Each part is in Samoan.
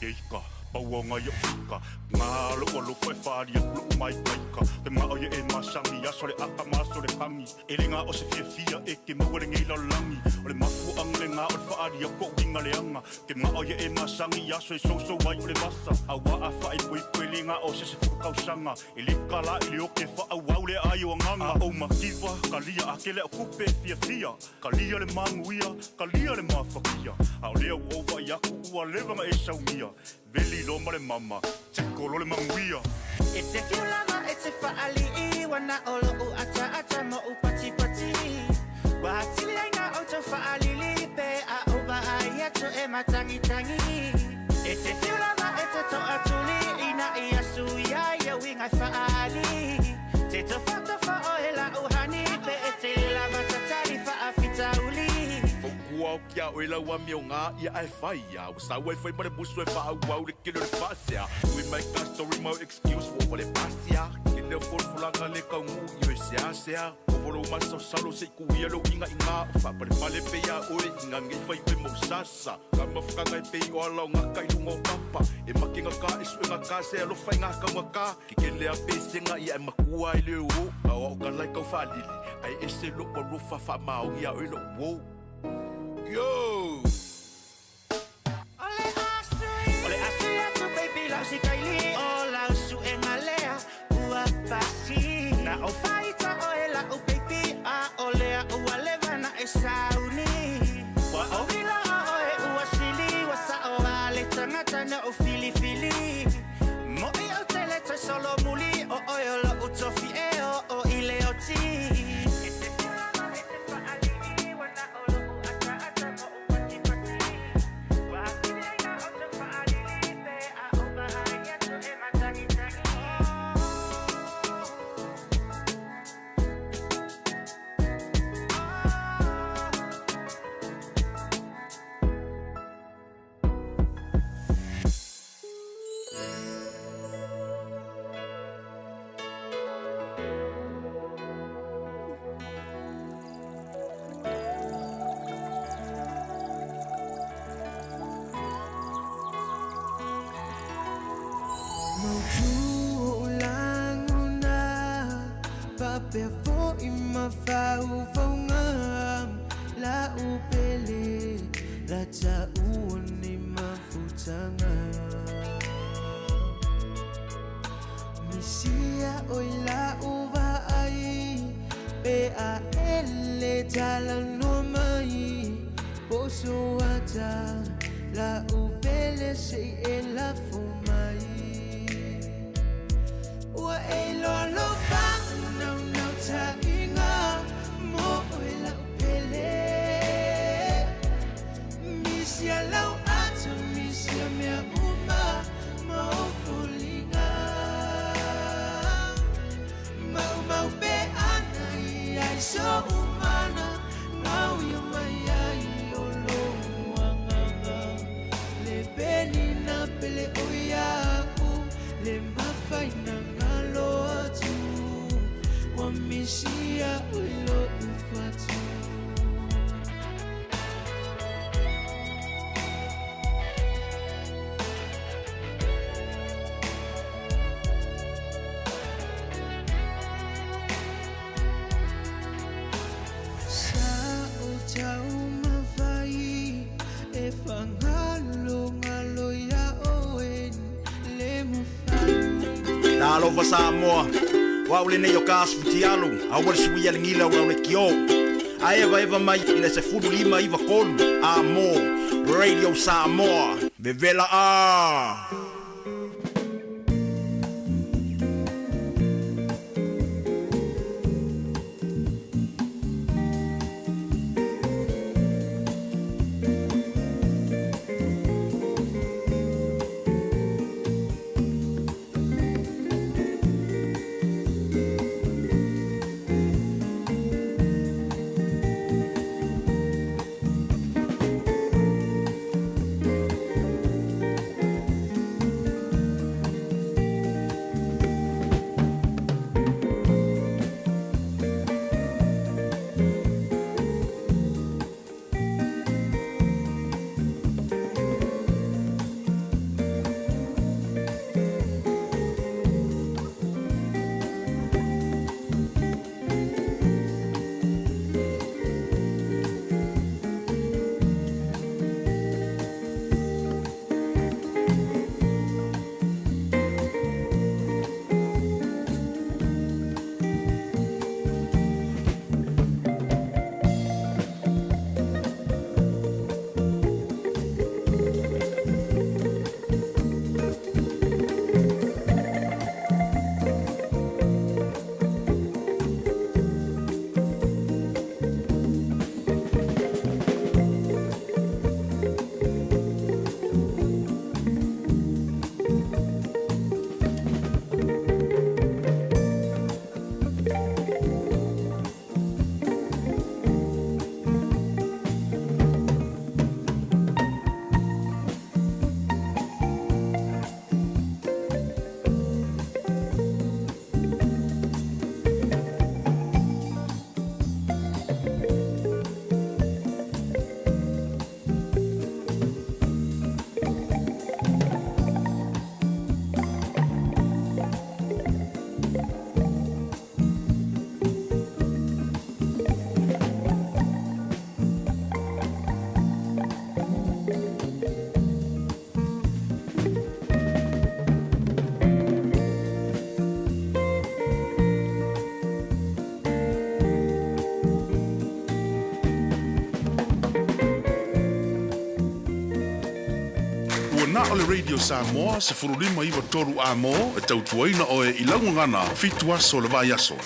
Ika, pau o ngai o fika Ngā lou alofa e whaali aku lou maikaika Te mangao ia e masani aso le aka ma aso le kagi E le gao se fiafia e ke maua lenei lalolagi O le mafuaaga lenā o le faaali atu o uiga leaga Ke manao ia e masani i aso e sousou ai o le vasa Auā a faaipoipo e le gao se 10 tausaga E le kala i le oke faaauau le aai o agaga A ou mativa, kalia a kele au kupe e fiafia Kalia le manuia, kalia le mafakia A o lea ua ou vaai atu ua leva na e saunia Veli loa ma le mama, teko loa le manuia. E te whiu lava e te whaalii Wana o lo'u ataata mo'u patipati Ua atili ai na outou faalili Pe a ou vaai atu e matangitangi E te whiu lava e te toatuli Ina ia suia ia uiga e faali Te tofatofa oe la'u hani Pe e te lava tatali faafitauli. Fautua o kia oe lau amio ngā ia ae whai ia Ua sau ai whai ma le musu e whaauau le kele o le faasea Nui mai ka story mau excuse ua ova le pasia Kele o folafolanga le kaunuu i oe seasea Ovo lou masalosalo se i kuia lou ingaiga O faapalepale pe ia oe i ngā ngei whai oe mau sasa Ka mafukanga e pei o ala o ngaka i lunga o papa E makenga ka e suenga ka se alofa i ngā kaunga ka Ke kele a pesega ia e makua ai le o A o au ka lai kau faalili Ai ese lou alofa faamaoni ia oe lou uo Yo! O le asui O le asui atu baby lau sikaili O lau suega lea ua pasi Na ou faita oe lau baby A o lea ua leva na e sauni Ua ou iloa oe ua sili Ua sao a le tagata na ou filifili Mo'i ou te le toe solomuli O oe o lo'u tofi e oo i le oti E te fiu lava e te faalii Ua na o lo'u ataata mo'u patipati Ua atili ai na outou faalili Pe a ou vaai atu e matagitagi. Mautu lagona faapea foʻi mafaufauga la'u pele lataua ni mafutaga misia oi la'u vaai pe a ele talanoa mai poso ata la'u pele seʻi e lafo mai ua e iloa lou faanaunautaiga mo oe la'u pele misia lau ata misia mea uma ma ou foliga maumau pe ana i ai so'u mana gauia mai ai o lou agaga le penina pele o ia'u le mafaina galo atu ua misia oe lo'u fatu. Sa o taumafai e fagalogalo iā oe le mafai. Talofa Samoa, o au lenei o ka asu futialu, aua le suia le gila o lau leitio. A evaeva mai i le 15 93 a mo Radio Samoa. Vevela a! na o le Radio Samoa 15 9 3 Amo e tautuaina oe i lau gagana fitu aso o le vaiaso.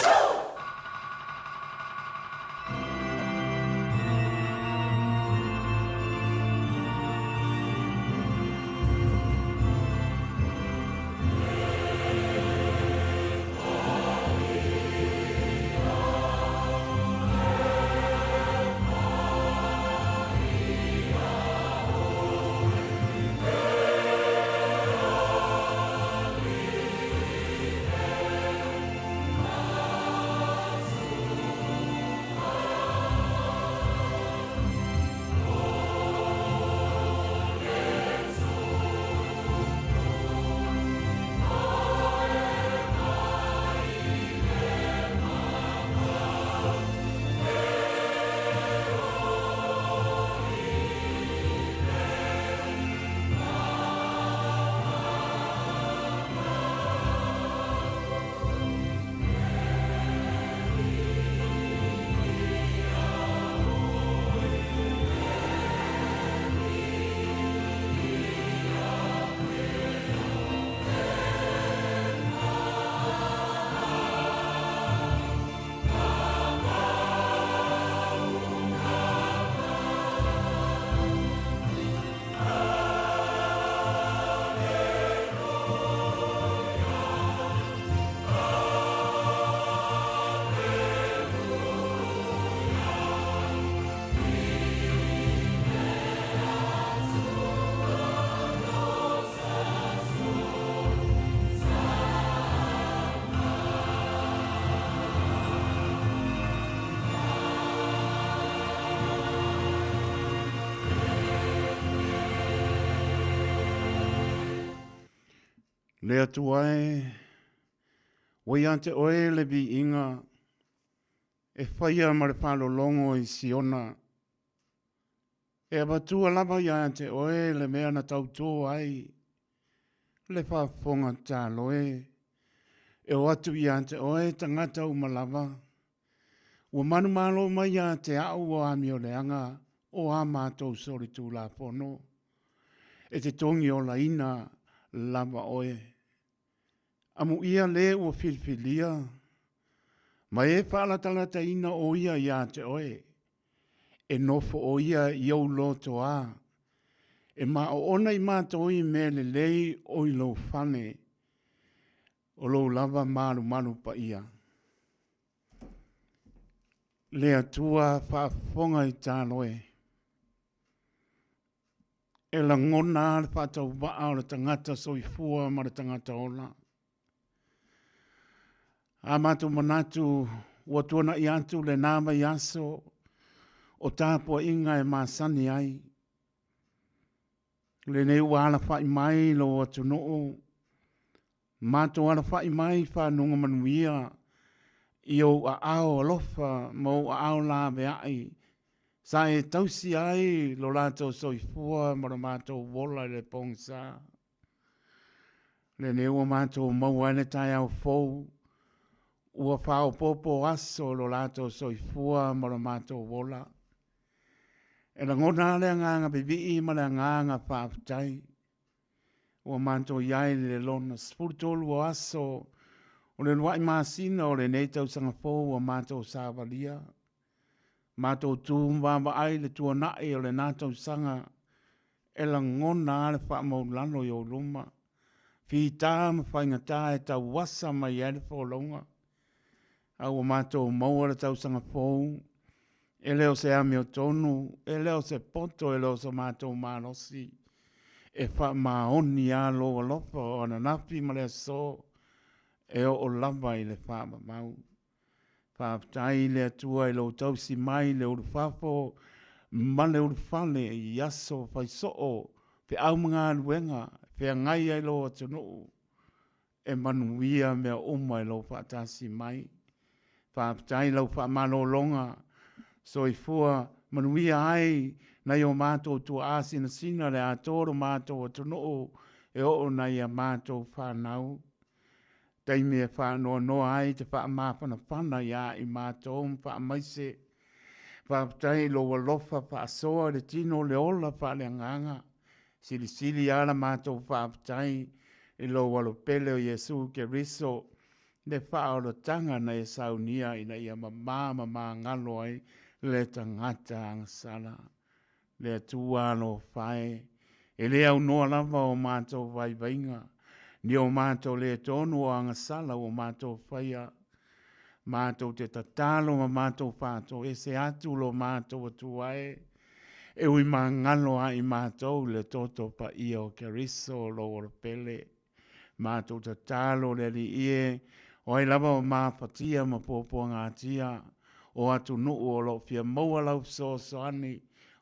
Le Atua e, ua ia te oe le viiga e faia ma le faalologo i Siona. E avatua lava ia te oe le mea na tautō ai le faafofoga tatalo e, e o atu ia te oe tagata uma lava. Ua manumalo mai ia te au o amioleaga o a mātou solitulafono, e te togiolaina lava oe. Amuia le ua filifilia, ma e faalatalataina o ia iā te oe, e nofo o ia i ou lotoā, e maoona i mātou i mea lelei o i lou fale, o lou lava malumalu paia. Le Atua faafofoga i tāloe. E lagona le faatauvaa o le tagata soifua ma le tagata ola. A matou manatu ua tuanai atu lena vaiaso o tapuaiga e masani ai. Lenei ua alafai mai lou atunuu, matou alafai mai i fanuga manuia i ou aao alofa ma ou aao laveai sa e tausi ai lo latou soifua ma lo matou ola i le pogisa. Lenei ua matou maua ai le taeao fou, ua faaopoopo aso lo latou soifua ma lo matou ola. E lagona le agaga vivii ma le agaga faafetai. Ua matou i ai le lona 13 o aso o le lua'i masina o lenei tausaga fou ua matou savalia. Matou tu ma vaavaai i le tuana'i o lena tausaga e lagona lava le faamaulalo i ou luma, fita ma faigata e tauasa mai ai le folauga. A ua matou maua le tausaga fou, e le o se amiotonu, e le o se poto, e le o so matou malosi, e faamaoni lava lou alofa o ananafi ma le aso e oo lava i le faavavau. Faafetai i le Atua i lou tausi mai i le ulufafo ma le ulufale i aso faisoo, feau ma galuega e feagai ai lou atunuu e manuia mea uma i lou faatasi mai. Faafetai i lau faamalologa soifua manuia ai nai o matou tuaa sinasina le atoa o lo matou atunuu e oo nai a matou fanau. Taimi e faanoanoa ai te faamafanafana iā i matou ma faamaise. Faafetai i lou alofa faasoa i le tino o le ola faaleagaga. Silisili lava la matou faafetai i lou Alo pele o Iesu Keriso, le faaolataga na e saunia ina ia mamā ma magalo ai le tagata agasala. Le Atua alofa e, e le aunoa lava o matou vaivaiga, ni o matou le tonu o agasala ua matou faia. Matou te tatalo ma matou faatoese atu lo matou Atua e, e ui magalo a i matou i le toto paia o Keriso lou Alo pele. Matou tatalo le Alii e, o ai lava o mafatia ma puapuagatia o atunuu o lo o fia maua lau fesoasoani,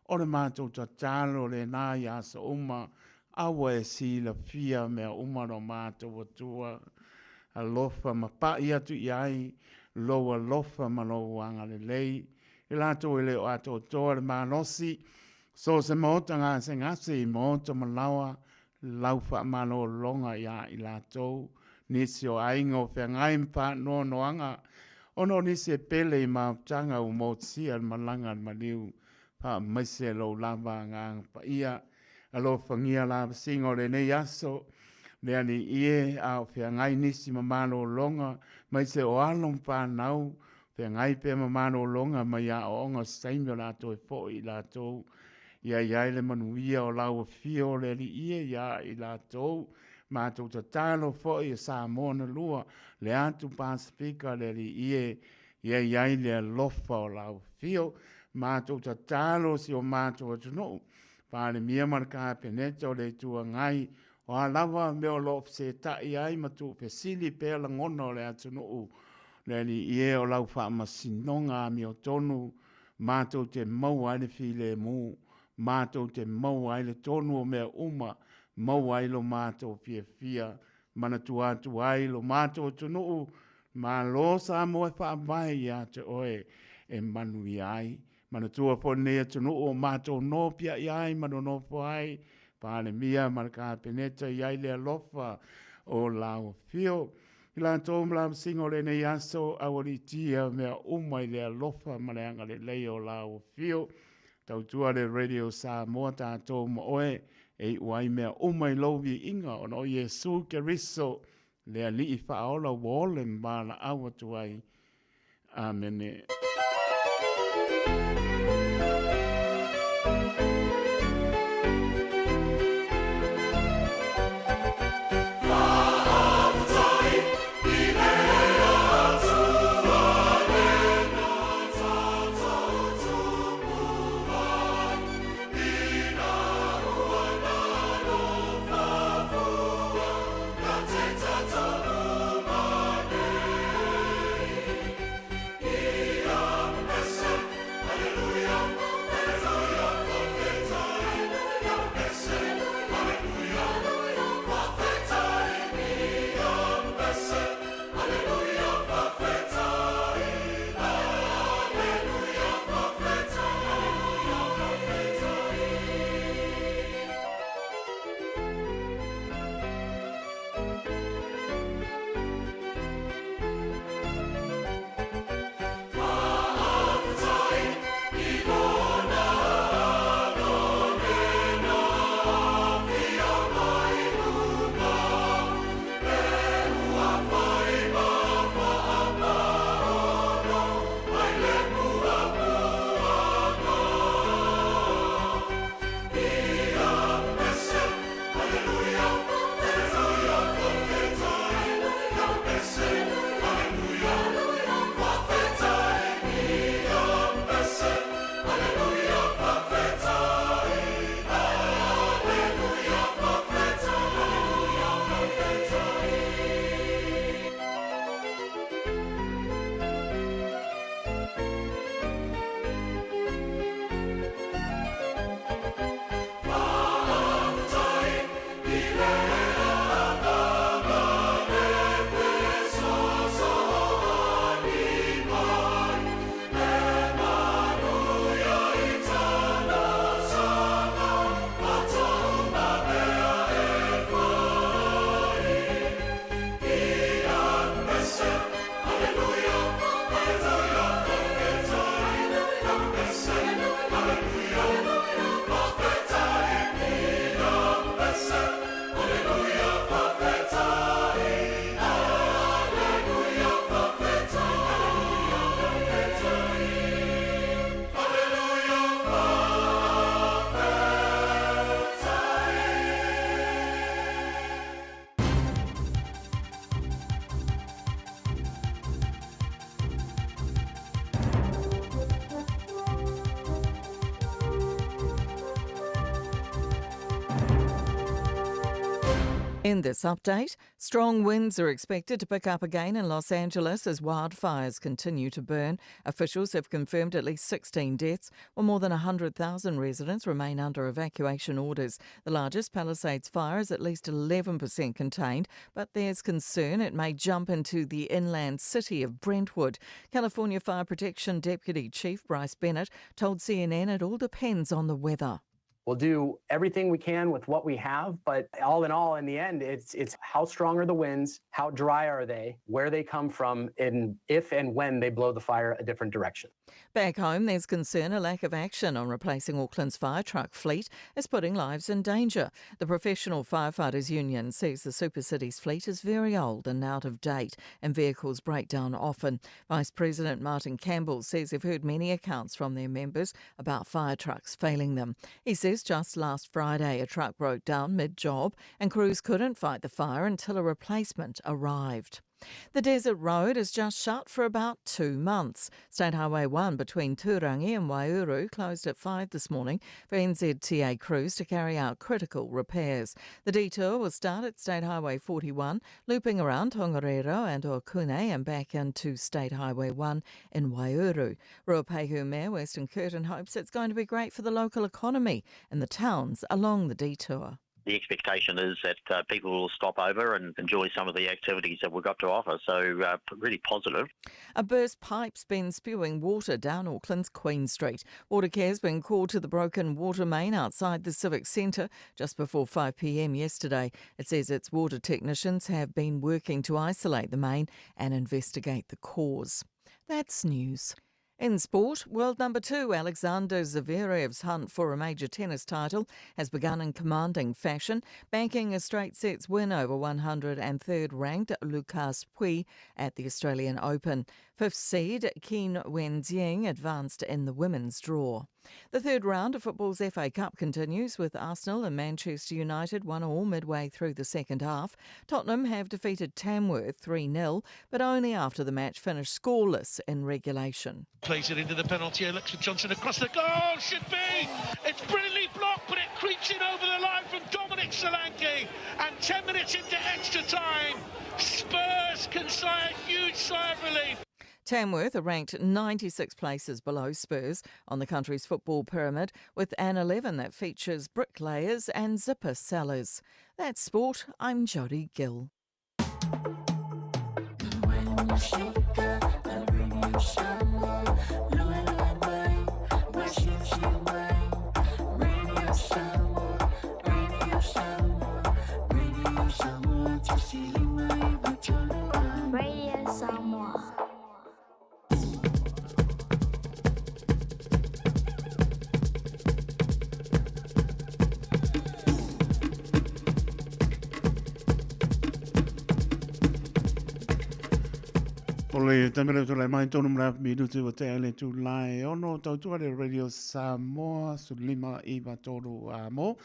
o le matou tatalo lena i aso uma, a ua e silafia mea uma lo matou Atua. Alofa ma pai atu i ai lou alofa ma lou agalelei i latou e le o atoatoa le malosi, so o se maota gasegase i maota ma laoa, lau faamalologa iā i latou, nisi o aiga o feagai ma faanoanoaga ona o nisi e pele i mafutaga ua motusia le malaga a le maliu. Faamaise lou lava Agaga Paia. Alofagia lavasiga o lenei aso, le Alii e, a o feagai nisi ma malologa, maise o alo ma fanau, feagai pea ma malologa mai aoaoga o se taimi o le a toe foi i latou. Ia i ai le manuia o lau afio o le Alii e iā i latou. Matou tatalo foi e Samoa na lua, le atu Pasefika le Alii e, ia i ai le alofa o lau afio. Matou tatalo si o matou atunuu, Palemia ma le Kapeneta o le Itu Agai, o a lava mea o lo o feseta'i ai ma tuufesili pea lagona o le atunuu, le Alii e, o lau faamasinoga amiotonu matou te maua ai le filemu, matou te maua ai le tonu o mea uma, maua ai lo matou fiafia, manatua atu ai lo matou atunuu, Malo Samoa e faavae ia te oe e manuia ai. Manatua foi lenei atunuu o matou nopiai ai ma nonofo ai, Palemia ma le Kapeneta i ai le alofa o lau afio. I latou ma lavasiga o lenei aso, aualiitia mea uma i le alofa ma le agalelei o lau afio. Tautua le Radio Samoa tatou ma oe, e iu ai mea uma i lou viiga ona o Iesu Keriso, le Alii Faaola ua ole ma valaau atu ai. Amene. In this update, strong winds are expected to pick up again in Los Angeles as wildfires continue to burn. Officials have confirmed at least 16 deaths, while more than 100,000 residents remain under evacuation orders. The largest Palisades fire is at least 11% contained, but there's concern it may jump into the inland city of Brentwood. California Fire Protection Deputy Chief Bryce Bennett told CNN it all depends on the weather. We'll do everything we can with what we have, but all in all, in the end, it's it's how strong are the winds, how dry are they, where they come from, and if and when they blow the fire a different direction. Back home, there's concern a lack of action on replacing Auckland's fire truck fleet is putting lives in danger. The Professional Firefighters Union says the Super City's fleet is very old and out of date, and vehicles break down often. Vice President Martin Campbell says they've heard many accounts from their members about fire trucks failing them. He says just last Friday a truck broke down mid job and crews couldn't fight the fire until a replacement arrived. The Desert Road is just shut for about two months. State Highway 1 between Turangi and Waiouru closed at 5 this morning for NZTA crews to carry out critical repairs. The detour will start at State Highway 41, looping around Tongariro and Ohakune and back into State Highway 1 in Waiouru. Ruapehu Mayor Weston Curtin hopes it's going to be great for the local economy and the towns along the detour the expectation is that uh, people will stop over and enjoy some of the activities that we've got to offer. So, uh, really positive. A burst pipe's been spewing water down Auckland's Queen Street. Watercare's been called to the broken water main outside the Civic Centre just before 5 pm yesterday. It says its water technicians have been working to isolate the main and investigate the cause. That's news. In sport, world number two Alexander Zverev's hunt for a major tennis title has begun in commanding fashion, banking a straight sets win over 103rd ranked Lucas Pouille at the Australian Open. Fifth seed Qin Wenjing advanced in the women's draw. The third round of football's FA Cup continues with Arsenal and Manchester United 1-all midway through the second half. Tottenham have defeated Tamworth 3-0, but only after the match finished scoreless in regulation. Plays it into the penalty area, looks for Johnson across the goal, should be! It's brilliantly blocked, but it creeps in over the line from Dominic Solanke. And 10 minutes into extra time, Spurs can sigh a huge sigh of relief. Tamworth are ranked 96 places below Spurs on the country's football pyramid with an 11 that features bricklayers and zipper sellers. That's sport. I'm Jodie Gill. Radio Samoa. O le taimi leo tulai mai tonu mla minuti o te ale tu lai ono tautua le Radio Samoa su lima iwa tolu a mo.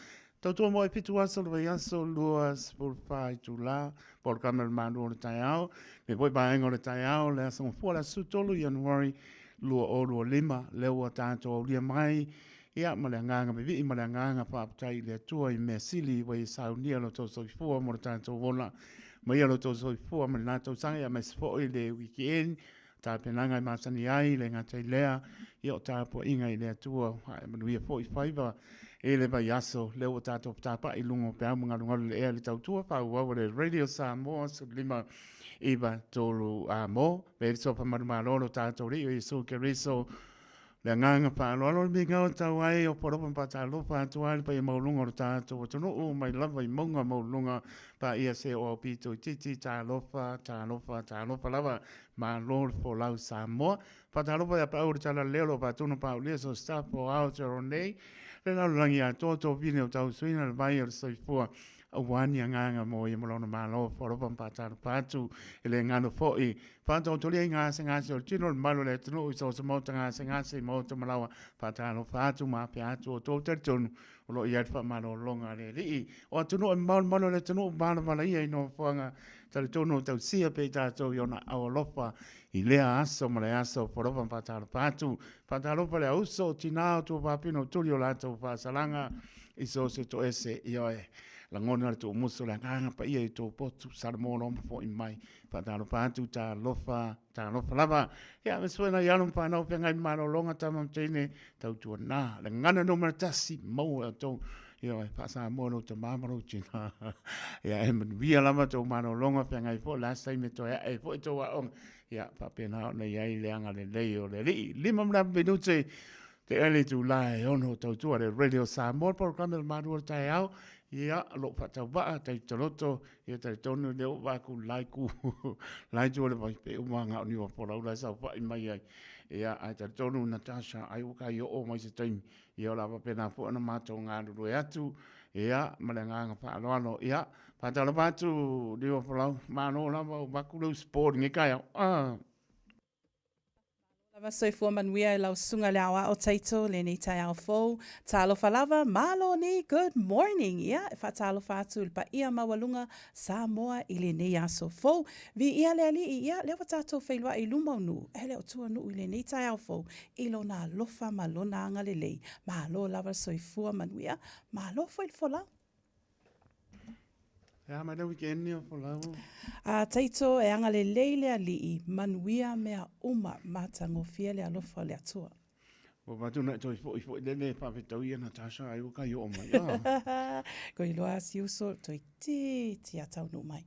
Tautua mo e pitu aso le vaiaso 24 itula polokalame o le Malo o le taeao le foi vaega o le taeao le aso gafua le aso 13 Ianuari 2025 lea ua tatou aulia mai ia ma le agaga vivii ma le agaga faafetai i le Atua i mea sili ua ia saunia lo tou soifua mo le tatou ola ma ia lo tou soifua ma lena tausaga ia aemaise foi le weekend tapenaga e masani ai le gata i lea ia o tapuaiga i le Atua ae manuia foi faiva i le vaiaso lea ua tatou fetapa'i i luga o peau ma galugalu le ea i le tautua faaauau a le Radio Samoa 15 9 3 a mo le sofa manumalo lo tatou Alii o Iesu Keriso le agaga faaaloalo le miga o tau ai o polopa ma faatalofa atu ai le paia maualuga o le tatou atunuu mai lava i mauga maualuluga paia se o au pito itiiti talofa talofa talofa lava malo le folau Samoa faatalofa ia paau le tala leo lo faatonu paulia so staff o Aotearoa nei le lalolagi atoa tofine o tausuina le vai o le soifua aua ni agaga mo ia ma lona Malo faaalofa ma faatalofa atu e le galo foi faataotolia i gasegase o le tino o le mamalu o le atunuu i so o se maota gasegase i maota malawa faatalofa atu ma afea atu o tou talitonu o lo o i ai le faamalologa a le Alii o atunuu e mamao le mamalu o le atunuu valavala ia i nofoaga talitonu o tausia pea i tatou i ona aualofa i lea aso ma le aso faaalofa ma faatalofa atu faatalofa le auso o tinā o tuafafine o tuli o latou faasalaga i so o se toese i oe. Lagona le tuumuso le agaga paia i tou potu, Salamo loa ma fo'i mai. Faatalofa atu, talofa, talofa lava. Ia, me suena i alo ma whanau whengai malologa tama ma teine, tautuana. Le gana numera tasi, maua e outou. Ia, e faasamoa lou tamā ma lou tina. Ia, e manuia lava tou malologa feagai foi, le a se taimi e toe ae ai foi tou aoga. Ia, faapena ona i ai le agalelei o le Alii. Lima ma le ava minute, te ai le itula e ono tautua le Radio Samoa, le polokalame o le malu o le taeao. Ia, o loo faatauvaa, tai taloto, ia talitonu lea ua vaai atu la itu, la itu o le vai, pe uma na o niu folau la e saofai mai ai. Ia, ae talitonu Natasha, ai ua kai oo mai se taimi. Ia, o le a faapena foi ona matou galulue atu, ia, ma le agaga faaaloalo. Ia, faatalofa atu Niuafolau, malo lava ua avatu lou support i lenei taeao. Ah. Lava soifua manuia e lau susuga le aoao Taito lenei taeao fou. Talofa lava, malo ni, good morning. Ia, e faatalofa atu i le paia maualuga Samoa i lenei aso fou. Viia le Alii, ia, lea ua tatou feiloai i luma o nuu, e le o tua nuu i lenei taeao fou i lona alofa ma lona agalelei. Malo lava le soifua manuia, malo foi le folau. E a mai le weekend ni o folau? A Taito, e agalelei le Alii, manuia mea uma, matagofie le alofa o le Atua. Ua avatu na e toe foi foi lele e faafetau ia Natasha ai ua kai oo mai. Ah. Ko iloa si uso toeitiiti a taunuu mai.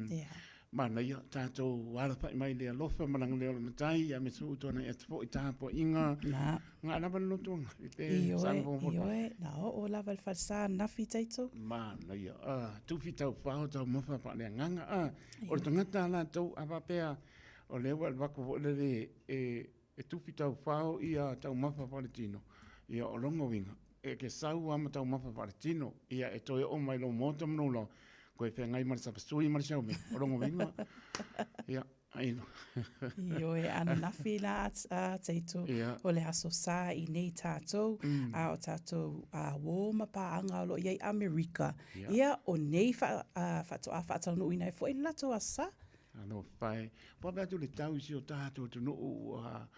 Yeah. Manaia tatou alafai mai le alofa ma lana leo o le matai ia me suu tuanai atu foi tapuaiga. Na. Nga lava le lotoga i te Ioe, sana fofo. ioe, na oo lava le falesa nafi Taito. Manaia. Ah, tufi tau fao tau mafa pa le agaga. Ah, o le tagata a latou a faapea o lea ua alu atu foi lele e E tufi taufao ia taumafa faaletino, ia o lona uiga, e te sau lava ma taumafa faaletino, ia e toe oo mai lou maota ma lou laoa, koe feagai ma le sapasui ma le siaumea. O lona uiga, ia, ai. Ioe, ananafi la a Taito, o le Aso Sa i nei tātou, a o tātou uō ma pāaga o lo o i ai Amerika. Ia, o nei faatoa faataunuuina ai foi le latou Aso Sa. Alofa e. Ua vaai atu le tau i si o tatou atunuu ua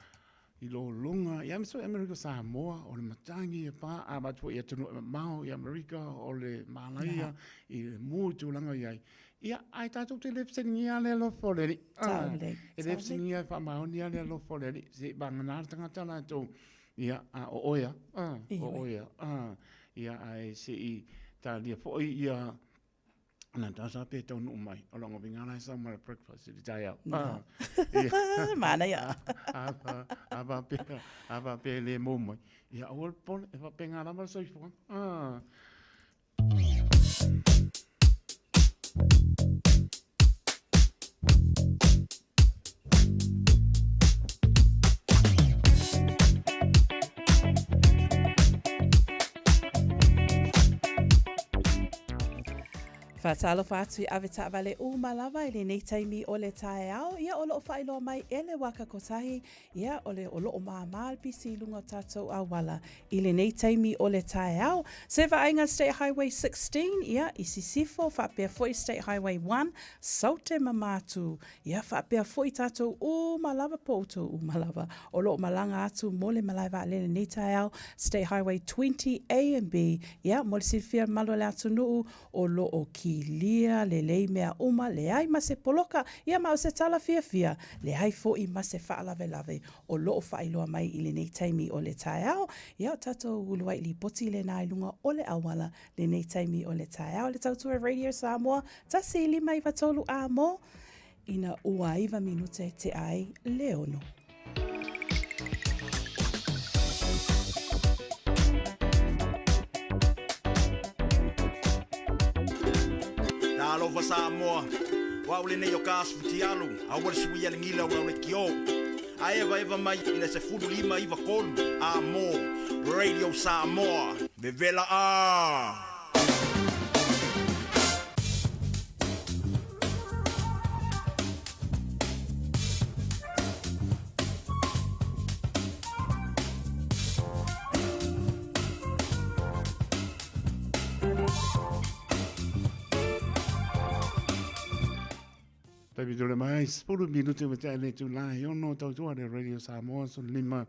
i lologa, ia aemaise foi Amerika Samoa, o le matagi e pā, a vaai atu foi i atunuu e mamao i Amerika, o le malaia i le mu i tulaga o i ai. Ia, ae tatou te le fesiligia le alofa o le Alii. E le fesiligia e faamaoni lava le alofa o le Alii, se i vagana le tagata latou, ia, a o oe lava, o oe lava, ia, ae se i talia foi ia Natasha pe taunuu mai, o lona uiga la e sau ma le breakfast i le taeao. Ah. Manaia. A faapea, a faapea e le mou mai. Ia aua le popole, e faapena lava le soifuaga. Ah. Faatalofa atu i ave taavale uma lava i lenei taimi o le taeao. Ia o loo faailoa mai e le Waka Kotahi, ia o le o loo māmā le pisi i luga o tātou auala i lenei taimi o le taeao. Se vaaiga State Highway 16, ia i Sisifo faapea foi State Highway 1, Saute ma Matu. Ia faapea foi tātou uma lava po o outou uma lava o lo o malaga atu mo le malae vaalele nei taeao, State Highway 20 A and B, ia mo le silafia mamalu o le atunuu o lo o kilia lelei mea uma, leai ma se poloka, ia ma o se tala fiafia, leai foi ma se faalavelave o lo o faailoa mai i lenei taimi o le taeao. Ia o tātou uluai lipoti lena i luga o le auala lenei taimi o le taeao. Le Tautua Radio Samoa, 1593 a mo, ina ua iwa minute te ai le ono. Talofa Samoa, o au lenei o ka asu futialu, aua le suia le gila o lau lekiō. A evaeva mai i le 15 93 a mo Radio Samoa. Vevela a! Taimi tole mai, 10 minute ua tea le itula e ono tautua le Radio Samoa 15.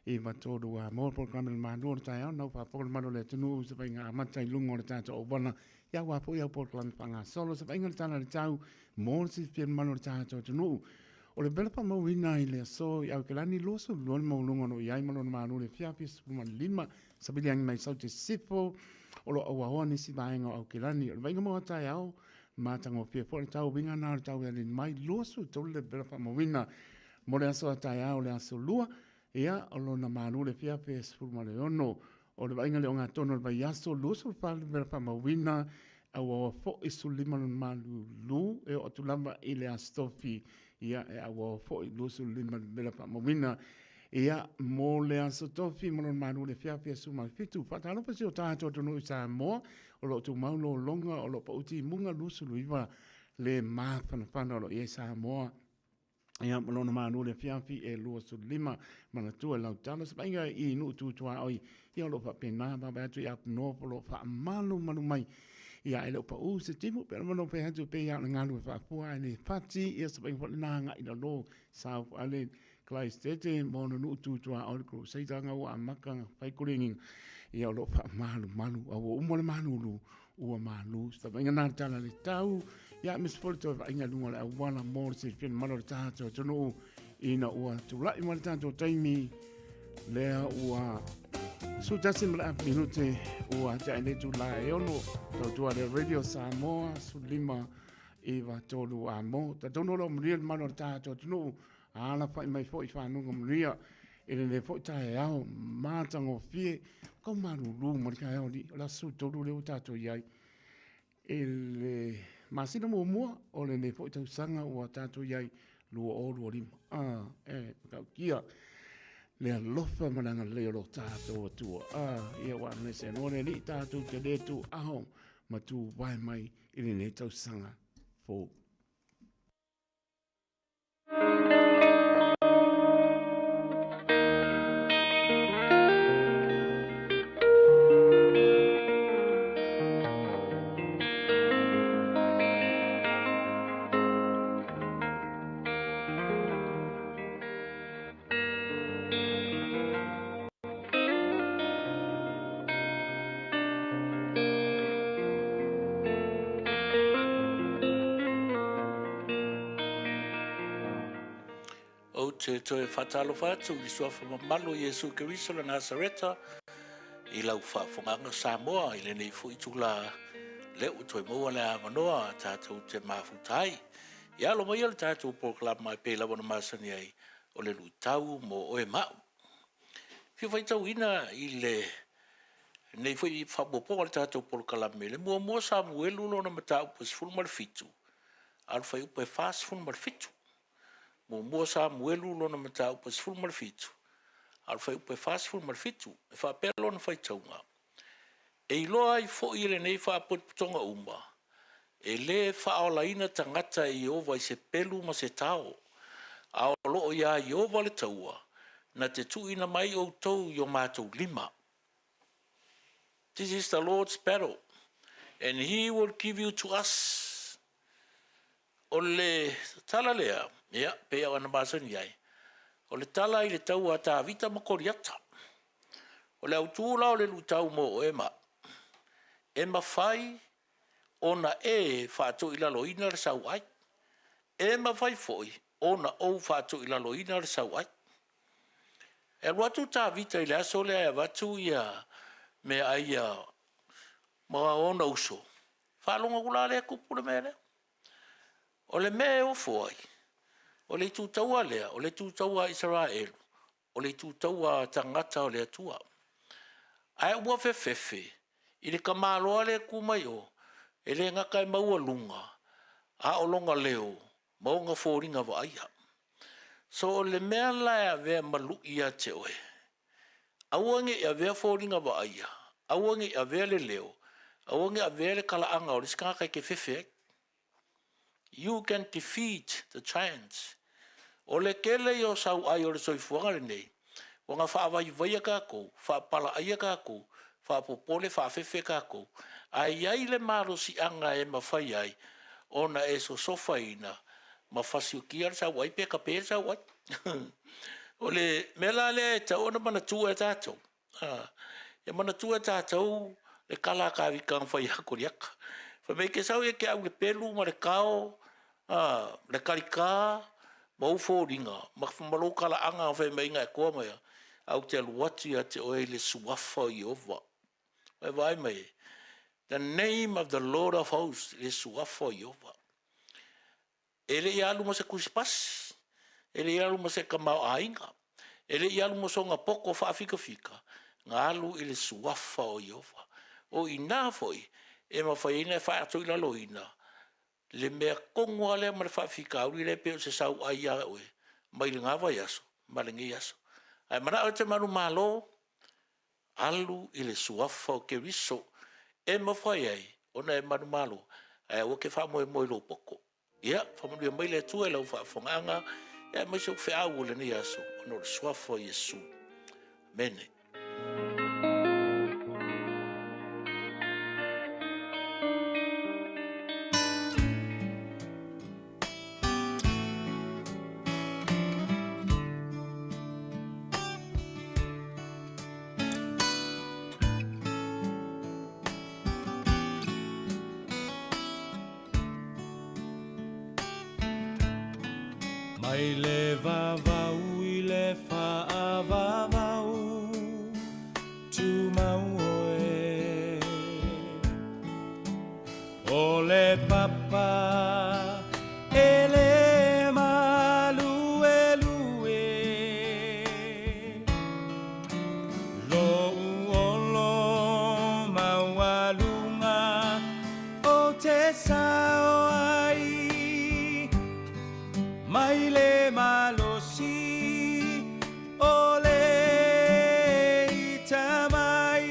9 3 a mo polokalame le malu o le taeao nau faafofoga le mamalu o le atunuu i se faiga amata i luga o le tatou auala ia aua foi au polokalame faagasolo se faiga le tala le tau mo le silafia le mamalu o le tatou atunuu. O le vela faamauina i le aso i Aukelani 22 le maualuga o lo o i ai ma lona malu le afiafi 15 savili agi mai Saute Sisifo o lo o auaoa nisi vaega o Aukelani. O le vaiga mo taeao matagofie foi le tau uiga na o le tau e alii mai 23 le vela faamauina mo le aso a taeao le aso 2 ia o lona malu le afiafi 16. O le vaaiga le ogatotonu o le vaiaso 24 le vela faamauina auaoa foi 15 lona malulu e oo atu lava i le Aso Tofi ia e auaoa foi 25 le vela faamauina ia mo le Aso Tofi ma lona malu le afiafi 17. Faatalofa si o tatou atunuu i Samoa o lo o tumau lologa o lo o pauti i muga 29 le mafanafana o lo o i ai Samoa ia ma lona malu le afiafi e 25. Manatua lau tala se vaaiga i nuu tu tuaoi ia o lo o faapena vaavaai atu i Up North o lo o faamalumalu mai ia e le o pau se timu pe ona fai atu pe ia o le galu e faafua ae le fati ia se vaaiga foi lena agai i lalo South Island Christchurch ma ona nuu tu tuaoi le Crusader nga ua amata fai kuligiga ia o lo o faamalumalu a ua uma le malulu ua malu. Se vaaiga na le tala le tau ia aemaise foi le toe vaaiga i luga o le auala mo le silafia le mamalu o le tatou atunuu ina ua tulai mai le tatou taimi lea ua 11 ma le afu minute ua tea i le itula e 6 tautua le Radio Samoa 15 9 3 a mo. Talitonu o lo o manuia le mamalu o le tatou atunuu alafai mai foi i fanuga manuia i lenei foi taeao matagofie kau malulu ma le taeao li o le aso 13 lea ua tatou i ai i le masina muamua o lenei foi tausaga ua tatou i ai 2025. Ah, e matautia le alofa ma le agalelei o lo tatou Atua. Ah, ia ua aemaise noa le Alii tatou te le tuuaho ma tuvae mai i lenei tausaga fou. Ou te toe faatalofa atu i le suafa mamalu o Iesu Keriso le Nasareta i lau faafofogaaga Samoa i lenei foi itula lea ua toe maua le avanoa tatou te mafuta ai. Ia alo maia le tatou polokalama e pei lava ona masani ai o le luitau mo oe ma au. Fia faitauina i le nei foi faaopoopoga o le tatou polokalame, le muamua Samuelu lona mataupu e 17, a o le fuaiupu e 47. Muamua Samuelu lona mataupu e 17, a o le fuaiupu e 47, e faapea lona faitauga, E iloa ai foi e lenei faapotopotoga uma, e lē faaolaina tagata e Ieova i se pelu ma se tao, a o lo o iā Ieova le taua, na te tuuina mai outou i o matou lima. This is the Lord's battle, and he will give you to us. O le tala lea, ia, pei ona masani ai, o le tala i le taua a Tavita ma Koliata. O le autū la o le luitau mo oe ma au, e mafai ona e faatoilaloina le sauai, e mafai foi ona ou faatoilaloina le sauai. E alu atu Tavita i le aso lea e avatu ia meaai ia ma ona uso, faalogo atu la lea e tupu le mea lea. O le mea e ofo ai, o le itu taua lea, o le itu taua a Isaraelu, o le itu taua a tagata o le Atua. Ae ua fefefe i le tamaloa lea e tu mai o, e le gata e maualuga, a o lona leo ma ona foliga vaaia. So o le mea la e avea ma lui ia te oe, aua ne i avea foliga vaaia, aua ne i avea le leo, aua ne i avea le talaaga o le isi tagata e te fefe ai. You can defeat the giants. O le tele ia o sauai o le soifuaga lenei, ua na faavaivaia tatou, faapalaaia tatou, faapopole, faafefe tatou, ae i ai le malosiaga e mafai ai ona e sosofaina ma fasiokia le sauai pe tape le sauai. O le mea la lea e tatau ona manatua e tatou, a, ia manatua e tatou le tala a Tavita na fai ia Koliata. Fai mai e te sau e te aulepelu ma le tao, a, le talita ma ou foliga ma lou talaaga na fai mai ai na e toa mai ai, ae ou te alu atu ia te oe i le suafa o Ieova. Ua e vaai mai e? The name of the Lord of hosts, le suafa o Ieova. E le i alu ma se tusipasi, e le i alu ma se tamaoaiga, e le i alu ma sona poto faafikafika, na alu i le suafa o Ieova. O i ina foi e mafai ai ona e faatoilaloina le mea tonu lava lea ma le faafitauli lea e pei o se sauai ia oe mai lena vaiaso ma lenei aso. Ae manao e te manumalo, alu i le suafa o Keriso e mafai ai ona e manumalo, ae aua te faamoemoe i lou poto. Ia, faamanuia mai le Atua i lau faafofogaaga, aemaise ou feau o lenei aso, ona o le suafa o Iesu. Amene. Mai le vavau i le faavavau, tumau oe. O le papa e le maluelue. Lou olo maualuga o te sao ai mai le malosi o le ita mai.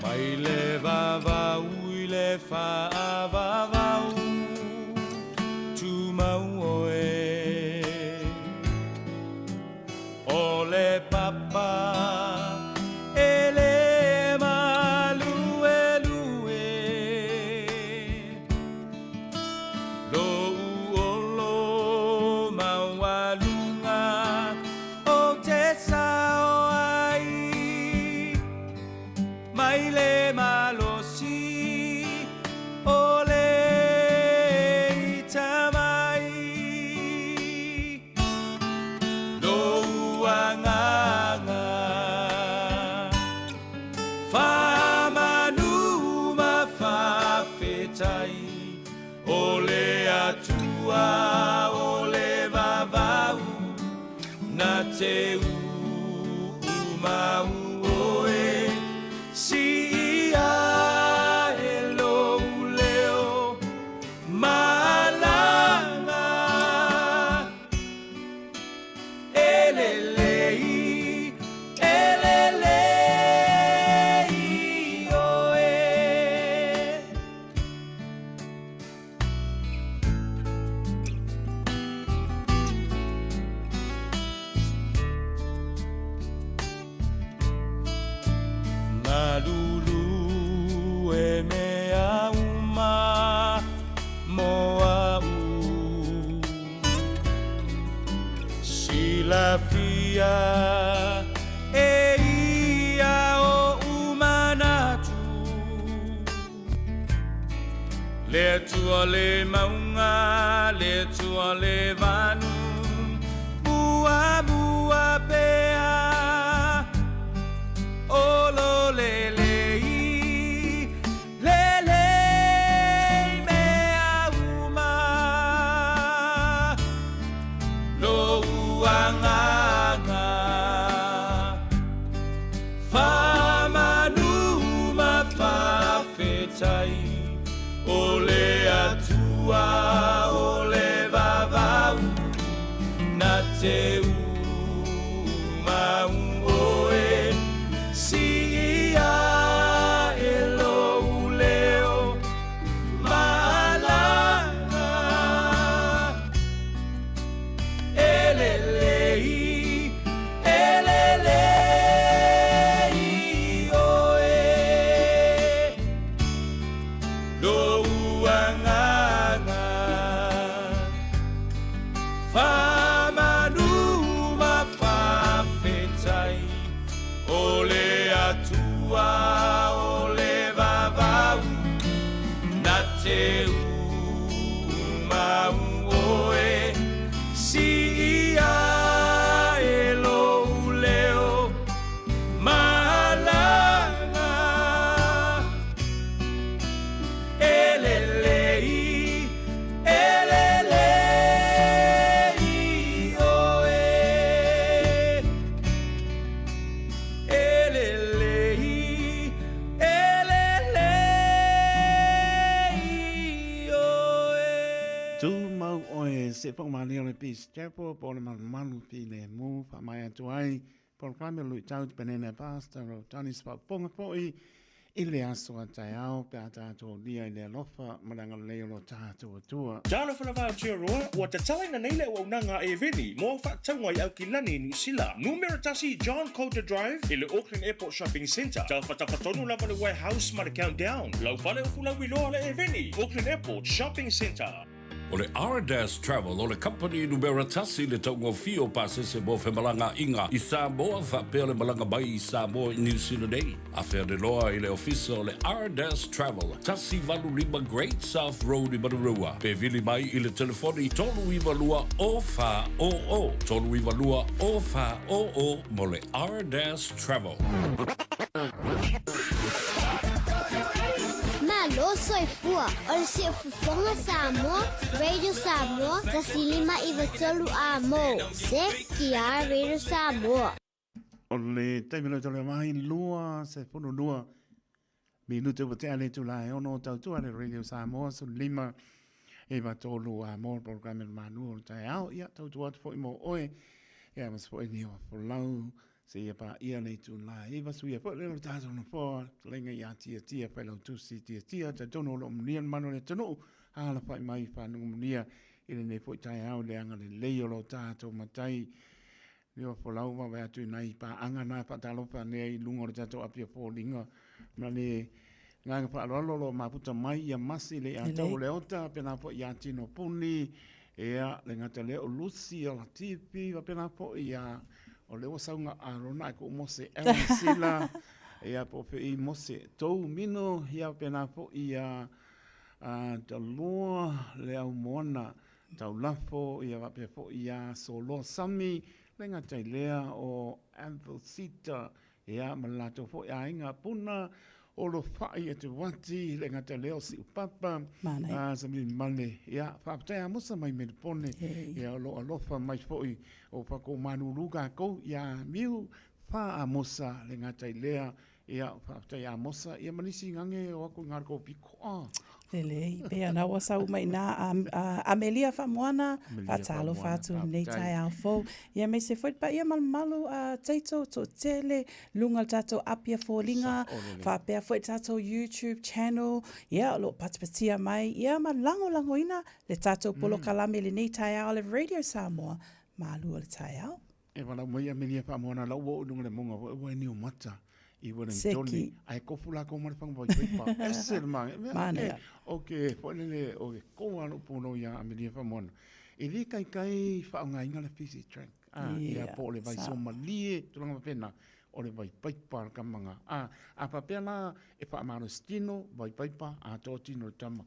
Mai le vavau i le faavavau, tumau oe. O le papa e le maluelue. Lou olo maualuga o te sao ai mai le malosi o le ita mai. Lou agaga faamanu ma faafetai, o le Atua o le vavau na te uumau oe, siia e lou leo malaga. E lelei, e lelei oe. Malulu e mea uma mo a'u. Silafia e ia oʻu manatu. Le Atua le mauga, le Atua le vanu, muamua pea, olo lelei, lelei mea uma. Lou agaga faamanu ma faafetai, o le Atua o le vavau na te umau oe, siia e lou leo malaga. E lelei, e lelei oe, lou agaga. Seefogomalie o le Peace Chapel po o le Malumalu Filemu faamaea atu ai polokalame o le Luitau Tupenene Pastor Rotanis Faaupoga foi i le aso a taeao pe a tatou aulia i le alofa ma le agalelei o lo tatou Atua. Talofa lava Aotearoa, ua tatalaina nei le auaunaga a Eveni mo au faatauga i Aukilani i Niu Sila. Numera 1 John Coulter Drive i le Auckland Airport Shopping Centre. Tafatafa tonu lava le Warehouse ma le Countdown. Lau fale o Fulauiloa le Eveni, Auckland Airport Shopping Centre. O le Ardas Travel o le kamupani numera tasi i le taugofie o pasese mo femalagaaiga i Samoa faapea le malaga mai i Samoa i Niu Sila nei. Afea le loa i le ofisa o le Ardas Travel, 185 Great South Road i Manurewa, pe vili mai i le telefoni 392 0400, 392 0400 mo le Ardas Travel. Malo soifua, o le Siufofoga Samoa, Radio Samoa, 1593 A-mo, CTR Radio Samoa. O le taimi lea tau mai 22 minute ua tea le itula e ono tautua le Radio Samoa 15 9 3 a mo le polokalame le manu o le taeao. Ia, tautua atu foi mo oe. Ia, ma se foi ni o folau. Seia paia le itula e iva, suia foi lea o le tatou nofoa, fetalaiga ia Tiatia, Failautusi Tiatia, talitonu o lo o manuia le mamalu o le atunuu, alafai mai fanuga manuia i lenei foi taeao i le agalelei o lo tatou Matai. Leo folau vaavaai atu i nai paaga na faatalofa anea i luga o le tatou api o foliga ma le agaga faaaloalo o lo o mafuta mai ia Masi le Iatau o Leota, pena foi ia Tino Puni, ia le gata lea o Lucy o Latifi, faapena foi ia o lea ua sauga Arona ai ko Mose Aaron Sila, ia po o fei Mose Tou Mino, ia faapena foi ia Talua le au moana Taulafo, ia faapea foi ia Soloa Sami, le gata i lea o Avilsita, Ia, ma le latou foi aiga puna, o Lofai e te wati, le gata lea o Siupapa, a Samili Male, ia, faafetai Amosa mai Melipone, ia, o lo alofa mai foi o pakou malulu kākou, ia, miu wha Amosa, le gata i lea, ia, faafetai Amosa, ia ma nisi gage o aku i ngā rako pikoa. Lelei, pei ana ua sau mai nā a, a Amelia Faamoana, faatalofa atu lenei taeao fou. Ia aemaise foi le paia malumalu a Taito Toatele, luga o le tatou Apia Foliga, faapea foi le tatou YouTube channel, ia o lo o patipatia mai, ia ma lagolagoina le tatou polokalame lenei taeao le Radio Samoa, malu o le taeao. E walau mai Amelia Faamoana lau ua oo i luga o le mauga foi ua e Niumata i Wellingtone ae kofu lakou ma le faga paipaipa ese le manaia. Manaia. O ke foi lele o ke koa lou pulou ia Amelia Faamoana e le kaikai faaaogaina le fizzy drink a ia po o le vai somalie tulaga faapena o le vai paipa le kamaga a a faapea la e faamalosi tino vai paipa atoa tino le tama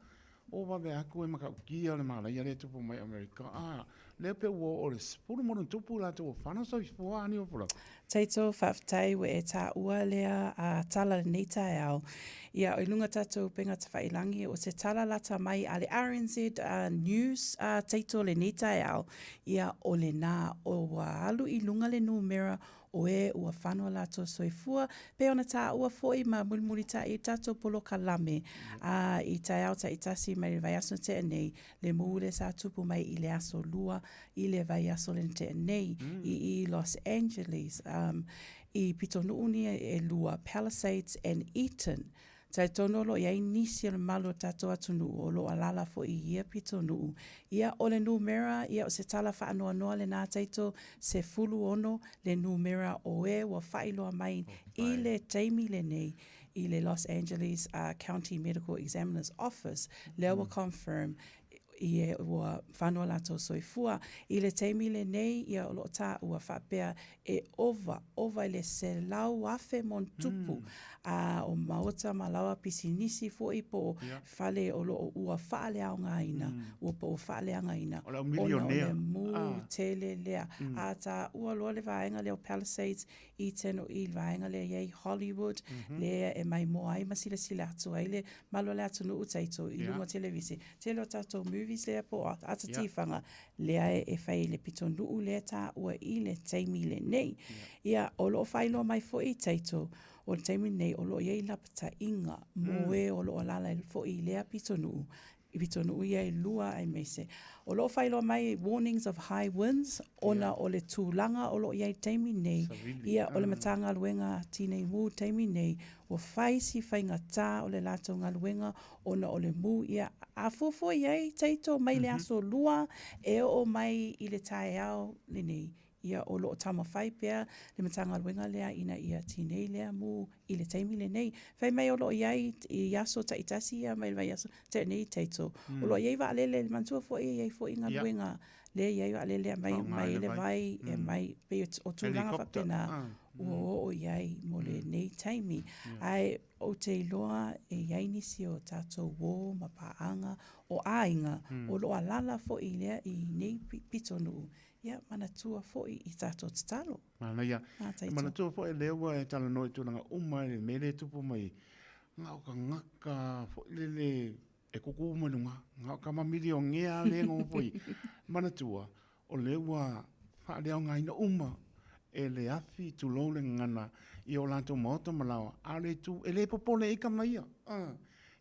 O vave aku e matautia le manaia lea e tupu mai Amerika, a, lea pe ua oo i le 10 ma ona tupu latou ua whana soifua ani o folau. Taito, faafetai ua e taua lea a tala lenei taeao. Ia, i luga tatou upega tawhailangi, o se tala lata mai a le RNZ News a Taito lenei taeao, ia, o lena, o ua alu i luga le numera o e ua whano latou soifua, pei ona tāua foi ma mulimulitaʻi i tatou polokalame, ā, i taeao taitasi mai le vaiaso na tea nei, le mū le sa tupu mai i le aso lua i le vaiaso le na tea nei, i i Los Angeles, um, i pitonuu ni e lua, Palisades and Eaton. Talitonu o lo o i ai nisi o le mamalu o tatou atunuu o lo o alaala foi i ia pitonuu. Ia, o le numera, ia o se tala faanoanoa lenā taito, 16 le numera o e ua faailoa mai i le taimi lenei i le Los Angeles County Medical Examiner's Office, lea ua confirm i e ua whanoa latou soifua. I le taimi lenei, ia o lo o tāua faapea e ova, ova i le 100,000 monutupu, a o maota ma lawa pisinisi foi po o fale o lo o ua faaleaogaina, ua po ua faaleagaina, O le au ona o le mū tele lea. A tāua loa le vaega lea o Palisades, Eaton o i le vaega lea i ai Hollywood, lea e maimoa ai ma silasila atu ai le malu o le atunuu taito i luga o televise. Tele o tatou movies lea po o ata tifaga lea e fai i le pitonuu lea taua i le taimi lenei. Ia, o lo o faailoa mai foi taito o le taimi lenei o lo o i ai lapataiga mo e o lo o alaala foi i lea pitonuu. i pitonuu ia e lua aemaise o lo o faailoa mai warnings of high winds ona o le tulaga o lo o i ai i le taimi nei. Ia, o le Matagaluega Tinei Mu i le taimi nei, ua fai si faigata o le latou galuega ona o le mu. Ia, a fuafua i ai Taito mai le aso Lua e oo mai i le taeao lenei, ia o lo o taumafai pea le Matagaluega lea ina ia tinei lea mu i le taimi lenei. Fai mai o lo o i ai i aso taitasi ia mai le vaiaso tea nei Taito. O lo o i ai vaalele, manatua foi e i ai foi galuega lea e i ai vaalele e aumai mai le vai, e aumai, pei o tulaga faapena ua oo i ai mo lenei taimi. Ae ou te iloa e i ai nisi o tatou uo ma paaga o aiga o lo o alaala foi i lea i nei pitonuu, ia manatua foi i tatou tatalo. Manaia. E manatua foi lea ua e talanoa i tulaga uma i le mea lea e tupu mai, na o tagata foi lele e kuku mai luga, na o tama milionea lea e nonofo i. Manatua, o lea ua faaleaogaina uma e le afi, tulou le gagana, i o latou maota ma laoa, a o le itu, e le popole ai tama ia.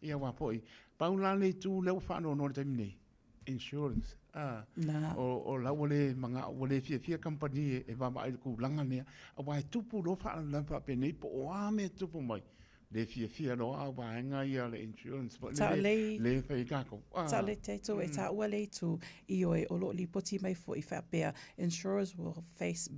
Ia aua foi, pau la le itu lea ua faanoanoa i le taimi nei, insurance, a, o la ua le manao, ua le fiafia kamupani e vaavaai i le tulaga lea, aua e tupu loa faalavelave faapenei po o a mea e tutupu mai, le fiafia loa au vaega ia o le insurance foi lele lea e fai ai tatou. Sao lelei Taito, e taua le itu, ioe, o lo o lipoti mai foi faapea, insurers will face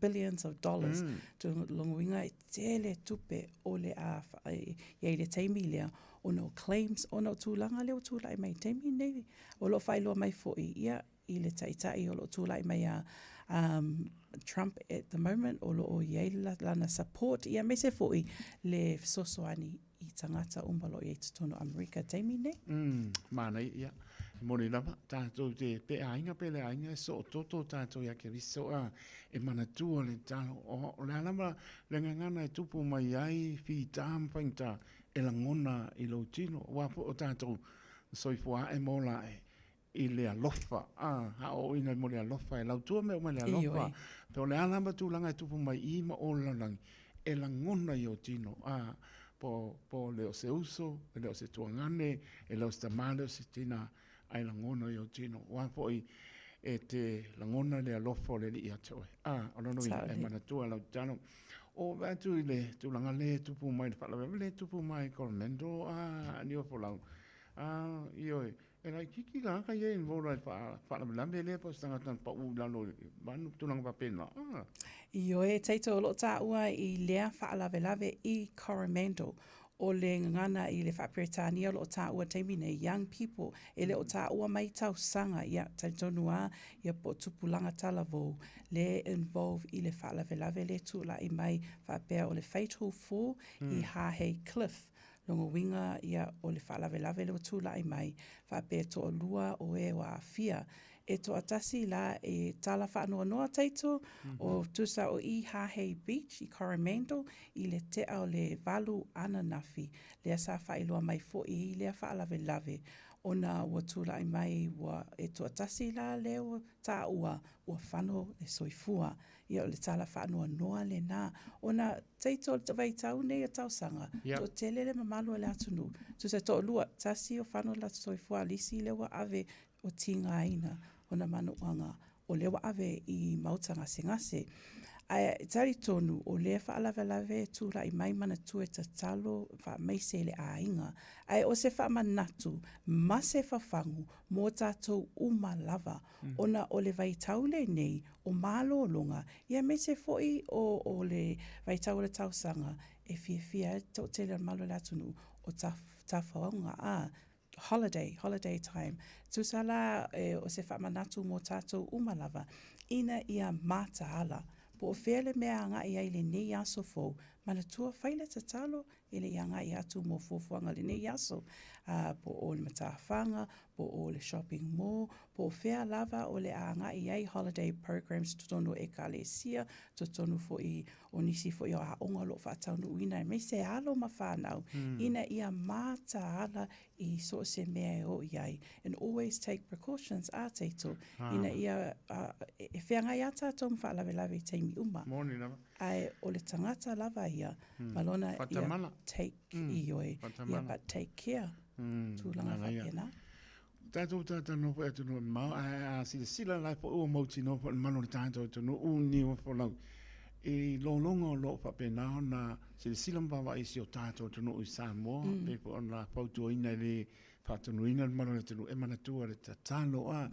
billions of dollars, lona uiga e tele tupe o le a i ai i le taimi lea, ona o claims, ona o tulaga lea ua tulai mai i le taimi lenei. O lo o faailoa mai foi, ia, i le taitai o lo o tulai mai a um, Trump at the moment, o lo o i ai lana support, ia aemaise foi le fesoasoani i tagata uma o lo o i ai i totonu o Amerika i le taimi lenei. Mm, manaia, ia. E moni lava, tātou te, pe aiga pe le aiga, e soototo tātou ia Keriso, a, e manatua le talo. O, o le a lava le gagana e tupu mai ai, fita ma faigata, e lagona i lou tino. Aua foi o tātou soifua ae ma ola ae i le alofa, a, aoaoina mo le alofa, e lautua mea uma i le alofa. Po o le a lava tulaga e tupu mai i ma o le lalolagi, e lagona i ou tino, a, po, po le o se uso, e le o se tuagane, e le o se tamā, le o se tinā, ae lagona i ou tino. Aua foi e te lagona le alofa o le Alii ia te oe. A, o lona uiga, e manatua lau tatalo. O vaai atu i le tulaga lea e tupu mai, le faalavelave lea e tupu mai i Coromandel, a, Niuafolau, a, ioe, E laitiiti la ka ia involve ai le faalavelave lea po o se tagata na pau i lalo i manu tulaga faapena. Ah. Ioe, Taito, o lo o taua i lea faalavelave i Coromandel, o le gagana i le Faa-Peretania o lo o taua i le taimi nei, young people, e le o taua mai tausaga, ia, talitonu lava, ia po o tupulaga talavou, le involve i le faalavelave lea tulai mai faapea o le fatal fall i Hahei Cliff, Lona uiga ia o le faalavelave lea ua tulai mai, faapea e toalua o e ua aafia. E toatasi la e tala faanoanoa Taito, o tusa o i Hahei Beach i Coromandel i le tea o le valu ananafi, lea sa faailoa mai foi i lea faalavelave, ona ua tulai mai ua e toatasi la lea ua taua ua fano le soifua. Ia o le tala faanoanoa lena, ona Taito o le vaitau nei o tausaga, toatele le mamalu o le atunuu, tusa e toalua, tasi o fano le latou soifua a le isi lea ua ave ua tigaina ona manuaga o lea ua ave i maota gasegase. Ae talitonu o lea faalavelave e tulai mai manatua e tatalo faamaise i le aiga. Ae o se faamanatu ma se fafagu mo tatou uma lava, ona o le vaitau lenei o malologa, ia aemaise foi o, o le vaitau o le tausaga e fiafia ai le toatele o le mamalu o le atunuu o taf, tafaoga, a, holiday, holiday time. Tusa la e, o se faamanatu mo tatou uma lava, ina ia mataala, po o fea le mea agai ai lenei aso fou, manatua fai le tatalo e le i agai atu mo fuafuaga o lenei aso, ā, po o le matafaga, po o le shopping mall, po o fea lava o le a agai i ai holiday programs totonu o Ekalesia, totonu foi o nisi foi o aoga o lo o faataunuuina aemaise alo ma fanau, ina ia mataala i so o se mea e o i ai. And always take precautions, a Taito, ina ia, e feagai lava tatou ma faalavelave i taimi uma. Moni lava. Ae o le tagata lava ia, ma lona ia take ioe, ia but take care, tulaga faapena. Tatou talatalanoa foi atunuu e mamao, ae a silasila la foi ua mautinoa foi le mamalu o le tatou atunuu niu folau i lologa o lo o faapena ona silasila ma vaavaai i si o tatou atunuu i Samoa, pei foi ona fautuaina e le faatonuina le mamalu o le atunuu e manatua le tatalo. A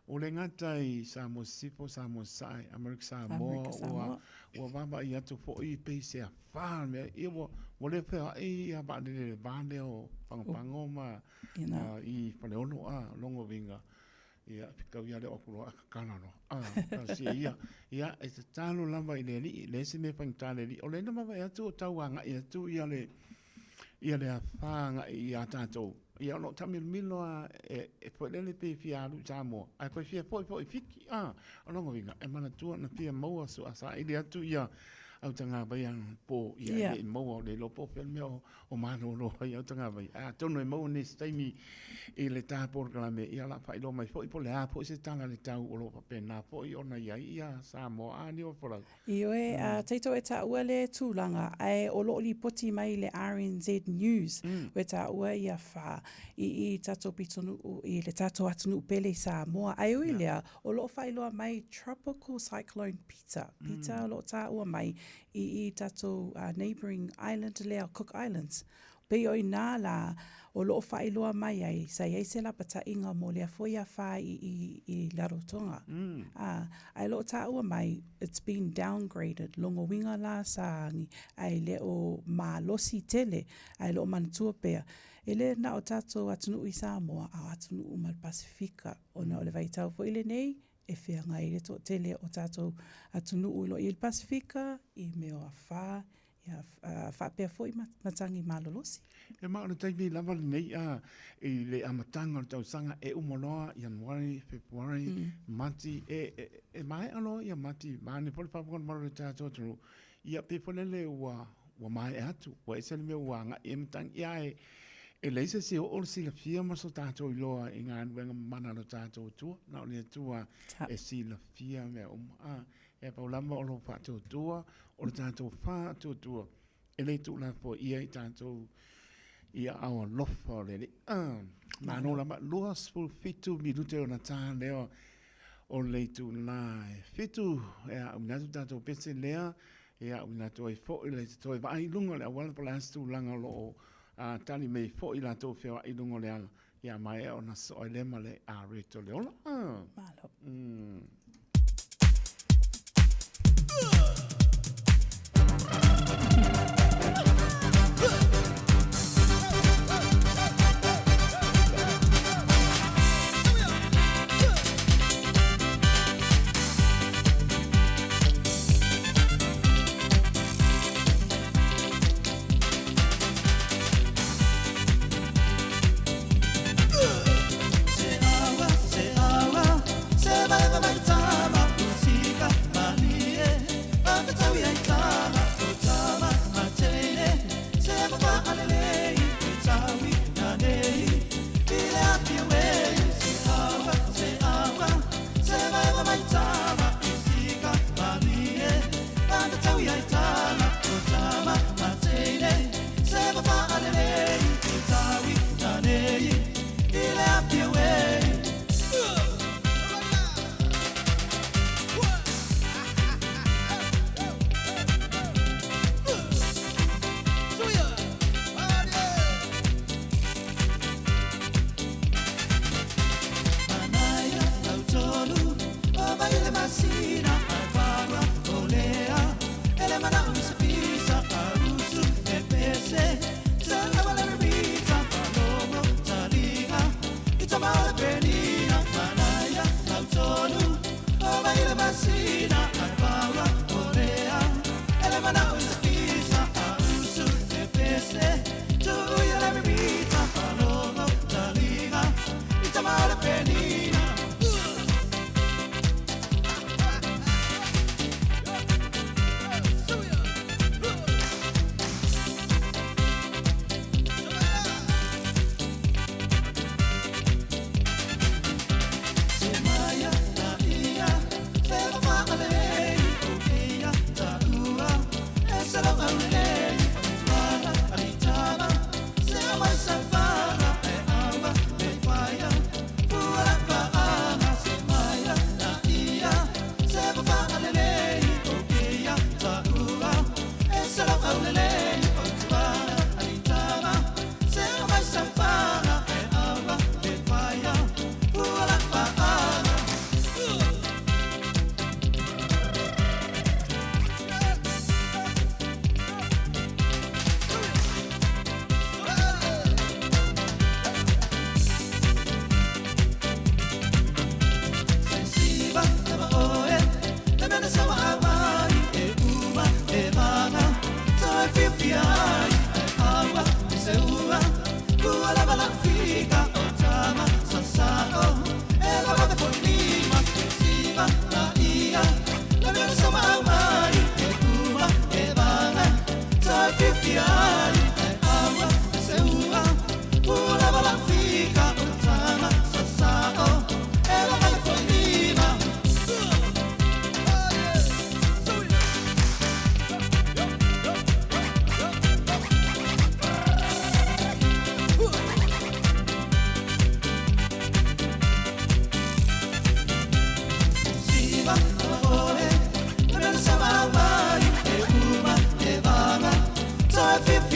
ua le gata i Samoa Sisifo, Samoa Sasae, Amerika Samoa, ua ua vaavaai atu foi pei se afa le mea, ia ua ua le feoai ia vaalele i le va lea o Pagopago ma i Faleolo, a o lona uiga, ia fetaui lava le oo atu loa ae tatala loa. A, talosia ia, ia e tatalo lava i le Alii, e leai se mea e faigata i le Alii. O lea na vaavaai atu o tau agai atu ia le ia le afa agai ia tatou, ia o lo o taamilomilo lava e foi lele pe fia alu i Samoa, ae toe fia foi foi i Fiti. A, o lona uiga, e manatua na fia maua saili atu ia autagavai anapo, ia e le i maua, le iloa po o fea le mea o malolo ai autagavai. Ae atonu e maua nisi taimi i le ta polokalame, ia o le a faailoa mai foi po o le a foi se tala i le tau o lo o faapena foi ona i ai ia Samoa. A Niuafolau. Ioe, a tatou e taua le tulaga, ae o lo o lipoti mai le RNZ News, ua taua ia fa i i tatou pitonuu i le tatou atunuu pele i Samoa. Ae ui lea, o lo o faailoa mai Tropical Cyclone Pita, Pita o lo o taua mai i i tatou neighbouring island lea o Cook Islands. Pei o i nā lā o lo o faailoa mai ai, sa i ai se lapataiga mo lea foi afa i i i Rarotonga. Ā, ae o lo o tāua mai, it's been downgraded, logo uiga lā sa agi, ae le o malosi tele, ae o lo o manatua pea, e le na o tātou atunuu i Samoa, a o atunuu uma o le Pasefika, ona o le vaitau foi lenei, e feagai ai le toatele o tātou atunuu o lo o i ai i le Pasefika, i mea o afa, Ia, faapea foi matagi malolosi. E ma o le taimi lava lenei a i le amataga o le tausaga e uma loa Ianuari, Fepuari, Mati, e, e, e maea loa ia Mati, vaeane foi le faafofoga mamalu o le tatou atunuu, ia pei foi lele ua, ua maea atu, ua ese le mea ua agai i ai matagi, ia ae e leai se isi e oo le silafia ma so tatou iloa i galuega mamana a lo tatou Atua, na o le Atua e silafia mea uma. A, E pau lava o lou faatuatua, o le tatou faatuatua, e le tuulafoaia i tatou i aao alofa o le Alii. Ah, malo lava, 27 minute ona ta lea o le itula e 7, e auina atu tatou pese lea, e auina atu ai foi le toe vaai i luga o le auala po o le a se tulaga o lo o tali mai foi latou feoai i luga o le ala. Ia maea ona soo ai lea ma le areto le ola. Malo.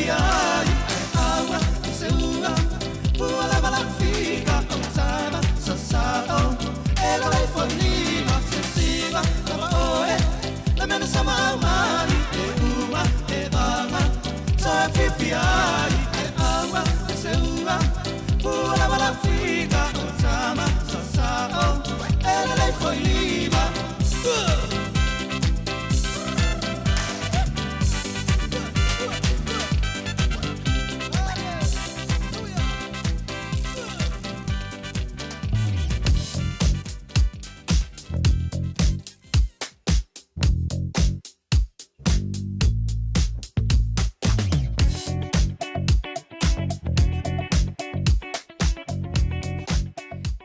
fiafia ai Ae aua e se ua Fua lava lau fika O tama sa sa o E lala ifo i lima Se siva lava oe Le mea na sama au mai E ua e vaga Toe fiafia ai Ae aua e se ua Fua lava lau fika O tama sa sa o E lala ifo i lima Ua!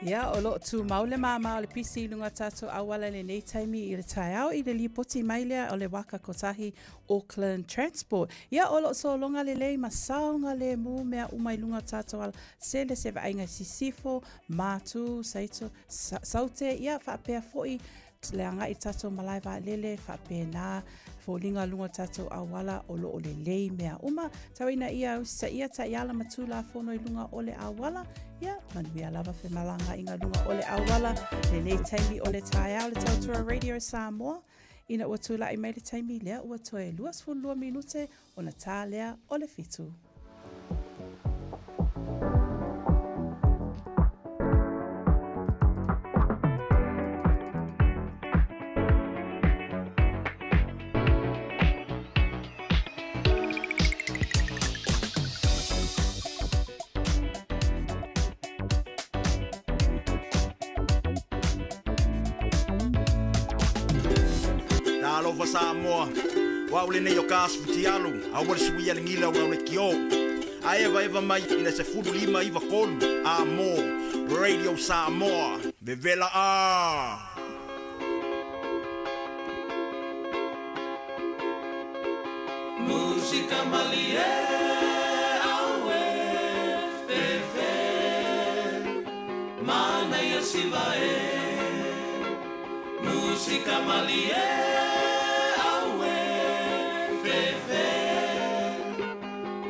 Ia, o lo o tumau le māmā o le pisi i luga o tātou auala i lenei taimi i le taeao i le lipoti mai lea o le waka kotahi Auckland Transport. Ia, o lo o sologa lelei ma saogalēmū mea uma i luga o tātou ala, sele se vaaiga i sisifo, mātū, saito, sa, saute, ia, faapea foʻi le agai i tātou malae vaalele, faapena, foliga luga o tātou auala o lo o lelei mea uma. Tau ina ia usitaia taiala ma tulafono i luga o le auala, ia, manuia lava femalagaaiga luga o le auala, lenei taimi o le taeao le Tautua Radio Samoa. Ina ua tulai mai le taimi lea ua toe 22 minute ona tā lea o le fitu. Talofa Samoa, o au lenei o ka asu fitialu, aua le suia le gila o lau le kio. A evaeva mai i le 15 93 a mo Radio Samoa, vevela a! Musika malie aue fefe Manaia siva e Musika malie aue fefe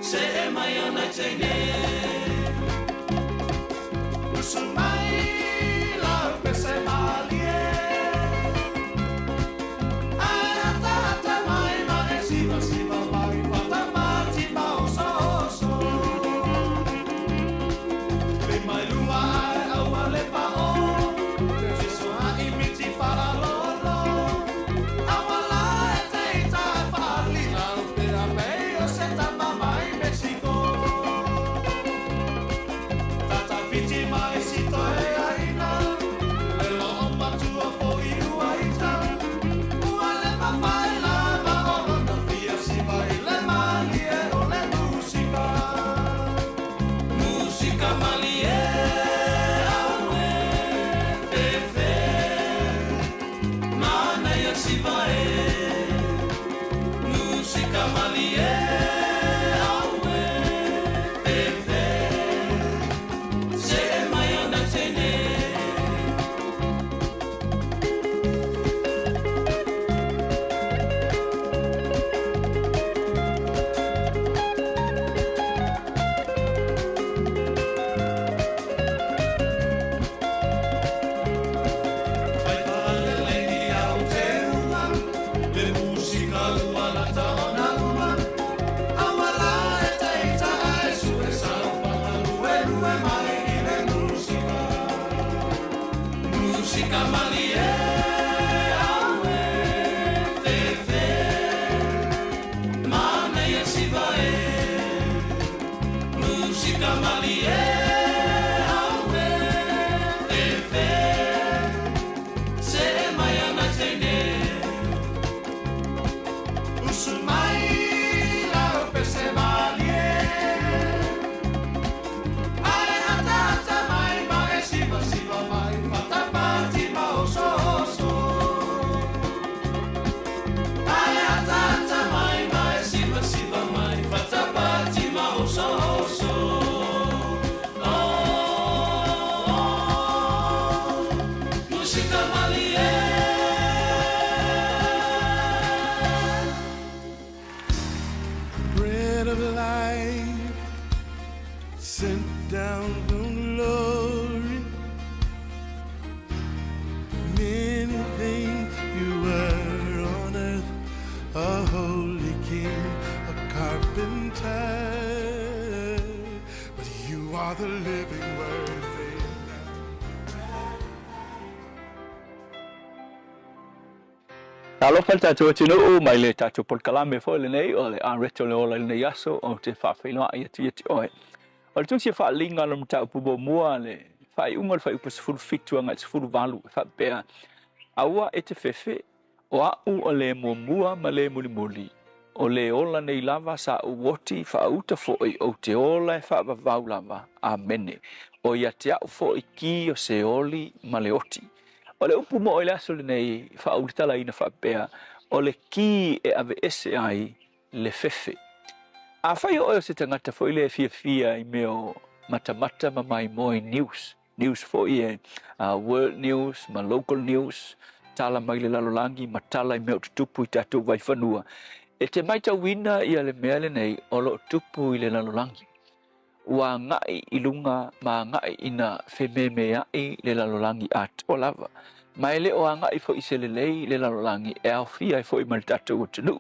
Se e mai ona teine Usu mai lau pese malie Ae ataata mai ma e siva siva mai Fatamati ma oso oso Le mai lua ae aua le pao Tiso ha'i miti wharalolo Aua la e teita e whaalila Pea pei o se tama mai Mexico Tata whiti mai si toe aina Le loo matua fo'i ua ita Ua le mawhai lava o lona fia siva i le malie o le musika Musika malie aue fefe Manaia siva e Musika malie aue fefe Se e mai ona teine Fai faalelei ni au te uma Le musika ua lata ona uma Aua la e teita ae sue saupanga luelue mai i le musika Musika malie aue fefe Manaia siva e Musika malie aue fefe Se e mai ana teine Usu mai lau pese malie Ae ataata mai ma e siva siva mai Fatapati ma oso oso Ae ataata mai ma e siva siva mai Fatapati ma oso oso of life, sent down from glory. Many things you were on earth, a holy king, a carpenter. But you are the living word. Talofa le tatou atunuu mai le tatou polokalame foi lenei o le Areto le Ola i lenei aso ou te faafeiloai atu ia te oe. O le tusi e faaliga o le mataupu muamua le faaiuga o le fuaiupu 17 agai 18 e faapea, Aua e te fefe, o a'u o le muamua ma le mulimuli, o le ola nei lava sa ou oti faauta foi ou te ola e faavavau lava. Amene. O ia te a'u foi ki o Seoli ma le oti. O le upu mo'o i le aso lenei, faaulitalaina faapea, o le ki e aveese ai le fefe. Afai o oe o se tagata foi lea e fiafia i mea o matamata ma maimoa i news, news foi e world news ma local news, tala mai le lalolagi ma tala i mea o tutupu i tatou vaifanua, e te maitauina ia le mea lenei o lo o tupu i le lalolagi. Ua agai i luga ma agai ina fememeaʻi le lalolagi atoa lava, ma e le o agai foi i se lelei le lalolagi e aofia ai foi ma le tatou atunuu.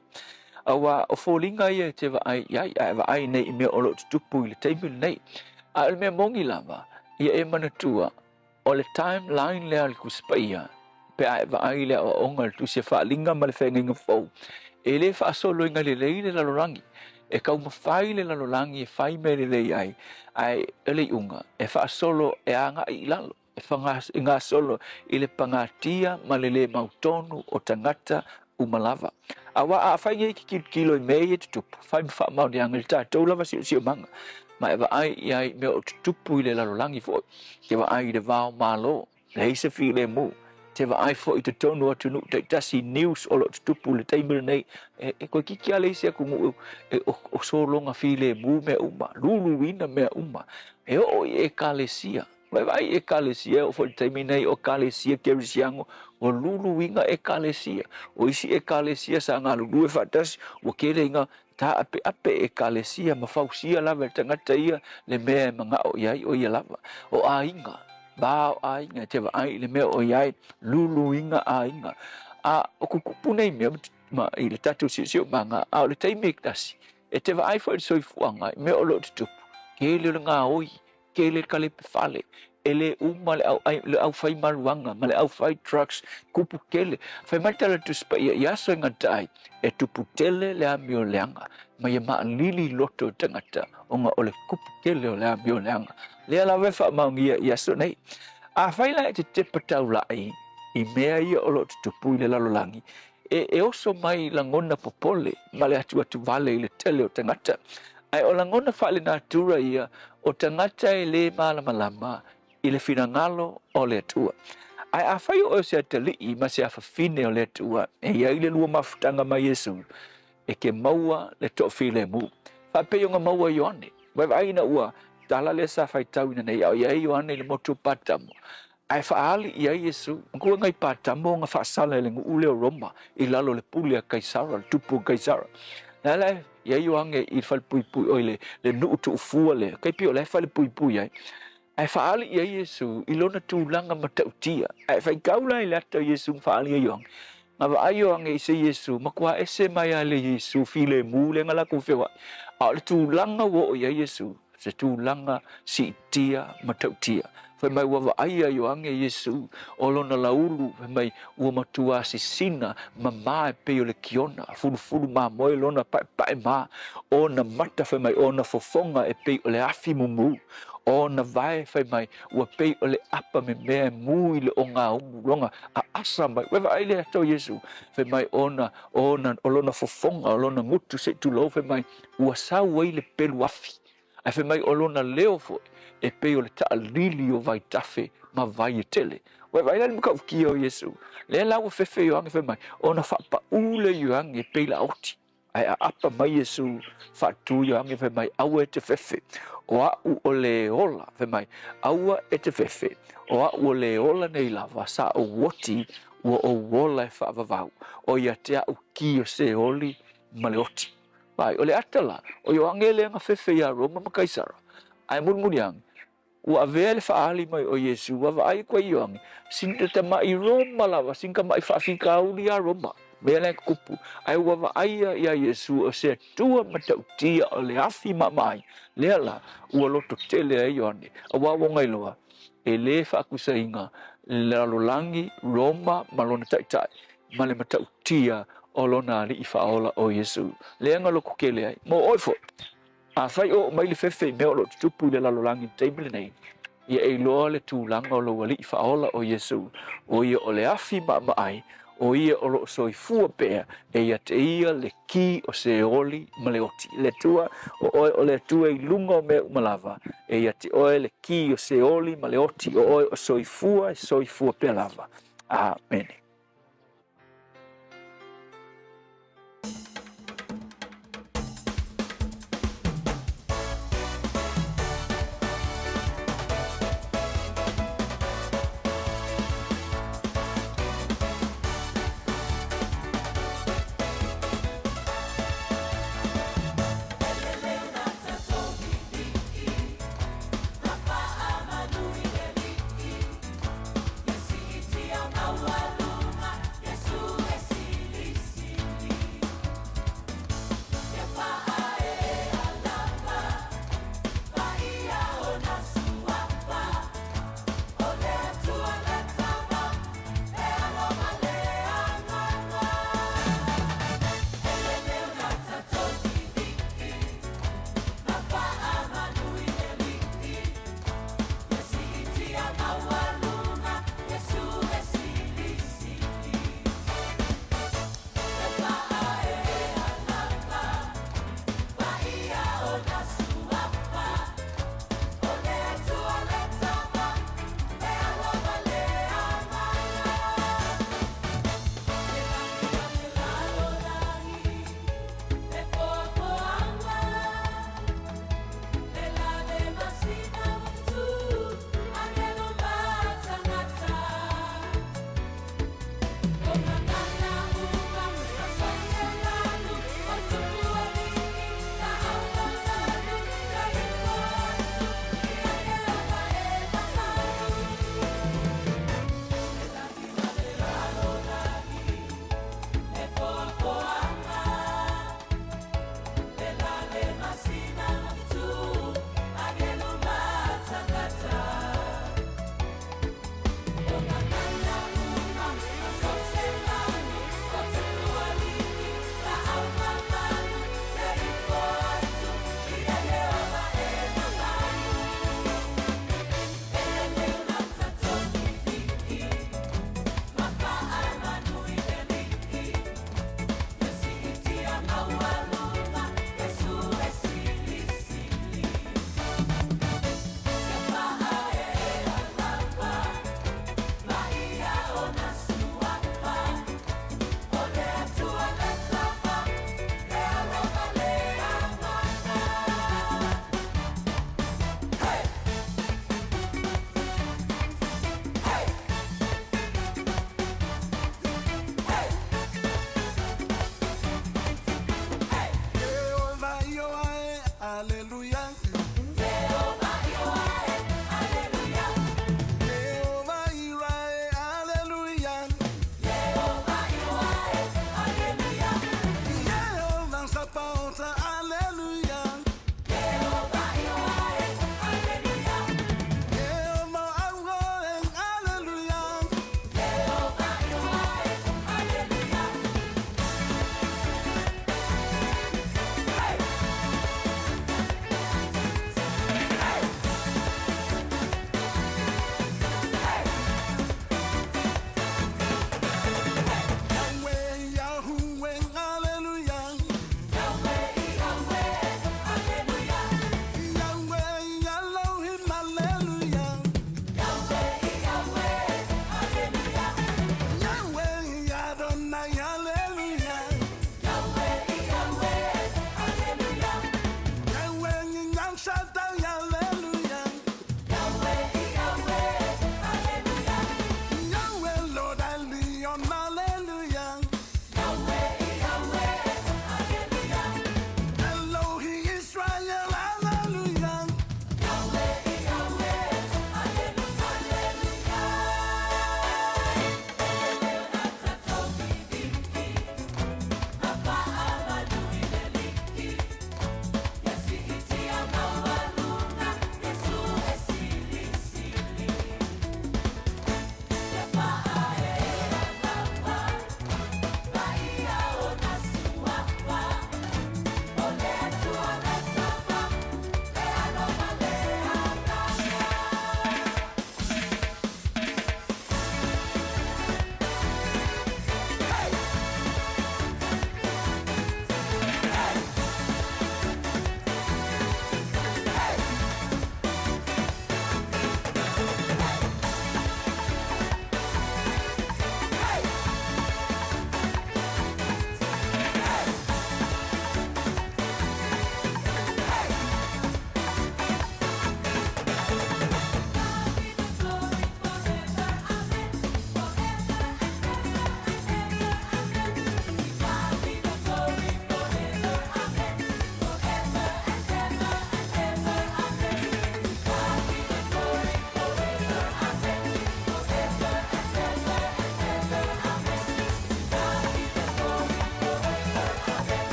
Aua o foliga ia e te vaai i ai, a e vaai nei i mea o lo o tutupu i le taimi lenei. A o le mea moni lava, ia e manatua, O le timeline lea a le Tusi Paia, pe a e vaai i le aoaoga i le Tusi a Faaaliga ma le Feagaiga Fou, e le faasoloina lelei le lalolagi. E taumafai le lalolagi e fai mea lelei ai, ae o le iuga, e faasolo e agai i lalo, e gasolo i le pagatia ma le le mautonu o tagata uma lava. Aua a fai nei ke tilotilo i mea ia e tutupu, fai ma faamaoniaga i le tatou lava siosiomaga, ma e vaai i ai i mea o tutupu i le lalolagi foi, te vaai i le va o Malo, leai se filemu, te vaai foi i totonu o atunuu taitasi i news o lo o tutupu i le taimi lenei, e toeitiiti lava le isi atunuu e o sologa filemu mea uma, luluina mea uma, e oo i Ekalesia. Vaivai i Ekalesia, e oo foi i le taimi nei o Ekalesia Kerisiano, ua luluina Ekalesia. O isi Ekalesia sa galulue faatasi, ua tele ina taapeape Ekalesia ma fausia lava e le tagata ia le mea e manao i ai o ia lava. O aiga, va o aiga e te vaai i le mea o i ai, luluina aiga. A o tutupu nei mea ma i le tatou siosiomaga, a o le taimi e tasi, e te vaai foi i le soifuaga i mea o lo o tutupu, tele o le gaoi, Tele kalepe fale, e le uma le au ai, le au fai maluaga ma le au fai drugs, tupu tele. Fai mai le Tala Tusi Paia i aso e gata ai, e tupu tele le amio leaga, ma ia maalili i loto o tagata, ona o le tupu tele o le amio leaga. Lea lava e faamaonia i aso nei. Afai la e te tepa taulai i mea ia o lo o tutupu i le lalolagi, e, e oso mai lagona popole ma le atuatu vale i le tele o tagata. Ae o lagona faalenatura ia o tagata e lē malamalama i le finagalo o le Atua. Ae afai o oe o se atalii ma se afafine o le Atua, e i ai le lua mafutaga ma Iesu, e te maua le toafilemu. Faapei ona maua e Ioane. Vaevaai ina ua tala lea sa faitauina nei, a o i ai Ioane i le motu o Patamo, Ae faaali i ai Iesu, matua ngai Patamo ona faasala e le nuu lea o Roma i lalo o le pule a Kaisara, le tupu o Kaisara. Le ala e i ai Ioane i le falepuipui, oi le, le nuu tuufua lea, kai pei o la e falepuipui ai. Ae faaali i ai Iesu i lona tulaga matautia. Ae faitau la i le ata o Iesu na faaali ai Ioane. Na vaai Ioane i se Iesu, matua ese mai lava le Iesu filemu lea na latou feoai. A o le tulaga ua oo i ai Iesu, se tulaga siitia matautia. Fai mai ua vaaia Ioane Iesu, o lona laulu, fai mai ua matua sisina mamā e pei o le kiona, fulufulu mamoe lona paepae ma ona mata, fai mai ona fofoga e pei o le afi mumu, ona vae, fai mai ua pei o le apa memea e mu i le ogaumu lona aasa mai. Ua vaai le ata o Iesu, fai mai ona, ona, o lona fofoga, o lona gutu se i tulou, fai mai ua sau ai le pelu afi, ae fai mai o lona leo foi e pei o le taalili o vaitafe ma vai e tele. Ua e vaai la i le matautia o Iesu, lea la ua fefe Ioane fai mai, ona faapaū lea Ioane e pei laoti, ae aapa mai Iesu faatu Ioane fai mai, aua e te fefe, o a'u o le ola, fai mai, aua e te fefe, o a'u o le ola nei lava sa ou oti, ua ou ola e faavavau, o ia te a'u ki o Seoli ma le oti. Vaai, o le ata la, o Ioane lea na fefe iā Roma ma Kaisara, ae mulimuli ane, ua avea le faaali mai o Iesu, ua vaai atu ai Ioane, sina tama'i Roma lava, sina tama'i faafitauli iā Roma, mea la e tutupu, ae ua vaaia iā Iesu o se Atua matautia o le afi maamaai, lea la, ua loto tele ai Ioane, auā ua nailoa, e lē faatusaina le lalolagi Roma ma lona taitai, ma le matautia o lona Alii Faaola o Iesu, lea na loto tele ai. Mo oe foi, afai o oo mai le fefe i mea o lo o tutupu i le lalolagi i le taimi lenei, ia e iloa le tulaga o lou Alii Faaola o Iesu, o ia o le afi maamaai, o ia o lo o soifua pea, e ia te ia le ki o Seoli ma le oti. Le Atua, o oe o le Atua i luga o mea uma lava, e ia te oe le ki o Seoli ma le oti, o oe o soifua e soifua pea lava. Amene.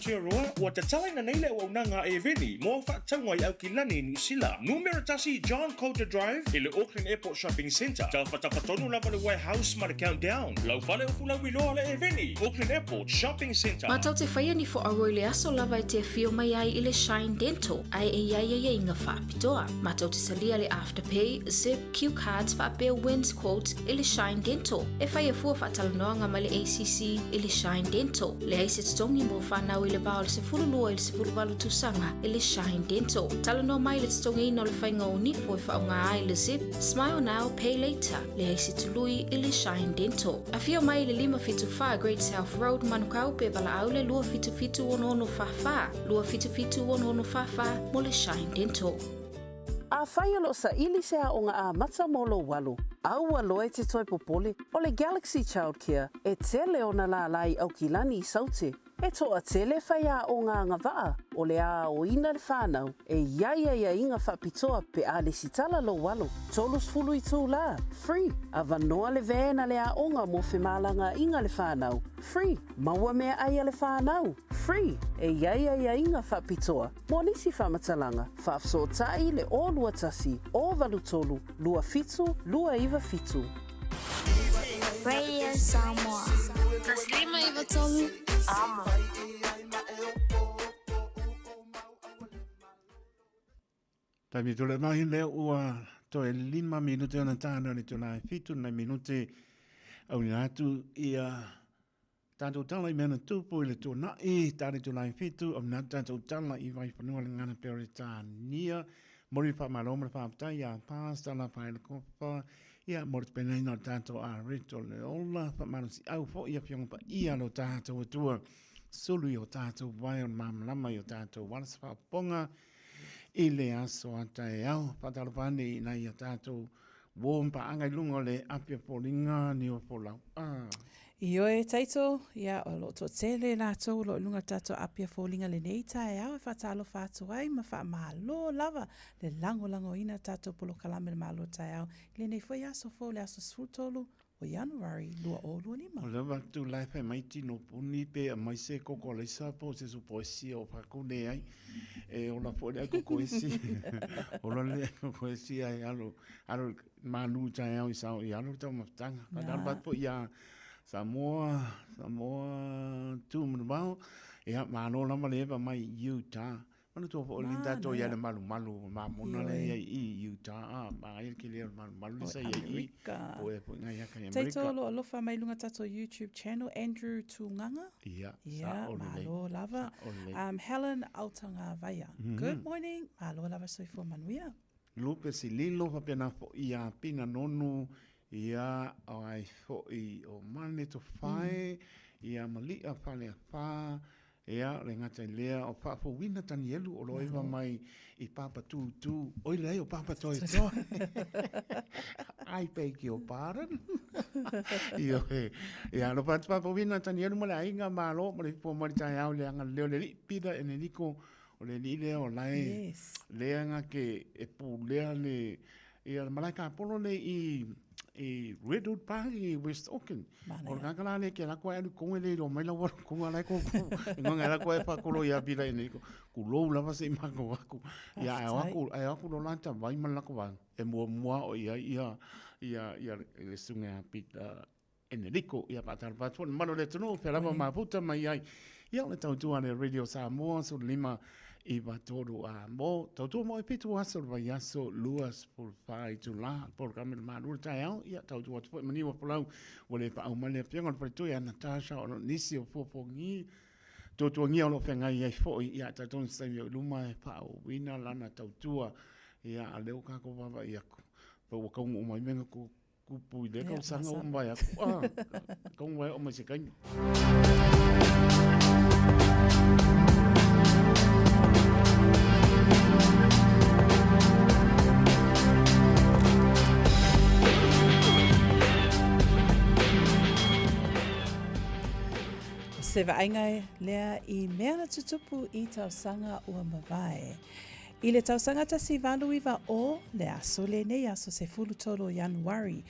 Aotearoa, ua tatalaina nei le auaunaga a Airveni mo au faatauga i Aukilani i Niu Sila. Numera 1 John Coulter Drive i le Auckland Airport Shopping Centre. Tafatafa tonu lava le Warehouse ma le Countdown. Lau fale o Fulauiloa le Airveni, Auckland Airport Shopping Centre. Mātou te whaia ni whoaroa i le aso lava e te awhio mai ai i le Shine Dental, ae e iai aiaiga whaapitoa. Mātou te talia le Afterpay, Zip, Cue Cards whaapea Wins Quote i le Shine Dental. E whai a fua whaatalanoanga mai le ACC i le Shine Dental. Leai se totogi mo whanau i le va o le 12 i le 18 tausaga i le Shine Dental. Talanoa mai le totogiina o le whainga o nifo e whaonga ai le Zip, Smile Now, Pay Later. Leai se tului i le Shine Dental. Afio mai i le 574 Great South Road, Manukau, pe valaau le 277 6644, 277 6644 mo le Shine Dental. Afai o lo o saili se aoga amata mo lou alo, aua loa e te toe popole, o le Galaxy Childcare e tele ona lālā i Aukilani i Saute. E toatele faiaoga agavaa o le aoina le whanau e i ai aiaiga faapitoa pe a lesitala lou alo, 30 itulā, free, avanoa le van a le aoga mo femalagaaiga le whanau, free, maua meaai a le whanau, free, e i ai aiaiga faapitoa mo nisi faamatalaga, faafesootai le 021 083 27 297. Radio Samoa. 153 Amo. Taimi tole mahi lea ua toe lima minute ona tāna le tōna e fitu nei minute au ni atu ia Tātou tala i mea na tūpu i le tuana'i, tāre tūnai whitu, o mea tātou tala i Vaiwhanua le ngana Peretānia. Mori whamaro ma le whāptai i a Pāsta la whaele kopa, ia mori te penaina o tātou a Rito le ola, whamaro si au fo ia whionga pa ia lo tātou atua, sulu i o tātou vai o māmalama i o tātou wala sa whaponga i le aso ata e au, whātalo whane i nai a tātou Warm paʻaga i luga o le Apia Foliga ni o Folau. Ah. Ioe Taito, ia o lo o toatele latou o lo o i luga o le tatou Apia Foliga lenei taeao e faatalofa atu ai ma faamalo lava le lagolagoina o tatou polokalame le Malo Taeao i lenei foi aso fou le aso 13 o Ianuari 2025. O lea atu la e fai mai tino puni pe aumai se koko alaisa po o se supo esi o fakou leai. E ola foi le ai koko esi. Ola le ai koko esi ai alo alo malu taeao i sao i alo tau mafutaga. Whakatalo atu foi ia Samoa, Samoa Tūmanuvao. Ia, malo lava le eva mai Utah. Manatua foi o le tatou ia le malumalu mamona le ia i Utah a ma ai ke le malumalu le sa ia i po e foi ngai aka i Amerika. Taito lo alofa mai lunga tatou YouTube channel Andrew Tunganga. Ia, sa o le Malo lava. Um, Helen Autangavaia. Mm -hmm. Good morning. Malo lava soifua manuia. Lupe Sililo faapena foi ia Pina Nonu ia ai foi o Mane Tofae mm. ia Mali'a Faleafa Ea, le gata i lea, o Faafouina Tanielu o lo eva mai i Papatūtū, oi leai o Papatoetoe. I beg your pardon. Ioe. Ia, alofa atu Faafouina Tanielu ma le aiga malo ma le fua mai le taeao le aga leo le alii Peter Enerico, o le alii lea o lae, Yes. lea nga ke e pulea le Ia, le malae kapolo le i, i Redwood Park i West Auckland. O le kaka la le ke la koe alu konge le ilo mai la waru konga lai ko ko. Ngonga la koe pa kolo ia pila i nei ko. Ku lou lava se i mako aku. Ia ai aku ai aku lo lata vai ma la ko va. E mua mua o ia ia ia ia le sunga a Peter Enerico, ia whaatalapa atu le mamalu o le atunuu, pea lava mafuta mai ai. Ia o le tautua le Radio Samoa, 15 93 a mo, tautua mo e pitu aso le vaiaso, 24 itula, polokalame le malu le taeao, ia tautua atu foi maniu o folau, ua le paau mai le afioga o le faletui a Natasha o nisi o fuafuagia, tuatuagia o lo o feagai ai foi, ia e talitonu se taimi o i luma e faaauauina lana tautua, ia a lea ua kākou vaavaai aku, pe ua kaunuu mai mea na Kupu i lea tausaga ua mavae atu. Ah, kaunuu mai se taimi. Se vaaiga lea i mea na tutupu i tausaga ua mavae. I le tausaga 1890, le aso lenei aso 13 o Ianuari,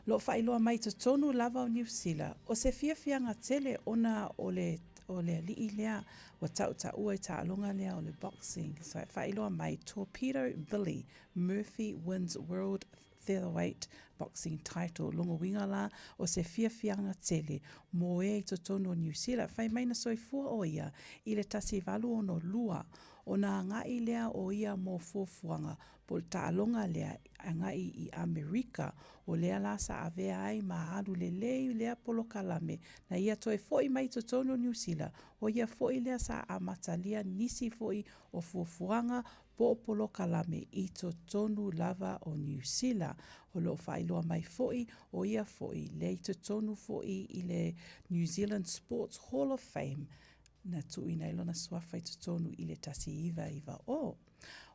lo faailoa mai totonu lava o Niu Sila, o se fiafiaga tele ona o le. O le aliʻi lea ua taʻutaʻua i taaloga lea o le boxing. So e faailoa mai, Torpedo Billy Murphy wins world featherweight boxing title. Lona uiga la, o se fiafiaga tele mo e i totonu o Niu Sila. Fai mai na soifua o ia i le 1862, ona agaʻi lea o ia mo fuafuaga po o le taaloga lea agaʻi i ʻAmerika, o lea la sa avea ai ma alu lelei lea polokalame na ia toe foʻi mai i totonu o Niu Sila, o ia foʻi lea sa amatalia nisi foʻi o fuafuaga po o polokalame i totonu lava o Niu Sila. O lo o faailoa mai foʻi, o ia foʻi lea i totonu foʻi i le New Zealand Sports Hall of Fame na tuuina ai lona suafa i totonu i le 1990.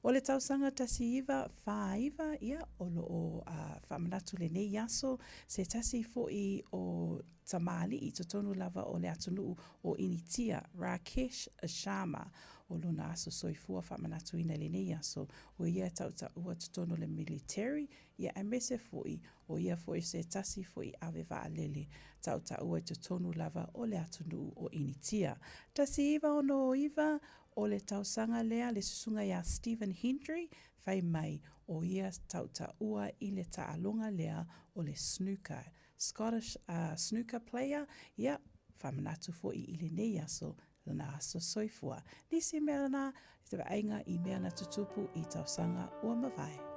O le tausaga 1949, ia, o lo o faamanatu lenei aso, se tasi foʻi o tamalii i totonu lava o le atunuu o Initia, Rakesh Sharma, o lona aso soifua faamanatuina i lenei aso, o ia e tautaua totonu o le military, ia aemaise foʻi, o ia foʻi se tasi foʻi ave vaalele tautaua i totonu lava o le atunuu o Initia. 1969, O le tausaga lea le susuga iā Stephen Hendry, fai mai, o ia tautaua i le taaloga lea o le snooker. Scottish snooker player, ia, faamanatu foʻi i lenei aso, lona aso soifua. Nisi mea na, i te vaaiga i mea na tutupu i tausaga ua mavae.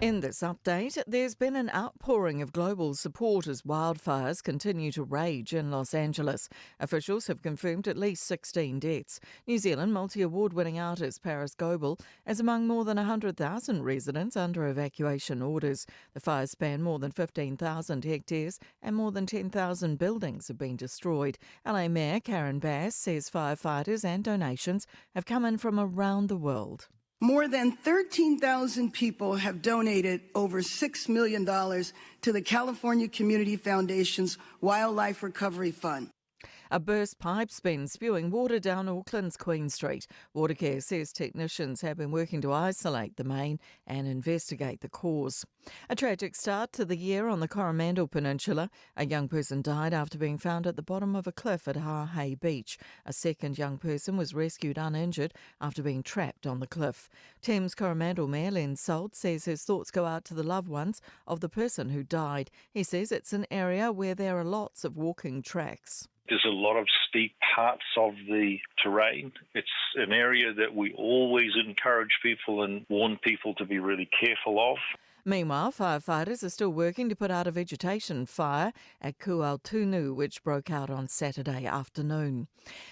In this update, there's been an outpouring of global support as wildfires continue to rage in Los Angeles. Officials have confirmed at least 16 deaths. New Zealand multi award winning artist Paris Goebel is among more than 100,000 residents under evacuation orders. The fires span more than 15,000 hectares and more than 10,000 buildings have been destroyed. LA Mayor Karen Bass says firefighters and donations have come in from around the world. More than 13,000 people have donated over $6 million to the California Community Foundation's Wildlife Recovery Fund. A burst pipe's been spewing water down Auckland's Queen Street. Watercare says technicians have been working to isolate the main and investigate the cause. A tragic start to the year on the Coromandel Peninsula. A young person died after being found at the bottom of a cliff at Hahei Beach. A second young person was rescued uninjured after being trapped on the cliff. Thames Coromandel Mayor Len Salt says his thoughts go out to the loved ones of the person who died. He says it's an area where there are lots of walking tracks. There's a lot of steep parts of the terrain. It's an area that we always encourage people and warn people to be really careful of. Meanwhile, firefighters are still working to put out a vegetation fire at Kuaotunu, which broke out on Saturday afternoon.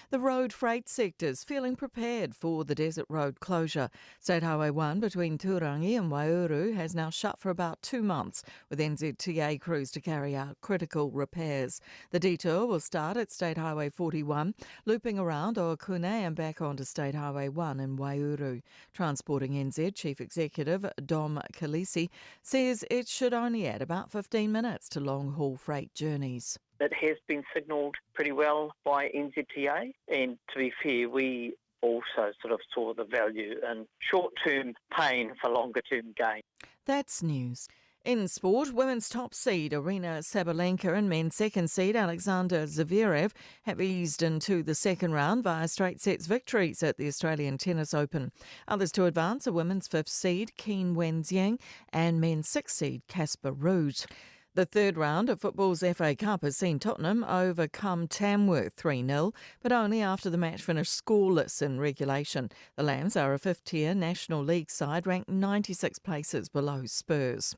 The road freight sector is feeling prepared for the Desert Road closure. State Highway 1 between Turangi and Waiouru has now shut for about two months, with NZTA crews to carry out critical repairs. The detour will start at State Highway 41, looping around Ohakune and back onto State Highway 1 in Waiouru. Transporting NZ Chief Executive Dom Khaleesi says it should only add about 15 minutes to long haul freight journeys. It has been signalled pretty well by NZTA, and to be fair, we also sort of saw the value in short term pain for longer term gain. That's news. In sport, women's top seed Aryna Sabalenka and men's second seed Alexander Zverev have eased into the second round via straight sets victories at the Australian Tennis Open. Others to advance are women's fifth seed Qin Wenxiang and men's sixth seed Casper Ruud. The third round of football's FA Cup has seen Tottenham overcome Tamworth 3 0, but only after the match finished scoreless in regulation. The Lambs are a fifth tier National League side ranked 96 places below Spurs.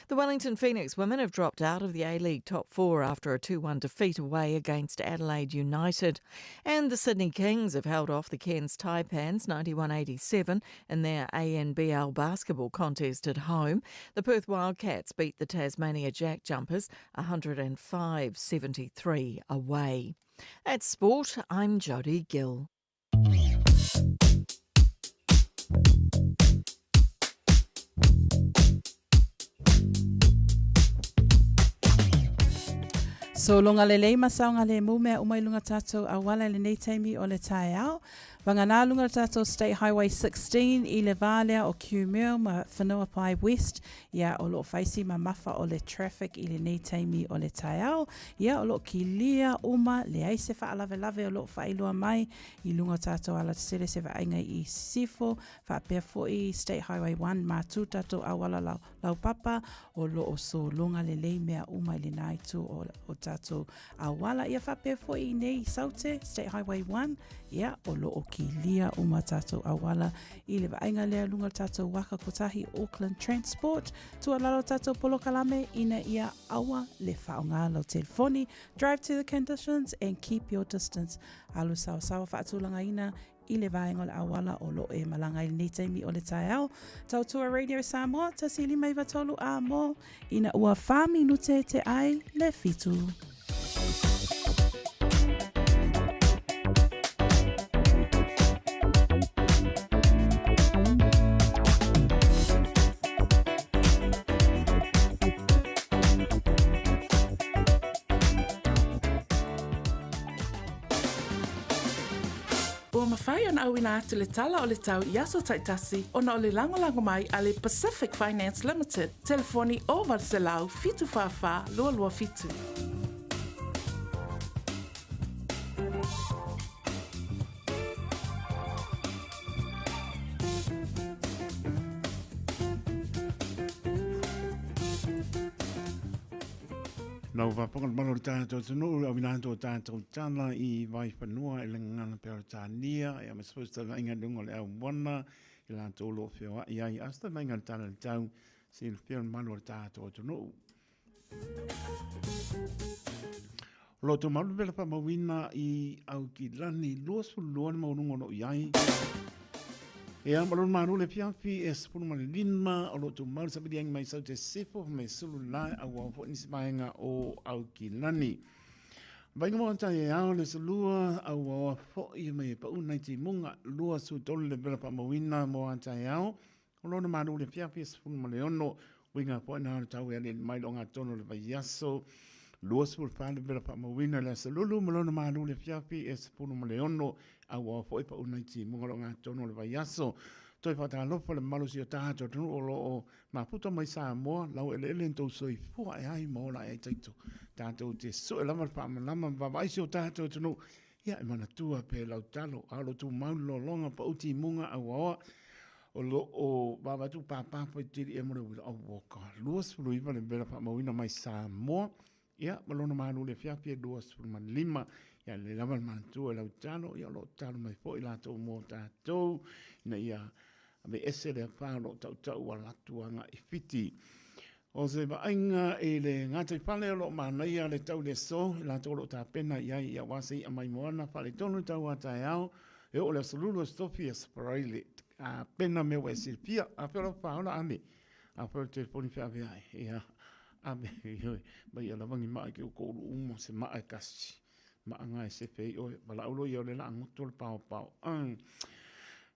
The Wellington Phoenix women have dropped out of the A League top four after a 2 1 defeat away against Adelaide United. And the Sydney Kings have held off the Cairns Taipans 91 87 in their ANBL basketball contest at home. The Perth Wildcats beat the Tasmania Jack Jumpers 105 73 away. At sport, I'm Jodie Gill. Sologa lelei ma saogalemu mea uma i luga tatou auala i lenei taimi o le taeao. Vagana luga o le tatou State Highway 16 i le va lea o Kumeu ma Whenuapai West, ia o lo o fai si mamafa o le traffic i lenei taimi o le taeao. Ia o lo o kilia uma, leai se faalavelave o lo o faailoa mai i luga o tatou alatetele se vaaiga i Sisifo, faapea foi State Highway 1 matu tatou auala lau, laupapa o lo o sologa lelei mea uma i lena itu o, o tatou auala. Ia faapea foi i nei i Saute, State Highway 1, ia o lo o kilia uma tatou auala i le vaaiga lea lunga o tatou waka kotahi Auckland Transport. Tuualalo tatou polokalame ina ia aua le faaaoga lau telefoni. Drive to the conditions and keep your distance. Alu sawasawa faatulagaina i le vaega o le auala o lo o e malaga ai lenei taimi o le taeao. Tautua Radio Samoa, 1 5 9 3 a mō, ina ua 4 minute te ai le fitu. Ua mafai ona auina atu le tala o le tau i aso taitasi ona o le lagolago mai a le Pacific Finance Limited, telefoni 0800 744 227. Nau whaponga le malo le tātou atunuu, au ina atu o tātou tala i Vaifanua e le ngana pea o le tānia, e ama suppose tala inga lunga o le au wana, i lātou lo whioa i ai, asta mai ngā tala le tau, si le whio le malo le tātou atunuu. O lo tou malu vela whamauina i Aukilani, 22 le maualuga o lo o i ai. Ia, ma lona malo le afiafi e 15 o lo tou malu savili mai sau te sefo mai sulu la au au foi nisi vaega o Aukilani. Vainga mo tai e ao le salua au au foi mai e pau nei timunga 23 le vela whamauina mo a ao. O lona malo le afiafi e 16 uiga foi na le tau e ale mai lo ngā tono le vaiaso 24 le vela whamauina le aso lulu ma lona malo le afiafi e 16 au au foi pa unai timunga lo ngā tono le vaiaso. Toi whakatalofa le malosi o tātou tonu o lo o maputa mai Samoa, lau ele ele tou soifua e ai ma ola e ai taito. Tātou te soe lava le whaamalama ma vavaisi o tātou tonu. Ia e manatua pe lau talo, a lo tu mau lolonga pa uti munga au aoa, o lo o vavatu pāpā i tiri e mo le wila au woka. 29 le vela whaamauina mai Samoa, ia ma lona malu le fiafi e 25, ia le lava le manatua e lau talo, ia o lo talo mai foi latou mo tātou, ina ia ave ese le wha lo tau tau a latu anga i whiti. O se vaaiga i le Ngātai Whale o lo manaia le tau le so, i latou o lo tapena i ai ia wase i a mai moana whale tonu tau a taeao, e o le asolulu a stofi a sparaile, a pena mea ua e silafia, a whio lau whaola ame, a whio le telefoni whia ai, ia, ame, ioi, mai a lawangi maa ki o koulu umo se maa e kasi, maa ngai se fei oe, wala ulo ia o le la angoto le pao pao.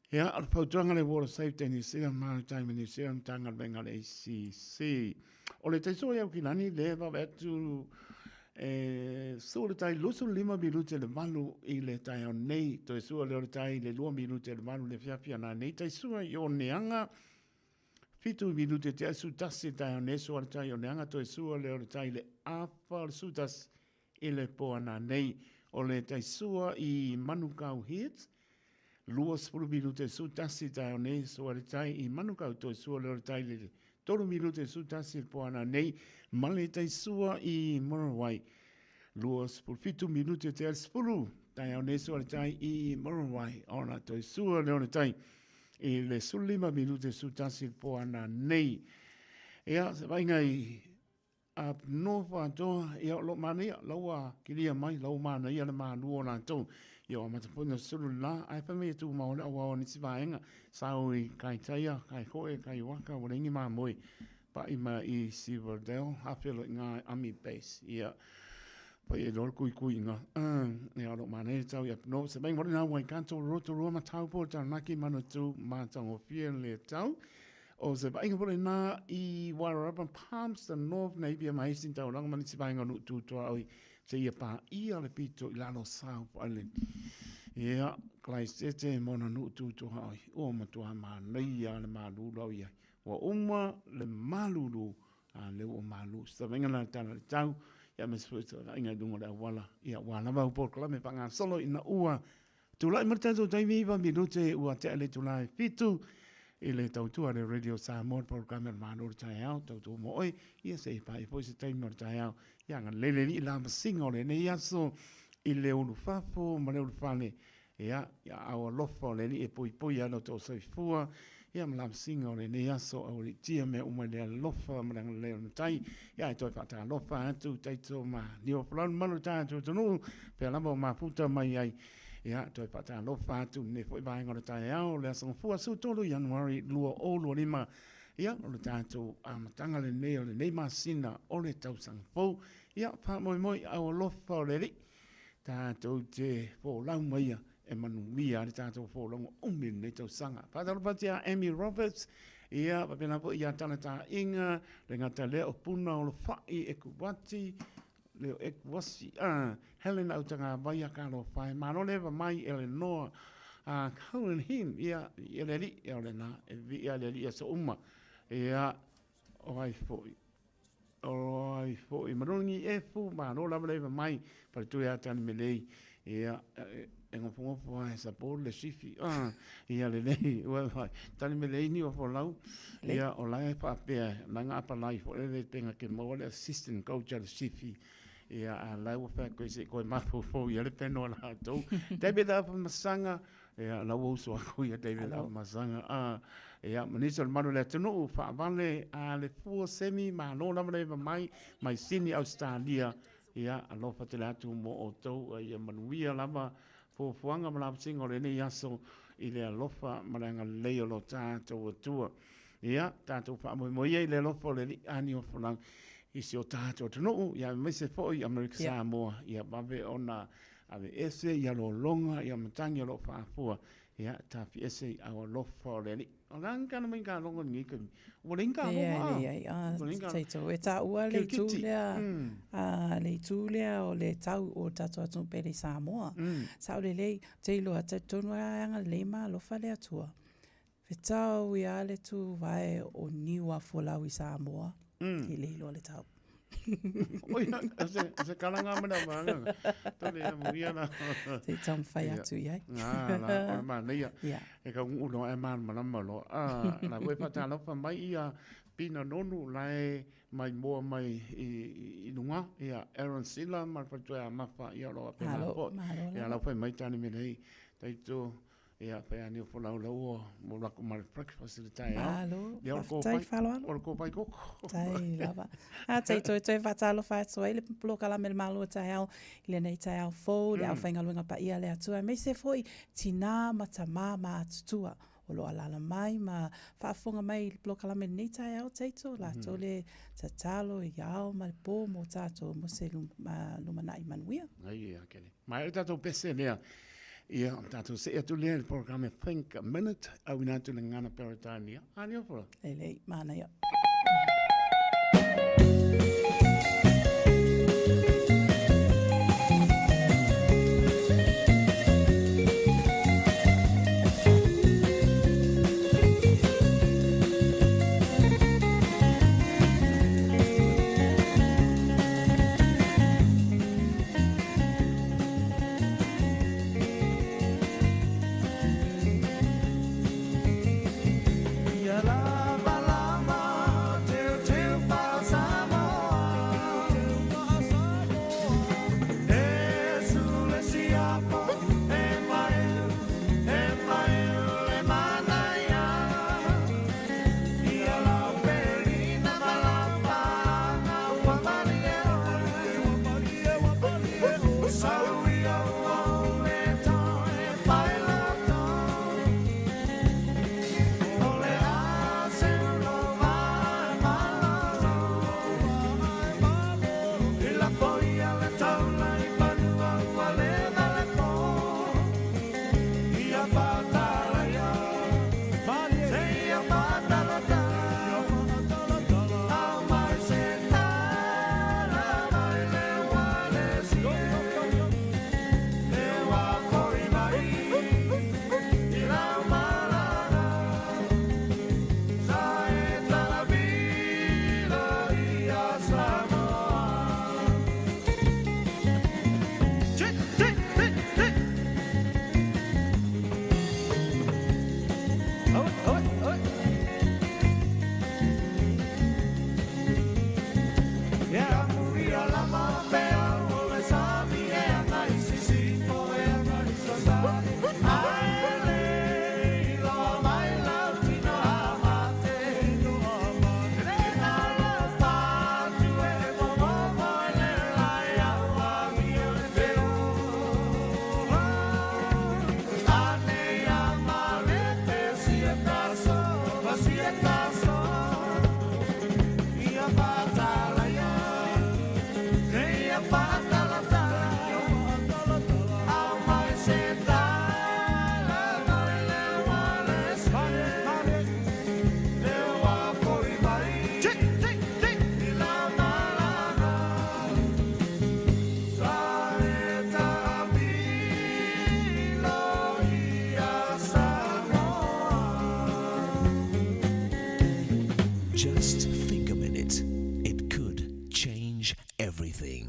Ia, o le fautuaga le Water Safety New Zealand, Maritime New Zealand, Matagaluega a le ACC. O le taisua i Aukilani, le vave atu e sua le tai 25 minute le valu i le taeao nei, toe sua lea o le tai le 2 minute le valu le afiafi ana nei, taisua i Oneaga, 7 minute te asu tasi le taeao nei, sua le tai Oneaga, toe sua lea o le tai le afa o le su tasi i le po ana nei. O le taisua i Manukau Heads, 20 minute su tasi taeao nei, sua le tai i Manukau, toe sua lea o le tai le 3 minute su tasi le po ana nei, ma le taisua i Murwai, 27 minute te al 10 taeao nei, sua le tai i Murwai, ona toe sua lea o le tai i le 15 minute su tasi le po ana nei. Ia, se vaaiga i A nofo atoa, ia o lo manaia, lau ua kilia mai, lau manaia le malu o latou. Ia o amata foi na sulu la, ae fai mai e tumau le auao nisi vaega, sao i kai taia, kai koe, kai waka, ua leai ni mamoe, pa'i ma i Silverdale, afe lo i ngā Army Base, ia, pai e loa le kuikuiga. Ia o lo manaia le tau i up north, se mai ngore nā Waikato, Rotorua, Mataupo, Taranaki, Manatū, Matagofie le tau. O se vaaiga foi lena i Wairarapa, Palmerston North, Napier ma Hastings taulaga ma nisi vaega o Nuu Tutoa oi. Seia paia le pito i lalo o South Island. Ia, Kalaisete ma ona nuu tutuaoi, ua matua manaia le malulu au i ai. Ua uma le malulu, a lea ua malu. Se tavaiga la le tala i le tau, ia aemaise foi se tavaiga i luga o le auala. Ia, ua lava au polokalame faagasolo ina ua Tulai mai le tatou taimi 9 minute ua tea le itula e 7 i le tautua a le Radio Samoa le polokalame a le Malo o le taeao tautua mo oe ia se i paia foi se taimi o le taeao ia agalelei le Alii lamasiga o lenei aso i le ulufafo ma le ulufale ia ia au alofa o le Alii e poipoi ai lo outou soifua ia ma lamasiga o lenei aso aualiitia mea uma i le alofa ma le agalelei o le Matai ia ae toe faatalofa atu taito ma Niuafolau le mamalu o le tatou atunuu pea lava o mafuta mai ai ia toe faatalofa atu lenei foi vaega o le taeao le aso Gafua 13 Ianuari 2025 ia o le tatou amataga lenei o lenei masina o le tausaga fou ia faamoemoe i au alofa o le Alii tatou te folau mai ia e manuia ai le tatou folauga umi i lenei tausaga. Faatalofa atu ia Amy Roberts, ia faapena foi ia Tala Taaiga, le gata lea o Puna Olofai Ekuati, Leo Ekuasi, Helen Autagavaia Kalofa e, malo le eva mai Elenoa, Colin Him, ia, ia le alii, ia o lena, e viia le alii i aso uma, ia, o ai foi. O ai foi, Maloni Efu, malo lava le eva mai, faletua ia Tanimelei, ia, e gofogofo lava e support le sifi, ah, ia lelei, ua fai, Tanimelei ni o folau, ia, o la e faapea, na nga apalai foi le penga ke maua le assistant coach a le sifi, ia, a la ua fai atu ai se i koe mafaufau i ai le peno a latou. David Afamasaga, Ia, la ua uso aku ia David Afamasaga. Ah, ia, ma nisi o le malu o le atunuu, faavale a le fua semi, malo lava le eva mai, mai Sini, Ausetalia. Ia, alofa tele atu mo outou, a ia manuia lava fuafuaga ma lavasiga o lenei aso i le alofa ma le agalelei o lo tatou Atua. Ia, tatou faamoemoe ia i le alofa o le Alii Aniofolau i si o tatou atunuu, ia aemaise foi Amerika Samoa, ia vave ona Aveese ia lologa ia matagi o loo faafua ia tafiese i au alofa o le Alii. O le a ni kana mai ka logo ni ka ua le ka logo a. Ua le ka. Taito e ta ua le itu lea a le itu lea o le tau o tatou atunuu pele i Samoa. Sa o lelei te iloa talitonu a agalelei ma alofa le Atua. Fetau ia le tuvae o Niuafolau i Samoa, e le iloa le tau. Oi, o se kalanga ma le vanga. Tole ia muia la. Se i taumafai atu i ai. Ah, la, o le manaia. E ka ngu loa e malamalama loa. Ah, la ue whatalofa mai ia Pina Nonu la e mai moa mai i lunga, ia Aaron Sila ma le faletua ia Mafa ia loa pena po. Ia lau whai mai tani me nei. Taito, Ia, whai ani o folau lau o mo lako ma le breakfast i le taeao. Malo, Ia, o le faafetai kōpai, faaaloalo. o le kōpai koko. Tai lava. A tai toe toe faatalofa atu ai le polokalame Le Malo o Taeao i lenei taeao fou, le aufaigaluega paia a le Atua, aemaise foi tinā ma tamā matutua o lo o alaala mai ma faafofoga mai i le polokalame i lenei taeao Taito, latou le tatalo i ao ma le pō mō tātou mo se lumanai manuia. Ai, ia, kele. Mai le tatou pese lea. Ia, tatou see atu lea i le polokalame Think a Minute, auina atu le gagana Peretania. A Niofolo? Lelei, manaia. everything.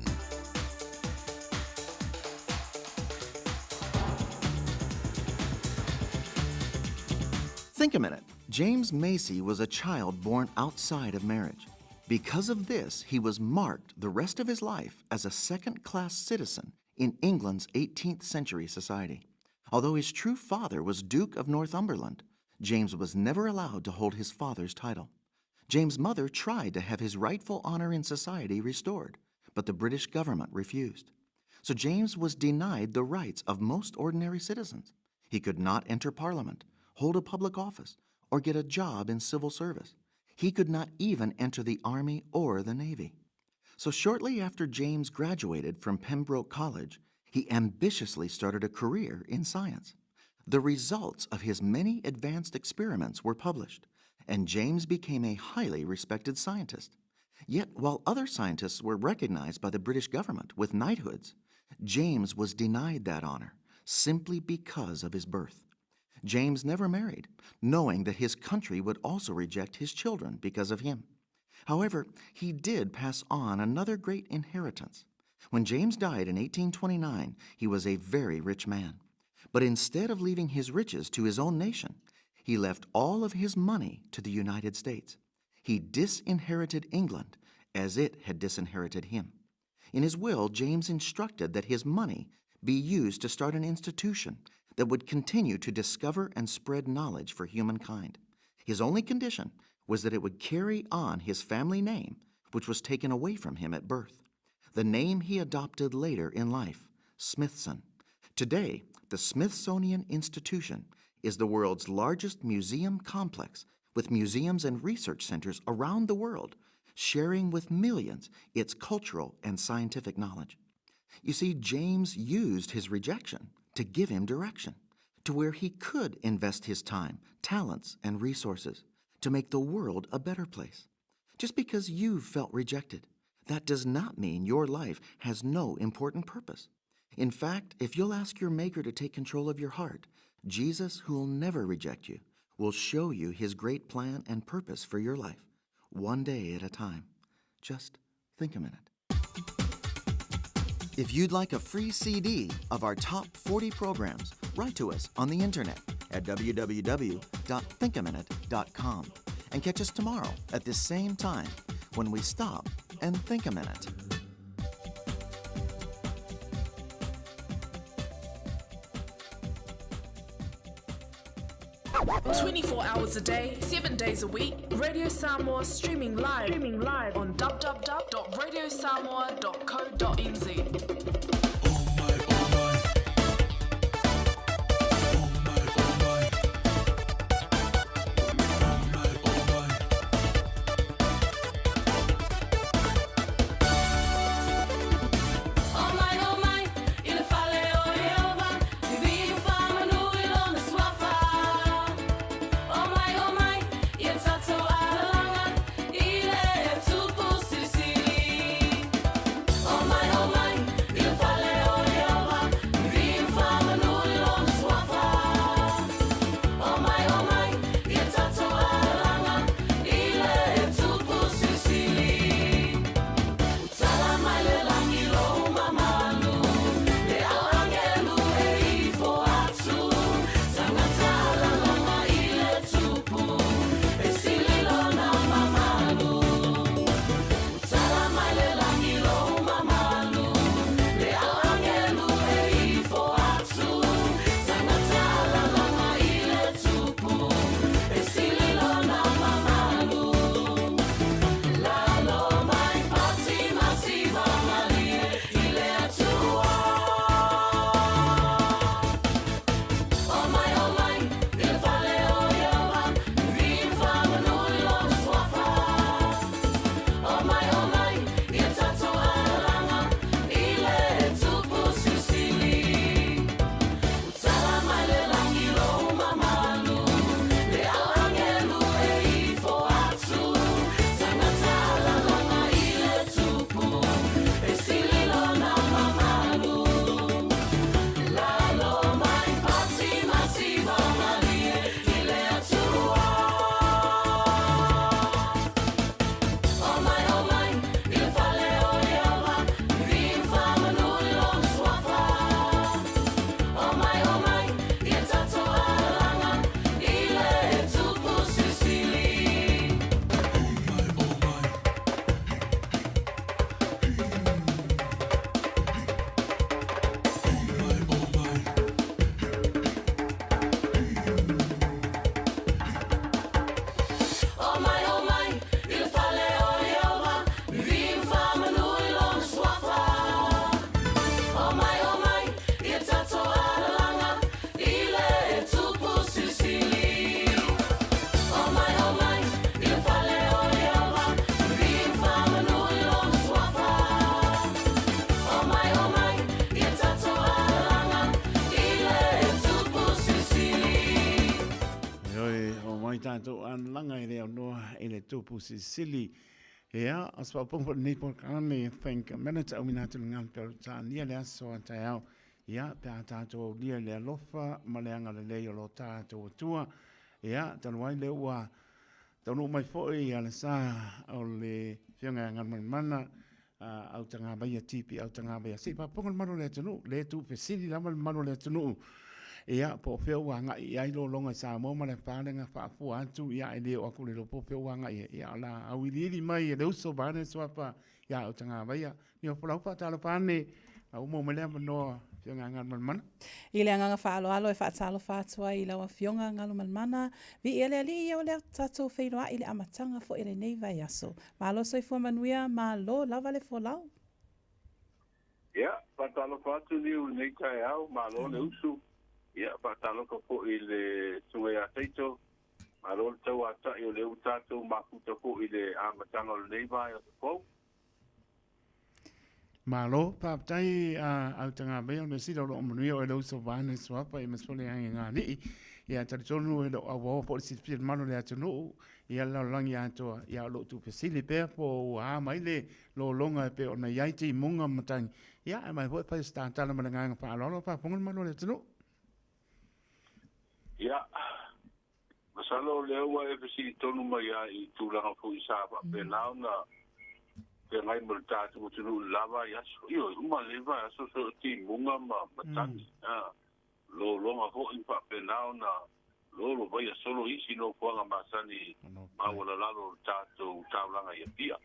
Think a minute. James Macie was a child born outside of marriage. Because of this, he was marked the rest of his life as a second class citizen in England's 18th century society. Although his true father was Duke of Northumberland, James was never allowed to hold his father's title. James' mother tried to have his rightful honor in society restored, but the British government refused. So James was denied the rights of most ordinary citizens. He could not enter Parliament, hold a public office, or get a job in civil service. He could not even enter the Army or the Navy. So shortly after James graduated from Pembroke College, he ambitiously started a career in science. The results of his many advanced experiments were published, and James became a highly respected scientist. Yet, while other scientists were recognized by the British government with knighthoods, James was denied that honor simply because of his birth. James never married, knowing that his country would also reject his children because of him. However, he did pass on another great inheritance. When James died in 1829, he was a very rich man. But instead of leaving his riches to his own nation, he left all of his money to the United States. He disinherited England as it had disinherited him. In his will, James instructed that his money be used to start an institution that would continue to discover and spread knowledge for humankind. His only condition was that it would carry on his family name, which was taken away from him at birth. The name he adopted later in life, Smithson. Today, the Smithsonian Institution is the world's largest museum complex with museums and research centers around the world, sharing with millions its cultural and scientific knowledge. You see, James used his rejection to give him direction, to where he could invest his time, talents, and resources to make the world a better place. Just because you've felt rejected, that does not mean your life has no important purpose. In fact, if you'll ask your Maker to take control of your heart, Jesus, who will never reject you, will show you his great plan and purpose for your life, one day at a time. Just think a minute. If you'd like a free CD of our top 40 programs, write to us on the internet at www.thinkaminute.com and catch us tomorrow at this same time when we stop and think a minute. 24 hours a day, 7 days a week, Radio Samoa streaming live, streaming live on www.radiosamoa.co.nz. i le Tupu Silisili. Ia, o se faaopoopoga foi lenei polokalame Think a Minute, auina atu le gagana Peretania le aso a taeao. Ia, pe a tatou aulia i le alofa ma le agalelei o lo tatou Atua. Ia, talu ai lea ua taunuu mai foi le sa o le Afioga ia Galumalemana Autagavaia, TP Autagavaia. Se i faafofoga le mamalu o le atunuu, lea e tuufesili lava le mamalu o le atunuu. Ia, po o fea ua agai i ai lologa i Samoa ma le falega faafua atu, ia e le oo atu le iloa po o fea ua agai i ai. Ia, o le a auiliili mai e le uso vaeane suafa ia Autagavaia. Ia, folau faatalofa ane, a ua maua mai le avanoa, Afioga ia Galumalemana. I le agaga faaaloalo e faatalofa atu ai i lau Afioga Galumalemana, viia le Alii ia o lea tatou feiloai i le amataga foi o lenei vaiaso. Malo soifua manuia, malo lava le folau. Ia, faatalofa atu Liu i lenei taeao, malo le usu. Ia, faatalofa foi i le Susuga ia Taito, malo le tauatai o lea ua tatou mafuta foi i le amataga o lenei vaiaso fou. Malo, faafetai a Autagavaia, o le mea sili o lo o manuia oe le uso vaeane suafa i ma se le age galii. Ia talitonu e le o auaoa po o le silafia le mamalu o le atunuu ia le lalolagi atoa, ia o lo o tuufesili pea po ua a mai le lologa e pei ona i ai timuga ma matagi. Ia ae mai foi fai o se tatala ma le agaga faaaloalo a faafofoga le mamalu o le atunuu. Ia, Masalo o lea ua e fesili tonu mai lava i tulaga foi sa faapena ona feagai ma le tatou atunuu i le la vaiaso. Ioe, uma lelei vaiaso so o timuga ma matagi, a, lologa foi ma faapena ona lolo vaia solo isi nofoaga masani maualalalo o le tatou taulaga i Apia.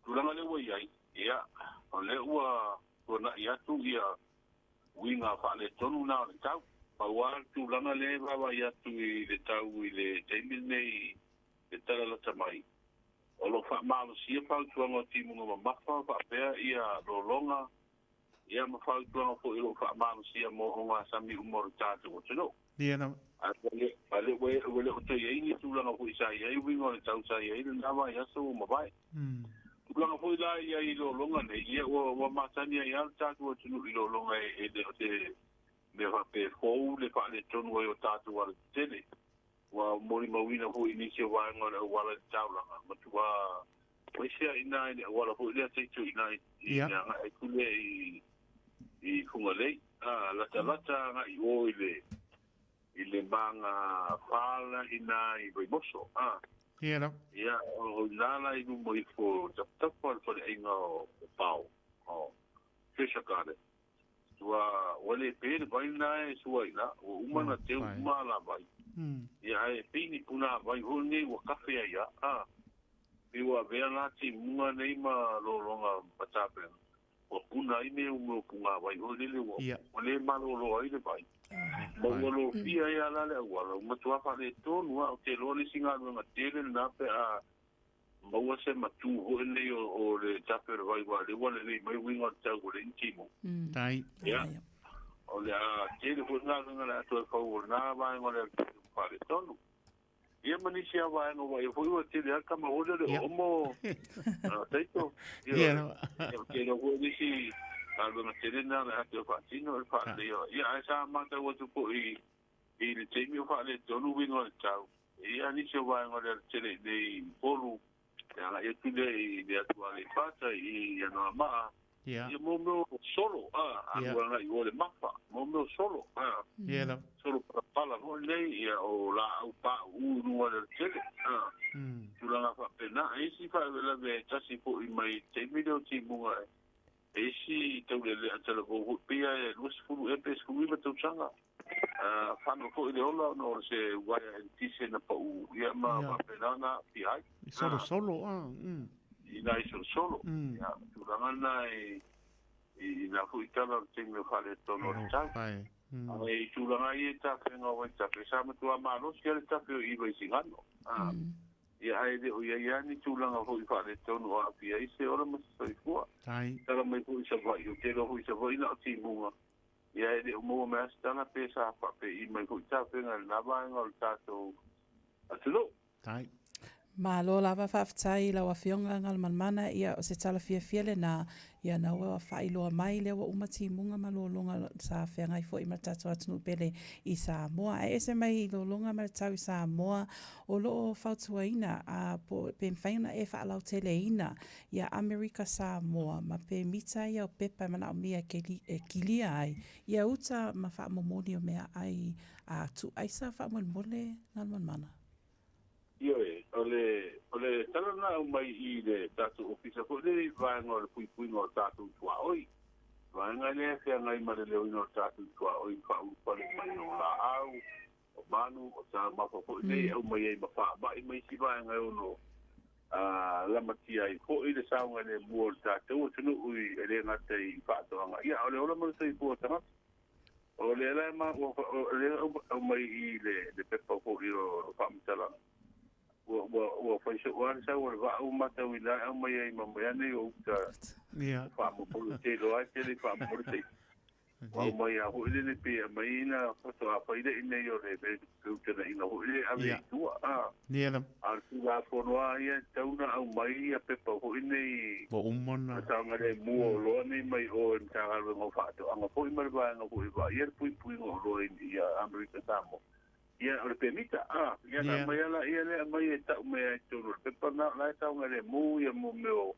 Tulaga lea ua i ai, ia, o lea ua tuanai atu ia uiga faaletonu na o le tau. Pau lava le tulaga lea e vaavaai atu i le tau i le taimi lenei i le tala lata mai, o lo o faamalosia fautuaga o timuga mamafa faapea ia lologa ia ma fautuaga foi o lo o faamalosia mo ogasami uma o le tatou atunuu. Ia lava. Ae ua le o toe i ai ni tulaga foi sa i ai uiga o le tau sa i ai lena vaiaso ua mavae. Tulaga foi la ia i lologa nei, ia ua masani ai lava le tatou atunuu i lologa e le o se mea faapea e fou le faaletonu ai o tatou alatetele. Ua molimauina foi i nisi o vaega o le auala i le taulaga, matua ese i ina i le auala foi lea teito i ina i le agai atu lea i Fugalei, a latalata agai i o i le maga fala i ina i Vaimoso, a. Ia lava. Ia, o ina la i luma ifo o taputapu o le faleaiga o Pao, o Treasure Garden. Ua le pe le vai lena e sua i ina, ua uma ona teu uma alavai. Ia, ae pei ni punavai foi lenei ua kafe ai lava, a. Pei ua avea la timuga nei ma lologa ma tapena, ua puna ai mea o punavai foi lele ua le malolo ai le vai. Ma ua lofia ai lava la le auala, ua matua faaletonu lava. Ou te iloa le isi galuega tele lena pe a maua se matū foi lenei o le tape o le vai, aua o lea ua lelei mai uiga o le tau ua leai ni timuga. Tai. Ia, o le a tele foi le galuega o le a toe fau o lena vaega o le alatele ua faaletonu. Ia ma nisi lava vaega ua ia foi ua tele lava le tama foi lea o le oomo Taito. Ia, ou te iloa foi o nisi galuega tele na o le a toe faatino le faaleleia. Ia, ae sa matau atu foi i le taimi o faaletonu uiga o le tau, e i ai lava nisi o vaega o le alatele i inei i Upolu, e agai atu lea i le atu Aleipata i Anoamaa, ia mo mea o solo, a, alu agai i o i le Mafa, mo mea o solo, a, solo palapala foi nei, ia o laau pauu i luga o le alatele, a, tulaga faapena. E isi faalavelave e tasi foi mai taimi lea o timuga e isi taulelea talavou foi pei lava e 20 ea pe 19 tausaga. Fano foi le ola ona o se uaea eletise na pau ia ma faapena ona aafia ai. I solosolo a. I nā i solosolo. Ia, tulaga na i nā foi tala o le taimi o faaletonu o le tau. Ae i tulaga ia i tafega o vaitafe, sa matua malosi lava le tafe o i Vaisigano. Ia ae le o i ai lava ni tulaga foi faaletonu o aafia ai se ola ma se soifua. Tala mai foi i Savaii, ou te iloa foi i Savaii na o timuga. Ia e le o maua mai lava se tala pe sa faapei mai foi tafega i lena vaega o le tatou atunuu. Tai. Malo lava faafetai i lau Afioga Galumalemana, ia o se tala fiafia lena, ia na ua faailoa mai lea ua uma timuga ma lologa sa feagai foi ma le tatou atunuu pele i Samoa. Ae ese mai i lologa ma le tau i Samoa o lo o fautuaina a po pe mafai ona e faalauteleina ia Amerika Samoa ma pemita ia o pepa e manaomia e kilia ai ia uta ma faamomoli o meaai a tuuaisa faamolemole Galumalemana. Ioe, o le, o le tala na aumai i le tatou ofisa foi lea i vaega o le puipuiga o tatou tuaoi. Vaega lea e feagai ma le leoina o tatou tuaoi i faaulufale mai o laau, o manu, o taumafa foi nei e aumai ai ma faamai ma isi vaega e ono lamatia ai foi le saogalemu o le tatou atunuu i, e le gata i faatoaga, ia, a o le ola ma le soifua o tagata. O lea la ma ua o lea aumai i le le pepa foi o faamatalaga. Ua ua ua fai soo lava le sau o le vaa ua matauina e aumai ai ma mea nei o uta. Ia. Faamomoli te iloa ai te le faamomoli te. Ua aumai lava foi lele pe aumai na faatoa fai le i nei o le feutagaiga foi lea e ave i tua. A. Ia la. A o le Tulafono lava ia e tatau ona aumai ia pepa foi nei Ua uma ona. saogalemu o oloa nei mai o i le Matagaluega o Faatoaga foi ma le vaega foi e vaaia le puipuiga o oloa i Amerika Samoa. Ia o le pemita, a, ia na aumai lava laia lea aumai e tau mai lava i totonu o le pepa lena o la e saogalemu ia mo mea o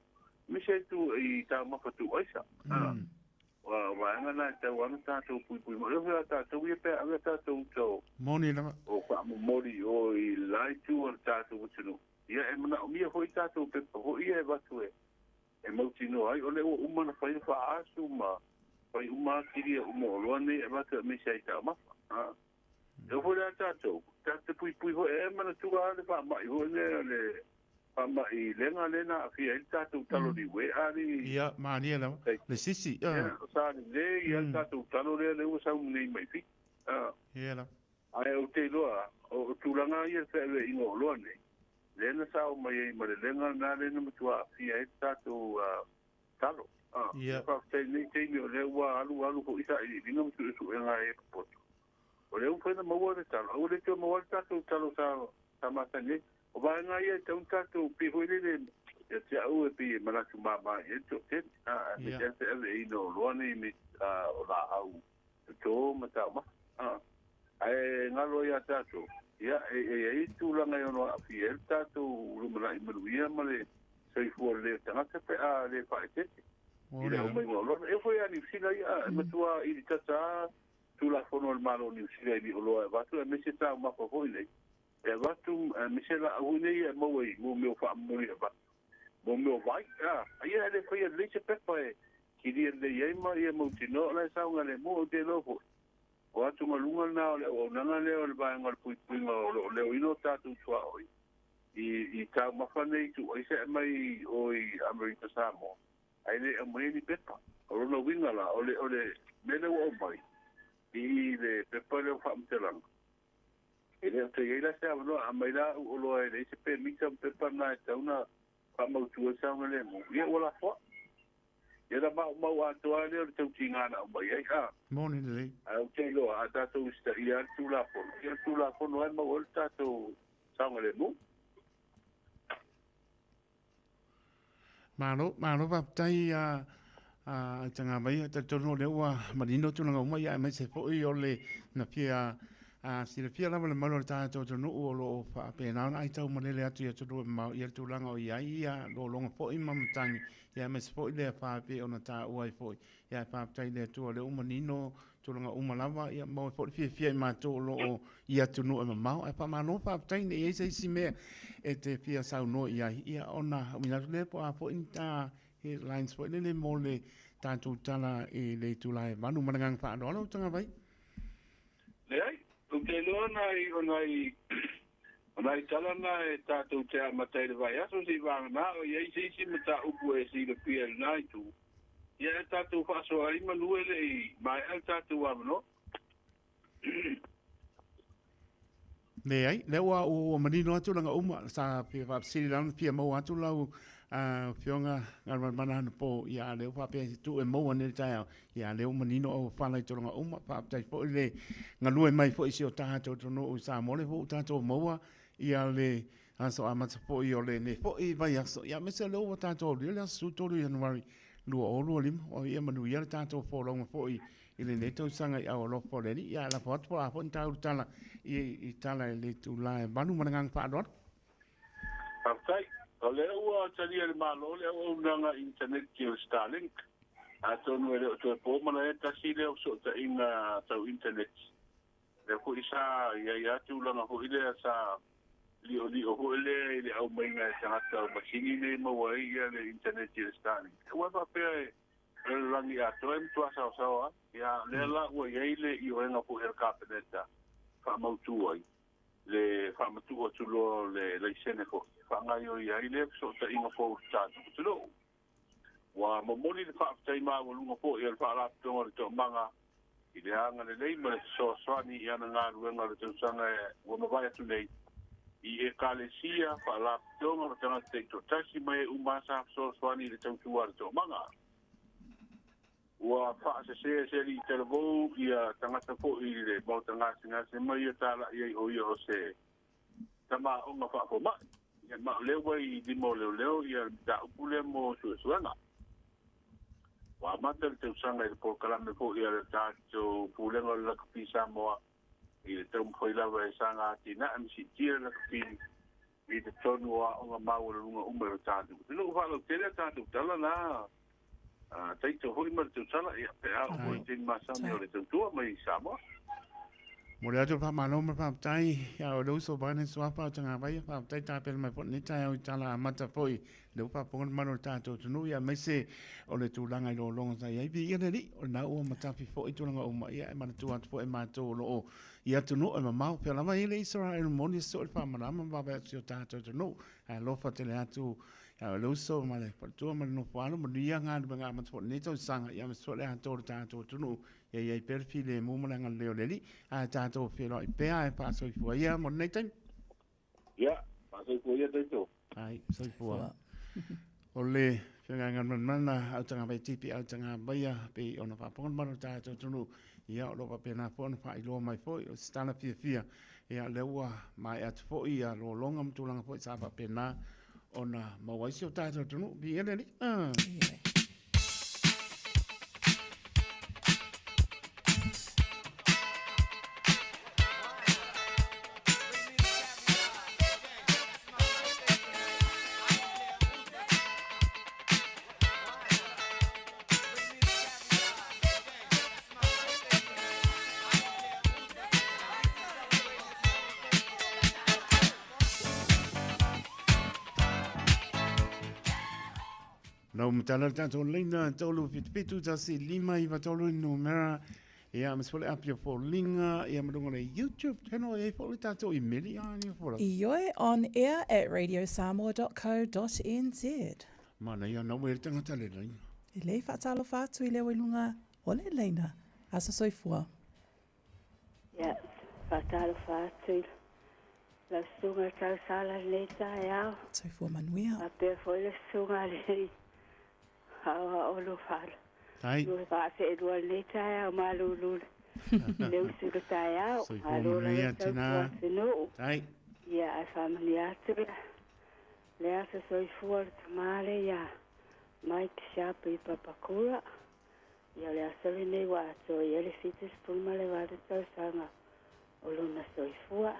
aemaise i taumafa tuuaisa. A. O vaega na e tatau lava ona tatou puipui mai. O lea tatou ia pe a ave a tatou uta o Moni lava. O faamomoli i o i le la itu o le tatou atunuu. Ia e manaomia foi tatou pepa foi ia e avatu e e mautinoa ai o lea ua uma ona fai le faaasu ma fai uma atili uma o oloa nei e avatu aemaise ai taumafa. A. E oo foi la tatou, tatou te puipui foi, e manatua lava le faamai foi lea, le faamai lega lea na aafia ai le tatou talo niue a le Ia, malie lava. Le sisi, a. Ia, sa lelei lava le tatou talo lea, lea ua sau nei mai Fiti. A. Ia lava. Ae ou te iloa, o tulaga ia i le feaveaiga o oloa nei, lea na sao mai ai ma le lega lena lea na matua aafia ai le tatou talo. A, Ia. Faafetai i lenei taimi o lea ua alu alu foi sailiiliga ma suesuega e popoto. O lea ua mafai ona maua le talo, ae ua le toe maua le tatou talo sa sa masani ai. O vaega ia e tatau ona tatou pei foi lele ia te au e pei e manatu mama i ai le toatele, a, aemaise lava le feaveaiina o oloa nei me o laau toto ma taumafa. A, ae galo ai ia tatou, ia, e i ai tulaga e ono aafia ai le tatou lumanai manuia ma le soifua lelei o tagata pe a le faaeteete i le aumaiga o oloa. E oo foi ia Niu Sila ia, e matua ilitata lava Tulafono a le Malo o Niu Sila i oloa e avatu aemaise taumafa foi nei e avatu aemaise laau foi nei e maua i mo mea o faamomoli e avatu mo mea o vai a ia e le faia lelei se pepa e kilia lelei ai ma ia mautinoa o la e saogalemu. Ou te iloa foi o atugaluga lena o le auaunaga lea o le vaega o le puipuiga o lo o leoina o tatou tuaoi i taumafa nei tuuaisa e aumai o i Amerika Samoa ae le aumaia ni pepa. O lona uiga la, o le, o le mea lea ua aumai i i le pepa lea o faamatalaga, e le o toe i ai la se avanoa, a aumai la au oloa e leai se pemita ma pepa na e tatau ona faamautu ai le saogalemu, ia ua lafoai. Ia ona maumau atoa lava lea o le tautiga na aumai ai, a. Moni lelei. Ae ou te iloa, a tatou usitaia lava le Tulafono, ia o le Tulafono lava e maua ai le tatou saogalemu. Malo, malo faafetai a a Tagavaia, e talitonu o lea ua manino tulaga uma, ia aemaise foi o le na fia a silafia lava le mamalu o le tatou atunuu o lo o faapena ona aitau malele atu i atunuu e mamao i le tulaga o i ai ia lologa foi ma matagi, ia aemaise foi le afa e pei ona taua ai foi. Ia ae faafetai i le Atua o lea ua manino tulaga uma lava, ia maua ai foi le fiafia i matou o lo o i atunuu e mamao. Ae faamalo faafetai ne i i ai se isi mea e te fia saunoa i ai, ia ona auina atu lea po o a foi ni ta headlines foi lele mo le tatou tala i le itula e 8. Ma le agaga faaaloalo Tagavai. Leai, ou te iloa nai, o nai, o nai tala na e tatou te amata ai le vaiaso seivagana o i ai se isi mataupu e silafia i lena itu. Ia e tatou faasoa ai manu e le i maea le tatou avanoa. Leai, lea ua, ua manino atu tulaga uma, sa fia faafesili la ona fia maua atu lau afioga Galumalemana anapo, ia a lea ua faapea se tuu e maua nei le taeao, ia a lea ua manino au fala i tulaga uma, faafetai foi le galue mai foi i si o tatou atunuu i Samoa, lea foi ua tatou maua ia le. aso amata foi o lenei foi vaiaso. Ia, aemaise o lea ua tatou aulia le aso 13 Ianuari 2025. Ua ia manuia le tatou folauga foi i lenei tausaga i aualofa o le Alii. Ia, lafo atu po o a foi ni taulu tala i tala i le itula e 8 ma le agaga faaaloalo. Faafetai. O lea ua talia e le Malo le auaunaga initaneti o le Starlink. Atonu e le o toe po malae, tasi lea o fesootaiga tau initaneti. Lea foi sa i ai lava tulaga foi lea sa liolio foi lea i le aumaiga e tagata o masini nei e maua ai le initaneti a le Starlink. Aua e faapea e lalolagi atoa e matua saosaoa ai. Ia, lea la ua i ai le ioega foi a le Kapeneta faamautu ai le faamatuu atu loa o le laisene foi e faagaoioi ai lea fesootaiga fou i le tatou atunuu. Ua momoli le faafetai maualuga foi a le Faalapotopotoga o le Toomaga i le agalelei ma le fesoasoani i ana galuega o le tausaga ua mavae atu nei i Ekalesia, Faalapotopotoga ma tagata taitoatasi ma e uma sa fesoasoani i le tautua a le Toomaga. Ua faasese e se alii talavou ia tagata foi i le maota gasegase ma ia talai ai o ia o se tama aoga faafomai. Ia, ma o lea ua i lima o leoleo ia le mataupu lea mo suesuega. Ua amata le tausaga i le polokalame foi a le tatou Pulega o le Lakapi Samoa i le taumafai lava e saga atinae ma siitia le lakapi i totonu o aoga maualuluga uma i lo tatou atunuu. Faalautele a tatou tala na taito foi ma le tausala, ia, pe a oo foi i taimi masani o le tautua mai i Samoa. Momoli atu le faamalo ma le faafetai ia oe le uso vaeane suafa o Tagavaia, faafetai tapena mai foi lenei taeao i tala amata foi lea ua faafofoga le mamalu o le tatou atunuu, ia aemaise o le tulaga i lologa sa i ai. Viia le Alii, o lena ua matafi foi tulaga uma, ia e manatua atu foi e matou o lo o i atunuu e mamao, pea lava i le Isaraelu moni e soo le faamalama ma vaavaai atu i si o tatou atunuu. Ae alofa tele atu ia oe le uso ma le faletua ma le nofo alo, manuia galuega amata foi o lenei tausaga, ia aemaise foi le atoa o le tatou atunuu. Ia i ai pea le filemu ma le agalelei o le Alii, ae tatou feiloai pea ae faasoifua ia mo lenei taimi. Ia, faasoifua ia tatou. Ai, soifua. O le feagaiga manamana au tagavai tipi au tagavaia pei ona faafofoga le mamalu o le tatou atunuu, ia o lo o faapena foi ona faailoa mai foi o se tala fiafia, ia lea ua maea atu foi ia lologa ma tulaga foi sa faapena ona maua ai si o tatou atunuu. Viia le Alii. Ah. Nau matala le tatou laina 377 1 5 9 3 numera ia ma se le api o foliga ia ma luga o le YouTube channel e ai foi le tatou imeli a ni fola. Ioe on air at radiosamoa.co.nz. Mana ia nau e le tangata le laina. E lei faatalofa atu i leo i luga o le laina. Aso soifua. Ia, faatalofa atu i lau susuga i le tausala i lenei taeao. Soifua manuia. Faapea foi le susuga a le aoao lo Ai. Lua faafeelua i lenei taeao malulu i le usu i le taeao. Soifua Malo lava manuia le tautua tina. atunuu. Ai. Ia, ae faamanuia atu le aso soifua o le tama lea ia Mike Sharp i Papakura. Ia o le aso lenei ua atoa i ai le 78 tausaga o lona soifua.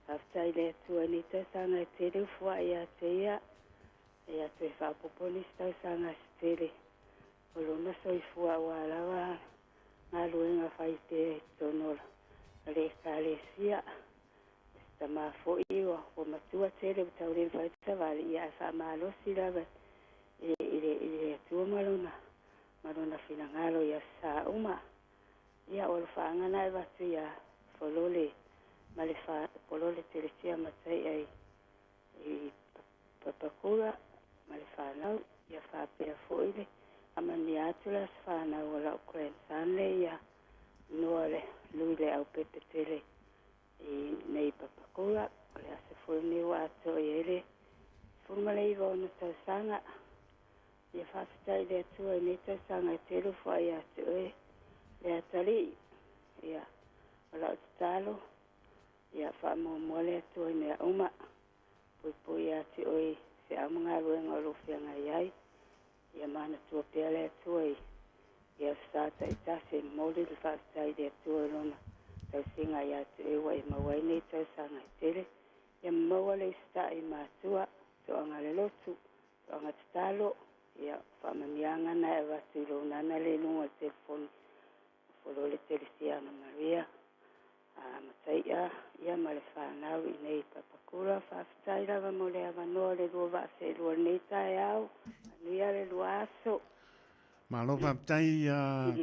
Faafetai i le Atua i nei tausaga e tele ufua'i ia te ia, ia toe faaopoopo nisi tausaga se tele o lona soifua aua lava galuega fai pea i totonu o le Ekalesia. O se tama foi ua matua tele ua tau le mafai ona savali, ia ae faamalosi lava i le Atua ma lona ma lona finagalo i aso sa uma. Ia, o alofaaga na e avatu ia Folole ma le Folole Telesia Mataia i Papakura ma le fanau. Ia faapea foi le faamanuia atu le aso fanau a la'u grandson le ia Noa le Lui le Aupepe tele i nei Papakura. O le aso foi lenei ua atoa i ai le 19 o ona tausaga. Ia faafetai i le Atua i nei tausaga e tele ua foai ia te oe le atalii. Ia, o lau tatalo, ia faamuamua le Atua i mea uma. Puipui ia te oe i feau ma galuega o lo o feagai ai. Ia manatua pea le Atua i i aso sa taitasi e momoli le faafetai i le Atua i Lona tausiga ia te oe ua e maua ai nei tausaga e tele. Ia maua le usitai i matua, toaga le lotu, toaga tatalo, ia o faamanuiaga na e avatu i lou nana le i luga o le telefoni Folole Telesiana Maria a Mataia ia ma le fanau i nei Papakura. Faafetai lava mo le avanoa o le lua vaa seelua i lenei taeao. Manuia le lua aso. Malo faafetai ia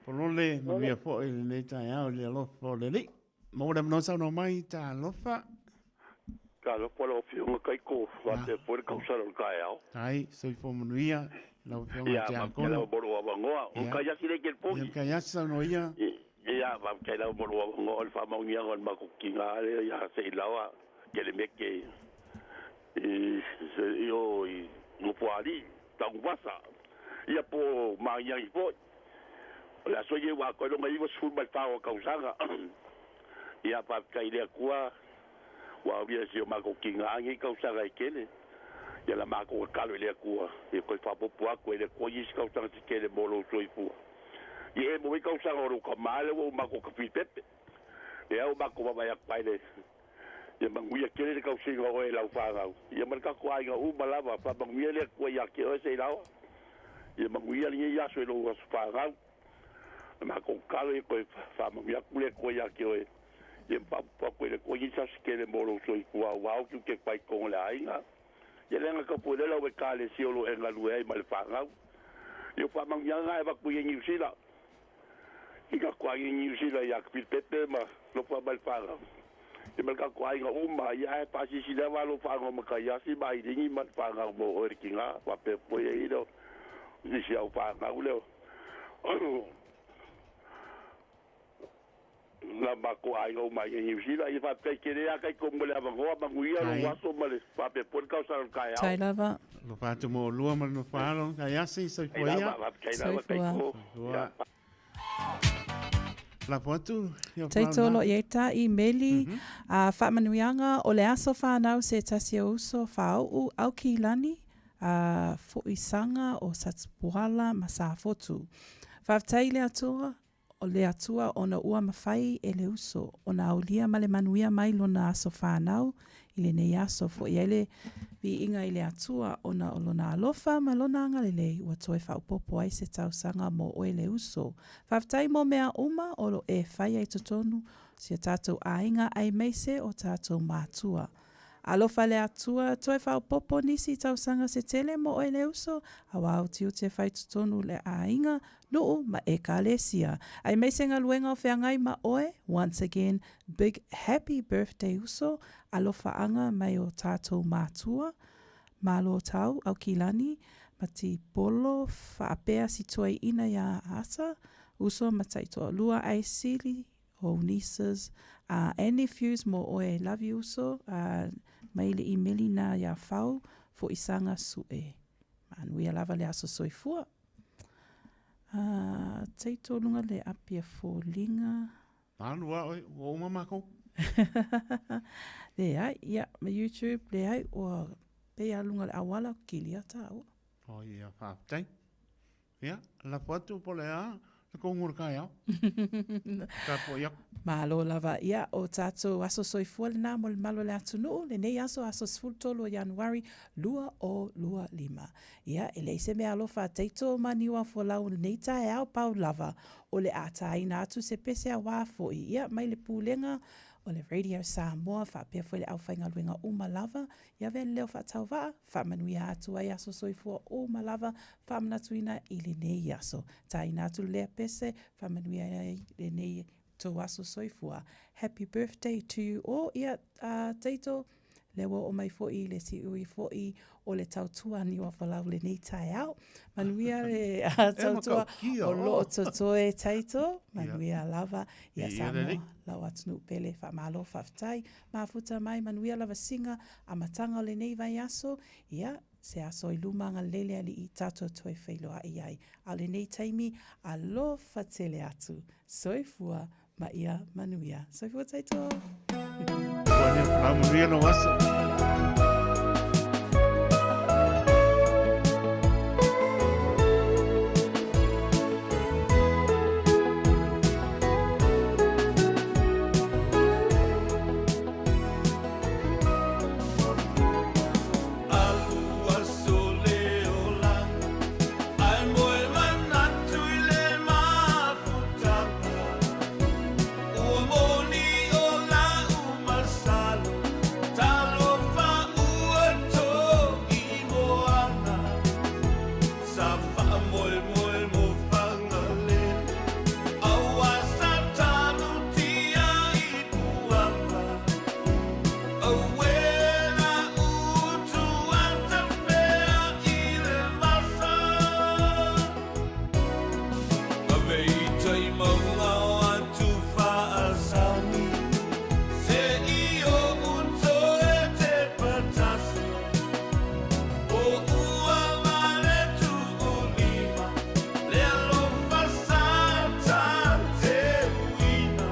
Folole, manuia foi lenei taeao i le alofa o le Alii. Maua le avanoa saunoa mai, talofa. Talofa lau Afioga Kaiko, faapea foi le tausala o le taeao. Ai, soifua manuia lau Afioga i le Tiakono. Ia, faafetai lava mo lou avanoa. O le kaiasi lea i telefoni. Ia, o le kaiasi saunoa ia. Ia, faafetai lava mo lou avanoa o le faamaoniaga o le matou tina lea ia Seilaoa Kelemeke i o i Nofoalii, Tanuvasa, ia po o Magiagi foi. O le aso lenei ua atoa ai lona 94 o tausaga. Ia, faafetai i le Atua ua aulia e si o matou tina nei tausaga e tele. Ia la matou tatalo i le Atua, ia toe faaopoopo atu e le Atua nisi tausaga se tele mo lou soifua. Ia e maua ai tausaga o lou tama lea ua ou matou tafipepe. Lea ua matou vaavaai atu ai le Ia manuia tele le tausiga o oe e lau fanau, ia ma le tatou aiga uma lava. Faamanuia le Atua ia te oe Seilaoa. Ia manuia lenei aso i lou aso fanau. Na matou tatalo ia toe faamanuia atu le Atua ia te oe. Ia ma faaopoopo atu e le Atua nisi aso tele mo lou soifua aua o tiute fai i totonu o le aiga. Ia leaga tau lau Ekalesia o lo o e galue ai ma le fanau. Ia o faamanuiaga na e avatu i Niu Sila. I tatou aiga i Niu Sila ia Filipepe ma Lofa ma le fanau. Ia ma le tatou aiga uma, ia ae faasilasila lava alofaaga o Mataiasi ma Ailini ma le fanau mo oe le tina, faapea foi ai lea o nisi au fanau lea o na matou aiga uma i Niu Sila. Ia faafetai tele ia Kaiko mo le avanoa, manuia lou aso ma le faapea foi le tausaga o le taeao. Tai lava. Alofa atu mo olua ma le nofo alo, Taiasi, soifua ia. Faafetai lava Kaiko. Soifua. Lafo atu. Taito lo i ai ta imeli, a faamanuiaga o le aso whanau se tasi o uso whao'u Aukilani, a fo'isaga o Satpuala ma Safotu. Faafetai i le Atua, o le Atua ona ua mafai e le uso ona aulia ma le manuia mai lona aso fanau i lenei aso. Fo'i ai le viiga i le Atua ona o lona alofa ma lona agalelei ua toe faaopoopo ai se tausaga mo oe le uso. Faafetai mo mea uma o lo e faia i totonu o si o tatou aiga aemaise o tatou matua. Alofa le Atua, toe faaopoopo nisi tausaga se tele mo oe le uso, auā utiuti e fai totonu le aiga, nuu ma ekalesia. Aemaise galuega o feagai ma oe, once again, big happy birthday uso, alofaaga mai o tatou matua, Malo tau, Aukilani, ma Tipolo, faapea Situaiina iā Asa, uso ma taitoalua ai sili, ou nieces and nephews mo oe love you uso mai le imeli na ia Fau fo'isaga su'e. Manuia lava le aso soifua. Teito luga le api a foliga. Alu a oe, ua uma makou. Leai, ia, ma YouTube, leai, ua pei a luga le auala, kilia tāua. Oh, ia, faafetai. Ia, lafo atu po o le a le kouga o le taeao. Tapuai aku. Malo lava. Ia, o tātou aso soifua lenā mo le malu o le atunuu, lenei aso, aso 13 o Ianuari 2025. Ia, e leai se mea alofa a Teito ma Niuafolau i lenei taeao, pau lava o le a tāina atu se pese auā foi, ia, mai le Pulega o le Radio Samoa faapea foi le aufaigaluega uma lava, Ia avea le leo faatauvaa, faamanuia atu ai aso soifua uma lava faamanatuina i lenei aso. Tāina atu lea pese, faamanuia ai lenei tou aso soifua. Happy birthday to you all. Ia, uh, Teito, lea ua oo mai foi i le siui foi o le tautua Niuafolau lenei taeao. Manuia le uh, tautua o loo totoe Teito, manuia lava. Ia Samoa, lau atunuu pele, faamalo, faafetai. Mafuta mai manuia lava siga amataga o lenei vaiaso, ia, se aso i luma agalelei le Alii tatou toe feiloai ai. A o lenei taimi, alofa tele atu. Soifua ma ia manuia. Soifua Taito! Manuia lou aso. Sa faamoemoe mo Fagalele Aua sa talutia i Puava Auē la utu a tafea i le vasa Ave i tai mauga o atu faasani Se i oʻu toe tepatasi O ua vale tuulima Le alofa sa tateuina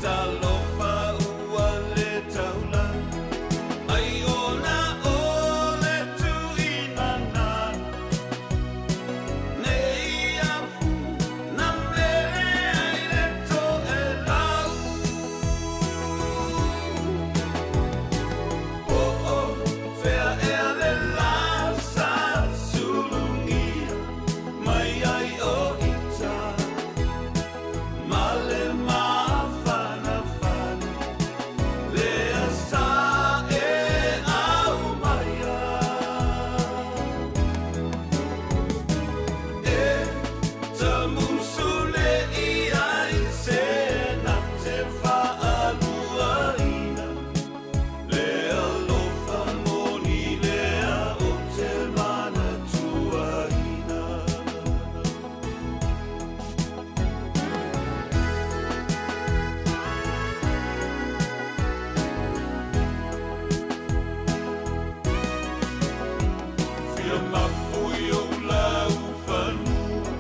Talofa ua le taulaga Ai ona o le tuina nana Nei afu na mele ai le toelau Po o fea ea le lā sa sulugia mai ai o ita Ma le mafanafana lea sa e aumaia E tamusu nei ai se na te faaluaina Le alofa moni lea ou te manatuaina. Fia mapu i ou laufanua,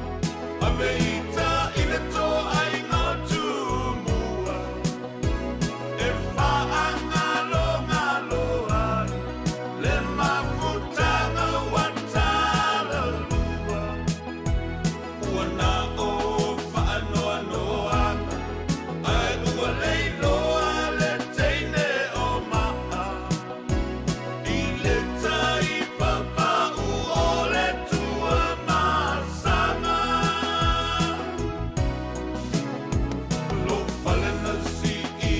Ave ita i le toaiga o Tumua, E faagalogalo ai le mafutaga ua talalua. Ua na o faanoanoaga, ae ua leiloa le teine o maa. I le tai papau o le Tuamasaga. Lou fale na sii i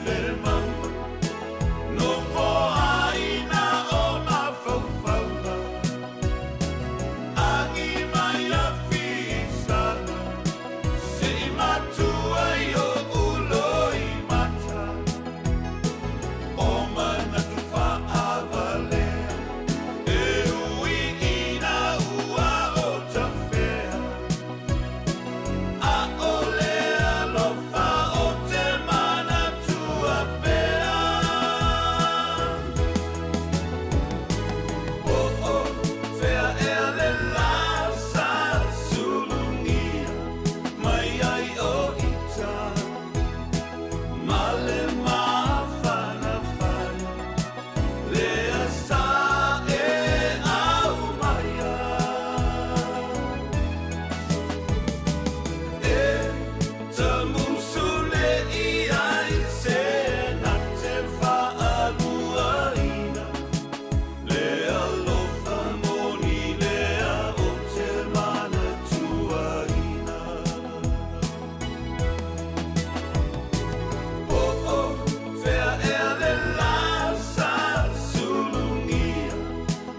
le mauga, Nofoaina o mafaufauga, Agi mai a fisaga, Se i matua i oʻu loimata, O manatu faavalea, E ui ina ua o tafea, ʻAʻole alofa ou te manatua pea. Po o fea ea le lā sa sulugia mai ai o ita Ma le mafanafana lea sa e aumaia. E tamusu nei ai se na te faaluaina Le alofa moni lea ou te manatuaina. Po o fea ea le lā sa sulugia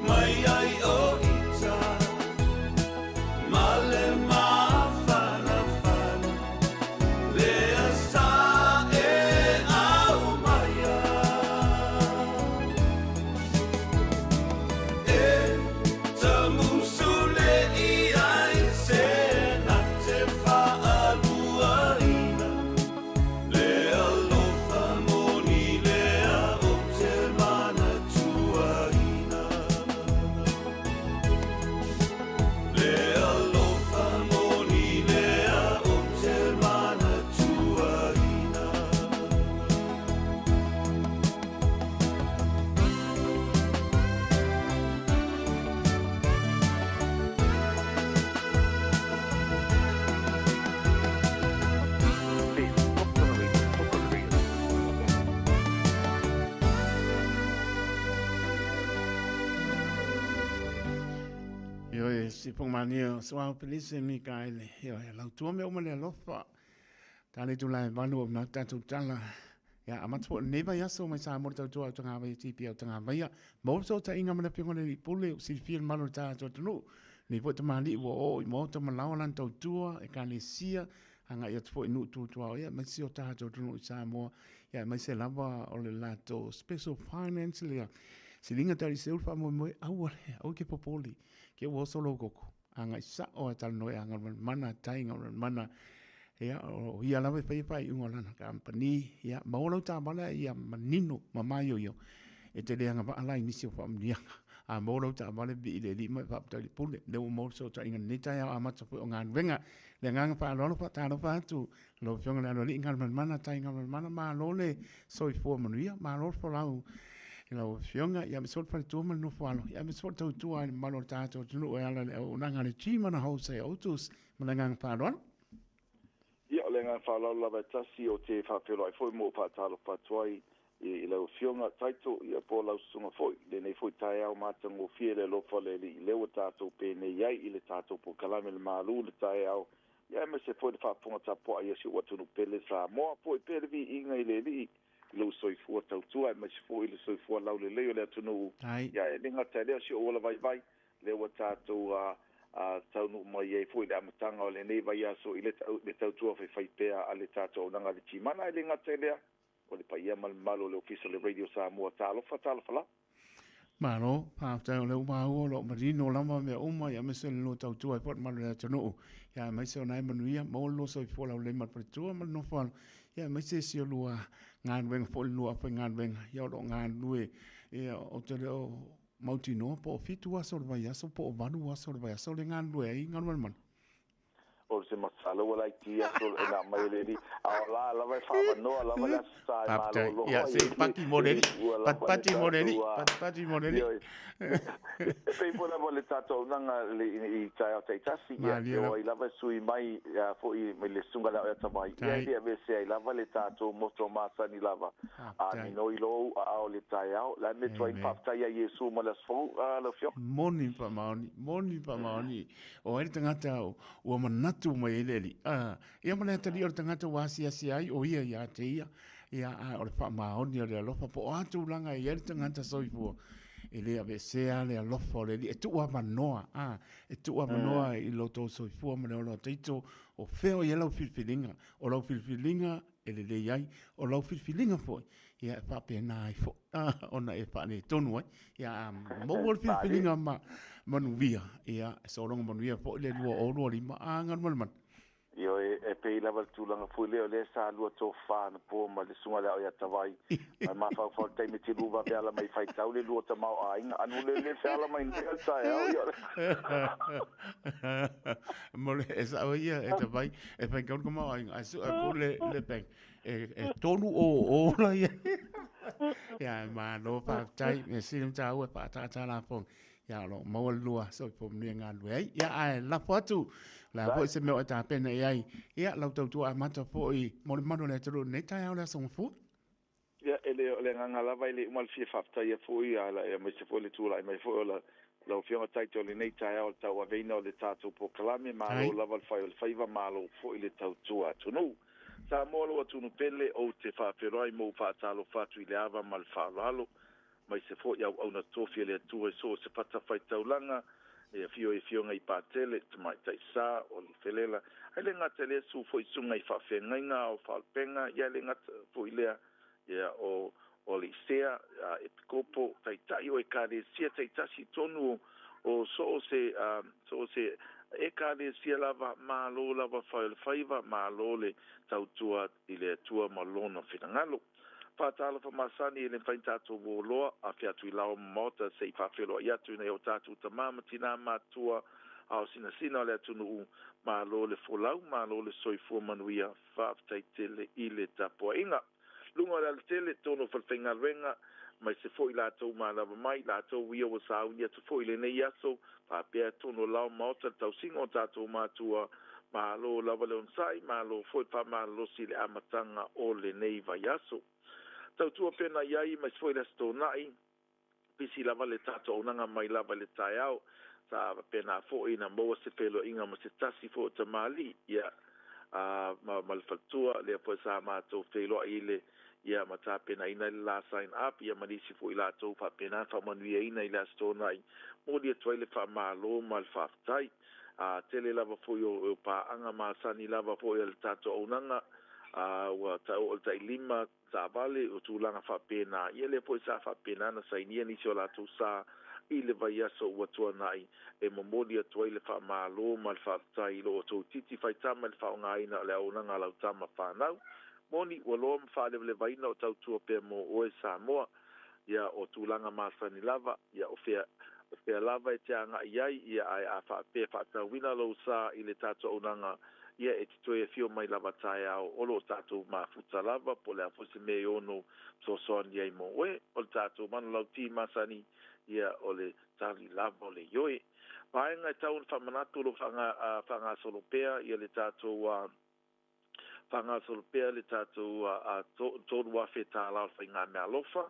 mai ai o ita Ma le mafanafana lea sa e aumaia. E tamusu nei ai se na te faaluaina Le alofa moni lea ou te manatuaina. Le alofa moni lea ou te manatuaina. Ioe, si pongmania, soa Felice Mikaele, ioe, lautua mea uma le alofa. Tale tu lae valu o nau tātou tala. Ia, amata foi lenei vaiaso mai Samoa le tautua au Tagavaia TP au Tagavaia. Maua fesootaiga ma le Afioga i le Alii Pule ua silafia le mamalu o le tatou atunuu. Lenei foi tamalii ua oo i maota ma laoa lana tautua, ekalesia, agai atu foi i nuu tu tuaoi aemaise o tatou atunuu i Samoa, ia aemaise lava o le latou special finance lea. Siliga tali seu le faamoemoe, aua le, aua ke popole, ke ua oso lou koko. Agai sao e talanoa ia Galumalemana, tai Galumalemana, ia, o ia lava e faia faaiuga o lana kamupani, ia, maua lau taavale a ia manino ma maioio, e te le agavaa la i nisi o faamanuiaga. A maua lau taavale vivii i le Alii ma e faafetai i le pule. Lea ua maua le fesootaiga i lenei taeao amata foi o galuega. Le agaga faaaloalo faatalofa atu lau Afioga i le Aloalii Galumalemana, tai Galumalemana, malo le soifua manuia, malo le folau i lau Afioga, ia aemaise foi le faletua ma le nofo alo, ia aemaise foi le tautua i le mamalu o le tatou atunuu e ala i le auaunaga a le G-Mana Wholesale Autos. Ma le agaga faaaloalo. Ia, o le agaga faaaloalo lava e tasi ou te faafeiloai foi ma ou faatalofa atu ai i lau Afioga Taito, ia po o lau susuga foi i lenei foi taeao matagofie i le alofa o le Alii lea ua tatou penei ai i le tatou polokalame le malu i le taeao, ia aemaise foi le faafofoga tapuai a si ou atunuu pele Samoa. Foi pea le viiga i le Alii i lou soifua tautua aemaise foi le soifua laulelei o le atunuu, ia e le gata i lea o si ou ola vaivai lea ua tatou taunuu mai ai foi i le amataga o lenei vaiaso i le tautua faifaipea a le tatou auaunaga a le Timana. E le gata i lea, o le paia ma le mamalu o le Ofisa o le Radio Samoa. Talofa, talofa lava. Malo, faafetai o lea ua maua o lo o manino lava mea uma, ia aemaise o le lua tautua ai foi i le mamalu o le atunuu, ia aemaise o na e manuia, maua le lua soifua laulelei ma le faletua ma le nofo alo, ia aemaise si o lua galuega foi le lua aufaigaluega, ia o lo o galulue, ia ou te le o mautinoa po o 7 aso o le vaiaso po o 8 aso o le vaiaso le galulue ai Galumalemana. O se masalo ua laiti aso e na mai le alii, a o la lava e faaavanoa lava le Aso Sa e malolo ai. Ia, se i pati mo le alii, patipati mo le alii, patipati mo le alii. E pei foi lava o le tatou auaunaga i taeao taitasi, ia, e o ai lava e sui mai foi mai le Susuga i le Aoeatavai, ia e le aveese ai lava le tatou moto masani lava. A minoi lou aao i le taeao, le a le mea tuai faafetai ia Iesu mo le aso fou, lau Afioga? Moni faamaoni, moni faamaoni. O ai le tagata ua manatu mai ai le Alii? A, ia ma le atalii o le tagata ua asiasi ai o ia ia te ia, ia, a o le faamaoni o le alofa, po o a tulaga e i ai le tagata soifua, e le aveesea le alofa o le Alii, e tuu avanoa, a, e tuu avanoa i lo tou soifua ma le ola o Taito, o fea o i ai lau filifiliga, o lau filifiliga e lelei ai, o lau filifiliga foi, ia e faapena ai foi ona e faaletonu ai. Ia a maua le filifiliga ma manuia, ia e sologa manuia foi le 2025 a Galumalemana. Ioe, e pei lava le tulaga foi lea, o lea sa lua tofa anapo ma le susuga i le Aoiatavai, ma e mafaufau i le taimi e te lua vave ala mai faitau le lua tamaoaiga, anu le le feala mai nei o le taeao, ia o le. Mo le, e sao ia e Tavai, e faitau le tamaoaiga, ae sue atu le, le bank, e, e tolu o o la ia. Ia, e malo faafetai, mea sili ona taua e faaataata lafoga. Ia, o lo o maua le lua soifua manuia e galulue ai. Ia, ae lafo atu, o le a foi se mea o e tapena i ai. Ia, lau tautua amata foi mo le mamalu o le atunuu i lenei taeao le Aso Gafua. Ia, e le, o le agaga lava e le uma le fia faafetaia foi, aemaise foi le tulai mai foi o la, lau Afioga Taito i lenei taeao i le tauaveina o le tatou polokalame. Malo lava le fai o le faiva, malo foi le tautua atunuu. Samoa lou atunuu pele, ou te faafeiloai ma ou faatalofa atu i le ava ma le faaaloalo, aemaise foi auauna tofi a le Atua i so o se fatafaitaulaga, e afio ai Afioga i Patele, Tamaitai Sa, o le Felela, ae le gata i lea, susu foi susuga i faafeagaiga, ao faalupega, ia le gata foi lea, ia o o Aleisea, Epikopo, Taitai o Ekalesia taitasi i totonu o so o se so o se Ekalesia lava, malo lava fai o le faiva, malo le tautua i le Atua ma Lona finagalo. Faatalofa masani e le mafai ona tatou uo loa, afe atu i lao ma maota se i faafeiloai atu i nai o tatou tama ma tina matutua ao sinasina o le atunuu, malo le folau, malo le soifua manuia, faafetai tele i le tapuaiga. Luga o le alatele, tonu o falefaigaluega, aemaise foi latou manava mai, latou ia ua sauni atu foi i lenei aso, faapea tonu o lao maota le tausiga o tatou matua, malo lava le onosai, malo foi le faamalolosi i le amataga o lenei vaiaso. Tautua pena i ai, aemaise foi le Aso Toonai, pisi lava le tatou auaunaga mai lava i le taeao, sa faapena foi na maua se feiloaiga ma se tasi foi o tamalii, ia, a, ma, ma le faletua, lea foi sa matou feiloai i le, ia ma tapenaina ai le la sign up ia ma nisi foi latou faapena ona faamanuiaina i le Aso Toonai. Momoli atu ai le faamalo ma le faafetai. A tele lava foi o paaga masani lava foi a le tatou auaunaga a ua oo i le tailima taavale o tulaga faapena. Ia lea foi sa faapena ona sainia nisi o latou sa i le vaiaso ua tuanai e momoli atu ai le faamalo ma le faafetai i lo outou titi faitama i le faaaogaina o le auaunaga a lau tama fanau. Moni, ua loa ma faalevalevaina o tautua pea mo oe Samoa. Ia, o tulaga masani lava, ia, o fea, o fea lava e te agai ai, ia, ae a faapea faatauina lou sa i le tatou auaunaga, ia, e te toe afio mai lava taeao, o lo o tatou mafuta lava, po o le a foi se mea e ono fesoasoani ai mo oe. O le tatou manulauti masani, ia, o le tali lava o le ioe. Vaega e tau ona faamanatu o lo o faagasolo pea, ia, le tatou, Faagasolo pea le tatou $3,000 o le faigameaalofa,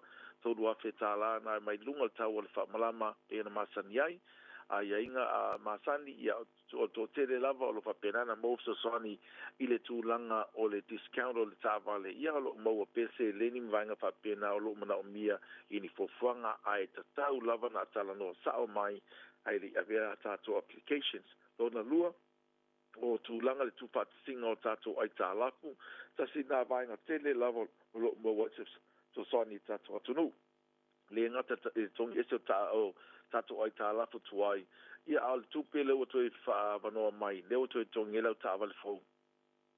$3,000 na mai luga o le tau o le faamalama pei ona masani ai. Aiaiga masani, ia, o le toatele lava o lo o faapena ona maua fesoasoani i le tulaga o le discount o le taavale, ia o lo o maua pea seleni ma vaega faapena o lo o manaomia i ni fuafuaga, ae tatau lava ona talanoa sao mai ae le i avea a tatou applications. Lona lua, o tulaga i le tuufaatasiga o tatou aitalafu, tasi lena vaega tele lava o lo o maua ai se fesoasoani i tatou atunuu. E le gata i le togi ese o tatou aitalafu tuai, ia a o le tupe lea ua toe faaavanoa mai, lea ua toe togi ai lau taavale fou,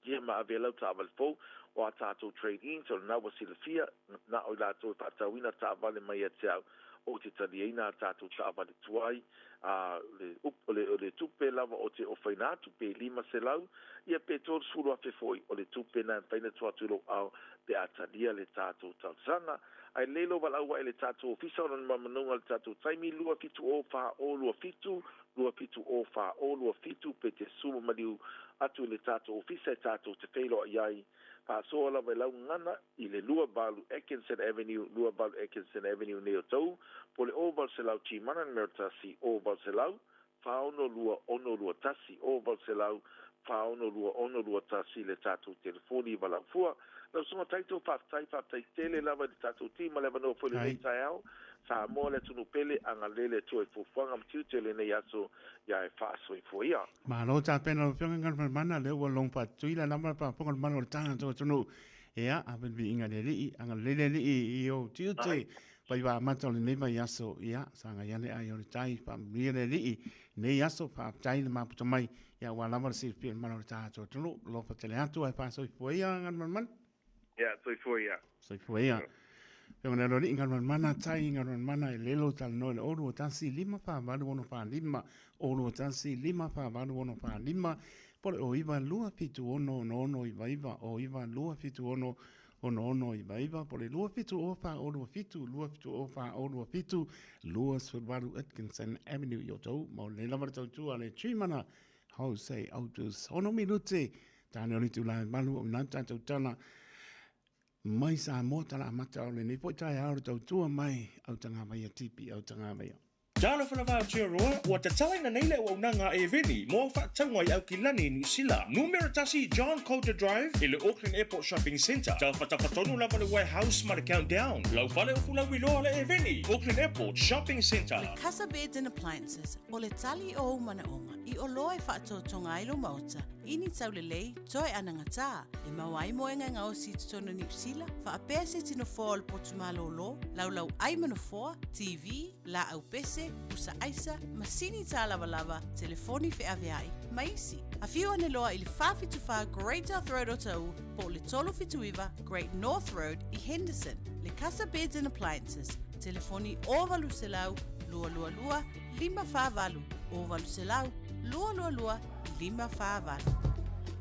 ia ma ave ai lau taavale fou. O a tatou trade-ins, o lena ua silafia, na o i latou e faatauina taavale mai ia te au, ou te taliaina a tatou taavale tuai, a le o le o le tupe lava o te ofaina atu pe 500 ia pe 30 afe foi o le tupe na e mafai ona tuu atu i lou ao pe a talia le tatou talosaga. Ae lelei lou valaau ae le tatou ofisa ona manumanuga le tatou taimi 2 7 0 4 0 2 7 2 7 0 4 0 2 7 pe te suma maliu atu i le tatou ofisa e tatou te feiloai ai. Faasoa lava i lau gagana i le 28 Atkinson Avenue, 28 Atkinson Avenue nei o Tou, po o le 0800 Timana numera 1, 0800 462 621, 0800 462 621 le tatou telefoni i Valaufua. Lau Susuga Taito, faafetai, faafetai tele lava i le tatou team ma le avanoa foi i lenei taeao. Samoa le atunuu pele, agalelei le Atua i fuafuaga ma tiute o lenei aso ia e faasoifua ia. Malo tapena lau Afioga Galumalemana, lea ua logo faatutuila lava le faafofoga o le mamalu o le tatou atunuu. Ia, ave le viiga i le Alii, agalelei le Alii i ou tiute, faiva amata o lenei vaiaso, ia, sagai ane ai o le tai, faamanuia le Alii i lenei aso, faafetai le maputa mai, ia aua lava le silafia o le mamalu o le tatou atunuu. Alofa tele atu ae faasoifua ia Galumalemana. Ia, soifua ia. Soifua ia. Afioga i le Aloalii, Galumalemana, Tai, Galumalemana, e lelo talanoa i le 0 2 1 5 4 8 6 4 5, 0 2 1 5 4 8 6 4 5, po o le 09 2 7 6 6 6 9 9, 09 2 7 6 6 6 9 9, po o le 2 7 0 4 0 2 7, 2 7 0 4 0 2 7, 28 Atkinson Avenue i Otahuhu. Ma o lenei lava le tautua a le Trimana Jose Autus. Ono minute, tāne o le itula e malu o nā tātou tala mai Samoa tala amata o lenei foi taeao le tautua mai Autagavaia TP Autagavaia. Talofa lava Aotearoa, ua tatalaina nei le auaunaga a Eveni mo au faatauga i Aukilani i Niu Sila. Numera tasi John Coulter Drive i le Auckland Airport Shopping Centre. Tafatafa tonu lava le Warehouse ma le Countdown. Lau fale o Fulauiloa le Eveni, Auckland Airport Shopping Centre. Le Casa Beds and Appliances, o le tali o ou manaoga i oloa e faatotoga ai lou maota i ni taulelei toe anagatā e maua ai moega e gaosi i totonu o Niu Sila, faapea se tino foa o le potu malōlō, laulau ai ma nofoa, TV, laau pese, pusa aisa, masini tālavalava, telefoni feaveai, ma isi. Afio ane loa i le 474 Great South Road Otahuhu po o le 379 Great North Road i Henderson. Le Casa Beds and Appliances, telefoni 0800 222 548, 0800 222 548.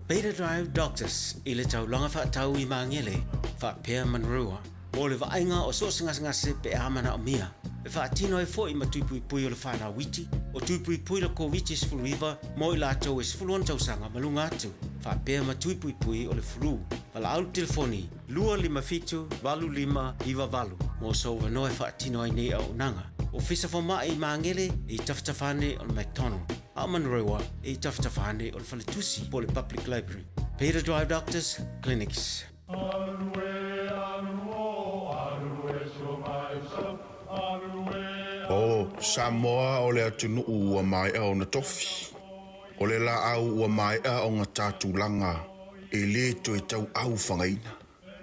Beta Drive Doctors i le taulaga faatau i Magele, faapea Manurewa, mo le vaaiga o so o se gasegase pe a manaomia. E faatino ai foi ma tui puipui o le whanau iti, o tui puipui le Koviti-19 mo i latou e 16 tausaga ma luga atu, faapea ma tui puipui o le flu. Valaau le telefoni 257 8598 mo sou avanoa e faatino ai nei auaunaga. Ofisa Fomai i Magele i tafatafa ane o le McDonald, a o Manurewa i tafatafa ane o le Faletusi po o le Public Library. Peter Drive Doctors Clinics. Samoa o le atunuu ua maea ona tofi. O le laau ua maea ona ta tulaga e lē toe tauaufagaina.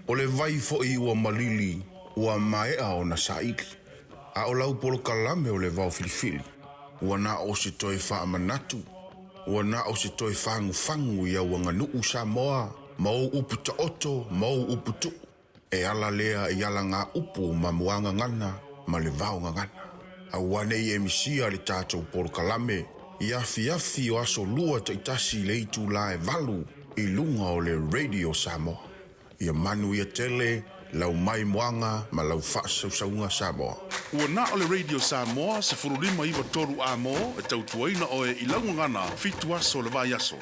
O le vai foʻi ua malili ua maea ona saili. A o lau polokalame o le vaofilifili, ua na o se toe faamanatu, ua na o se toe fagufagu i au aganuu Samoa ma ou upu taoto ma ou upu tuu. E ala lea i alagāupu ma muagagana ma le vaogagana. Aua nei e misia le tatou polokalame i afiafi o aso lua taitasi i le itulā e 8 i luga o le Radio Samoa. Ia manuia tele lau maimoaga ma lau faasausauga Samoa. Ua na o le Radio Samoa 15 93 Amo e tautuaina oe i lau gagana 7 aso o le vaiaso.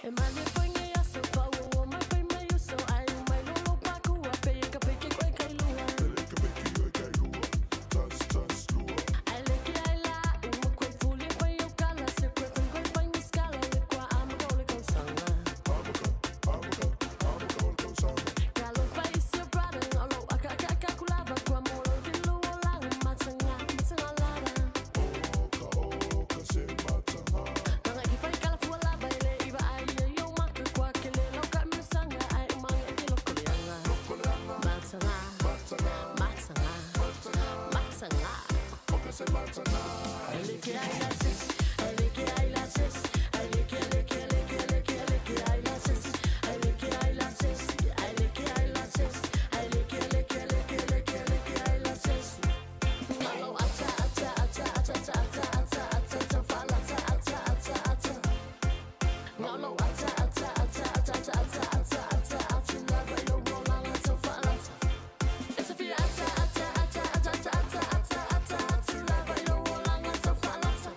E mane foi nei aso fa'auauo mai fai mai uso ae mai lolo pakua pe ka peke koe kai lua. Ai le ke ai la uma koe fuli fai o kala se koe fai koe fai miskala le kua amaka o le kausanga. Kalo fai si o brother o lo aka aka aka kulava kua molo ke lo o langa matanga matanga lava. Nanga ki fai kala fua lava ele iwa ai e yo maka kua ke le lau ka misanga ai umanga e ke loko leanga. Matanga, matanga, matanga. Ele ke ai la sis, ele ke ai la sis, ele ke ele ke ele ke ele ke ele ke ai la sis, ele ke ai la sis, ele ke ai la sis, ele ke ele ke ele ke ele ke ele ke ai la sis. Malo ata ata ata ata ata ata ata ata ata fala ata ata ata ata. Ngalo ata ata ata ata ata ata ata ata ata lava ilo rolanga ata fala ata. It's a fear ata ata ata ata ata ata ata ata ata lava ilo rolanga ata fala ata.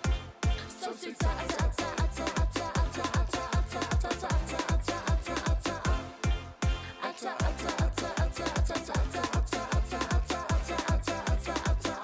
So sita ata ata ata ata ata ata ata ata ata ata ata ata ata. Ata ata ata ata ata ata ata ata ata ata ata ata ata ata.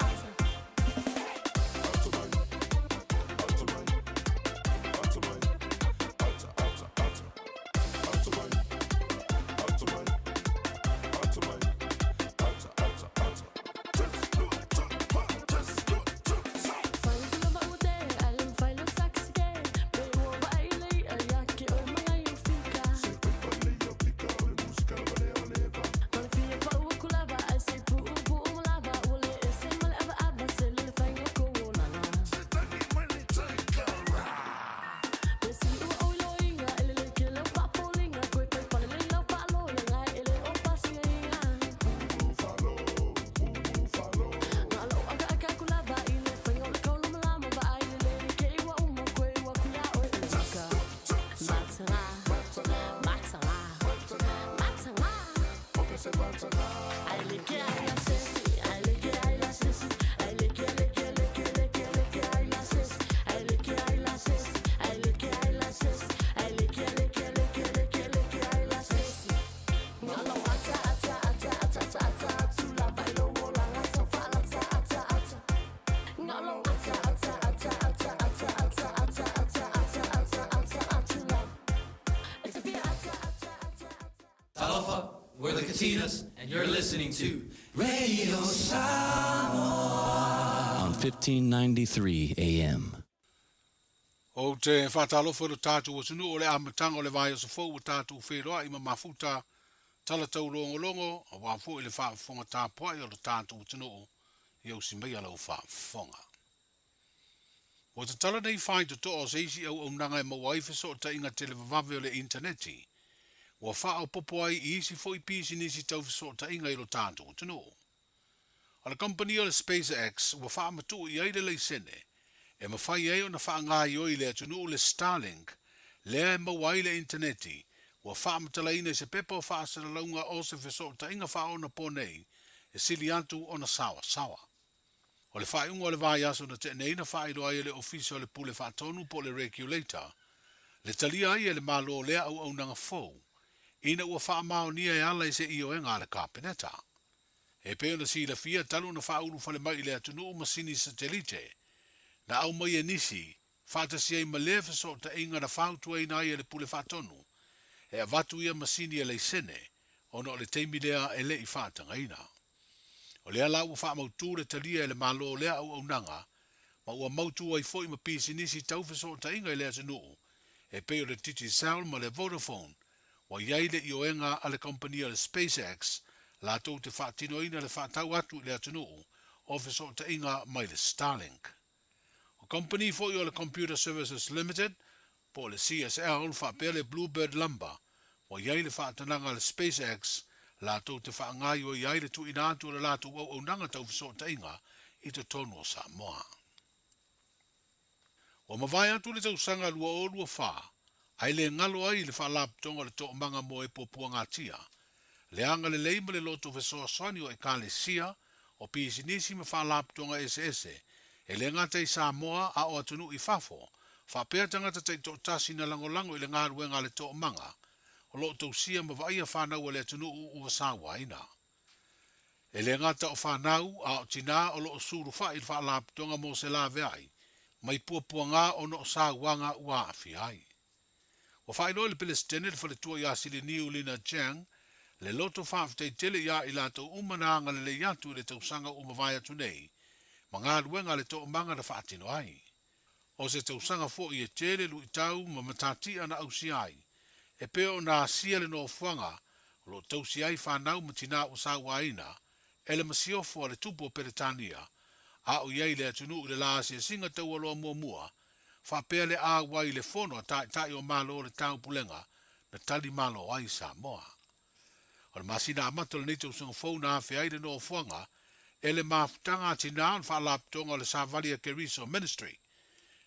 Talofa, we're the Katinas, and you're listening to Radio Samoa on 1593 AM. Ou te faatalofa i lo tatou atunuu o le amataga o le vaiaso fou ua tatou feiloai ma mafuta tala taulogologo auā foi le faafofoga tapuai o lo tatou atunuu ia usi maia lau faafofoga. Ua tatala nei faitotoa o se isi auaunaga e maua ai fesootaiga televavave o le initaneti ua faaopoopo ai i isi foi pisinisi tau fesootaiga i lo tatou atunuu. O le kamupani o le SpaceX ua faamatuu i ai le laisene e mafai ai ona faagaoioi i le atunuu le Starlink lea e maua ai le initaneti ua faamatalaina i se pepa o faasalalauga o se fesootaiga faaonapo nei e sili atu ona saoasaoa. O le faaiuga o le vaiaso na tea nei na faailoa ai e le Ofisa o le Pule Faatonu po o le Regulator le talia ai e le Malo o lea auaunaga fou ina ua faamaonia e ala i se ioega a le Kapeneta. E pei ona silafia talu ona faaulufale mai i le atunuu masini satelite na aumai e nisi, faatasi ai ma lea fesootaiga na fautuaina ai e le Pule Faatonu e avatu ia masini e laisene ona o le taimi lea e le i faatagaina. O lea la ua faamautū le talia e le Malo o lea auaunaga ma ua mautū ai foi ma pisinisi tau fesootaiga i le atunuu e pei o le Digicel ma le Vodafone ua i ai le ioega a le kamupani o le SpaceX latou te faatinoina le faatau atu i le atunuu o fesootaiga mai le Starlink. O kamupani foi o le Computer Services Limited po o le CSL faapea le Bluebird Lumber ua i ai le faatanaga a le SpaceX latou te faagaoioi ai le tuuina atu o le latou auaunaga tau fesootaiga i totonu o Samoa. Ua mavae atu le tausaga 2024, ae le galo ai le Faalapotopotoga o le Toomaga mo e Puapuagatia, le agalelei ma le loto fesoasoani o Ekalesia, o pisinisi ma faalapotopotoga eseese, e le gata i Samoa a o atunuu i fafo, faapea tagata taitoatasi na lagolago i le galuega a le Toomaga, o lo o tausia ma vaaia fanau a le atunuu ua sauaina. E le gata o fanau, a o tinā o lo o sulufai i le Faalapotopotoga mo se laveai, mai puapuaga ona o sauaga ua aafia ai. Ua faailoa e le Peresetene le faletua ia Siliniu Lina Chiang le loto faafetai tele iā i latou uma na agalelei atu i le tausaga ua mavae atu nei ma galuega a le toomaga na faatino ai. O se tausaga foi e tele luitau ma matatia na ausia ai, e pei ona asia le nofoaga o lo o tausi ai fanau ma tinā ua sauaina e le masiofo a le Tupu o Peretania, a o i ai i le atunuu i le la asiasiga taualoa muamua, faapea le auai i le Fono a Taitai o Malo o le Taupulega na tali malo ai Samoa. O le masina amata o lenei tausaga fou na afea ai le nofoaga e le mafutaga a tinā o le Faalapotopotoga o le Savali a Keriso Ministry.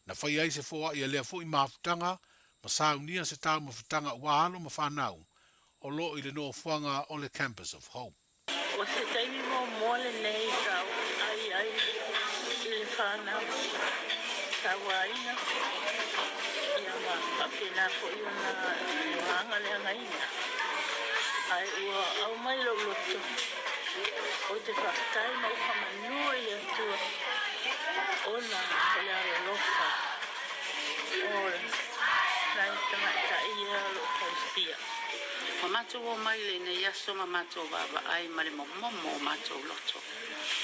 Na faia ai se foai a lea foi mafutaga ma saunia se taumafataga ua alo ma fanau o lo o i le nofoaga o le Campus of Hope. O se taimi muamua lenei sa ou ai ai i le fanau sauaina, ia ma faapena foi ona agaleagaina. Ae ua aumai lou loto, ou te faafetai ma ou faamanu i le Atua ona o le alolofa o nai tamaitai ia o lo o tausia. Ua matou omai i lenei aso ma matou vaavaai ma le momomo o matou loto.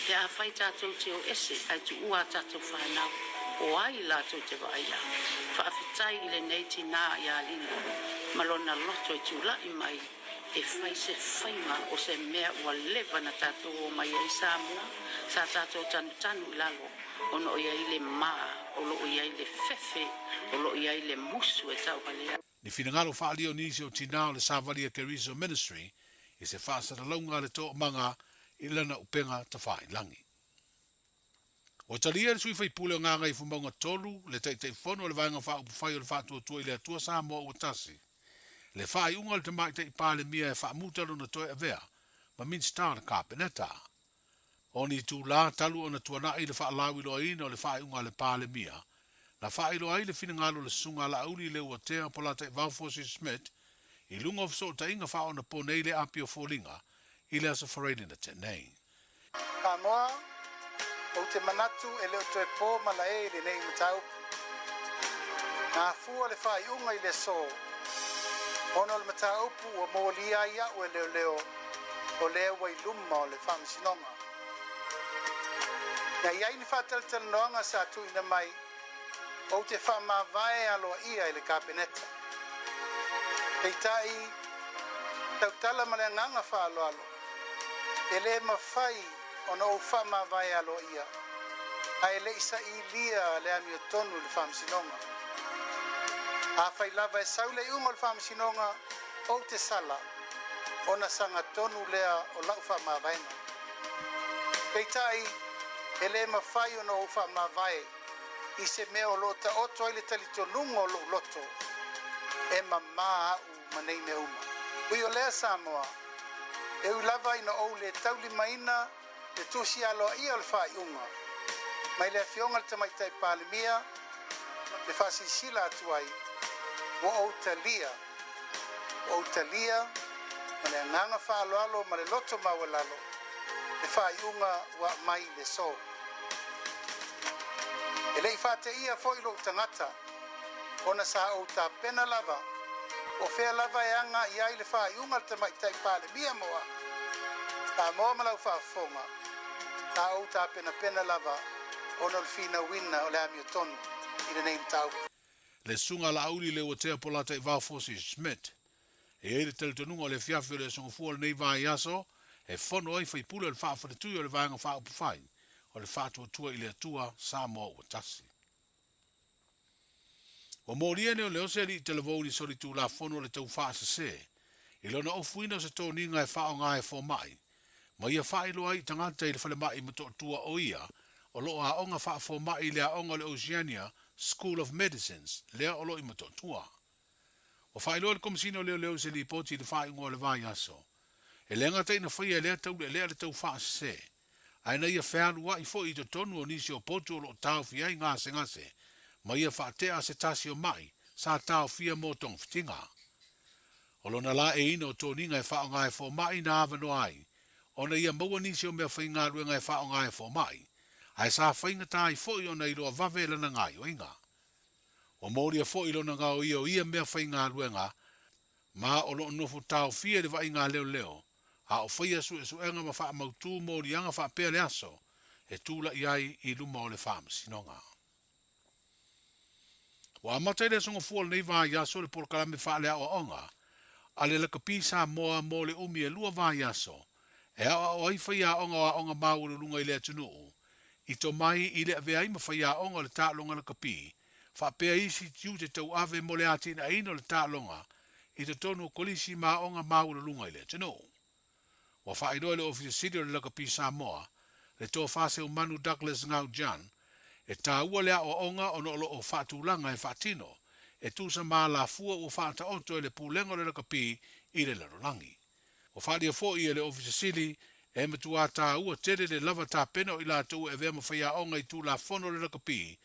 Pe afai tatou te o ese ae tuua a tatou fanau, o ai latou te vaaia? Faafetai i lenei tinā ia Lina ma lona loto e tula'i mai e fai se faiga o se mea ua leva na tatou omai ai i Samoa, sa tatou tanutanu i lalo ona o i ai le ma, o lo o i ai le fefe, o lo o i ai le musu e tauvalea. Ni finagalo faaalia o nisi o tinā o le Savali a Keriso Ministry i se faasalalauga a le toomaga i lana upega tafailagi. Ua talia e le sui faipule o Gagaifomauga 3, le Taitaifono o le Vaega Faaupufai o le Faatuatua i le Atua Samoa Ua Tasi, le faaiuga a le Tamaitai Palemia e faamuta lona toe avea ma Minisita o le Kapeneta. O ni itulā talu ona tuana'i le faalauiloaina o le faaiuga a le Palemia, na faailoa ai le finagalo o le Susuga a Laauli Leuatea Polataivao Fosi Smith i luga o fesootaiga faaonaponei le api o foliga i le Aso Faraile na tea nei. Samoa, ou te manatu e le o toe po malae i lenei mataupu. Na afua le faaiuga i le aso ona o le mataupu ua molia ai au e leoleo o lea ua i luma o le Faamasinoga. Na i ai ni faatalatalanoaga sa tuuina mai, ou te faamavae aloaia i le Kapeneta. Peitai, tautala ma le agaga faaaloalo, e le mafai ona ou faamavae aloaia ae le i sailia le amiotonu i le Faamasinoga. Afai lava e sau le iuga o le Faamasinoga, ou te sala, ona sagatonu lea o lau faamavaega. Peitai, e le mafai ona ou faamavae i se mea o lo o taoto ai le talitonuga o lou loto e mamā au ma nei mea uma. Ui o lea Samoa, e ui lava ina ou le taulimaina le tusi aloaia o le faaiuga mai le Afioga i le Tamaitai Palemia le faasilasila atu ai, ua ou talia, ua ou talia ma le agaga faaaloalo ma le loto maualalo. le faaiuga ua aumai i le aso. E le i faateia foi lou tagata, ona sa ou tapena lava, po o fea lava e aga i ai le faaiuga a le Tamaitai Palemia mo au. Samoa ma lau faafofoga, sa ou tapenapena lava ona o le finauina o le amiotonu i lenei mataupu. Le Susuga a Laauli Leuatea Polataivao Fosi Schmidt. E i ai le talitonuga o le afiafi o le Aso Gafua o lenei vaiaso e fono ai faipule o le Faafaletui o le Vaega Faaupufai o le Faatuatua i le Atua Samoa Ua Tasi. Ua molia e leoleo se alii talavou i le solitulafono o le tau faasese i lona ofuina o se toniga e faaaoga e fomai ma ia faailoa ai i tagata i le falemai Motootua o ia o lo o aoga faafomai i le aoga o le Oceania School of Medicines lea o lo o i Motootua. Ua faailoa e le Komesina o Leoleo i se lipoti i le faaiuga o le vaiaso, e le gata ina faia e lea taulealea le tau faasese, ae na ia fealuai foi i totonu o nisi o potu o lo o taofia ai gasegase ma ia faatea se tasi o mai sa taofia mo togafitiga. O lona laeiina o toniga e faaaoga e fomai na avanoa ai ona ia maua nisi o mea faigaluega e faaaoga e fomai, ae sa faigata ai foi ona iloa vave lana gaoioiga. Ua molia foi lona gaoia o ia mea faigaluega ma o lo o nofo taofia i le vaaiga a leoleo, a o faia suesuega ma faamautū moliaga faapea le aso e tula'i ai i luma o le Faamasinoga. Ua amata i le Aso Gafua o lenei vaiaso le polokalame faaleaoaoga a le Lakapi Samoa mo le umi e lua vaiaso e aoao ai faiaoga o aoga maualuluga i le atunuu i tomai i le avea ai ma faiaoga o le taaloga lakapi faapea isi tiute tauave mo le atinaeina o le taaloga i totonu o kolisi ma aoga maualuluga i le atunuu. Ua faailoa e le Ofisa Sili o le Lakapi Samoa, le Tofa Seumanu Douglas Ngau Jan, e taua le aoaoga ona o lo o faatulaga e faatino e tusa ma alafua ua faataoto e le Pulega o le Lakapi i le lalolagi. Ua faaalia foi e le Ofisa Sili e matuā taua tele le lava tapena o i latou e avea ma faiaoga i Tulafono o le Lakapi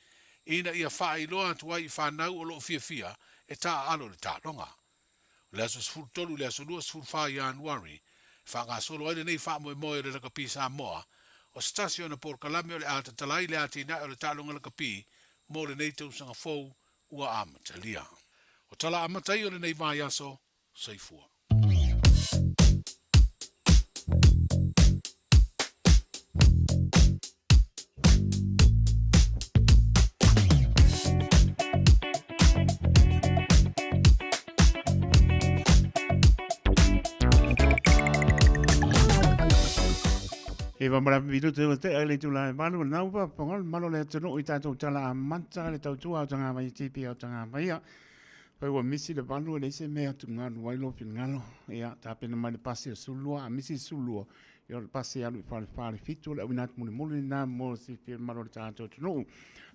ina ia faailoa atu ai i fanau o lo o fiafia e taaalo i le taaloga. O le aso 13 i le aso 24 Ianuari e faagasolo ai lenei faamoemoe o le Lakapi Samoa, o se tasi ona polokalame o le a tatala ai le atinae o le taaloga lakapi mo lenei tausaga fou ua amatalia. O tala amata ia o lenei vaiaso, Soifua. E va mara mi te te ale tu la malu nau pa pongal malo le tunu i tatou tala amata le tautua o tanga mai tipi o tanga mai Pai ua misi le valu e leai se mea atugalu ai lou finagalo. Ia, tapena mai le pasi o le 12, a misi le 12, ia o le pasi e alu i Falefa le 7, o le auina atu mulimuli lena mo le silafia mamalu o le tatou atunuu.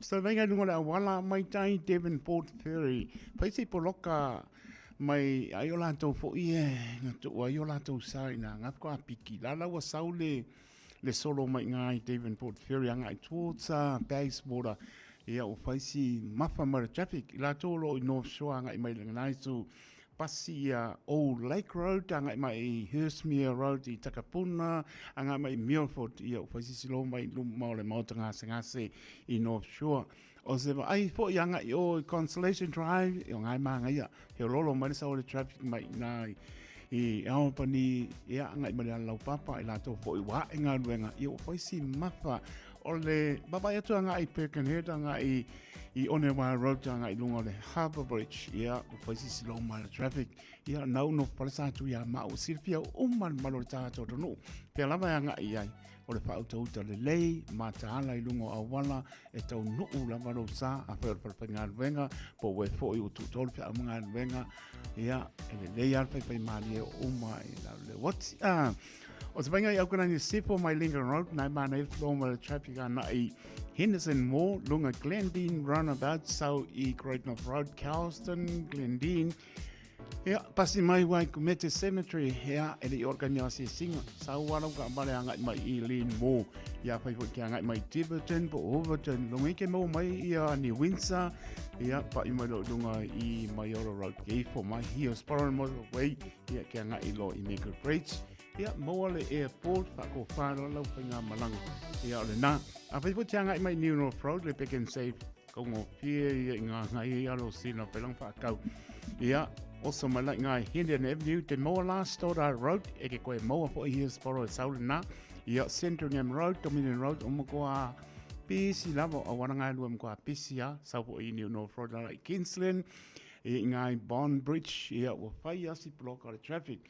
Se talavaiga i luga o le auala mai tai Devonport Ferry, fai se poloka mai ai o latou foi e na tuu ai o latou sa i nā ngā faatoa piki. La la ua sau le le solo mai ngā i Devonport Ferry agai towards Bayswater, ia ua fai si mafa mai le traffic. I latou o lo o i North Shore agai mai le ngā itu pasi ia Old Lake Road agai mai i Hurstmere Road i Takapuna, agai mai i Milford, ia ua fai si slow mai i luma o le maota gasegase i North Shore. O se vaai foi agai i o i Constellation Drive, o ngai māngaia, he ololo mai le sau o le traffic mai i nā i, i Albany, ia, agai mai le ala laupapa, i latou foi ua ae galuega, ia ua fai si mafa o le vaavaai atu agai i Birkenhead, agai i, i Onewa Road, agai i luga o le Harbour Bridge, ia, ua fai si slow mai le traffic, ia, nau no palesa atu ia mau, silafia uma le mamalu o le tatou atunuu, pea lava e agai i ai. O le faautauta lelei, mataala i luga o auala, e taunuu lava lou sa, afai o le falefaigaluega, po o ua e foi ua tuutolu feau ma galuega, ia, e lelei lava le faifaimalie o uma i lalo le uati. Ah, o se vaaiga i Aukalani Sifo mai Lincoln Road, nai manaia le flow ma le traffic agai Henderson Mall, lunga Glendene Roundabout, sau i Great North Road, Kelston, Glendene, Ia, pasi mai Waikumete Cemetery, ia, e le i ora ka asiasiga. Sau ala ka vale agai mai i Lenmore. Ia, fai foi ke agai mai Tiverton po Overton. Lunga i ke mau mai ia ni Windsor. Ia, pa i mai lo lunga i Maiora Road. Ke ifo mai hi o Sporan Motorway. Ia, ke agai lo i Mega Bridge. Ia, maua le airport, faatofa loa lau faigamalaga. Ia, o lena. Afai foi te agai mai New North Road, le Pick and Save, kaugofie ia i ngā ngai i alo sina pelang whaakau. Ia, oso mai lai ngai Hindian Avenue, te maua la Stoddard Road, e ke koe maua fo i Hillsborough e saule nā. Ia, Sandringham Road, Dominion Road, o makoa pisi lava, o wana ngai lua makoa pisi a, sau fo i New North Road, la i Kingsland, i ngai Bond Bridge, ia, ua whai asi block o le traffic.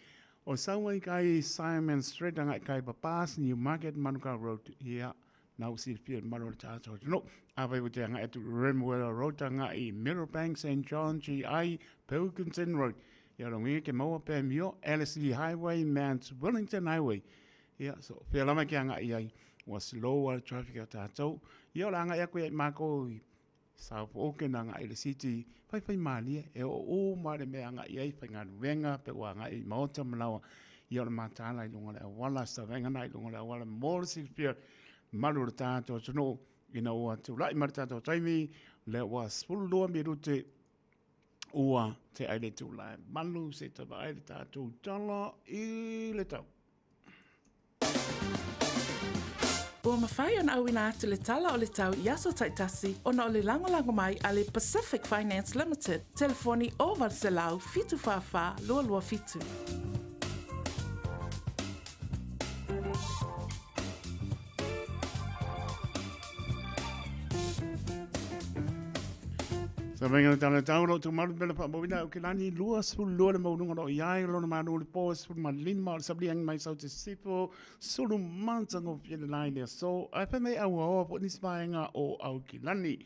O sau ai kai Simon Street agai kai Papas, Newmarket, Manukau Road, ia, na u silafia le mamalu o le tatou atunuu. Afai ua te agai atu Remuera Road agai Meadowbank, St John, GI, Pilkington Road, ia logia ke maua pea mio Ellerslie Highway, Mount Wellington Highway. Ia, so pea lava ke agai ai, ua slow a le traffic a tatou. Ia o le agai aku ia i makou i South Auckland agai i le city, faifai malie, e oo uma le mea agai ai, faigaluega, pe ua agai i maota ma laoa, ia o le mataala i luga o le auala, savega na i luga o le auala mo le silafia malu o le tatou atunuu, ina ua tulai mai le tatou taimi, lea ua 12 minute ua tea i le itula e 8, se i tau vaai le tatou tala i le tau. Ua mafai ona auina atu le tala o le tau i aso taitasi ona o le lagolago mai a le Pacific Finance Limited, telefoni 0800 744 227. Sa vaega le tala tau lo tu malu pela whaamawina au ke lani 22 le maulunga lo iai lona manu le po 15 o le sabli angi mai sau te sifo sulu manta ngo fia le lai le aso ai whai mai au aoa po nisi vaega o au ki lani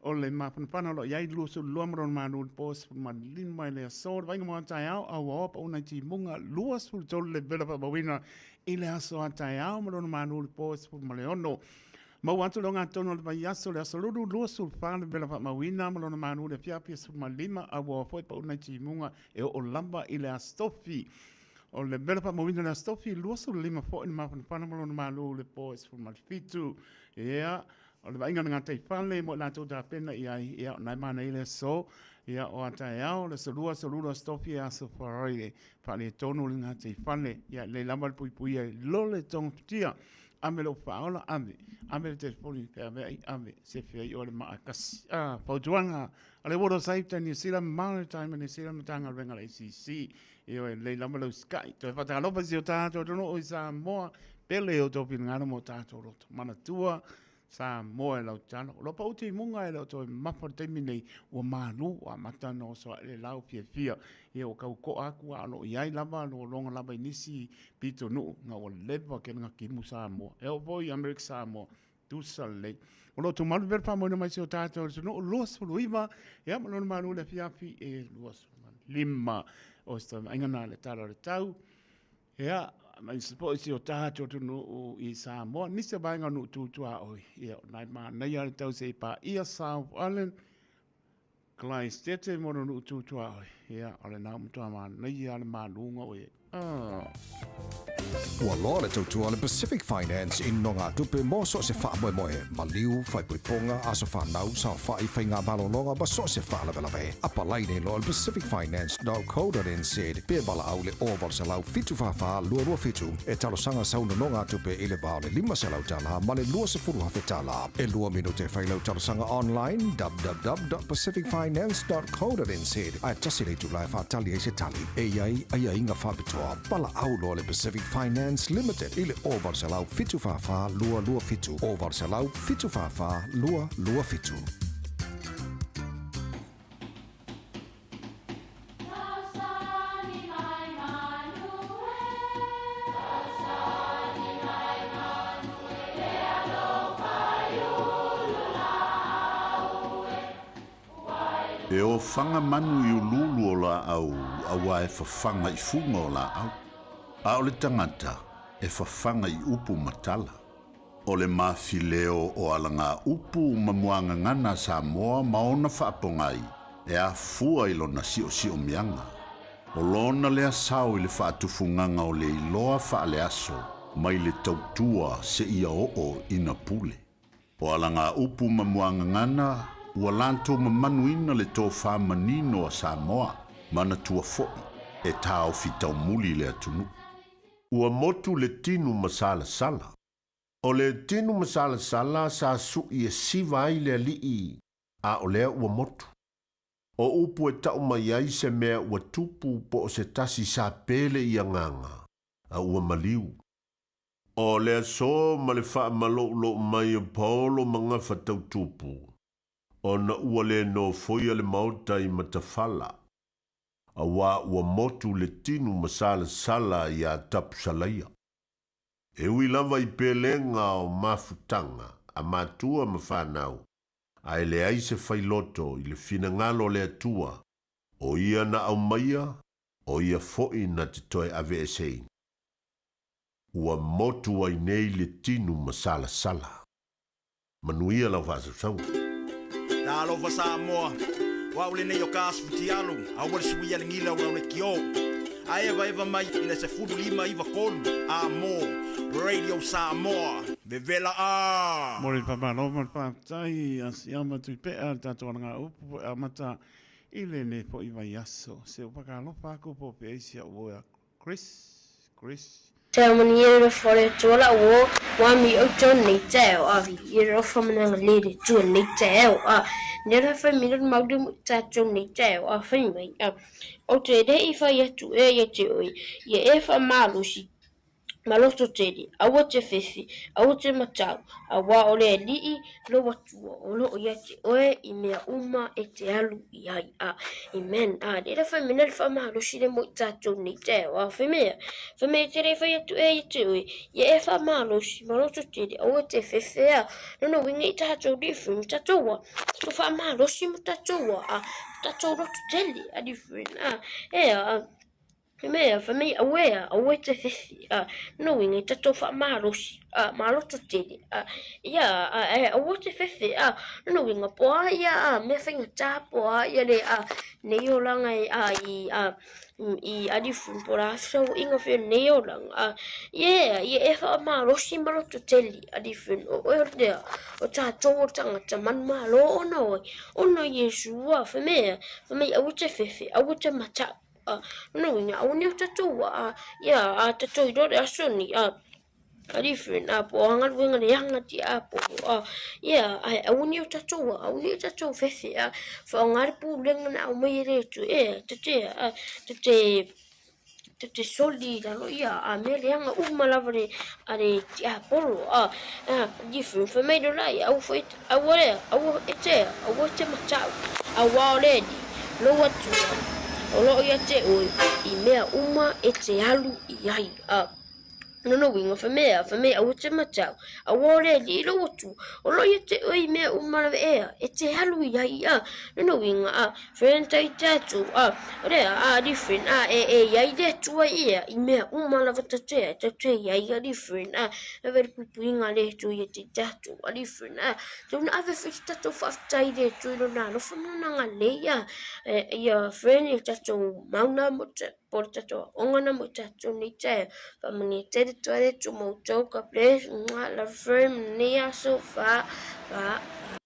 o le mafanafana lo iai 22 ma lona manu le po 15 le aso le vainga mo tai au au aoa pa una ti munga 23 le pela whaamawina i le aso a taeao ma lona manu le po 16. Maua atu le ogatotonu o le vaiaso, le aso lulu, 24 le vela faamauina ma lona manu le afiafi 15, auaoa foi pau nai timuga e oo lava i le Aso Tofi. O le vela faamauina i le Aso Tofi, 25 foi le mafanafana ma lona malu le po 17. Ia, o le vaaiga o le gataifale mo i latou tapena i ai, ia, o na e manaia le aso, ia, o a taeao, le aso Lua, aso Lulu, aso Tofi, aso Faraire, faaletonu le gataifale, ia, lelei lava le puipuia i lo le togafitia. Ave lou faaola, ave, ave le telefoni pe ave ai, ave, sefe ai oe le maa kasi. Ah, fautuaga a le Water Safety New Zealand, Maritime New Zealand, Matagaluega a le ACC. Ioe, lelei lava lau sky. Toe faatalofa i si o tatou atunuu i Samoa, pele o tou finagalo ma o tatou loto. Manatua, Samoa e lau tatalo. O lo pau timuga e le o toe mamafa le taimi nei, ua malu, ua amata ona oso ae le lau fiafia. Ia ua tau to'a atu a o lo o i ai lava lologa lava i nisi pitonuu na ua leva ke na kimu Samoa. E oo foi i Amerika Samoa, tusa lelei. O lo o tumalu pea le faamoeina mai si o tatou atunuu 29, ia ma lona malu le afiafi e 25. O se vaaiga na le tala o le tau. Ia, aemaise foi si o tatou atunuu i Samoa, nisi o vaega o nuu tu tuaoi. Ia, o nai manaia le tau se i paia South Island, Christchurch mo le nuu tu tuaoi. Ia, o lena ua matua manaia le maluga o i ai. Ah. Ua loa le tautua a le Pacific Finance i nogatupe mo so o se faamoemoe, maliu, faaipoipoga, aso fanau, saofai, faiga malologa ma so o se faalavelave. Apalai nei loa i le pacificfinance.co.nz pe valaau i le 0800 744 227 e talosaga sau nonogatupe i le va o le $500 ma le $20,000. E lua minute e fai lau talosaga online www.pacificfinance.co.nz ae tasi le itula e faatali ai se tali. E i ai aiaiga faapitoa. Valaau loa le Pacific Finance Limited i le 0800 744 227, 0800 744 227. E ofaga manu i uluulu o laau auā e fafaga i fuga o laau, a o le tagata e fafaga i upu ma tala. O le mafileo o alagaupu ma muagagana a Samoa ma ona faapogai e afua i lona siosiomiaga. O lona lea sao i le faatufugaga o le iloa faaleaso mai le tautua seia oo ina pule. O alagaupu ma muagagana ua latou mamanuina le tofa manino a Samoa, manatua foi e taofi taumuli le atunuu. Ua motu le tinu masalasala. O le tinu masalasala sa suʻi e siva ai le alii, a o lea ua motu. O upu e tau mai ai se mea ua tupu po o se tasi sa pele i agaga, a ua maliu. O le aso ma le faamaloulou mai o Paolo ma Gafatautupu, ona ua le nofoia le maota i Matafala, auā ua motu le tinu masalasala iā Tapusalaia. E ui lava i pelega o mafutaga a matua ma fanau, ae leai se failoto i le finagalo o le Atua, o Ia na aumaia, o Ia foi na te toe aveeseina. Ua motu ai nei le tinu masalasala. Manuia lau faasausauga. Talofa Samoa, o au lenei o ka aso futialu, aua le suia le gila o lau lekiō. A evaeva mai i le 15 9 3 a mo Radio Samoa, vevela a! Mo le faamalo ma le faafetai a Siama Tuipea le tatou alagaupu e amata i lenei foi vaiaso. Se ua faatalofa atu po o fea i si au oe a Chris, Chris. Te le fore tua la wo wa mi o te nei te o a i ro fa mana le le tua nei te o a ne ra fa mi ro mau de ta tu nei te o a fa mai a o te re i fa ia tu e ia te o ia e fa malu si maloto tele, aua te fefe, aua te matau, auā o le Alii lou Atua o loo ia te oe i mea uma e te alu i ai. A, amen. A, reira whai mena le whaamalosi le mo i tātou nei te ao. A, whai mea, whai mea te rei whai atu e ia te oe, ia e whaamalosi, maloto tele, aua te fefe, a, nono winga i tātou different, tātou a, tātou whaamalosi mo tātou a, a, tātou roto tele, a different, a, e a, He mea whai mai auē a, auē te whiwhi a, no inga i tatou whaamalosi a, maloto tele a, ia a, e aua te whiwhi a, no inga po a ia a, mea whaingatā po a ia le a, nei oranga e a i a, i Arifun po rā sau inga whio nei oranga a, ia ia e whaamalosi maloto tele Arifun o oe o te a, o tātou o tangata manu malo ona oe, ona Iesu a, whai mea, whai mai aua te whiwhi, aua te matau. A, no ina aua nei o tatou a, ia, a tatou i rore aso ni, a, a different, a, po a ngaluenga le anga ti a, po, a, ia, a, aua nei o tatou a, aua nei o tatou fefe, a, whaonga re pūlenga na au mai e re tu, e, te te, a, te te, te te soli lalo ia, a, mea le anga uma lava le, a le ti a polo, a, a, different, whai mai lo lai, aua whai, aua rea, aua e te, aua te matau, aua o le ni, lou Atua, o loo ia te oe, i mea uma e te alu i ai, a, lona uiga, whai mea, whai mea, aua te matau, aua o le alii i lou Atua, o loo ia te oe i mea uma lava ea, e te alu i ai, a, lona uiga, a, Friend tai te atu, a, rea, a, different, a, e, e i ai le Atua ia, i mea uma lava tatea, e tatea i ai a different, a, e wera puipuiga le Atua ia te te atu, a different, a, te una ave whi te tatou whaafetai le Atua i lona alofa ma lona ngalei, a, e, ia, friend, i tatou mauna mo te, po le tatou aoga na mo tatou nei te, whamani te te toa le Atua mo outou, God bless, mwah, love friend, nei aso, wha, wha, wha.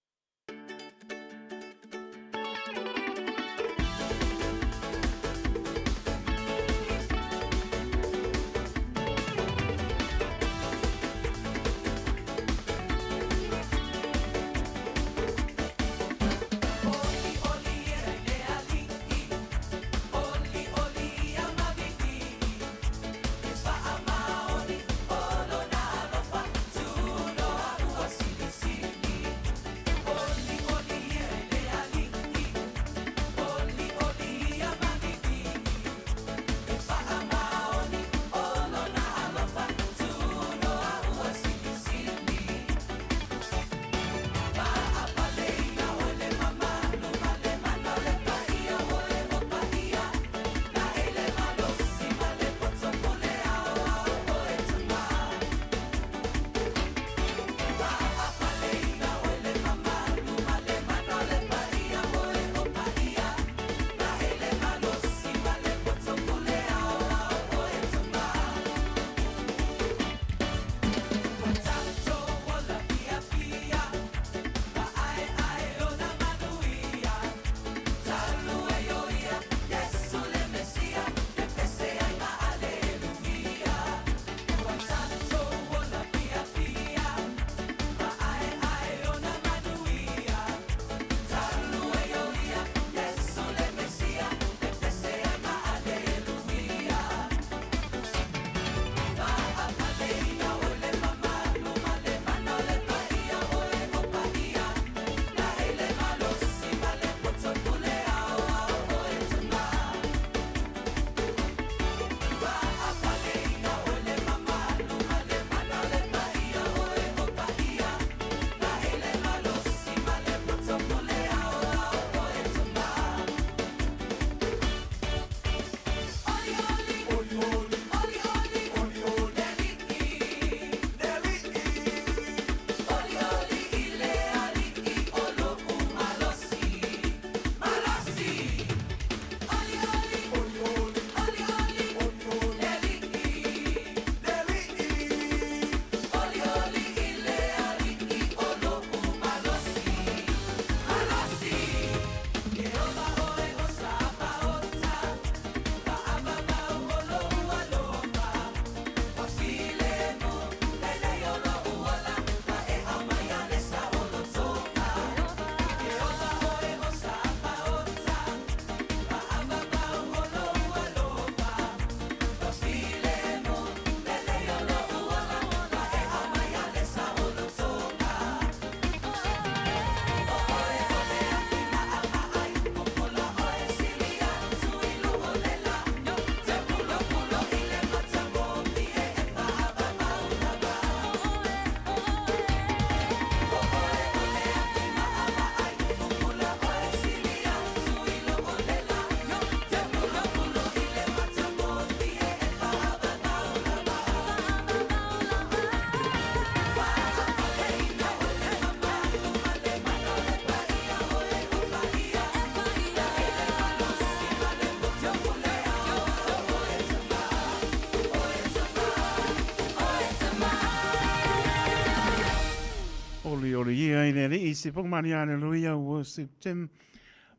i le Alii, Sipoga Maria Aleluia, Worship Team,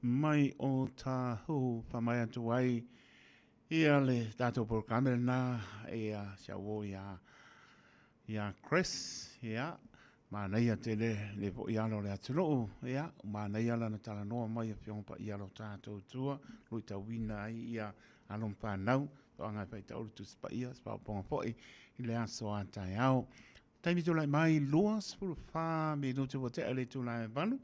mai o Tāhū, whamai atu ai ia le tātou polokalame lena, ia si au o ia, ia Chris, ia, manaia tele le foi alo o le atunuu, ia, manaia lana talanoa mai afioga paia lo tātou tua, luitauina ai ia alo ma whanau, toaga e whaitauru le Tusi Paia, se faaopoopoga foi i le aso a taeao. Taimi tulai mai 24 minuti ua tea le itula e 8.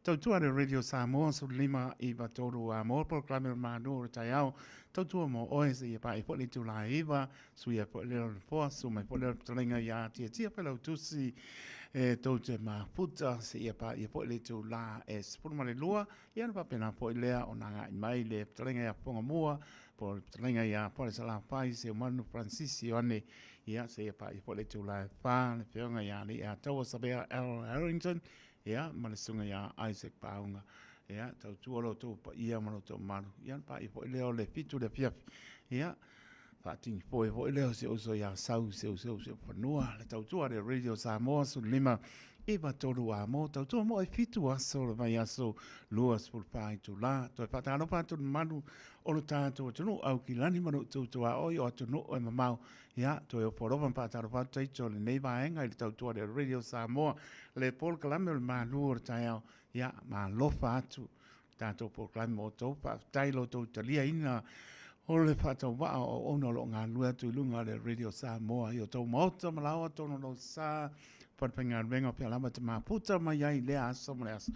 Tautua le Radio Samoa 15 93 a mo polokalame o le Malu o le taeao. Tautua mo oe seia paia foi le itula e 9, suia foi le o le nofoa, susu mai foi le o le fetalaiga ia Tiatia Failautusi e tou te mafuta seia paia foi le itula e 12, ia ona faapena foi lea ona agai mai le fetalaiga ia Fofoga Mua po o le fetalaiga ia Falesalafai Seumanu Francis Ioane, ia seia paia foi le itula e 4 le afioga ia Alii-Ataua Savea L. Harrington, ia ma le susuga ia Isaac Paauga. Ia tautua lo outou paia ma lo outou mamalu, ia ona paia foi lea o le 7 i le afiafi. Ia faatinifoe foi lea o si ou uso ia Sau Seuseu Siufanua, le tautua a le Radio Samoa 15 93 a mo tautua mo e 7 aso o le vaiaso 24 itula. Toe faatalofa atu le mamalu o lo tatou atunuu Aukilani ma lou tuaoi o atunuu e mamao. Ia, toe ofo alofa ma faatalofa atu taito o lenei vaega i le tautua a le Radio Samoa, le polokalame o le malu o le taeao. Ia, malofa atu le tatou polokalame mo outou. Faafetai lo outou taliaina o le faatauvaa o auauna o lo o galulue atu i luga o le Radio Samoa i o outou maota ma laoa tonu lou sa falefaigaluega o fea lava te mafuta mai ai i lea aso ma le aso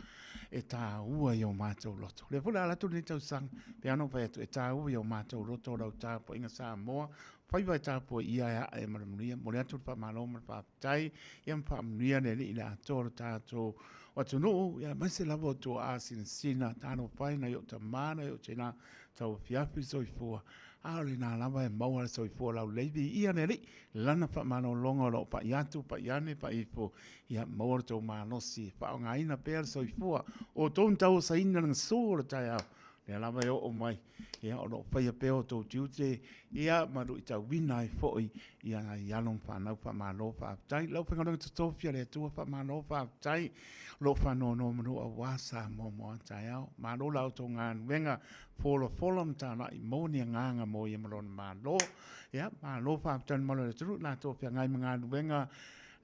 e tāua i o matou loto. O lea foi o le a alu atu lenei tausaga, pei lava ona ou fai atu, e tāua i o matou loto lau tapuaiga Samoa, faiva e tapuai ia e ae ma le manuia. Momoli atu le faamalo ma le faafetai, ia ma faamanuia le Alii i le atoa o le tatou atunuu, ia aemaise lava o tuaa sinasina, talofa e nai ou tama, nai ou tina, tauafiafi soifua, a o lena lava e maua le soifua laulelei, viia le Alii, Lana faamalologa o lo o pai atu, pai ane, pai ifo, ia maua lo outou malosi e faaaogaina pea le soifua o outou na tauosaina le gasu o le taeao, lea lava e oo mai, ia o lo o faia pea o outou tiute, ia ma luitauina ai foi ia nai alo ma fanau. Faamalo faafetai. Lau faigaluega totofi a le Atua, faamalo faafetai. O lo o faanonomanu aua Samoa mo a taeao. Malo la outou galuega folafola ma talai mo ni agaga mo ia ma lona Malo. Ia, malo faafetai le mamalu o le atunuu, latou feagai ma galuega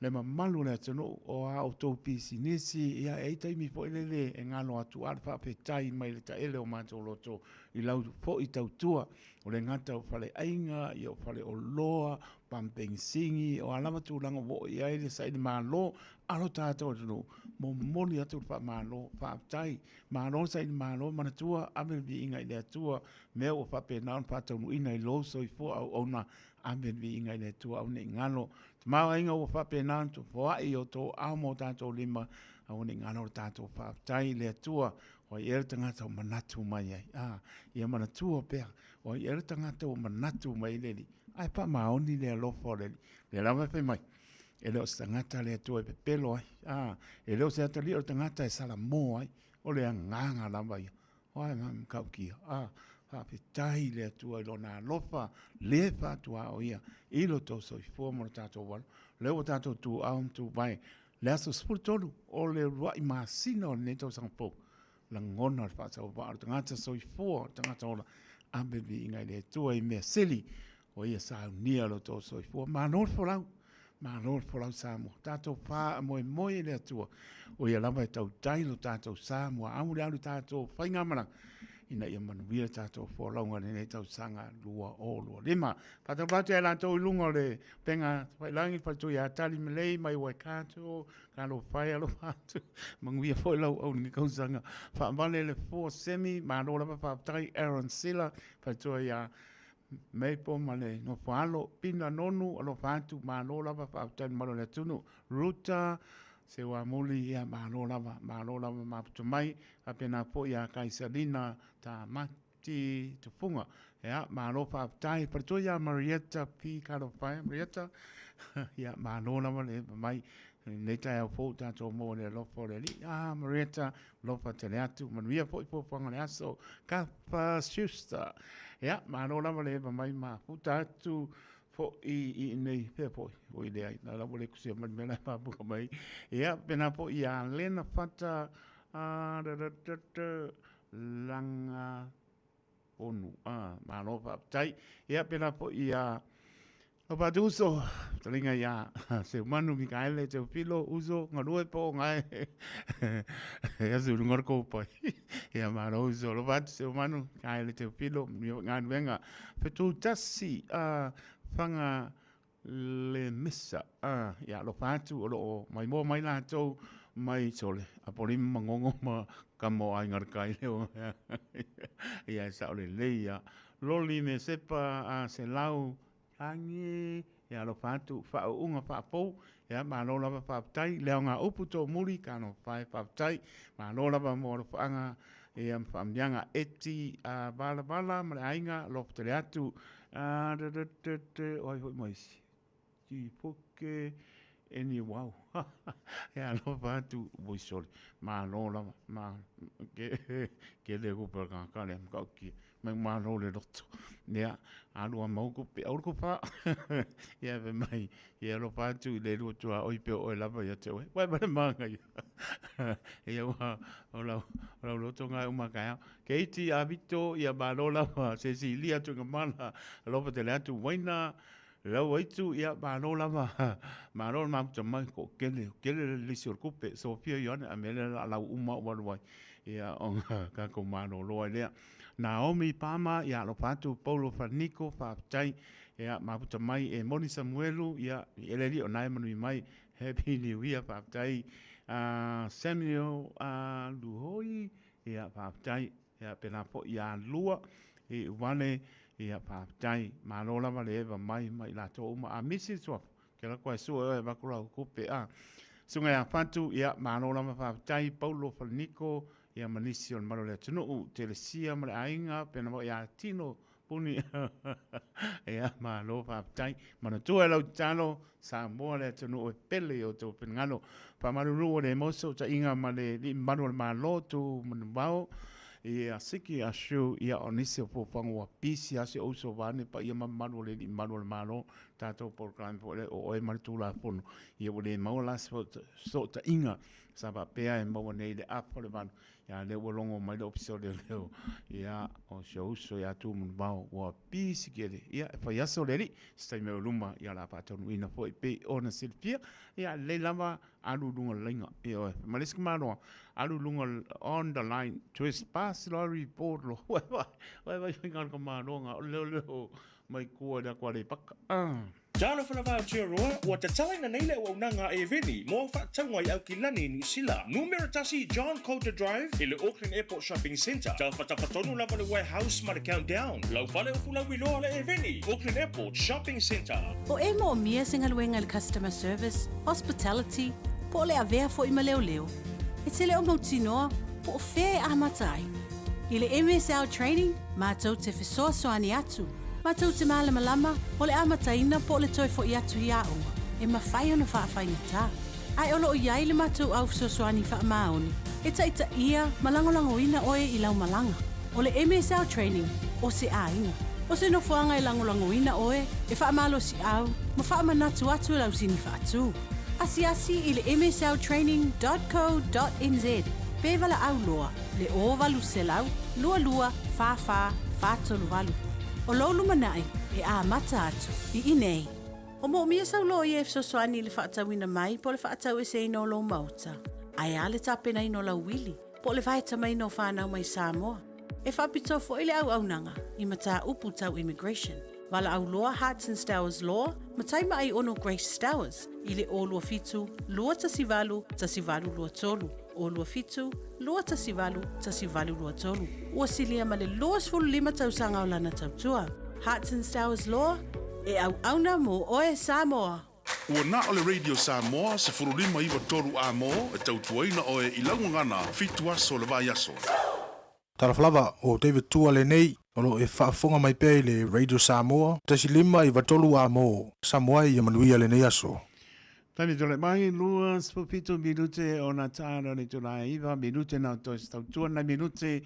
le mamalu o le atunuu o a outou pisinisi, ia e i ai taimi foi lele e galo atu a le faafetai mai le taele o matou loto i lau foi tautua, o le gata o faleaiga, ia o faleoloa, pamu penisini, o a lava tulaga ua oo i ai le saili malo a lo tatou atunuu, momoli atu le faamalo, faafetai. Malo le saili malo, manatua, ave le viiga i le Atua, mea ua faapena ona faataunuuina i lou soifua auauna, ave le viiga i le Atua, aua ne i galo tamaoaiga ua faapena ona tufoai i outou ao ma o tatou lima, aua ne i galo le tatou faafetai i le Atua, o ai ea le tagata ua manatu mai ai, a, ia manatua pea, o ai ea le tagata ua manatu mai ai le Alii, ae faamaoni le alofa o le Alii. O lea lava e fai mai, e le o se tagata le Atua e pepelo ai, a, e le o se atalii o le tagata e salamo ai, o le agaga lava ia. Oa e matautia, a, faafetai i le Atua i Lona alofa le faatuaoia i lo outou soifua ma lo tatou alo. O lea ua tatou tuuao ma tuvae le aso 13 o le uluai masina o lenei tausaga fou. Lagona le faatauvaa o le tagata soifua, o le tagata ola, ave le viiga i le Atua i mea sili o ia saunia lo outou soifua. Malo le folau, malo le folau Samoa. Tatou faamoemoe i le Atua, o ia lava e tautai lo tatou sa muaau le alu i tatou faigamalaga, ina ia manuia le tatou folauga i lenei tausaga 2025. Faatalofa atu ia i latou i luga o le upega tafailagi, le faletua ia Tali Melei mai Waikato, talofa e alofa atu, manuia foi lau au i lenei tausaga. Faavale le fua semi, malo lava faafetai Aaron Sila, faletua ia Maple ma le nofo alo, Pina Nonu, alofa atu, malo lava, faafetai le mamalu o le atunuu, Ruta, Seuamuli, ia malo lava, malo lava maputa mai, faapena foi ia Kaisalina Tamati Tufuga, ia malo faafetai, faletua ia Marietta P. Kalofaia, Marietta, ia malo lava le mai, lenei taeao fou tatou maua le alofa o le Alii, ah Marietta, Alofa tele atu, manuia foi fuafuaga o le aso, Kafa Schuster. Ia, malo lava le eva mai mafuta atu. foʻi i inei pea foʻi oi leai la la ua le kusia mai le mea la e faapuka mai. Ia pena foʻi iā Lena Fata a da da da da laga onu a malo faafetai. Ia pena foʻi iā Lopatu uso, fetalaiga iā Seumanu Mikaele Teofilo uso galue po o gae e asu i luga o le koupai. Ia malo uso alofa atu Seumanu Mikaele Teofilo manuia foi galuega. Fetutasi a Faga le mesa a ia alofa atu o lo o maimoa mai latou mai sole Apolima Magogo ma kama o Aiga i le Tai leo ia e sao lelei ia Loli me Sepa a Selau Lagi e alofa atu faauuga faafou ia malo lava faafetai le aoga upu toomuli talofa e faafetai malo lava mo alofaaga ia ma faamanuiaga Eti a Valavala ma le aiga alofa tele atu a o ai foi ma isi Tipoke eni wow e alofa atu oi sole malo lava ma ke ke le kupe o le kanaka lea matautia mai malo le loto ia alu a mau kupe aua le kupa ia fai mai ia alofa atu i le lua tuaoi pe o oe lava ia te oe uae ma le manaia ia ua o lau o lau loto na e uma taeao Keiti a Vito ia malo lava Cecilia Tuigamala alofa tele atu Waina Lau aitu, ia, malo lava, malo le mafuta mai, ko kele, kele le lisi o le kupe, Sofia Ioane, a mea lea la lau uma ua alu ai, ia, ona tatou malolo ai lea. Naomi Pama, ia, alofa atu, Paulo Faniko, faafetai, ia, mafuta mai, e Moni Samuelu, ia, i ele alii o na e manuia mai, Happy New Year, faafetai, Samuel, Luhoi, ia, faafetai. Ia pēlā foi ia Lua i Uvale, ia faafetai. Malo lava le eva mai ma i latou uma. A misi le suafa, ke alu atu lava e sue oe e avatu lau tupe a. Susuga ia Fatu, ia malo lava faafetai. Paulo Falaniko, ia ma nisi o le malu o le atunuu, Telesia ma le aiga, pēlā foi ia Tino Puni ia malo faafetai. Manatua e lau tatalo, Samoa le atunuu e pele i o outou finagalo. Faamalulu ua le maua se sootaiga ma le Alii Mamalu o le Malo Tu Manuvao ia Siki Ashu ia o nisi o fuafuaga ua pisi lava si ou uso vaeane paia ma mamalu o le Alii Mamalu o le Malo tatou polokalame foi lea o oe ma le Tulafono ia ua le maua la se sootaiga sa faapea e maua nei i le afa o le valu Ia lea ua logo mai le Ofisa o Leoleo, ia, o si ou uso ia Tumanuvao, ua pisi tele. Ia, e fai aso le alii, se taimi o luma, ia o le a faataunuuina foi pei ona silafia. Ia, lelei lava, alu i luga o le laina. Ioe, ma le isi tamaloa, alu i luga on the line, trespass loa report loa. Ua e vaai faiga o le tamaloa na, o le leoleo mai tua i le atu Aleipata. Ah. Talofa lava Aotearoa, ua tatalaina nei le auaunaga a Airveni mo au faatauga i Aukilani, Niu Sila. Numera tasi John Coulter Drive i le Auckland Airport Shopping Centre. Tafatafa tonu lava le Warehouse ma le Countdown. Lau fale upu lauiloa le Airveni, Auckland Airport Shopping Centre. O e moomia se galuega i le customer service, hospitality, po o le avea foi ma leoleo, e te le o mautinoa po o fea e amata ai. I le MSL Training, matou te fesoasoani atu, matou te malamalama o le amataina po o le toe foi atu i aoga e mafai ona faafaigata. Ae o lo o i ai le matou au fesoasoani faamaoni e taitaia ma lagolagoina oe i lau malaga. O le MSL Training o se aiga. O se nofoaga e lagolagoina oe, e faamalosiau ma faamanatu atu e lau sini faatu. Asiasi i le msltraining dot co dot nz pe valaau loa le 0800 22 44 438. O lou lumanai e amata atu i inei. O moomia sau loia e fesoasoani i le faatauina mai po o le faataueseina o lou maota, ae a le tapenaina o lau uili po o le vaetamaina o fanau mai Samoa. E faapitoa foi le auaunaga i mataupu tau immigration. Valaau loa Hearts and Stowers Law ma Taimaai Ono Grace Stowers i le 027 218 1823, 027 218 1823. Ua silia ma le 25 tausaga o lana tautua. Hearts and Stowers Law, e auauna mō oe Samoa! Ua na o le Radio Samoa 15 93 A-mo e tautuaina oe i lau gagana fitu aso o le vaiaso. Talofa lava, o David Tua lenei, o lo o e faafofoga mai pea i le Radio Samoa, 1593 A-mo, Samoa e ia manuia lenei aso. Taimi tole mai, 27 minute ona tāna le itula e iva minute na toe se tautua nai minute.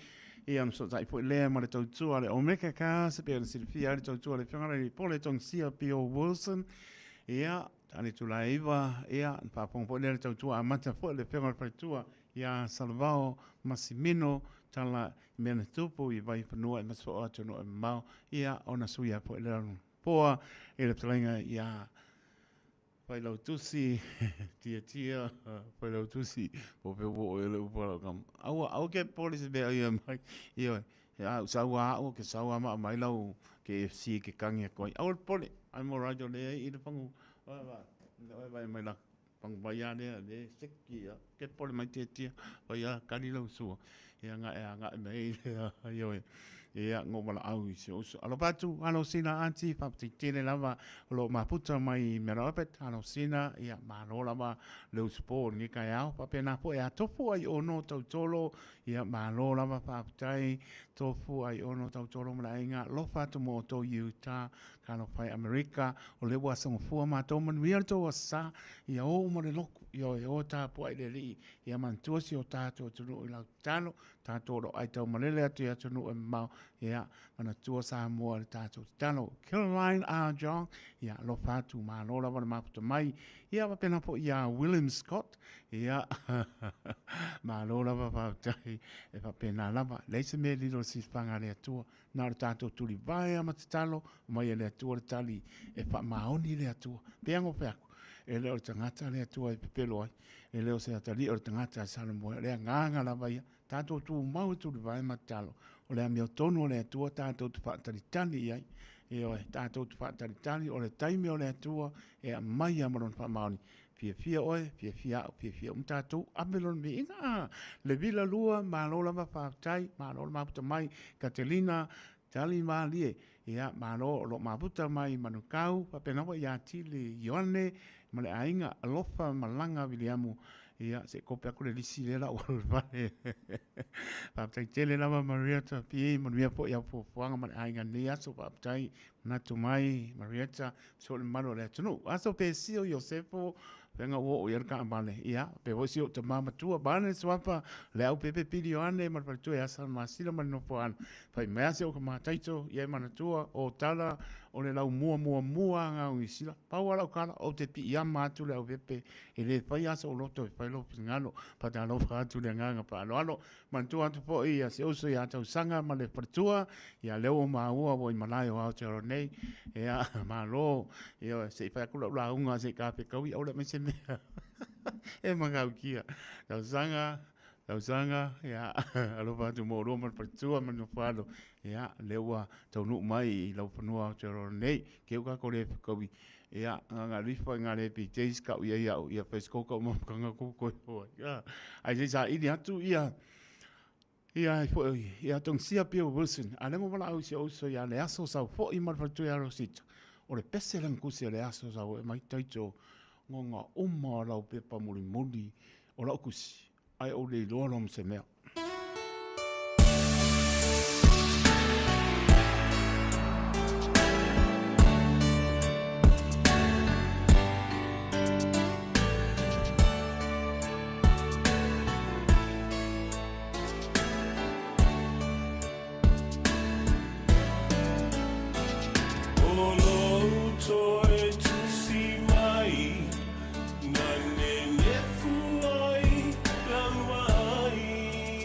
Ia, ona fesootai foi lea ma le tautua a le Omega Cars, e pei ona silafia ai le tautua a le Afioga i le Pole Togisia P.O. Wilson. Ia, tali tulae iva, ia, ona faafofoga foi lea i le tautua amata foi a le Afioga i le Faletua ia Salavao Massimino Tala i mea na tupu i Vaifanua i Masefau atunuu e mamao, ia, ona suia foi lea poa i le fetalaiga ia Failautusi Tiatia Failautusi po o fea ua oo i ai le upu a lau tama. Aua, aua ke popole i se mea o ia mai. Ioe, a ou sau lava au, ke sau lava ma aumai lau KFC ke kagi atu ai. Aua le popole, I'm alright o lea i le fagu, oe vaai mai la fagu vai lava lea, lea e seki lava. Ke popole mai Tiatia, fai lava kali lau sua. Ia na e agai mai ai lea, ioe. Ia, na ou valaau i si ou uso. Alofa atu, Alosina Aunty, faafetai tele lava o lo o mafuta mai i Mount Alosina, ia, malo lava le usupo i lenei taeao. Faapena foi a Tofu Aiono Tautolo, ia, malo lava faafetai Tofu Aiono Tautolo ma le aiga. Alofa atu mo outou i Utah, talofa e Amerika, o lea ua asogafua matou, manuia le tou aso sa, ia o uma le lotu, ioe, o tapuai i le Alii, ia manatua si o tatou atunuu i lau tatalo, tatou o lo o aitaumalele atu i atunuu e mamao, ia, manatua Samoa i le tatou tatalo. Caroline R. Jong, ia, alofa atu, malo lava le mafuta mai. Ia, faapena foi ia William Scott, ia, malo lava faafetai, e faapena lava. Leai se mea e lilo i le silafaga a le Atua, na o le tatou tulivae lava ma tatalo, aumai e le Atua le tali e faamaoni le Atua. Pei ona ou fai atu, e le o le tagata le Atua e pepelo ai, e le o se atalii o le tagata e salomoe, o le agaga lava ia, tatou tumau e tulivae ma tatalo, o le amiotonu a le Atua tatou te faatalitali i ai. Ioe, tatou te faatalitali, o le taimi o le Atua e aumai lava ma Lona faamaoni. Fiafia oe, fiafia au, fiafia uma tatou, ave lona viiga. Ah, le vila lua, malo lava faafetai, malo le mafuta mai, Katelina, Tali malie, ia, malo o lo o mafuta mai Manukau, faapena foi ia Tili Ioane ma le aiga, alofa malaga Viliamu, ia, se i kope atu le lisi lea la ua alu i le fale. Faafetai tele lava Marietta PA, manuia foi au fuafuaga ma le aiga i lenei aso, faafetai manatu mai Marietta, so le mamalu o le atunuu. Aso Pesio Iosefo, fega ua oo i ai le taavale, ia, pe foi si ou tama matua, vaeane le suafa, Leaupepe Pili Ioane ma le faletua ia Salamasina ma le Nofoaana. Fai mai lava si ou tama Taito, ia e manatua, o tala o le laumua muamua lava o Niu Sila. Pau lava lau tala, ou te piiama atu Leaupepe, e le fai lava sou loto e fai lou finagalo. Faatalofa atu le agaga faaaloalo. Manatua atu foi ia si uso ia Tausaga ma le faletua, ia lea ua maua ua i malae o Aotearoa nei, ia malo, ia se i fai atu lau lauga se i tafekaui aua le aumai se mea e matautia. Tausaga, Tausaga, ia alofa atu mo oulua ma le faletua ma le nofoalo, ia lea ua taunuu mai i lau fanua Aotearoa nei, keu kako le fekaui, ia gagalifa i ngā lepi teis kau ia iau, ia Facebook kau mapukanga ku koe hoa. Ia, ai se saili atu ia, ia ai foi, ia tongsia Bill Wilson, a lengo wala au si ouso ia le aso sau foi ma le faletua ia Rosita. O le pese le ngusi o le aso sau e mai taito ngonga uma o lau pepa mulimuli o lau kusi, ai ou le iloa loa ma se mea. O lou toe tusi mai Na nenefu ai lau ai.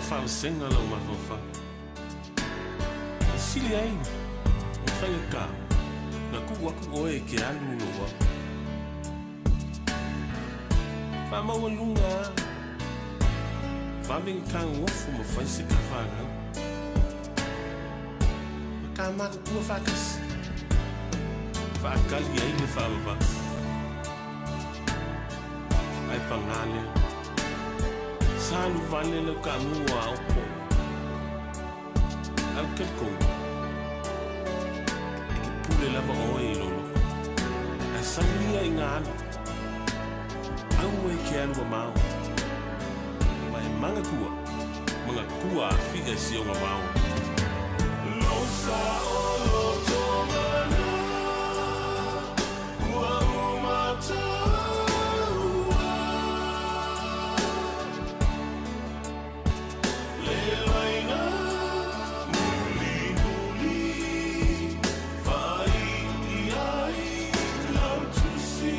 faavasega lou mafaufau. E sili ai ona faigata na tuu atu oe e te alu i lou ao. Faamaualuga lava, vave ona fetagogofu ma fai se ta fanau. Ma ta matutua faatasi, faatali ai le faavavau. Ae pagā lea, sa alu vale lau taamu a aopo. Ae ou te talitonu, e te pule lava oe i lou loto. Ae sau ia i ngā alu, aua e ke alu mamao, ma e manatua, manatua a fia i si ona vao. Losa o loto mana, ua uma taua. Le laina mulimuli, faai'i ai lau tusi.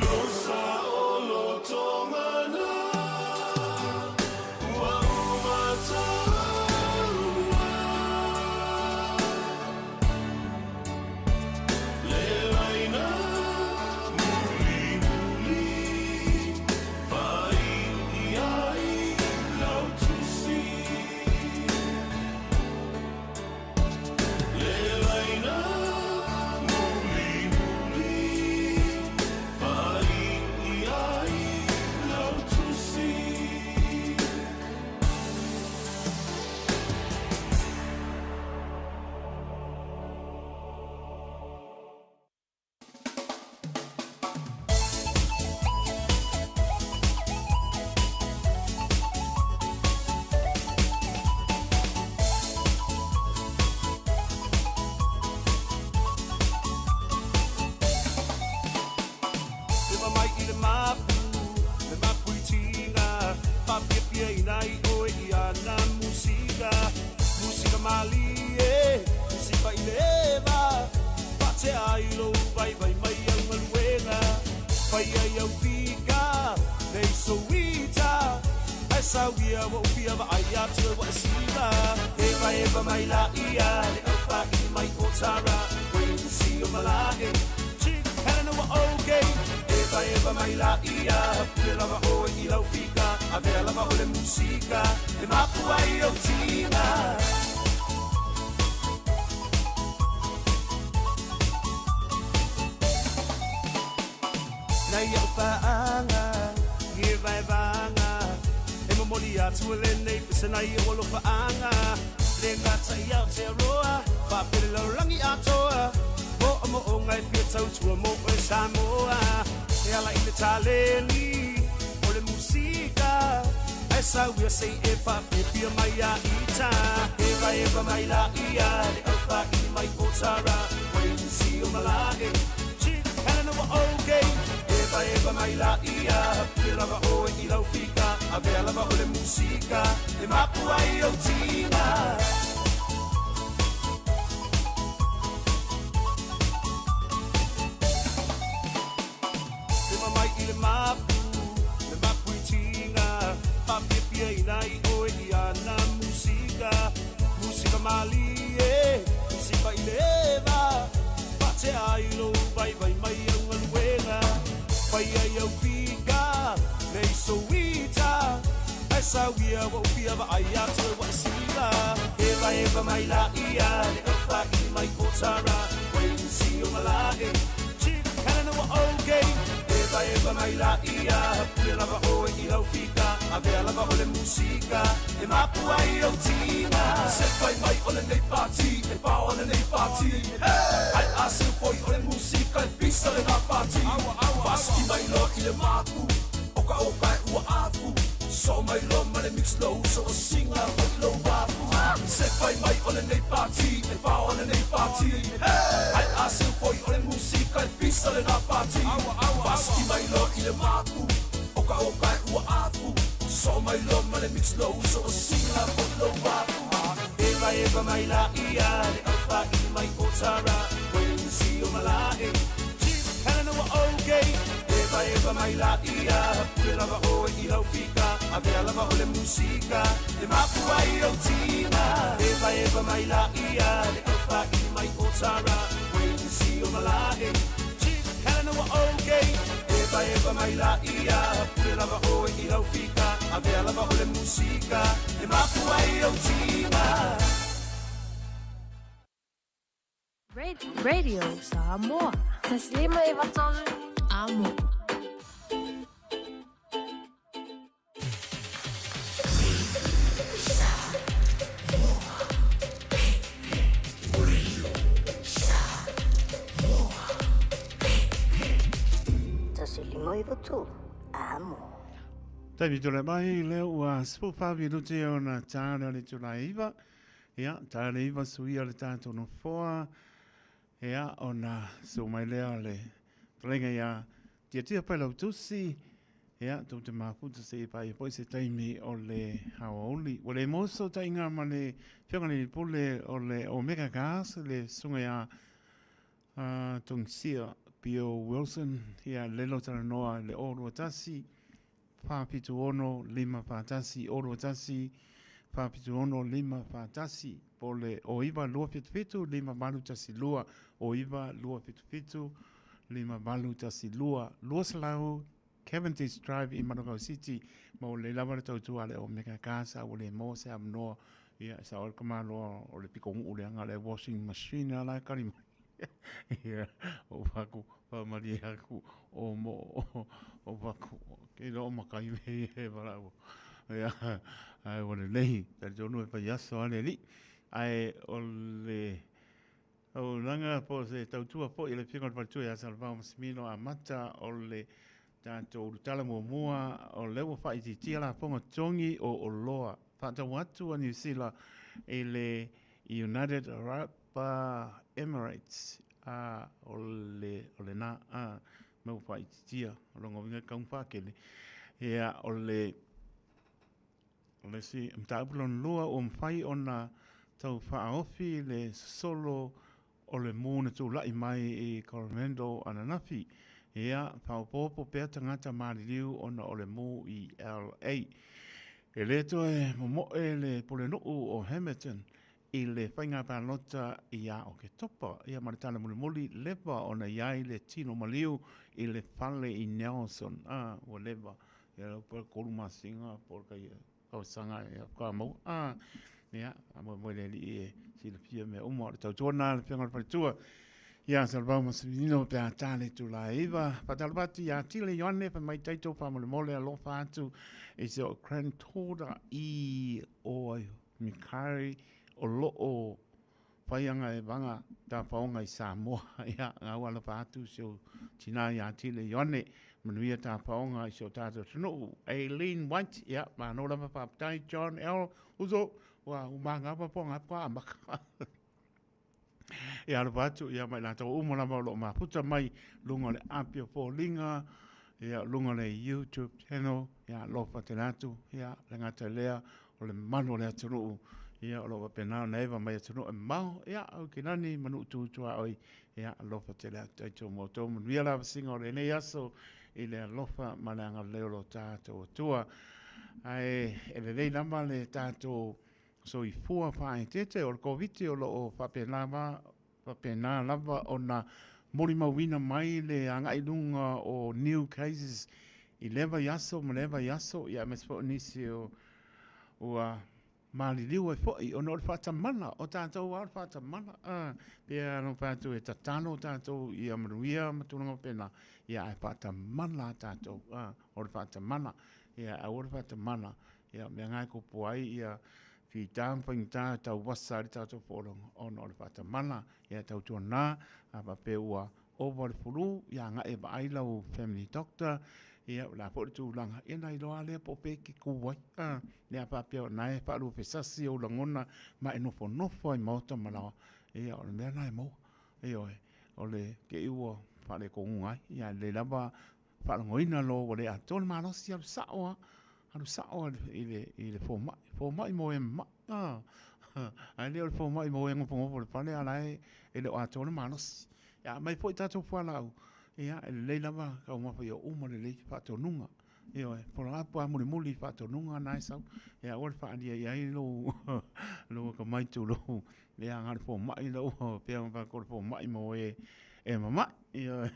Losa o loto mana, ua uma taua. Le laina mulimuli, faai'i ai lau tusi. Le laina mulimuli, faai'i ai lau tusi. Eva mai i le mapu, le mapu i tiga, faafiafiaina ai oe i ana musika, musika malie, musika i le eva, faatea ai lou vaivai mai au galuega, faia i au fika, nei souita, ae sauia ua ou fia vaai atu e ua e siva. Evaeva mai laia le aufaili mai o Tara, Wayne o Malae, Chief Helena ua okay. Evaeva mai laia, pule lava oe i lau fika, avea lava o le musika, e mapu ai ou tiga. Nai au paaga, i e vaevaega, e momoli atu e lenei pese nai ou alofaaga. Le gata i Aotearoa, faapea le lalolagi atoa, moomooga e fia tautua mo oe Samoa. E ala i le taleni o le musika, ae sauia se i e faafiafia mai ia ita. Evaeva mai laia le aufaili mai o Tara, Wayne si o Malae, Chief Helena ua okay. Evaeva mai laia, pule lava oe i lau fika, avea lava o le musika, e mapu ai ou tiga. Eva mai i le mapu, le mapu i tiga, faafiafiaina ai oe i ana musika, musika malie, musika i le eva, faatea ai lou vaivai mai au galuega, faia i au fika, nei souita, ae sauia ua ou fia vaai atu e ua e siva. Evaeva mai laia le aufaili mai o Tara, Wayne si o Malae, Chief Helena ua okay. Evaeva mai laia, pule lava oe i lau fika, avea lava o le musika, e mapu ai ou tiga. Se fai mai o lenei pati, e pao lenei pati. Ai a se foi o le musika e pisa le na pati. Pasiki mai loa i le mapu, o ka o kai ua afu. So mai loa ma le mix low, so o singa foi lou afu. Se fai mai o lenei pati, e pao lenei pati. Ai a se foi o le musika e pisa le na pati. Pasiki mai loa i le mapu, o ka o kai ua afu. So mai loa ma le mix low, so o singa foi lou afu. Evaeva mai laia le aufaili mai o Tara, Wayne si o Malae, Chief Helena ua okay. Eva eva mai la ia, pule lava oe i lau fika, avea lava o le musika, e mapu ai au tina. Eva eva mai la ia, le aufa i mai o Tara, wait to see o malae, Chief Helena wa okay. Eva eva mai la ia, pule lava oe i lau fika, avea lava o le musika, e mapu ai au tina. Radio Samoa. Taslima e vatolu. Amo. Tasilima i vatolu. Amo. Taimi tole mai, lea ua 14 minute ona tā le itula e 9. Ia, tā le 9 suia le tātou nofoa. Ia, ona su mai lea le talenga ia tiatia pai lau tusi. Ia, tau te mafuta se i pai poi se taimi o le hawauli. Ua le moso tainga ma le whionga le pule o le Omega Gas, le sunga ia Tongsia Pio Wilson. Ia, lelo talanoa le o rua tasi. 476 541 o rua tasi 476 541 po le o iwa lua fitu fitu lima valu tasi lua o iwa lua fitu fitu lima valu tasi lua lua salau Cavendish Drive i Manukau City ma o le lava le tautua le o Mega Gas a ua le mo se avanoa ia sa o le kamaloa o le piko nguu le anga le washing machine ala e kali mai ia o faku whaamarie aku o mo o faku ke lo makai me e wala ia ai o le lehi talitonu e pai aso ale li ai o le o langa po se tautua po i le whinga o le faletua ia Salvao Masimino a mata o le tātou ulutala muamua o le ua whaititia la ponga tongi o Oloa. Whaatau atu a New Zealand i le United Arab Emirates a o le o le nā a me ua whaititia o longa winga kaung whakele. Ia o le o le si mtaupu lona lua ua mafai ona tau faaofi le sosolo o le mū na tula'i mai i Coromandel ananafi. Ia, faaopoopo pea tagata maliliu ona o le mū i LA. E lē toe momo'e le pulenuu o Hamilton i le faiga palota iā Oketopa, ia ma le tala mulimuli leva ona i ai le tino maliu i le fale i Nelson. A, ua leva, ia lau po le 3 masina po o le kai tausaga e ka maua. A, ia, faamoemoe le alii e silafia mea uma o le tautua lena a le Afioga i le Faletua ia Salvao Masimino pe a tā le itula e 9. Faatalofa atu ia Tile Ioane fai mai taito faamolemole alofa atu i se o Crantoda i o ai Mikari o loo whaianga e vanga tāwhaonga i Samoa. Ia, ngā ua alofa atu si o tina ia Tile Ioane, manuia tāwhaonga i si o tātou tunuu. Aileen White, ia, māno lava whāpatai, John L. Uso, ua umanga pa po ngā pua amaka. Ia alofa atu, ia mai lātou uma lava o loo mafuta mai, lunga o le Apia Fōlinga, ia lunga o le YouTube channel, ia alofa tele atu, ia le ngata lea o le manu o le atunuu, ia o loo faapena ona eva mai atunuu e mamao, ia au ke nani ma nuu tutua oi, ia alofa tele atu ai mo outou manuia lavasiga o lenei aso i le alofa ma le agalelei o lo tatou Atua. Ae e lelei lava le tatou soifua faaeteete o le Koviti o loo faapena va faapena lava ona molimauina mai le agai luga o new cases i lea vaiaso ma lea vaiaso, ia aemaise foi o nisi o ua maliliu ai foi ona o le faatamala o tatou a o le faatamala a pe a no fai atu e tatalo tatou ia manuia ma tulaga faapena, ia ae faatamala a tatou a o le faatamala ia aua le faatamala ia mea nga e kupu ai ia fita ma faigata tau vasa ai le tatou folauga ona o le faatamala ia tautuana a faapea ua ova le fulu ia agai e vaai lau family doctor ia o le a foi le tulaga ia na iloa lava lea po o fea e te ku ai a lea faapea o lena e faaluafesasi ou lagona ma e nofonofo ai maota ma laoa ia o le mea lena e maua ioe o le te i ua faalekoguga ai ia e lelei lava faalagoina lo ua le atoa le malosi alu sao lava alu sao i le i le fomai fomai mo e mamai a ae le o le fomai mo e nofonofo i le fale a o la e le o atoa le malosi. Ia aumai foi tatou fualaau Ia, e lelei lava taumafa ia uma lelei faatonuga. Ioe, follow up lava mulimuli i faatonuga na e sau. Ia aua le faaalia i ai lou lou akamai tulou ia na o le fomai la ua pea ma faapea o le fomai mo e e mamai. Ioe,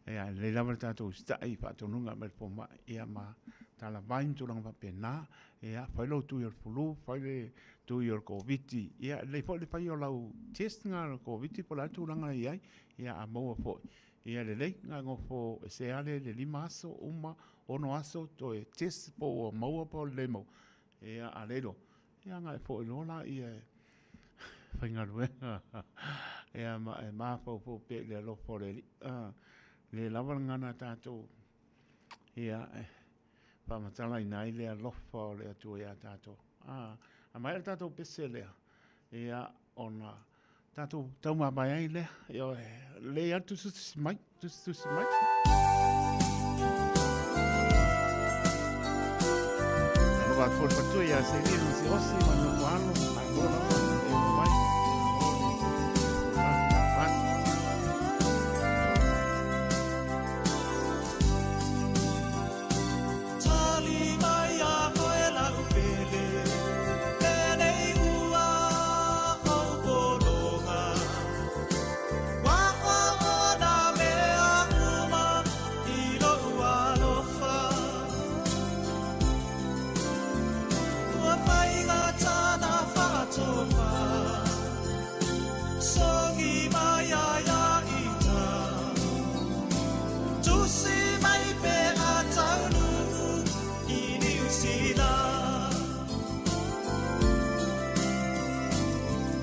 ia e lelei lava le tatou usitai i faatonuga e aumai e le fomai ia ma talavai ma tulaga faapena. Ia fai lou tui o le flu, fai le tui o le Koviti. Ia e lelei foi le fai o lau test lena o le Koviti po o le a le tulaga e i ai. Ia a maua foi, ia lelei, na nofo ese lava le 5 aso uma, 6 aso toe test po ua maua po o le le maua. Ia a le iloa, ia agai foi loa laia e faigaluega ia ma e mafaufau pea i le alofa o le Alii. A le lava le gagana a tatou, ia e faamatalaina ai le alofa o le Atua ia tatou. A maea le tatou pese lea, ia ona tatou taumamae ai lea. Ioe, lelei lava le tusitusi mai, tusitusi mai. Alofa atu foi le faletua ia Selia ma Siaosi ma le nofo alo, malo lava e oo mai. Malo le Tali mai a oe lau pele, lenei ua ou pologa. Ua oo nā mea uma i lou alofa. Ua faigata na faatofa, sogi mai ai a ita. Tusi mai pe a taunuu i Niu Sila.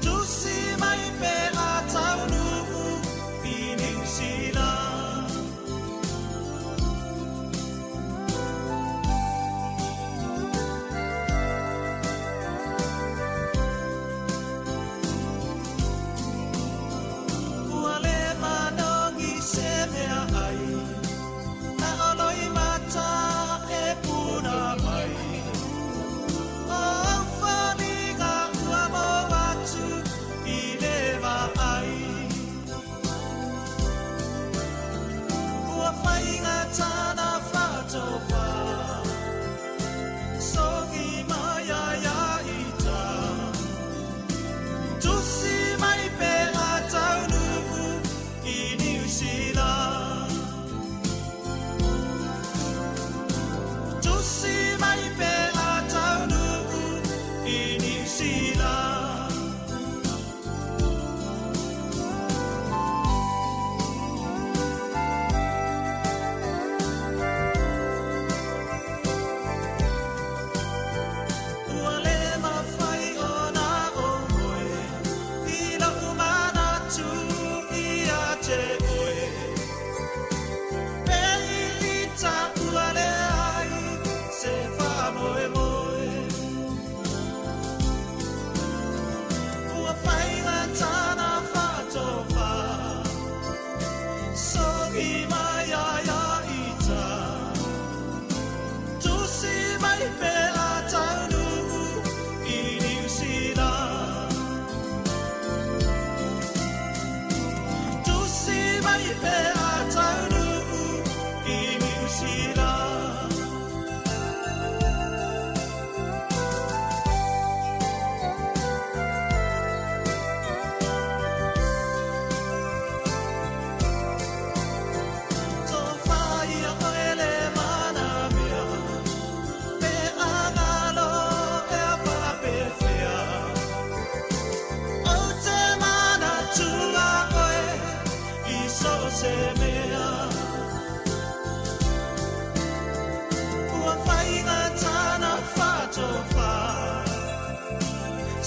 Tusi mai pe a taunuu i Niu Sila. Ua le manogi se mea ai, A o loimata e puna mai. O au faliga ua mau atu i le vaai. Ua faigata na faatofa, Sogi mai ai a ita. Tusi mai pe a taunuu i Niu Sila. Tusi mai pe a taunuu i Niu Sila. Ua le mafai ona ou moe i lo'u manatu ia te oe. Pei i ta ua leai se faamoemoe. Ua faigata na faatofa, sogi mai ai a ita. Tusi mai pe a taunuu i Niu Sila. Tusi mai pe a taunuu i Niu Sila. Tofa ia oe le manamea, pe a galo ea faapefea. Ou te manatua oe i so o se mea. Ua faigata na faatofa,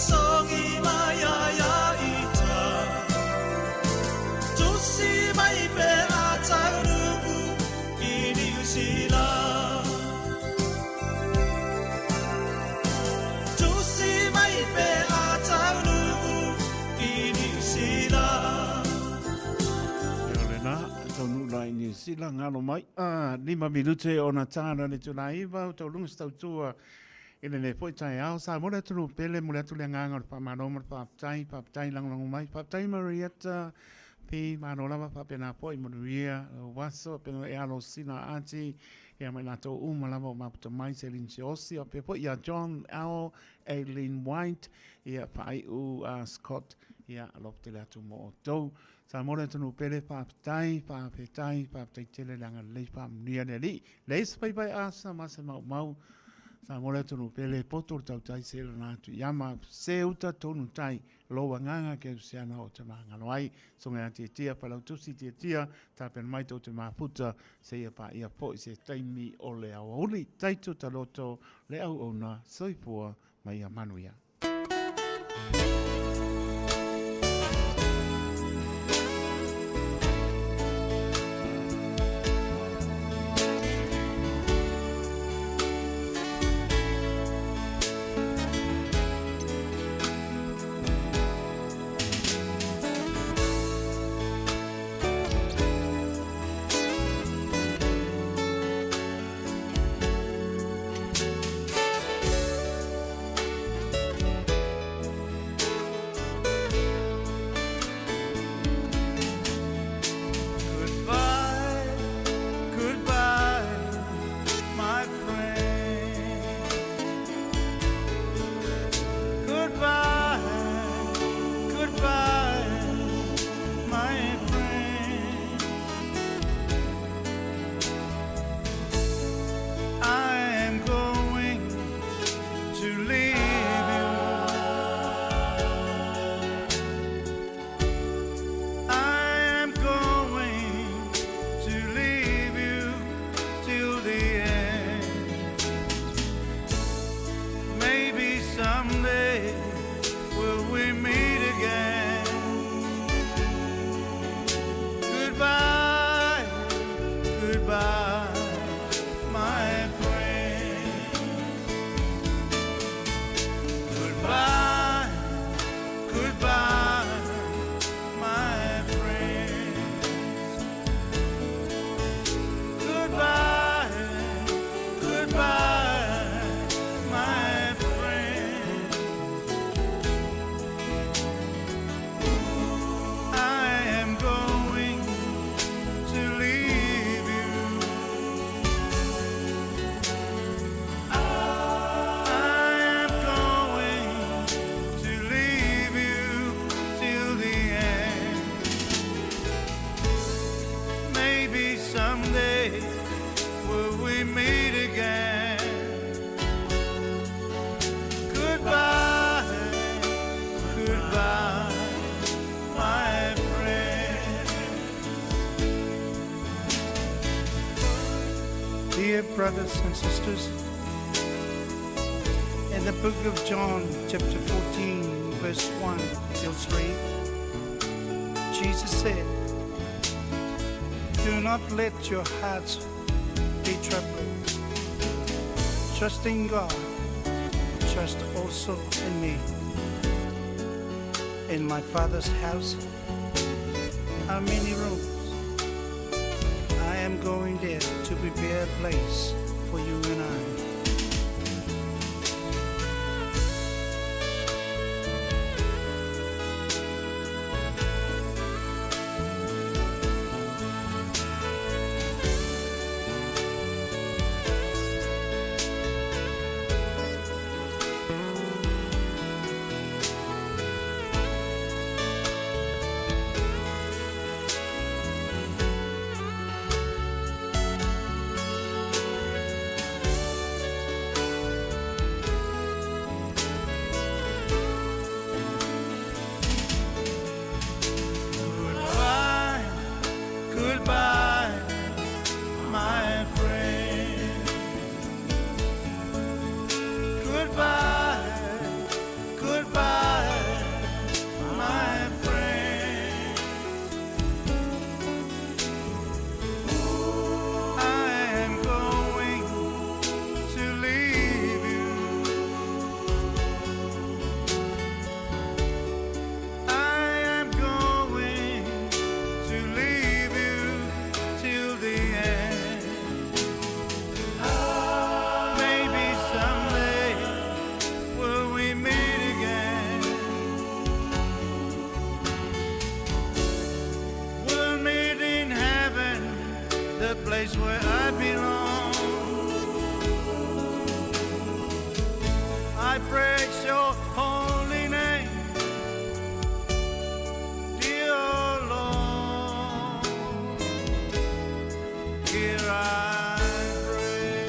sogi mai ai a ita. Tusi mai pe a taunuu i Niu Sila. Tusi mai pe a taunuu i Niu Sila. Ia o lena, taunuu la i Niu Sila, ngalo mai. 5 minute ona tāna le itula 9, o tauluga se tautua I lenei foi taeao, sa momoli atu lou pele, momoli atu le agaga o le faamalo ma le faafetai, faafetai lagolago mai, faafetai Marietta, Pi, malo lava faapena foi manuia lou aso pena e alo sina ati ia ma i latou uma lava o maputa mai Celine Siosi faapea foi ia John L Aileen White ia faaiu a Scott ia alofa tele atu mo outou. Samoa le atunuu pele faafetai faafetai faafetai tele le agalelei faamanuia le Alii. Leai se faiva e asa ma se maumau Samoa le atunuu pele poto le tautai se lana atu i ama se uta tonu tai lou agaga kerisiano ou te magalo ai. Soga ia Tiatia, Failautusi Tiatia, tapena mai tou te mafuta, seia paia foi se taimi o le aoauli. Taito taloto le auauna, soifua ma ia manuia. Goodbye, goodbye, my friend. Goodbye, goodbye, my friend. I am going to leave you. I am going to leave you till the end. Maybe someday will we meet again. Goodbye, goodbye, my friend. Goodbye, goodbye, my friend. Goodbye, goodbye, my friend. I am going to leave you. I am going to leave you till the end. Maybe someday will we meet again. Goodbye, goodbye, my friend. Dear brothers and sisters, in the book of John, chapter 14, verse 1 till 3, Jesus said, Do not let your hearts be troubled. Trust in God, trust also in me. In my Father's house are many rooms. I am going there to prepare a place for you and I. I praise your holy name, dear Lord. Here I pray.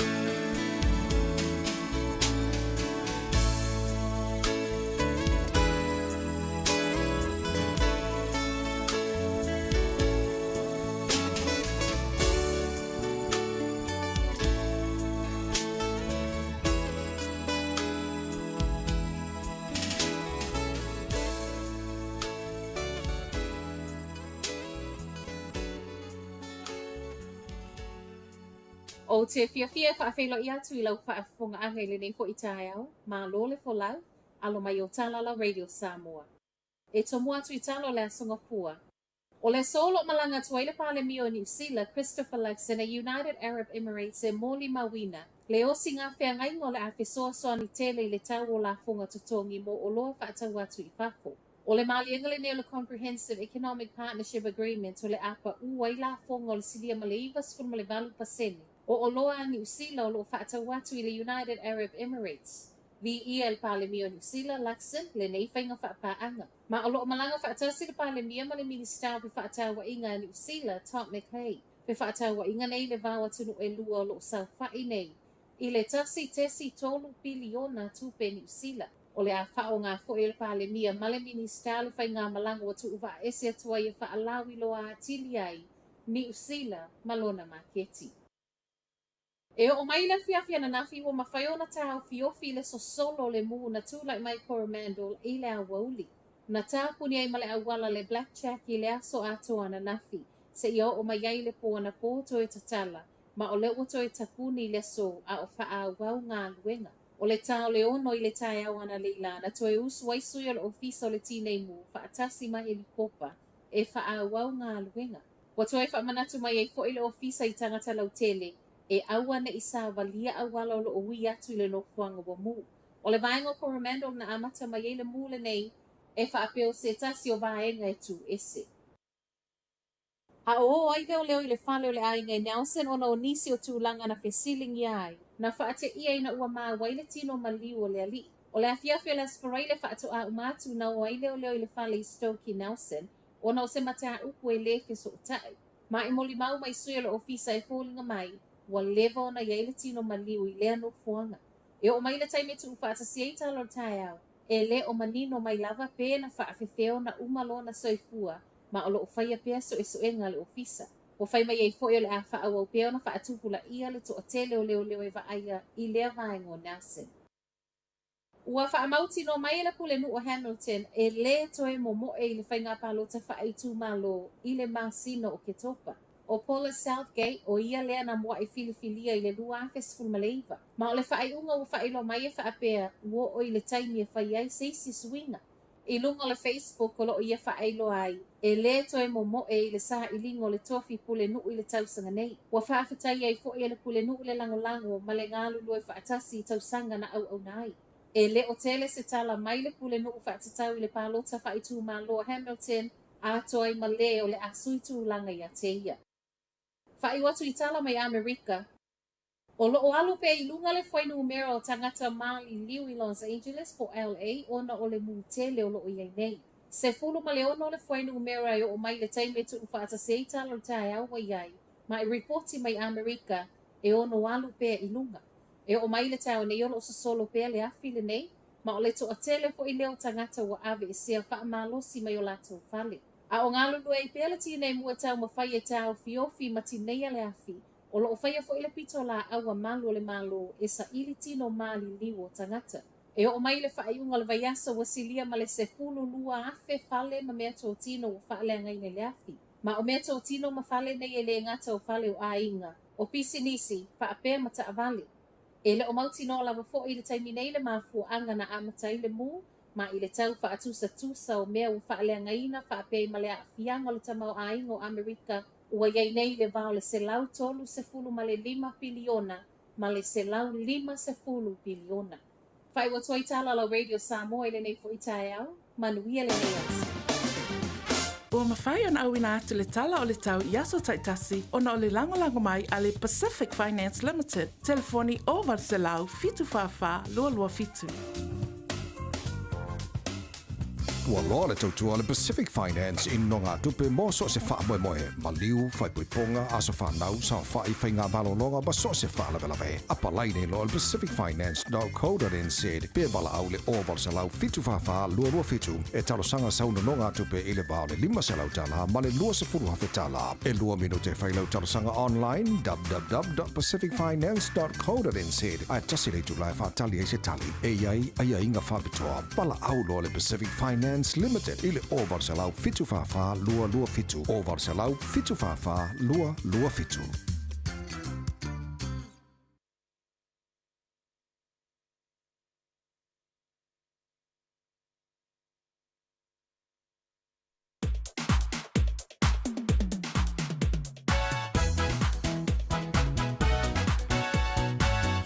Ou te fiafia e faafeiloai atu i lau faafofogaaga i lenei fo'i taeao, malo le folau, alo mai o Talala Radio Samoa. E tomua atu i tala o le Aso Gafua. O le aso o lo o malaga atu ai le Palemia o Niu Sila, Christopher Luxon i United Arab Emirates e molimauina le osiga feagaiga o le a fesoasoani tele i le tau o lafoga totogi mo oloa faatau atu i fafo. O le maliega lenei o le Comprehensive Economic Partnership Agreement o le a paʻu ai lafoga o le silia ma le 98% o oloa a Niu Sila o lo o faatau atu i le United Arab Emirates. Viia e le Palemia o Niu Sila, Luxon, lenei faiga faapaaga. Ma o lo o malaga faatasi le Palemia ma le Minisita o Fefaatauaiga a Niu Sila, Tom McKay. Fefaatauaiga nei i le va o atunuu e lua o lo o saofaʻi nei i le 1.3 piliona tupe Niu Sila. O le a faaaoga foi e le Palemia ma le Minisita le faigamalaga ua tuuvaaese atu ai e faalauiloa atili ai Niu Sila ma lona maketi. E oo mai le afiafi ananafi ua mafai ona taofiofi le sosolo o le mū na tulai mai Coromandel i le aoauli. Na tapuni ai ma le auala le Black Jack i le aso atoa ananafi, seia oo mai ai le po anapō toe tatala, ma o lea ua toe tapuni i le aso a o faaauau galuega. O le tā o le 6 i le taeao analeila na toe usu ai sui o le Ofisa o le Tinei Mu faatasi ma helikopa e faaauau galuega. Ua toe faamanatu mai ai foi le Ofisa i tagata lautele e aua ne i savalia auala o lo o ui atu i le nofoaga ua mū. O le vaega o Coromandel na amata mai ai le mū lenei e faapea o se tasi o vaega e tu ese. A o ō ai leoleo i le fale o le aiga i Nelson ona o nisi o tulaga na fesiligia ai, na faateia ina ua maua ai le tino maliu o le alii. O le afiafi o le Aso Faraile faatoa uma atu na o ai leoleo i le fale i Stoke i Nelson ona o se mataupu e lē fesootai. Ma e molimau mai sui o le ofisa e foliga mai ua leva ona i ai le tino maliu i lea nofoaga. E oo mai le taimi e tuufaatasi ai tala o le taeao, e le o manino mai lava pe na faafefea ona uma lona soifua ma o lo o faia pea suesuega a le ofisa. Ua fai mai ai foi o le a faaauau pea ona faatupulaia le toatele o leoleo e vaaia i lea vaega o Nelson. Ua faamautinoa mai e le Pulenuu o Hamilton e lē toe momoe i le faiga palota faaitumālō i le masina o Oketopa. ʻO Paula Southgate, ʻo ia lea na muaʻi filifilia i le 2019. Ma o le faaiuga ua faailoa mai e faapea ua oo i le taimi e fai ai se isi suiga. I luga o le Facebook o lo o ia faailoa ai, e lē toe momoe i le sailiga o le tofi pulenuu i le tausaga nei. Ua faafetaia ai foi e le pulenuu le lagolago ma le galulue faatasi i tausaga na auauna ai. E le o tele se tala mai le pulenuu faatatau i le palota faaitumālō a Hamilton atoa ai ma lē o le a sui tulaga ia te ia. Faaiu atu i tala mai Amerika. O lo o alu pea i luga le fuainumera o tagata maliliu i Los Angeles po o LA ona o le mū tele o lo o i ai nei. 16 le fuainumera e oo mai le taimi e tuufaatasi ai tala o le taeao ua i ai, ma e ripoti mai Amerika e ono alu pea i luga. E oo mai le taeao nei o lo o sosolo pea le afi lenei, ma o le toatele foi lea o tagata ua aveesea faamalosi mai o latou fale. A o galulue ai pea le tinei mu e taumafai e taofiofi ma tineia le afi, o lo o faia foi le pitolaau a malu o le Malo e saili tino maliliu o tagata. E oo mai le faaiuga o le vaiaso ua silia ma le 12,000 fale ma meatotino ua faaleagaina i le afi. Ma o meatotino ma fale nei e lē gata o fale o aiga, o pisinisi, faapea ma taavale. E le o mautinoa lava foi i le taimi nei le mafuaaga na amata ai le mū, ma i le tau faatusatusa o mea ua faaleagaina faapea ai ma le aafiaga o le tamaoaiga o Amerika ua i ai nei le va o le 135 piliona ma le 150 piliona. Faaiu atu ai tala a la Radio Samoa i lenei foi taeao. Manuia lenei aso. Ua mafai ona auina atu le tala o le tau i aso taitasi ona o le lagolago mai a le Pacific Finance Limited, telefoni 0800 744 227. Ua loa le tautua a le Pacific Finance i nonogatupe mo so o se faamoemoe, maliu, faaipoipoga, aso fanau, saofai, faiga malologa ma so o se faalavelave. Apalai nei loa i le pacificfinance.co.nz pe valaau i le 0800 744 227 e talosaga sau nonogatupe i le va o le $500 ma le $20,000. E lua minute e fai lau talosaga online www.pacificfinance.co.nz ae tasi le itula e faatali ai se tali. E i ai aiaiga faapitoa. Valaau loa le Pacific Finance Limited i le 0800 744 227, 0800 744 227.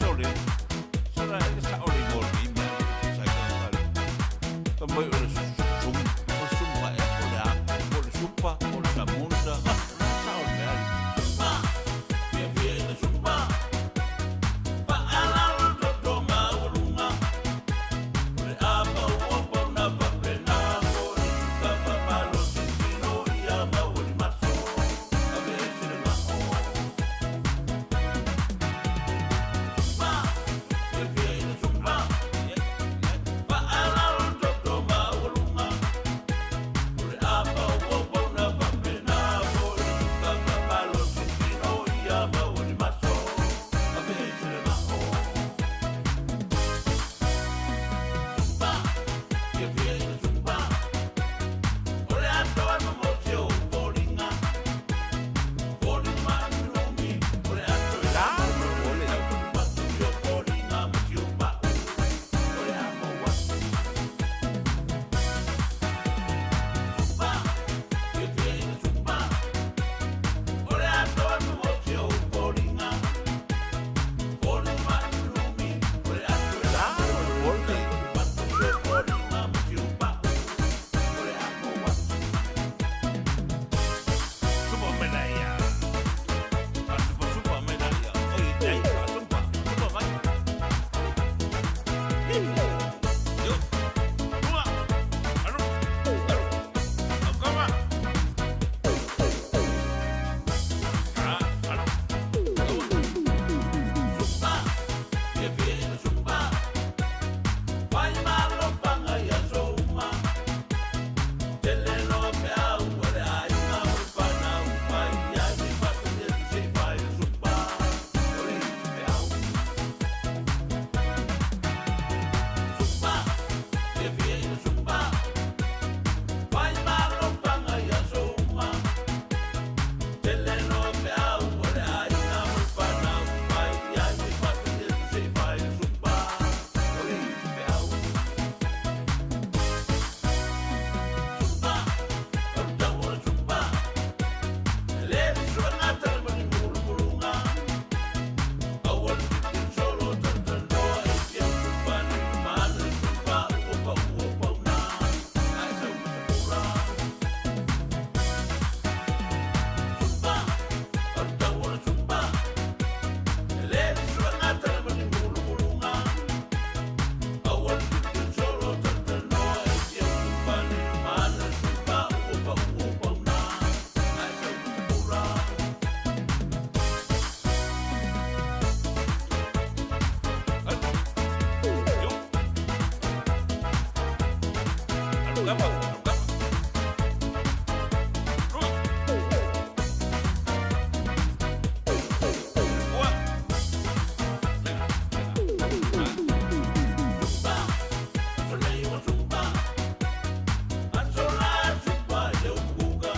Sole, sala e sa ole mo ni mea e sa ka kale. Ka mai o le sum, o le sum ka e o le a, o le supa, o le samunta, sa o le mea ali. Sumpa, fia fia i le sumpa, pa ala o le toto maualuga, o le a pau o pau na faapena foi, ka faamalosi tino ia maua ni maso, ave ese le mao. Sumpa, fia fia i le sumpa, pa ala o le toto maualuga, o le a pau o pau na faapena foi, ka faamalosi tino ia maua ni maso, ave ese le mao. Sumpa, fia fia i le sumpa, o le atoa mamosi o foliga, foliga malumiumi, o le ato e la o le matu o foliga ma si o pa'u, o le a maua. Sumpa, fia fia i le sumpa, o le atoa mamosi o foliga, foliga malumiumi, o le ato e la o le matu o foliga ma si o pa'u, o le a maua. Supa mena ia. A supa supa mena ia. Oi dai ka supa. Supa mai. Yo. Tua. Anu. Aru. Akama. Ah, anu. Supa. Fia fia i le supa. Vai malo panga ia souma. Tele loa pe au o le aiga o le fanau pai ia ni patele tu se fai le supa. O le isi pe au. Supa, fia fia i le supa. Vai malo panga ia souma. Tele loa pe au o le aiga o le fanau pai ia ni patele tu se fai le supa. O le isi pe au. Supa, o le tau o le supa. Le suangata le mani mulumulunga. Aua le titi solo tantanoa e fia supa ni mana le supa ua pau ua pauna. Ai sau masapura. Supa, o le tau o le supa. Le suangata le mani mulumulunga. Aua le titi solo tantanoa e fia supa ni mana le supa ua pau ua pauna. Ai sau masapura. Anu kapa, anu kapa. Supa, solei wa supa. Asola supa e ukuga.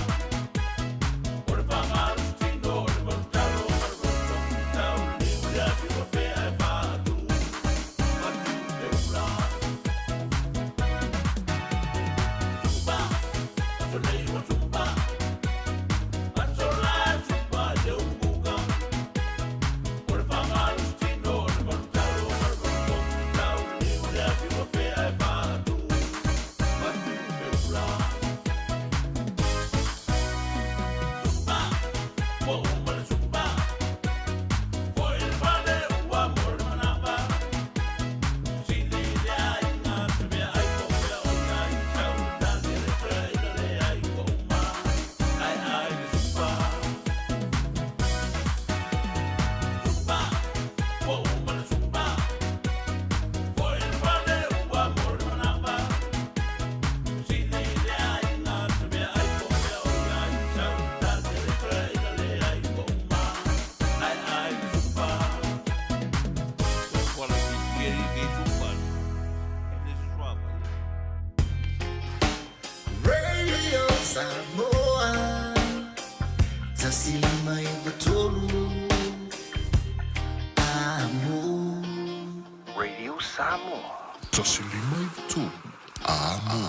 O le whangarustino, o le marutaro, o le marutonga, o le niu le afi wa fea e whaatu. Matu te ura. Samoa. 153 Amo.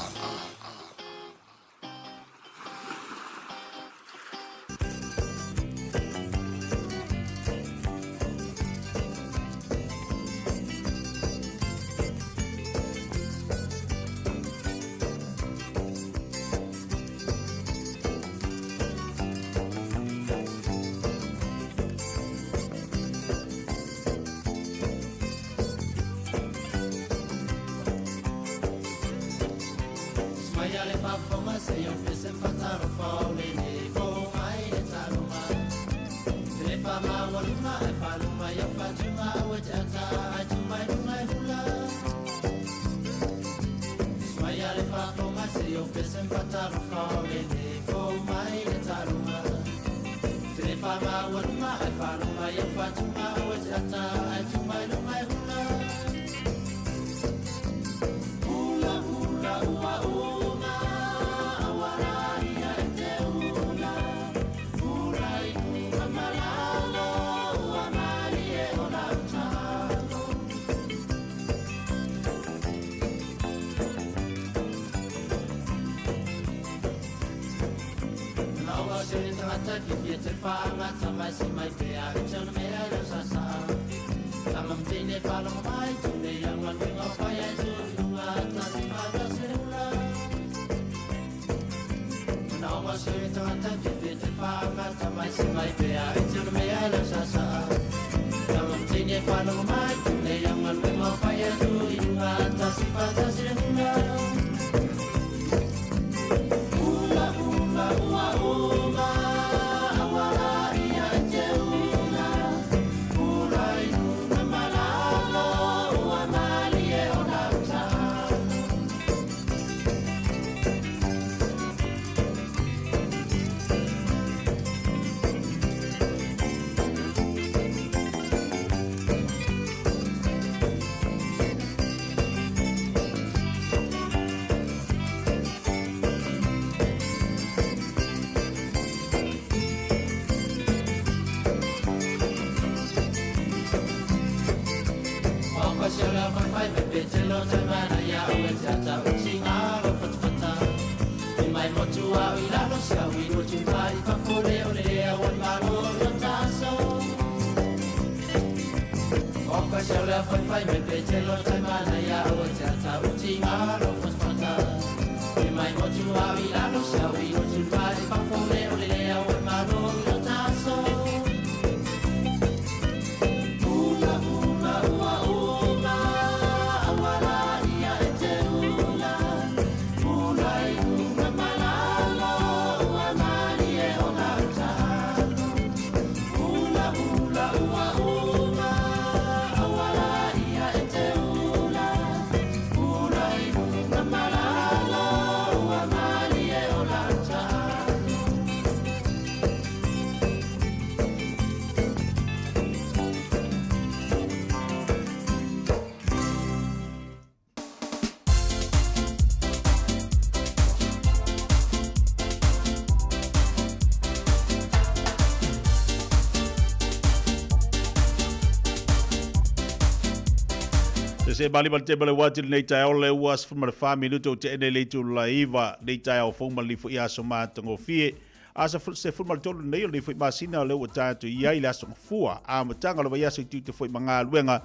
Se mali ma le tele wati nei tai ole ua se ma le fa minuto o te ene le tu la iva nei tai o fong ma li fu ia so ma tongo fie a sa se fu ma tolu nei o le fu masina le ua tātu ia i le aso fua a matanga le vai aso i tu te foi manga luenga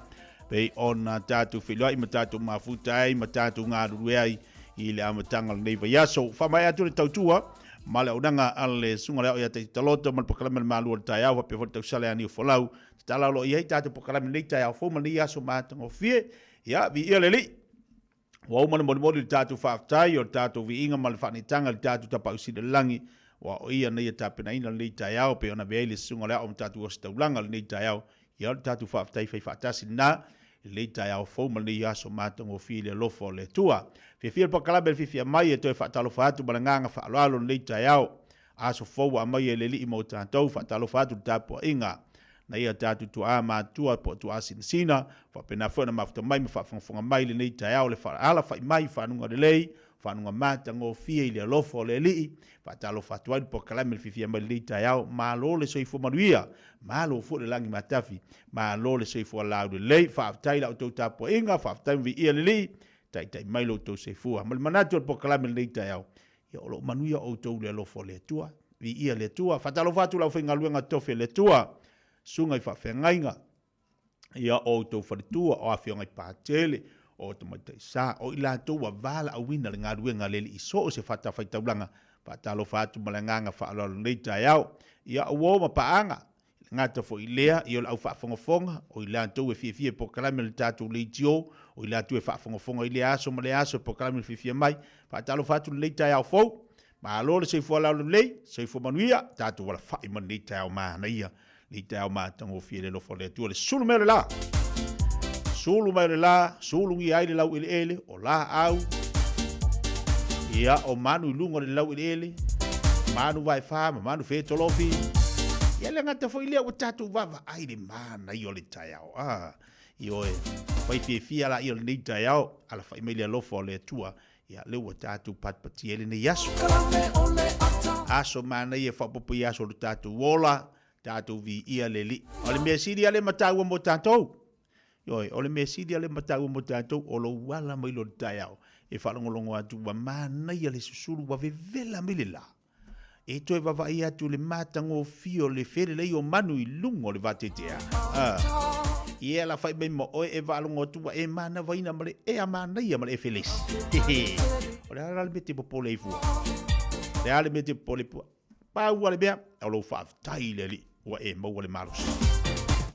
pei ona tātu filoa i ma tātu mafuta ai ma tātu ngā rurue ai i le amatanga le nei vai aso. Wha mai atu le tautua ma le unanga a le sunga leo ia te taloto ma le pokalame le malua le tai au pe fo tau sale ani o folau. Te tala lo i tātu pokalame nei tai au fo ma nei aso matango fie. Ia, vi ia le li. Ua uma le molimoli le tātou whaaftai o le tātou viinga ma le whaanitanga le tātou tapausi le langi. Ua o ia nei e tapenaina le nei tai au pe ona vea i le sunga leo o ma tātou ositaulanga le nei tai au. Ia le tātou whaaftai whai whaatasi nā le nei tai au fo ma le nei aso matango fie le alofa o le Atua. Fiafia le pokalame le fiafia mai e toe whaatalofa atu ma le nganga whaaloalo le nei tai au. Aso fou a mai e le lii mo tātou whaatalofa atu le tāpua inga. Na ia tātou tuā mātua po tuā sinasina, whapena whana mafuta mai ma whaafongafonga mai le nei tai au le whaala whai mai whanunga le lei, Fanuga matagofie i le alofa o le Alii. Faatalofa atu ai le polokalame le fiafia mai lenei taeao. Malo le soifua manuia, malo foi le lagi matafi, malo le soifua laulelei. Faafetai i la outou tapuaiga, faafetai ma viia le Alii, taitai mai lo outou soifua. Ma le manatu o le polokalame lenei taeao, ia o lo o manuia outou i le alofa o le Atua. Viia le Atua. Faatalofa atu i le aufaigaluega tofi a le Atua, susuga i faafeagaiga, ia o outou faletua, o afioga i Patele, o tamaitai sa, o i latou ua valaauina le galuega a le Alii i so o se fatafaitaulaga. Faatalofa atu ma le agaga faaaloalo i lenei taeao. Ia uo ma paaga, i le gata foi i lea, ia o le au faafogafoga, o i latou e fiafia i polokalame a le tatou leitio, o i latou e faafogafoga i lea aso ma lea aso i polokalame le fiafia mai. Faatalofa atu i lenei taeao fou. Malo le soifua laulelei, soifua manuia, tatou alafai ma lenei taeao manaia. Nei taeao matagofie le alofa o le Atua, le sulu mai o le la. Sulu mai o le la, sulugia ai le laueleele, o laau, ia, o manu i luga o le laueleele, manu vaefa ma manu fetolofi. Ia le gata foi lea ua tatou vaavaai i le manaia o le taeao. Ah, ioe, fai fiafia laia o lenei taeao, alafai mai le alofa o le Atua. Ia, lea ua tatou patipatia ai lenei aso. Aso manaia e faaopoopo i aso o le tatou ola, tatou viia le Alii. O le mea sili lava lea ma taua mo tatou. Ioe, o le mea sili lava lea ma taua mo tatou, o lou ala mai loa i le taeao e faalogologo atu ua manaia le susulu ua vevela mai le la. E toe vaavaai atu i le matagofie o le felelei o manu i luga o le vateatea. Ia la fai mai ma oe e faalogo atu ua e manavaina ma le ea manaia ma le efelesi. O le a la le mea e te popole ai fua? O le a le mea e te popole fua? Pau lava le mea, o lou faafetai i le Alii ua e maua le malosi.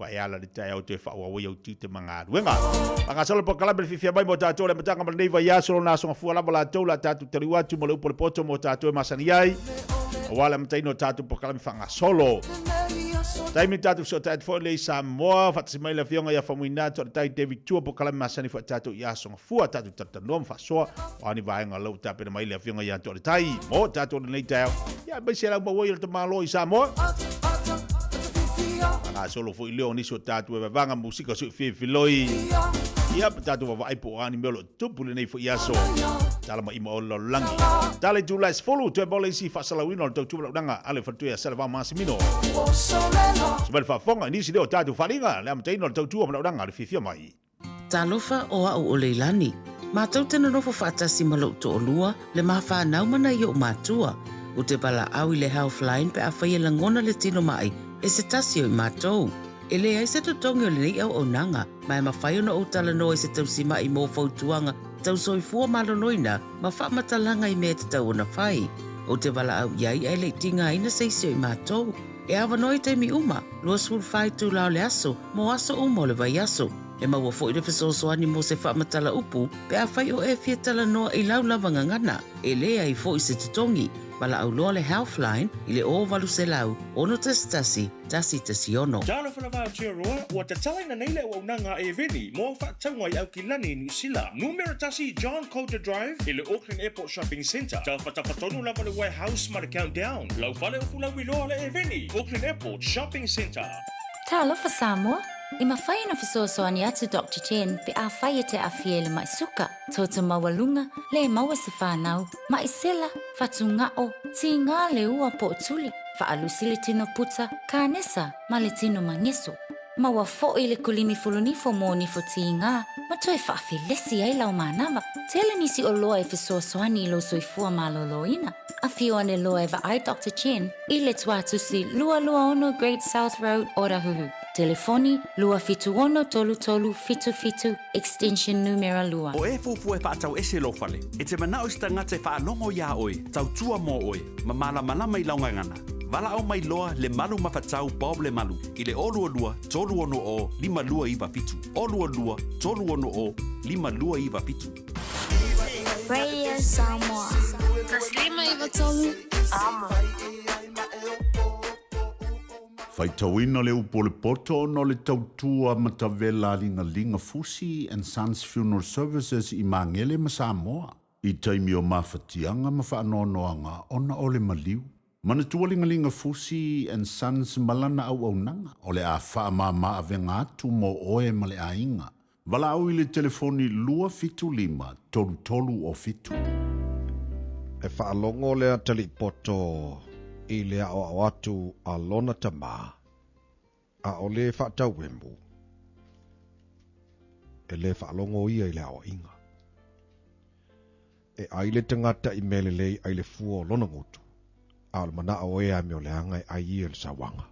Ua e ala i le taeao toe faaauau ai au tiute ma galuega. Faagasolo le polokalame le fiafia mai mo tatou le amataga ma lenei vaiaso lona aso gafua lava latou la tatou taliu atu ma le upu a le poto mo tatou e masani ai aua le amataina o tatou polokalame faagasolo. Taimi tatou fesootai atu foi lea i Samoa, faatasi mai le afioga ia Faumuina Toaletai David Tua, polokalame masani foi a tatou i aso Gafua, tatou talatalanoa ma faasoa o a ni vaega o la ua tapena mai le afioga ia Toaletai mo tatou i lenei taeao. Ia aemaise lau maua ai o le tamaloa i Samoa. Faagasolo foi lea o nisi o tatou e vavaga musika sui filifiloi. Ia, ma tatou vaavaai po o a ni mea o lo o tupu i lenei foi aso. Tala mai ma ola lalolagi. Tala i itula e 10, toe maua le isi faasalauina o le tautua valaaunaga a le faletua ia Salevao Masimino. Se mai le faafofoga i nisi lea o tatou faaaliga, le amataina o le tautua valaaunaga a le fiafia mai. Talofa o a'u o Leilani. Matou te nonofo faatasi ma lo'u to'olua, le ma fanau ma nai o'u matua. U te valaau i le Healthline pe afai e lagona le tino ma'i e se tasi o i matou. E leai se totogi o lenei auaunaga, ma e mafai ona ou talanoa i se tausima'i mo fautuaga tau soifua maloloina ma faamatalaga i mea e tatau ona fai. Ou te valaau i ai ae le i tigaina se isi o i matou. E avanoa i taimi uma, 24 itula o le aso, mo aso uma o le vaiaso. E maua foi le fesoasoani mo se faamatala upu pe afai o e fia talanoa i lau lava gagana. E leai foi se totogi. Valaau loa le Healthline i le 0800 611 116. Talofa lava Aotearoa, ua tatalaina nei le auaunaga a Eveni mo au faatauga i Aukilani i Niu Sila. Numera tasi John Coulter Drive i le Auckland Airport Shopping Centre. Tafatafa tonu lava le Warehouse ma le Countdown. Lau fale o Fulauiloa le Eveni, Auckland Airport Shopping Centre. Talofa Samoa! E mafai ona fesoasoani atu Doctor Chen pe afai e te aafia i le ma'i suka, toto maualuga, le maua se fanau, ma'i sela, fatuga'o, tigā le ua po o tuli, faalusi le tino puta, kanesa, ma le tino mageso. Maua fo'i le kulimi fulunifo mo nifo tigā ma toe faafelesi ai lau manava. Tele nisi oloa e fesoasoani i lou soifua maloloina. Afio ane loa e vaai Doctor Chen i le tuatusi 226 Great South Road, Otahuhu. Telefoni, 276 3377, extension numera 2. O e fuafua e faatau ese lou fale, e te manao i se tagata e faalogo iā oe, tautua mo oe, ma malamalama i lau gagana. Valaau mai loa Lemalu Mafatau Bob Lemalu i le 022 360 5297, 022 360 5297. Radio Samoa. 153 Amo. Faitauina le upu o le poto ona o le tautua matavela a Ligaliga Fusi and Sons Funeral Services i Magele ma Samoa i taimi o mafatiaga ma faanoanoaga ona o le maliu. Manatua Ligaliga Fusi and Sons ma lana auaunaga o le a faamama avega atu mo oe ma le aiga. Valaau i le telefoni 275 33 o 7. E faalogo le atalii poto i le aʻoaʻo atu a lona tamā, ʻaʻole e faatauemu, e lē faalogo ia i le aoaiga. E ʻai le tagata i mea lelei ai le fua o lona gutu, a o le manaʻo o e amioleaga e ʻai ia i le sauaga.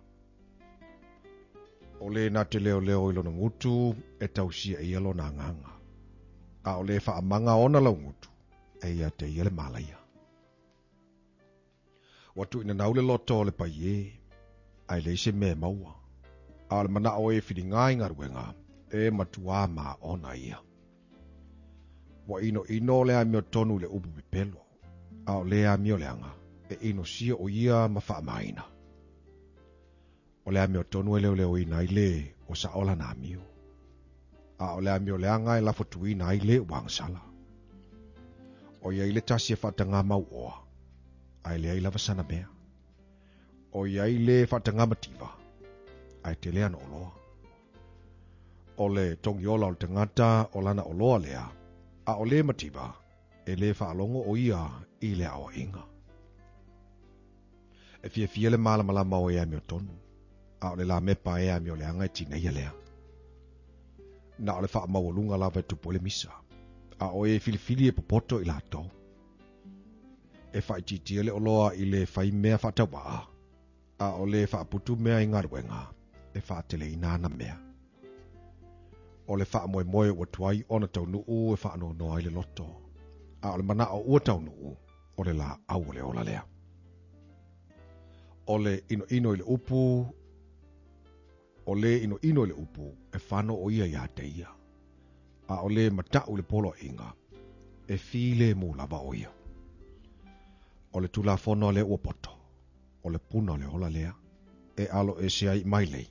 O le na te leoleo i lona gutu e tausia e ia lona agaga, a o le faamaga ona laugutu e ia te ia le malaia. Ua tuuinanau le loto o le paiē, ae leai se mea e maua, a o le manaʻo e filiga i galuega, e matuā maona ia. Ua ʻinoʻino le amiotonu i le upu pepelo, a o le amioleaga, e ʻinosia ʻo ia ma faamaina. O le amiotonu e leoleoina ai le ua saʻo lana amio, a o le amioleaga e lafotuina ai le ua agasala. ʻO ia i le tasi e faatagā mauoa, a e leai lava sana mea. ʻO ia i le faatagā mativa, a e tele ana oloa. ʻO le togiola o le tagata o lana oloa lea, a o le mativa, e lē faalogo ʻo ia i le aoaiga. E fiafia le malamalama o e amiotonu, a o le lamepa e amioleaga e tineia lea. Na o le faamaualuga lava e tupu ai le misa, a o e filifili e popoto i latou. E faaitiitia le oloa i le fai mea faatauvaa, a o le faaputu mea i galuega e faateleina ana mea. O le faamoemoe ua tuai ona taunuu e faanoanoa ai le loto, a o le manaʻo ua taunuu, o le laau o le ola lea. O le ʻinoʻino i le upu, o le ʻinoʻino i le upu, e fano ʻo ia iā te ia. A o le mataʻu i le poloaiga, e filemu lava ʻo ia. O le Tulafono a le ua poto, o le puna o le ola lea, e alo ese ai mai lei,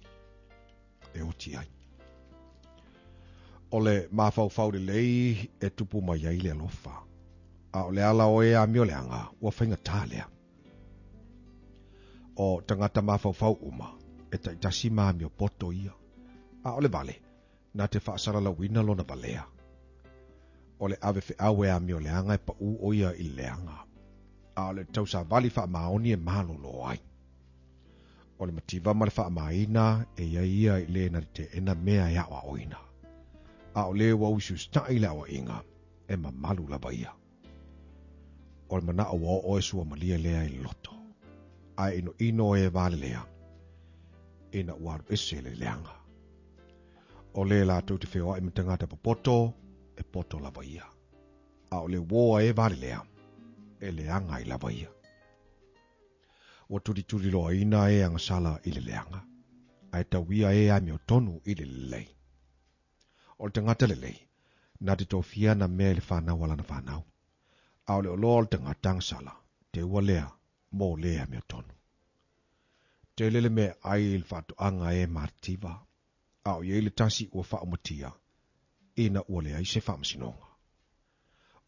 e oti ai. O le mafaufau lelei e tupu mai ai le alofa, a o le ala o e amioleaga ua faigata lea. O tagata mafaufau uma, e taitasi ma amiopoto ia, a o le vale, na te faasalalauina lona valea. O le ave feau e amioleaga e paʻū ʻo ia i le leaga, a o le tausavali faamaoni e malolo ai. O le mativa ma le faamāina e i ai ia i le na te teʻena mea e aʻoaʻoina. A o le ua usiusitaʻi i le aʻoaʻiga, e mamalu lava ia. O le manaʻo ua oo e suamalie lea i le loto, a e ʻinoʻino e walelea, ina ua alu ese le leaga. O le latou te feoaʻi ma tagata popoto, e poto lava ia. A o le uō a e walelea, e leaga ai lava ia. Ua tulituliloaina e agasala i le leaga, a e tauia e amiotonu i le lelei. O le tagata lelei, na te tofia na mea i le fanau a lana fanau, a o le oloa o le tagata agasala, teua lea mo le amiotonu. Tele le mea ai i le faatoaga e matitiva, a o i ai le tasi ua faaumatia, ina ua leai se faamasinoga.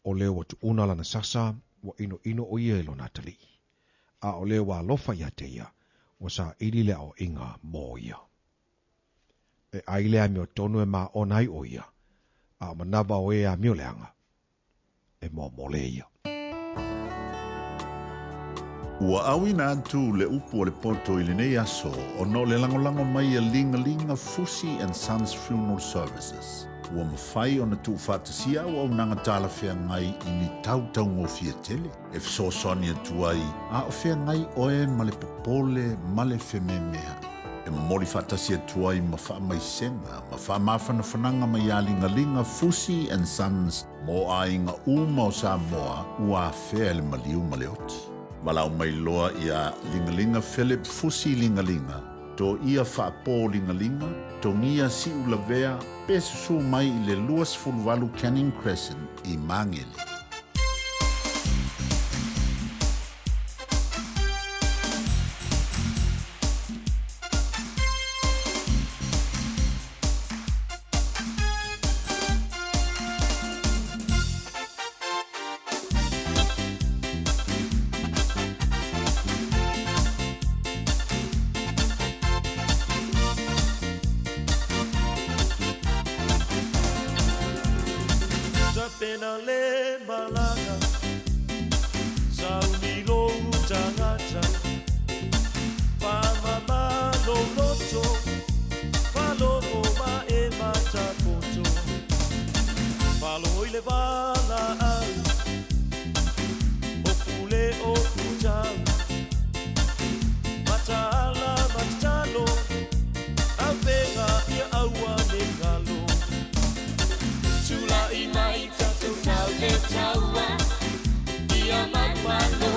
O le ua tuuna lana sasa, ua ʻinoʻino ʻo ia i lona atalii. A o le ua alofa iā te ia, ua saʻili le aoaiga mo ia. E ʻai le amiotonu e māʻona ai ʻo ia, a o manawa o e amioleaga, e momole ia. Ua ʻauina atu le upu o le poto i lenei aso ona o le lagolago mai a Ligalinga Fusi and Sons Funeral Services. Ua mafai ona tuufaatasia auaunaga talafeagai i ni tau taugofie tele e fesoasoani atu ai a o feagai oe ma le popole ma le fememeaʻi. E momoli faatasi atu ai ma faamaisega ma faamafanafanaga mai iā Ligaliga Fusi and Sons mo aiga uma o Samoa ua afea e le maliu ma le oti. Valaau mai loa iā Ligaliga Philip Fusi Ligaliga, to ia faapō Ligaliga, togia siʻu lavea pe susū mai i le 28 Canning Crescent i Magele. Sauni lou tagata, Faamama lou loto, Faalogo ma e matakoto. Faalogo i le valaau, O pule o futau, Mataala ma tatalo, Avega ia aua ne galo. Tula'i mai tatou tau le taua, Ia manumalo.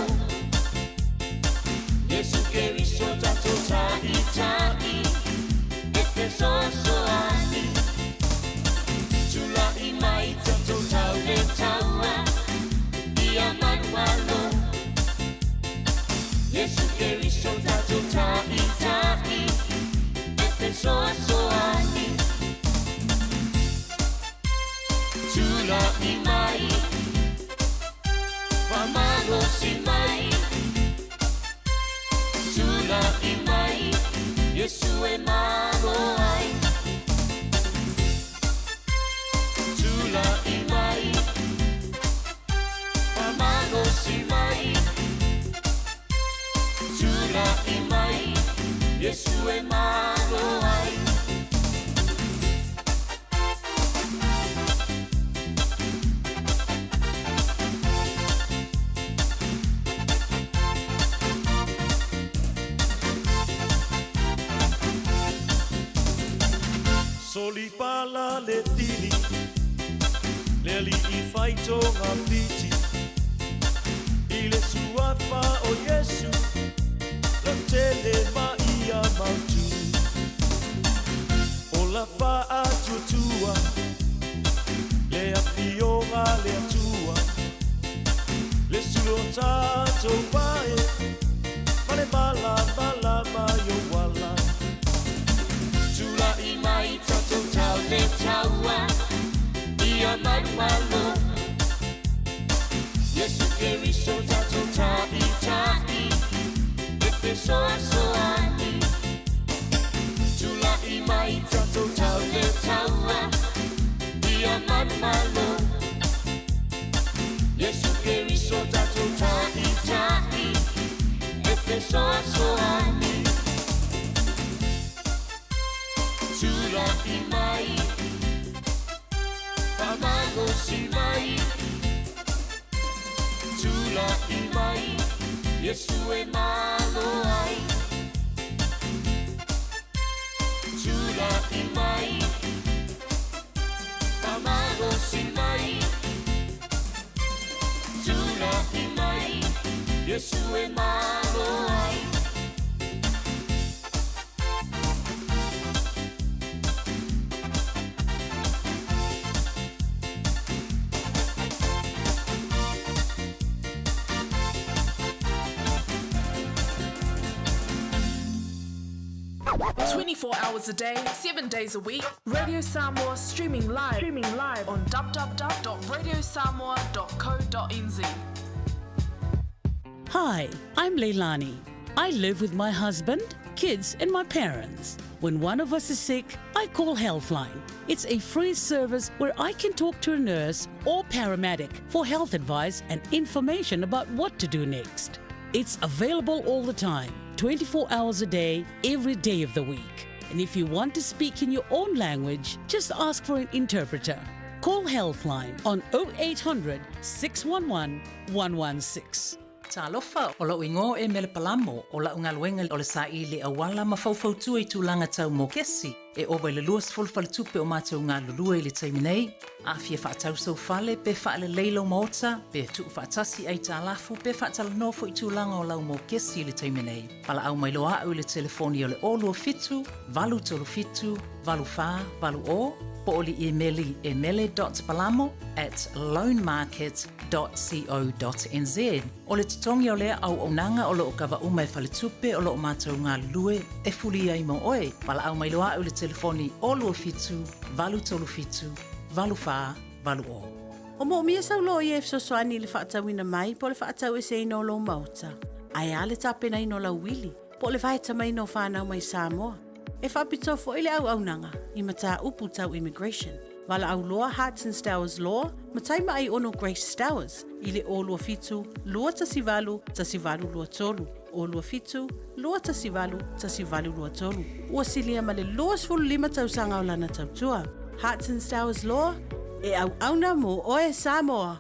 Iesu Keriso tatou Taitai, E fesoasoani. Tula'i mai tatou tau le taua, Ia manumalo. Iesu Keriso tatou Taitai, E fesoasoani. Tula'i mai, faamalosi mai, Tula'i mai, Iesu e malo ai. Tula'i mai, faamalosi mai, Tula'i mai, Iesu e malo ai. Solipala le tili, le alii faitogafiti, I le suafa o Iesu, lautele ma ia mautu. Ola faatuatua, le afioga a le Atua, Le sulu o tatou vae, ma le malamalama i ou ala. Tula'i mai tatou tau le taua, ia manumalo. Iesu Keriso tatou Taitai, E fesoasoani. Tula'i mai tatou tau le taua, ia manumalo. Iesu Keriso tatou Taitai, E fesoasoani. Tula'i mai, faamalosi mai, Tula'i mai, Iesu e malo ai. Tula'i mai, faamalosi mai, Tula'i mai, Iesu e malo ai. 24 hours a day, 7 days a week, Radio Samoa streaming live, streaming live on www.radiosamoa.co.nz. Hi, I'm Leilani. I live with my husband, kids, and my parents. When one of us is sick, I call Healthline. It's a free service where I can talk to a nurse or paramedic for health advice and information about what to do next. It's available all the time, 24 hours a day, every day of the week. And if you want to speak in your own language, just ask for an interpreter. Call Healthline on 0800 611 116. Talofa, o lou igoa e Mele Palamo, o la'u galuega o le saili auala ma faufautua i tulaga tau mokesi. E ova i le 20 faletupe o matou galulue i le taimi nei. A fia faatau sou fale, pe faalelei lou maota, pe tuufaatasi aitalafu, pe faatalanoa foi i tulaga o lau mokesi i le taimi nei, valaau mai loa a'u i le telefoni o le 027 837 8480 po o le imeli e mele dot palamo at loanmarket dot co dot nz. O le totogi o lea auaunaga o lo o kava uma e faletupe o lo o matou galulue e fuli ai mo oe. Valaau mai loa a'u i le telefoni 027 837 8480. O moomia sau loia e fesoasoani i le faatauina mai po o le faataueseina o lou maota, ae a le tapenaina o lau uili po o le vaetamaina o fanau mai Samoa. E faapitoa foi le auaunaga i mataupu tau immigration. Valaau loa Harts and Stowers Law, Matai Maai Ono Grace Stowers i le 027 218 1823, 027 218 1823. Ua silia ma le 25 tausaga o lana tautua. Harts and Stowers Law, e auauna mō oe Samoa!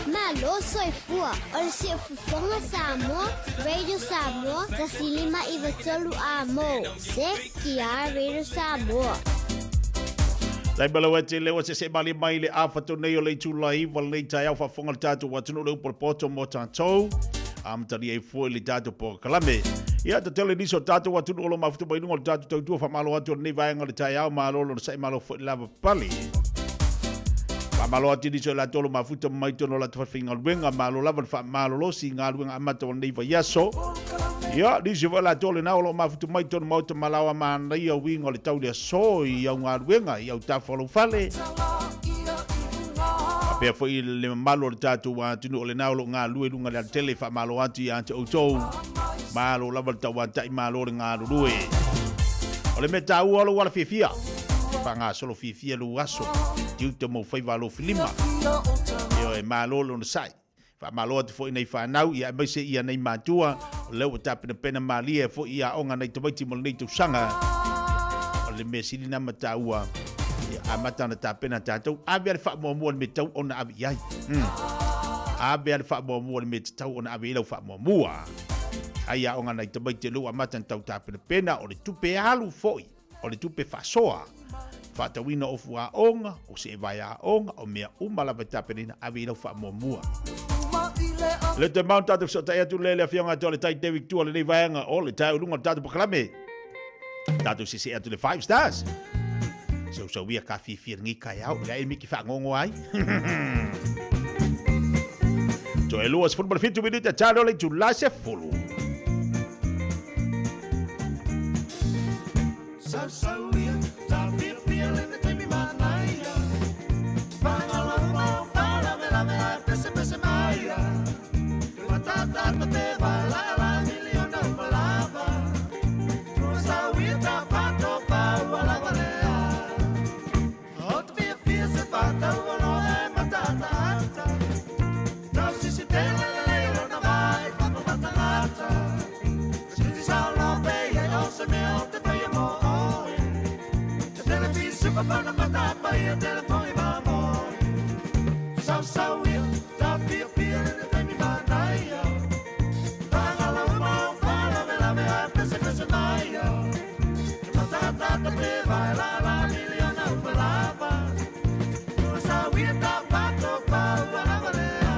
Malo soifua o le Siufofoga Samoa, Radio Samoa, 105 93 A mo, CKR Radio Samoa. Taimalaua tele ua sese malie mai le afa nei o le itula iva lenei taeao faafofoga le tatou atunuu le upu o le poto mo tatou amatalia ai foi le tatou polokalame. Ia, tatele nisi o tatou atunuu o lo mafuta mai luga o le tatou tautua faamalo atu o lenei vaega o le taeao malo lona sa'i malo foi le lava pale. Faamalo atu i nisi o latou o lo mafuta mai tonu o latou faigaluega malo lava le faamalolosi i galuega amata o lenei vaiaso. Ia, nisi foi o latou lena o lo mafuta mai tonu maota malao a manaia uiga o le tau le aso i au galuega i autafa o lou fale. Faapea foi le mamalu o le tatou atunuu o lena o lo o galulue i luga o le alatele, faamalo atu ia te outou. Malo lava le tauata'i, malo le galulue. O le mea taua o lou ala fiafia, faagasolo fiafia lou aso, tiute ma ou faiva alofilima. Ioe, malo le onosai. Faamalo atu foi i nai fanau, ia aemaise ia nai matua, o lea ua tapenapena malie foi i aoga nai tamaiti mo lenei tausaga. O le mea sili na ma taua, ia amata ona tapena tatou, ave a le faamuamua le mea tatau ona ave i ai. Ave a le faamuamua le mea tatau ona ave i ai lau faamuamua. Ai aoga nai tamaiti o lea ua amata ona tau tapenapena, o le tupe alu foi, o le tupe faasoa, faatauina o fuaoga, o seevae aoga, o mea uma lava e tapenaina, ave i lau faamuamua. Le te mau tatou fesootai atu le le afioga atu o le Tai David Tua lenei vaega o le tae o luga o le tatou polokalame. Tatou sese atu le Five Stars. Sausauia ka fiafia lenei taeao, le ai miki faangongo ai. Toe 27 minute talo le itula 10. Sausauia, ta fiafia le taimi manaia. Fagalauma o faalavelave ae pesepese maia. Matatata pe vaelala miliona uma lava. Tuasauia ta fatopa ua lava lea. O te fiafia se fatau o loa e matatata. Tau sisi tele lelei lona vai whakamatangata. Sisi sao lope ia o se mea o te whaia mō oe. Te telefisi papana matapa ia telefoni mamoe. Sausauia, ta fiafia le te taimi manaia. Whangalauma o whalavelave a pesepese maia. Te matatata te vaelala miliona uma lava. Tuasauia ta patopa ua lava lea.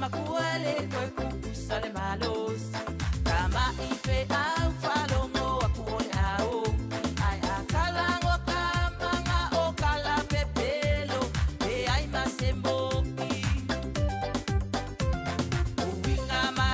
makua le toe pupusa le malosi. Tama'i fe'au faalogo aku o le ao. Ae a kalago ka maga o kala pepelo, leai ma se mo'i. Uiga ma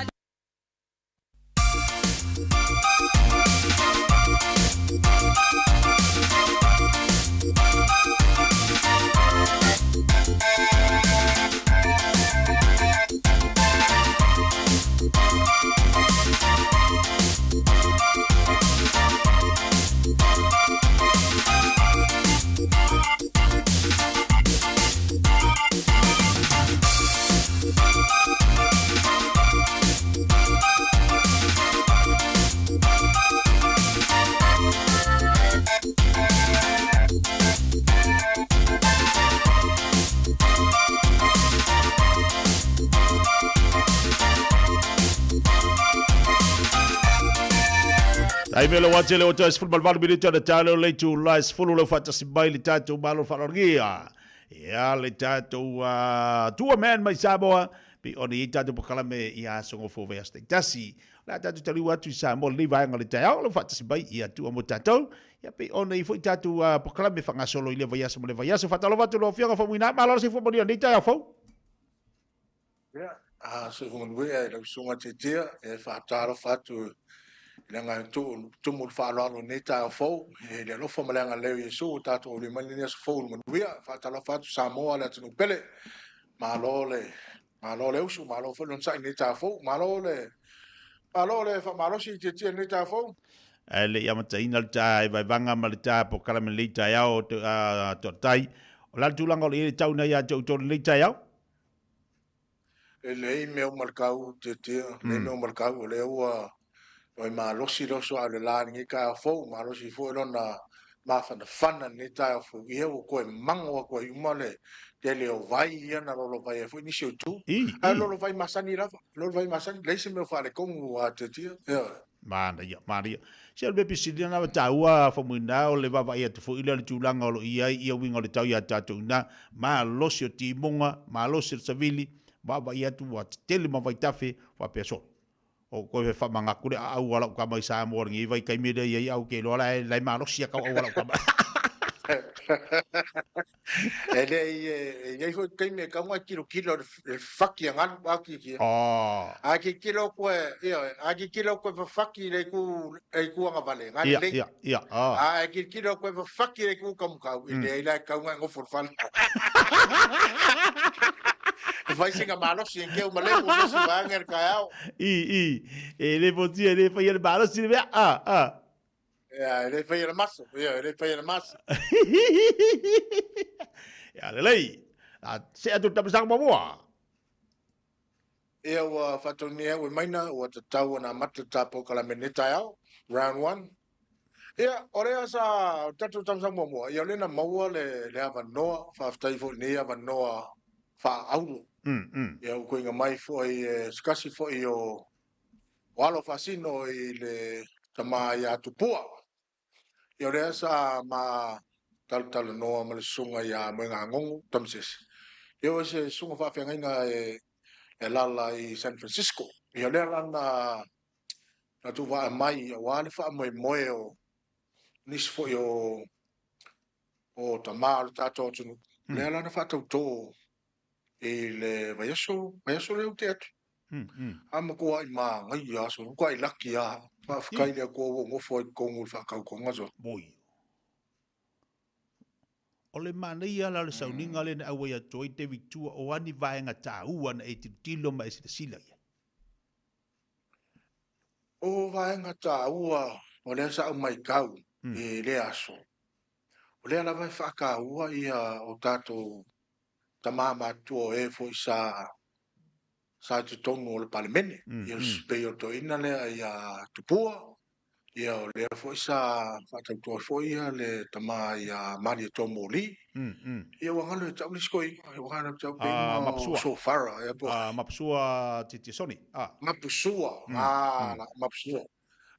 Ai mele wa tele o te 18 minute o le talo le tu la 10 le fatasi mai le tatou malo faalologia. Ia le tatou tua man mai Samoa pe ona i ai tatou polokalame i aso gofua vaiaso taitasi. O le a tatou taliu atu i Samoa lenei vaega o le taeao, lau faatasi mai ia tua mo tatou. Ia pei ona i ai foi tatou polokalame faagasolo i lea vaiaso ma lea vaiaso. Faatalofa atu i lau Afioga Faumuina, malo le soifua manuia i lenei taeao fou. Ia, a soifua manuia i lau Susuga Tiatia, e faatalofa atu i le agaga tumu i le faaaloalo i lenei taeao fou, i le alofa ma le agalelei o Iesu ua tatou aulia mai lenei aso fou i le manuia. Faatalofa atu Samoa le atunuu pele, malo le malo le usu, malo foi le onosai i lenei taeao fou, malo le malo le faamalosi i Tiatia i lenei taeao fou. Ae le i amataina le ta vaevaga ma le ta polokalame i lenei taeao toatai, o le a le tulaga o lo o i ai le tau nei ia te outou i lenei taeao? E leai mea uma le kau, Tiatia, leai mea uma le kau, o lea ua ua malosi le oso a o le la i lenei taeao fou, malosi foi lona mafanafana i lenei taeao fou, ia ua toe mago atu ai uma le tele o vai ia na lolovai ai foi nisi o itu. Ae o lolovai masani lava, lolovai masani, leai se mea o faaletonu a Tiatia, ioe. Manaia, manaia. Se o le mea pisili lena ua taua Faumuina o le vaavaai atu foi lea o le tulaga o lo o i ai ia uiga o le tau ia tatou ina, malosi o timuga, malosi o le savili, vaavaai atu ua tetele ma vaitafe faapea solo. O koe faamagatu le aau a lau tama i Samoa lenei vaitaimi lea i ai au ke iloa la e malosi a kau au a lau tama. E leai, e i ai foi taimi e tatau ona e tilotilo i le fafati a galu, a tiatia. A tilotilo koe, ioe, a tilotilo koe fafati i le itu, le itu agavale, na lelei. Ia, ia, A e tilotilo koe fafati i le itu taumatau, e leai la e tatau ona e nofo i le fale. E fai sina malosi e keu ma lemu se isi vaega i le taeao. I, i, e le fotia, e le faia le malosi le mea, a, a. Ia, e le faia le maso. Ia, e le faia le maso. Ia, lelei. A, se atu tamasaga muamua. Ia, ua faataunia au e maina, ua tatau ona amata le ta polokalame i lenei taeao, round one. Ia, o lea sa, o le tatou tamasaga muamua, ia o lea na maua le, le avanoa, faafetai foi i lenei avanoa faaauro. Ia, ua tuuina mai foi e se tasi foi o o alo faasino i le tama ia Tupua. Ia o lea sa ma talatalanoa ma le susuga ia Moegagogo Tamasese. Ia o se susuga faafeagaiga e alaala i San Francisco. Ia o lea la na na tuuvaa mai aua le faamoemoe o nisi foi o o tama o le tatou atunuu. Lea la na faatauto i le vaiaso, vaiaso lea ua tea atu. A matuai manaia aso, matuai laki lava. Faafetai i le Atua ua ou nofo ai i totonu o le faatautoga so. Moi. O le manaia la o le sauniga lea na auai atu ai David Tua o a ni vaega taua na e tilotilo ma e silasila i ai? O vaega taua o lea sa ou matau i lea aso, o lea lava e faataua ia o tatou tama matutua o e foi sa sa i totonu o le Palemene. Ia pei o le toeaina lea ia Tupua, ia o lea foi sa faatauto ai foi ia le tama ia Malietoa Moli. Ia ua galo ia te au le isi toeaina, ua galo ia te au pei o Sofara ea po. Mapusua Titisoni. Mapusua, Mapusua.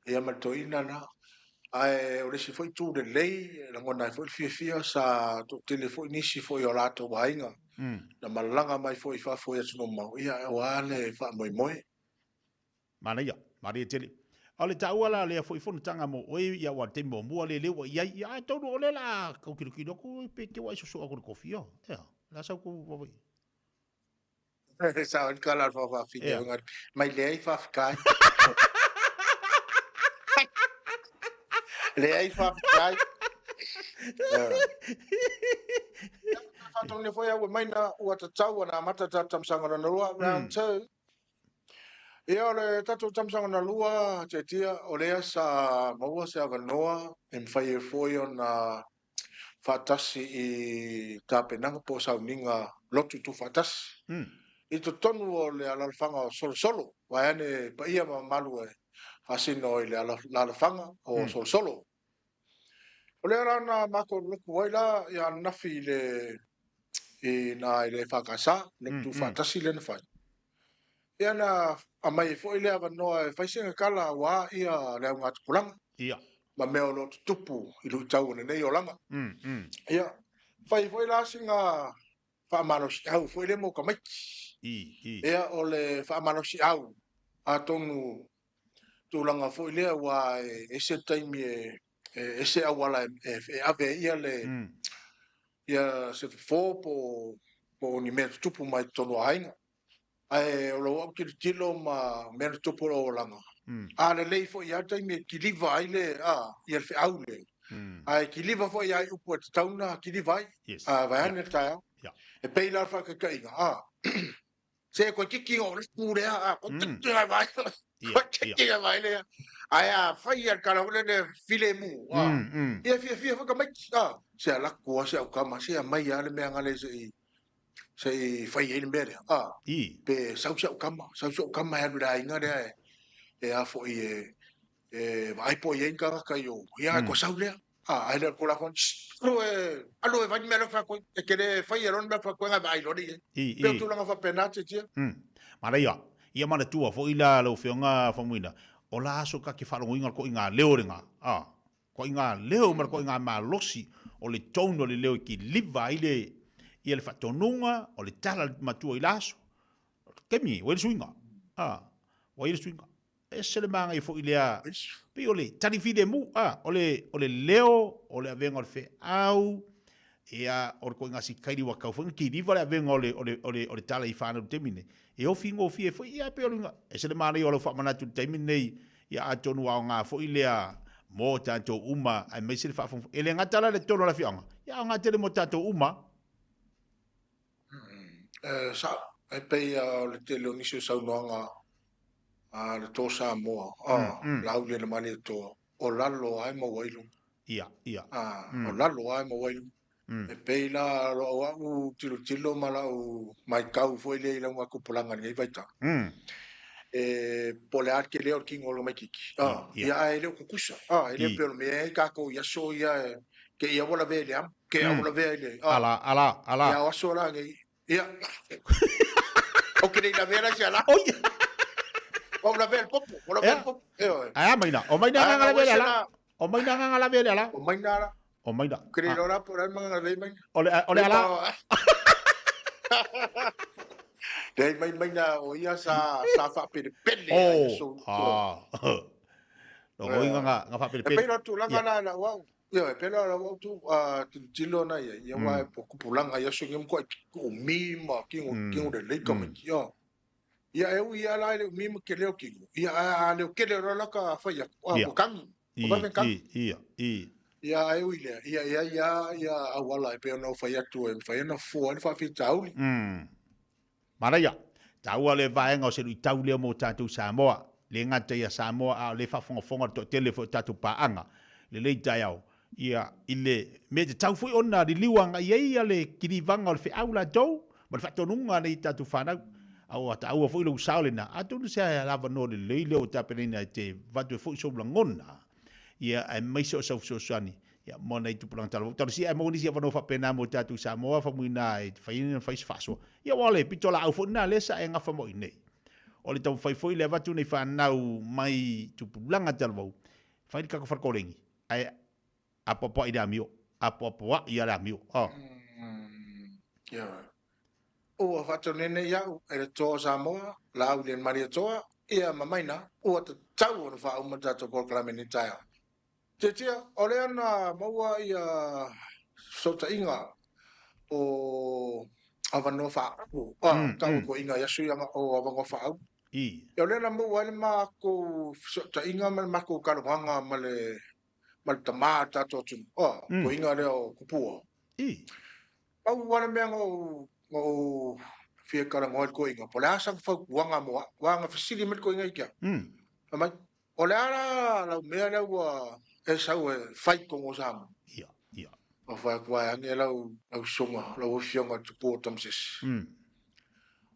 Ia ma le toeaina la. Ae o le isi foi itu lelei, e lagona ai foi le fiafia, sa toatele foi nisi foi o latou aiga. Na malaga mai foi i fafo i atunuu mamao, ia aua le faamoemoe. Manaia, manaia tele. A o le taua la o lea foi fonotaga mo oe ia aua o le taimi muamua lea lea ua i ai, ia atonu o lea o le a tau tilotilo atu pe te ua e sosoa atu i le kofi, ioe. Ea, o le a sau tou vaavaai? E sao ai le tala a le faafafine o ngari, mai leai faafetai. Leai faafetai. Faatonu foi au e mai na ua tatau ona amata tatou tamasaga lona lua, round 2. Ia o le tatou tamasaga lona lua, Tiatia, o lea sa maua se avanoa e mafai ai foi ona faatasi i tapenaga po o sauniga lotu tuufaatasi i totonu o le alalafaga o Solosolo, vaeane paia ma mamalu e faasino i le alalafaga o Solosolo. O lea la na matou lotu ai la ia ananafi i le i na i le EFKS, lotu tuufaatasi lea na fai. Ia na aumai ai foi le avanoa e fai sina tala aua ia le augatupulaga. Ia. Ma mea o lo o tutupu i luitau o lenei olaga. Ia, fai foi la sina faamalosiau foi lea mo tamaiti. Ia, o le faamalosiau, atonu tulaga foi lea aua e ese taimi e ese auala e ave ai ia le ia se fofo po o ni mea tutupu mai totonu o aiga. Ae o lou au tilotilo ma mea na tutupu o lou olaga, a lelei foi lava le taimi e kiliva ai le, a, ia le feau lea. Ae kiliva foi lava i upu e tatau ona kiliva ai, a, vaeane le taeao. E pei la o le faataitaiga, a, se koe titi o le ku lea, a, koe titi ngai vai, koe titi ngai vai lea. Ae a fai ia le tala foi lele filemu, a, ia fiafia foi tamaiti, a, se alaku a se aukama, se aumai lava le mea ngale se i se i fai ai le mea lea, a, pe sau si au tama, sau si ou tama e alu i le aiga lea e, e a foi e, e vaai po o i ai ni tagata i o, ia, mm. sau lea. A, ai lea ko lako, alu e, alu e vai ni mea lea whakoe, e ke le fai e lona mea whakoe ngai vaai lona i ai. Pei o tulaga faapena tiatia. Mm. Manaia, ia manatua foi la lau Afioga Faumuina, o la aso ka te faalogoina o le toaiga leo lena, a, Koaiga leo ma le koaiga malosi o le tone o le leo e kiliva ai le ia le faatonuga o le tala matua i le aso. O le taimi, ua i ai le suiga. A, ua i ai le suiga. E ese le manaia foi lea, pei o le tali filemu, a, o le, o le leo, o le avega o le feau, ia, o le koaiga sikaili ua tau foi ona kiliva le avega o le, o le, o le, o le tala i fanau i le taimi lenei. E ofi gofie foi, ia, pei o le uiga, ese le manaia o lau faamanatu i le taimi lenei, Ia atonu ua aoga foi lea mo tatou uma aemaise le faafogafoga. E le gata la le tolu o le afioaga, ia aoga tele mo tatou uma. E sao, e pei o le tele o nisi o saunoaga a le Toa Samoa, a Laauli na Malietoa, o lalo lava e maua ai luga. Ia, ia. O lalo lava e maua ai luga. E pei la o lau tilotilo ma lau matau foi lea i lau tupulaga i lenei vaitau, e po o le a le tele o le tino o le tamaitiiti, ia ae le o tutusa, e le pei o le mea e i ai tatou i aso ia e te i a ua lavea i le amo, te i a ua lavea i le, Ala, ala, ala. Ia o aso la nei, ia, ou te le i lavea la i se ala. Ua ou lavea i le popo, ua lavea i le popo, ioe. Ae a maina, o maina agaga lavea i le ala. O maina agaga lavea i le ala. O maina ala. O maina. Ke le iloa la po o le a le magaga lavea i maina. O le, o le ala. Leai mai maina o ia sa, sa faapelepele ai aso. Oh, ah. Lona uiga nga, nga faapelepele. E pei la tulaga la lau au. Ioe, e pei la lau au tu, tilotilo na ia, ia aua e tupulaga i aso nei matuai umi ma tino, tino lelei tamaiti. Ia e ui lava la i le umi ma tele o tino, ia ae a leo tele loa la ka fai atu, a ua kagi, ua vave kagi. Ia, ia. Ia ae ui lea, ia e ai lava ia auala e pei ona ou fai atu e mafai ona fua ai le faafitauli. Manaia, taua le vaega o se luitau lea mo tatou Samoa, le gata ia Samoa a o le faafogafoga le toatele foi o tatou paaga, lelei taeao, Ia, i le mea e tatau foi ona liliu agai ai ia le kilivaga o le feau latou ma le faatonuga a nei tatou fanau. A ua taua foi lou sao lena, atonu se avanoa lelei lea ua tapenaina e te avatu ai foi sou lagona, ia, aemaise o sau fesoasoani, ia, mo nai tupulaga talavou. Talosia ae maua nisi avanoa faapena mo tatou Samoa, famuina e fai ai ona fai se faasoa. Ia, aua o le pitolaau foi lena lea sa e gafa moi nei. O le taumafai foi le avatu nei fanau mai tupulaga talavou, fai le tatou fale kolegi, Ae apoapoai i le amio. Apoapoai ia le amio. Oh. Yeah. Ua faatonene ia'u e le Toa o Samoa, Laauli Malietoa, ia ma Maina, ua tatau ona faauma le tatou polokalame i lenei taeao. Tiatia, o lea na maua ia fesootaiga o avanoa faaauro, tau e koiga i aso ia o avanoa faaauro. Ia o lea na maua ai le matou fesootaiga ma le matou talanoaga ma le ma le tamā o le tatou atunuu, koiga lea o Tupua. Pau lava le mea na ou na ou fia talanoa i le toeaina, po o le a sana fautuaga mo au, aua na fesili mai le toeaina ia te au, fai mai, O le a la lau mea lea ua e sau e fai i totonu o Samoa? Ia, ia. Ou fai atu, Vaeane lau lau susuga, lau Afioga i le Tupua o Tamasese.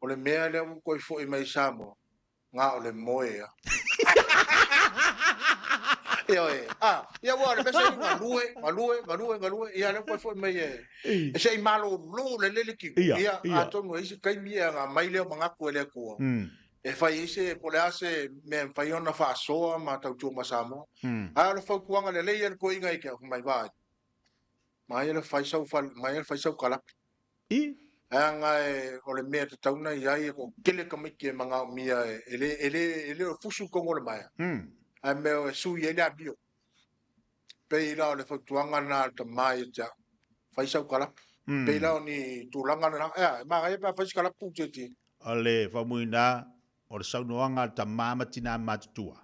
O le mea lea ua toe foi mai i Samoa, na o le moe lava. Ioe, a, ia aua o le mea sa i ai, galue, galue, galue, galue, ia lea ua toe foi mai e, e se i malolo lelei le tino. Ia, Ia, ia. atonu e i ai se taimi e aga mai lea o manatu e le Atua. E fai ai se, po o le a se mea e mafai ona faasoa ma tautua ma Samoa. Ae o le fautuaga lelei a le toeaina i te au, mai vaai, mai le fai sau fale, mai le fai sau kalapi. I? Leaga e, o le mea e tatau ona i ai, e toatele tamaiti e manaomia e, e le, e le, e le o fusu i totonu o le maea, ae mea e sui ai le amio. Pei la o le fautuaga lena a le tama ia te au, fai sau kalapu. Pei la o ni tulaga lena, ea, e manaia pe a fai se kalapu tietie. O le faumuina o le saunoaga a le tama ma tinā matutua,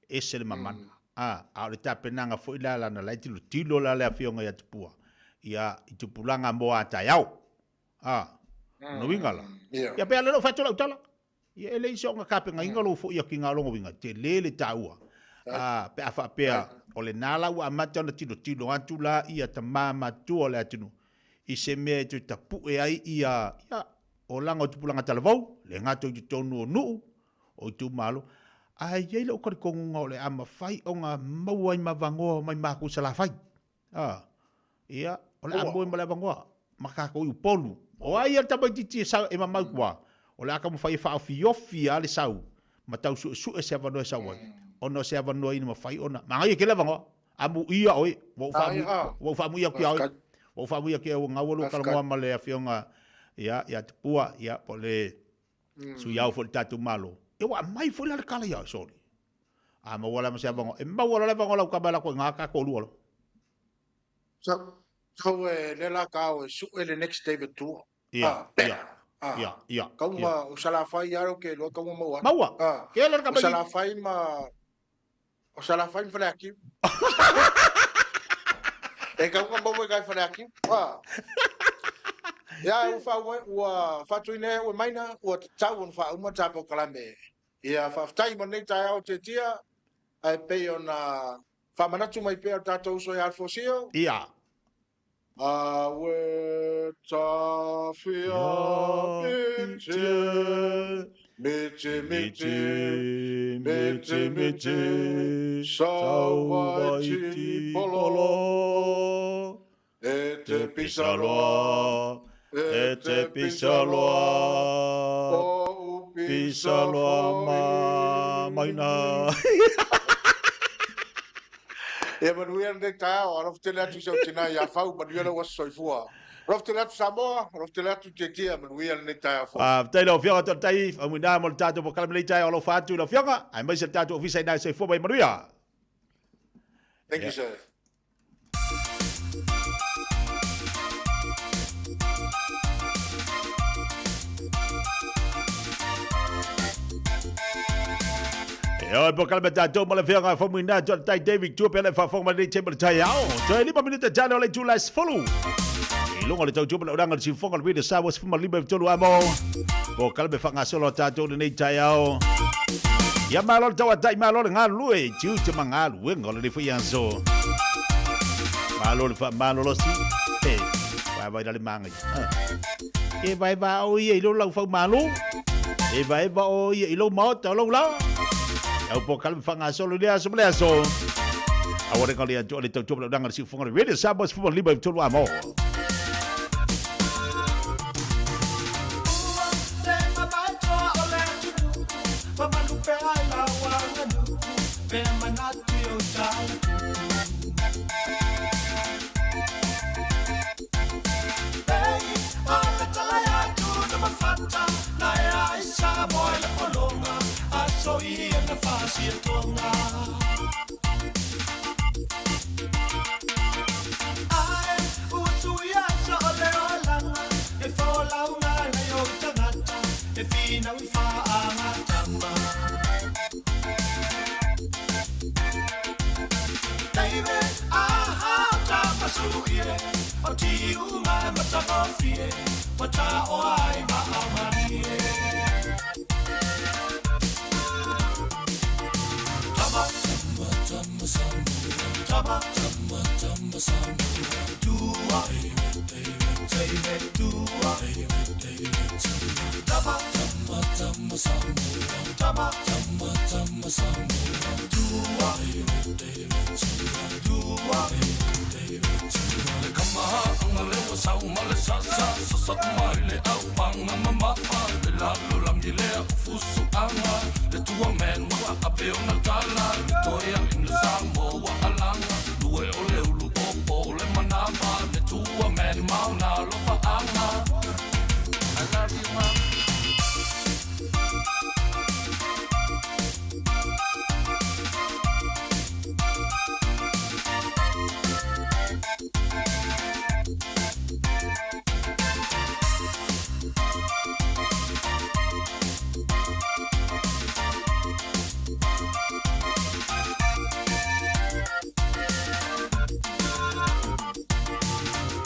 ese le mamana. A, a o le tapenaga foi la lana la e tilotilo la le afioga ia Tupua, ia, i tupulaga mo a taeao. A, lona uiga la, ia pe a le lou fai atu lau tala, Ia e leai se ona tapenaina lou foi atu i ngā logo uiga, tele le taua. A, pe a faapea, o lena la ua amata ona tilotilo atu la ia tamā matutua o le atunuu i se mea e toe tapu'e ai ia, ia, olaga o tupulaga talavou, le gata i totonu o nuu, o itumalo, ae i ai lou talitonuga o le a mafai ona maua ai ma avanoa mai matou i Salafai. A, ia, o le a moe ma le avanoa, ma tatou i Upolu. O ai ia le tamaitiiti e sau, e mamau i tua, o le a taumafai e faaofiofi lava le sau, ma tau suesue se avanoa e sau ai, ona o se avanoa ina mafai ona, manaia tele avanoa, amuia oe, ua ou faamu, ua ou faamuia atu ia oe, ua ou faamuia atu ia oe, ua lua talanoa ma le afioga ia, ia Tupua, ia, po o le Sui Ao foi o le tatou Malo, ia ua aumai foi la le tala ia oe, sole. A maua la ma se avanoa, e maua loa le avanoa lau tama e alu atu ai i ina ta toalua loa. Sau, sau e lea la ta o e sue le next David Tua. Ia, Ah, ia, ah. ia, ia, Kauga ia. o Salafai lava ou te iloa kauga maua atu. Maua! Ah, Ke le o tamaiti. Salafai ma o Salafai ma Faleatiu. E kauga maua i kai Faleatiu. Ah. Ia, ua faaua, ua faatuina e au e Maina, ua tatau ona faauma ta polokalame. Ia, faafetai mo lenei taeao Tiatia, ae pei ona faamanatu mai pea o le tatou uso ia Alfosio. Ia. Awe tafia miti, miti miti, miti miti, sauvaiti polo. E te pisaloa, e te pisaloa, o pisaloa ma maina. Ia manuia lenei taeao, alofa tele atu i si ou tina ia Fau, manuia lou aso soifua. Alofa tele atu Samoa, alofa tele atu Tietia, manuia lenei taeao fou. Faafetai lau Afioga Toatai, faamanuina mo le tatou polokalame lenei taeao, alofa atu i lau Afioga, aemaise le tatou ofisa ina e soifua ma ia manuia. Thank you, sir. E oi po kalme tātou ma le whianga whamu ina tuan tai David tua pele whawhong ma nei tema le tai ao. Toi lima minute tane o le tula sefulu. I lunga le tau tua pele oranga le sifonga le wina sa was fuma lima tolu amo. Po kalme whanga solo tātou le nei tai ao. Ia malo le tau atai malo le ngā lue, tiu te ma ngā luenga o le nei aso. Malo le wha malo losi. He, vai vai le mangai. E vai vai o ia i lo lau whau malo. E vai vai o ia i lo maota o lo la. Au po kalme whanga solo le aso le aso. Awa re kali atu le tau tua le ranga le siufonga le radio Samoa se fuma lima i tolu amo. Samoa i le pologa aso ia na fasiatoga. Ae ua suia sa o le olaga e folauga nai ou tagata e finau i faagatama. David, aha, tapasuie, o tiuga e matagofie, ua taoa ai vaamalie. Tama, tama, tama, Samoa. Tama, tama, tama, Samoa. Tua, David, David, David, tua, David, David, tua. Tama, tama, tama, Samoa. Tama, tama, tama, Samoa. Tua, David, David, tua, tua, David, David, tua. Le kamahaʻaga le ua sau ma le sasa Sasa'u mai le aupaga mama'a Le lalolagi lea o fusu'aga Le tua man ua a'ape ona tala Le toe a'iga Samoa ua alaga Lue o le ulu pōpō le manava Le tua man ma ona alofa'aga I love you, mom.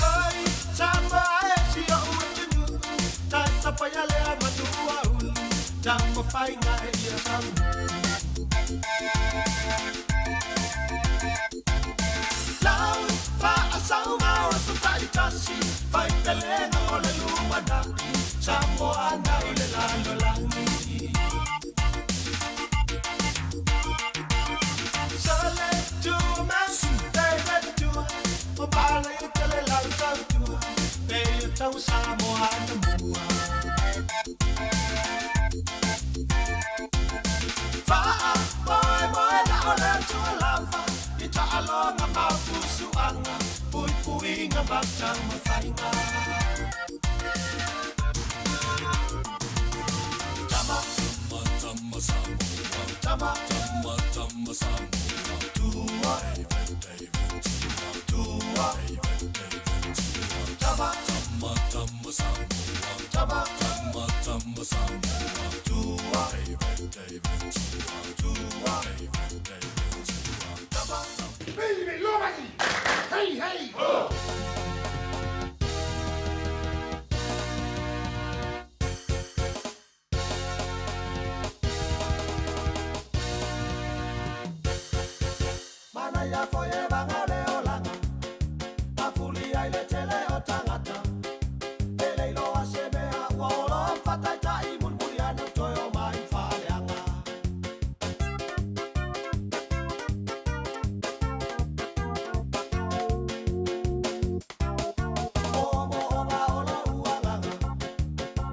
Ai, Samoa e si o'u atunuu, tasapaia lea matua ulu, taumafaiga e ia saunu. Lau faasauga o aso taitasi, faitelega o le lumana'i, Samoa na i le lalolagi. Sale tua man, David tua, o pale i tele lau tautua, pe o tau Samoa na mua. Faa, moe moe la o le atua lava, i taaloga ma fusuaga, puipuiga ma taumafaiga. Tama, Tama, tama, Samoa. tama, Tama, tama, Samoa. tua, David, David, tua. tua, David, David, tua. tama, Tama, tama, Samoa. tama, Tama, tama, Samoa. tua, David, David, tua. tua, David, David, tua. tama. Hey, hey! Mana ia foi e vanga le olaga, mafulia i le tele o tagata. E le iloa se mea ua olo fataita'i mulimuli ane u toe o mai faaleaga. Mo'omo'oga o lou agaga,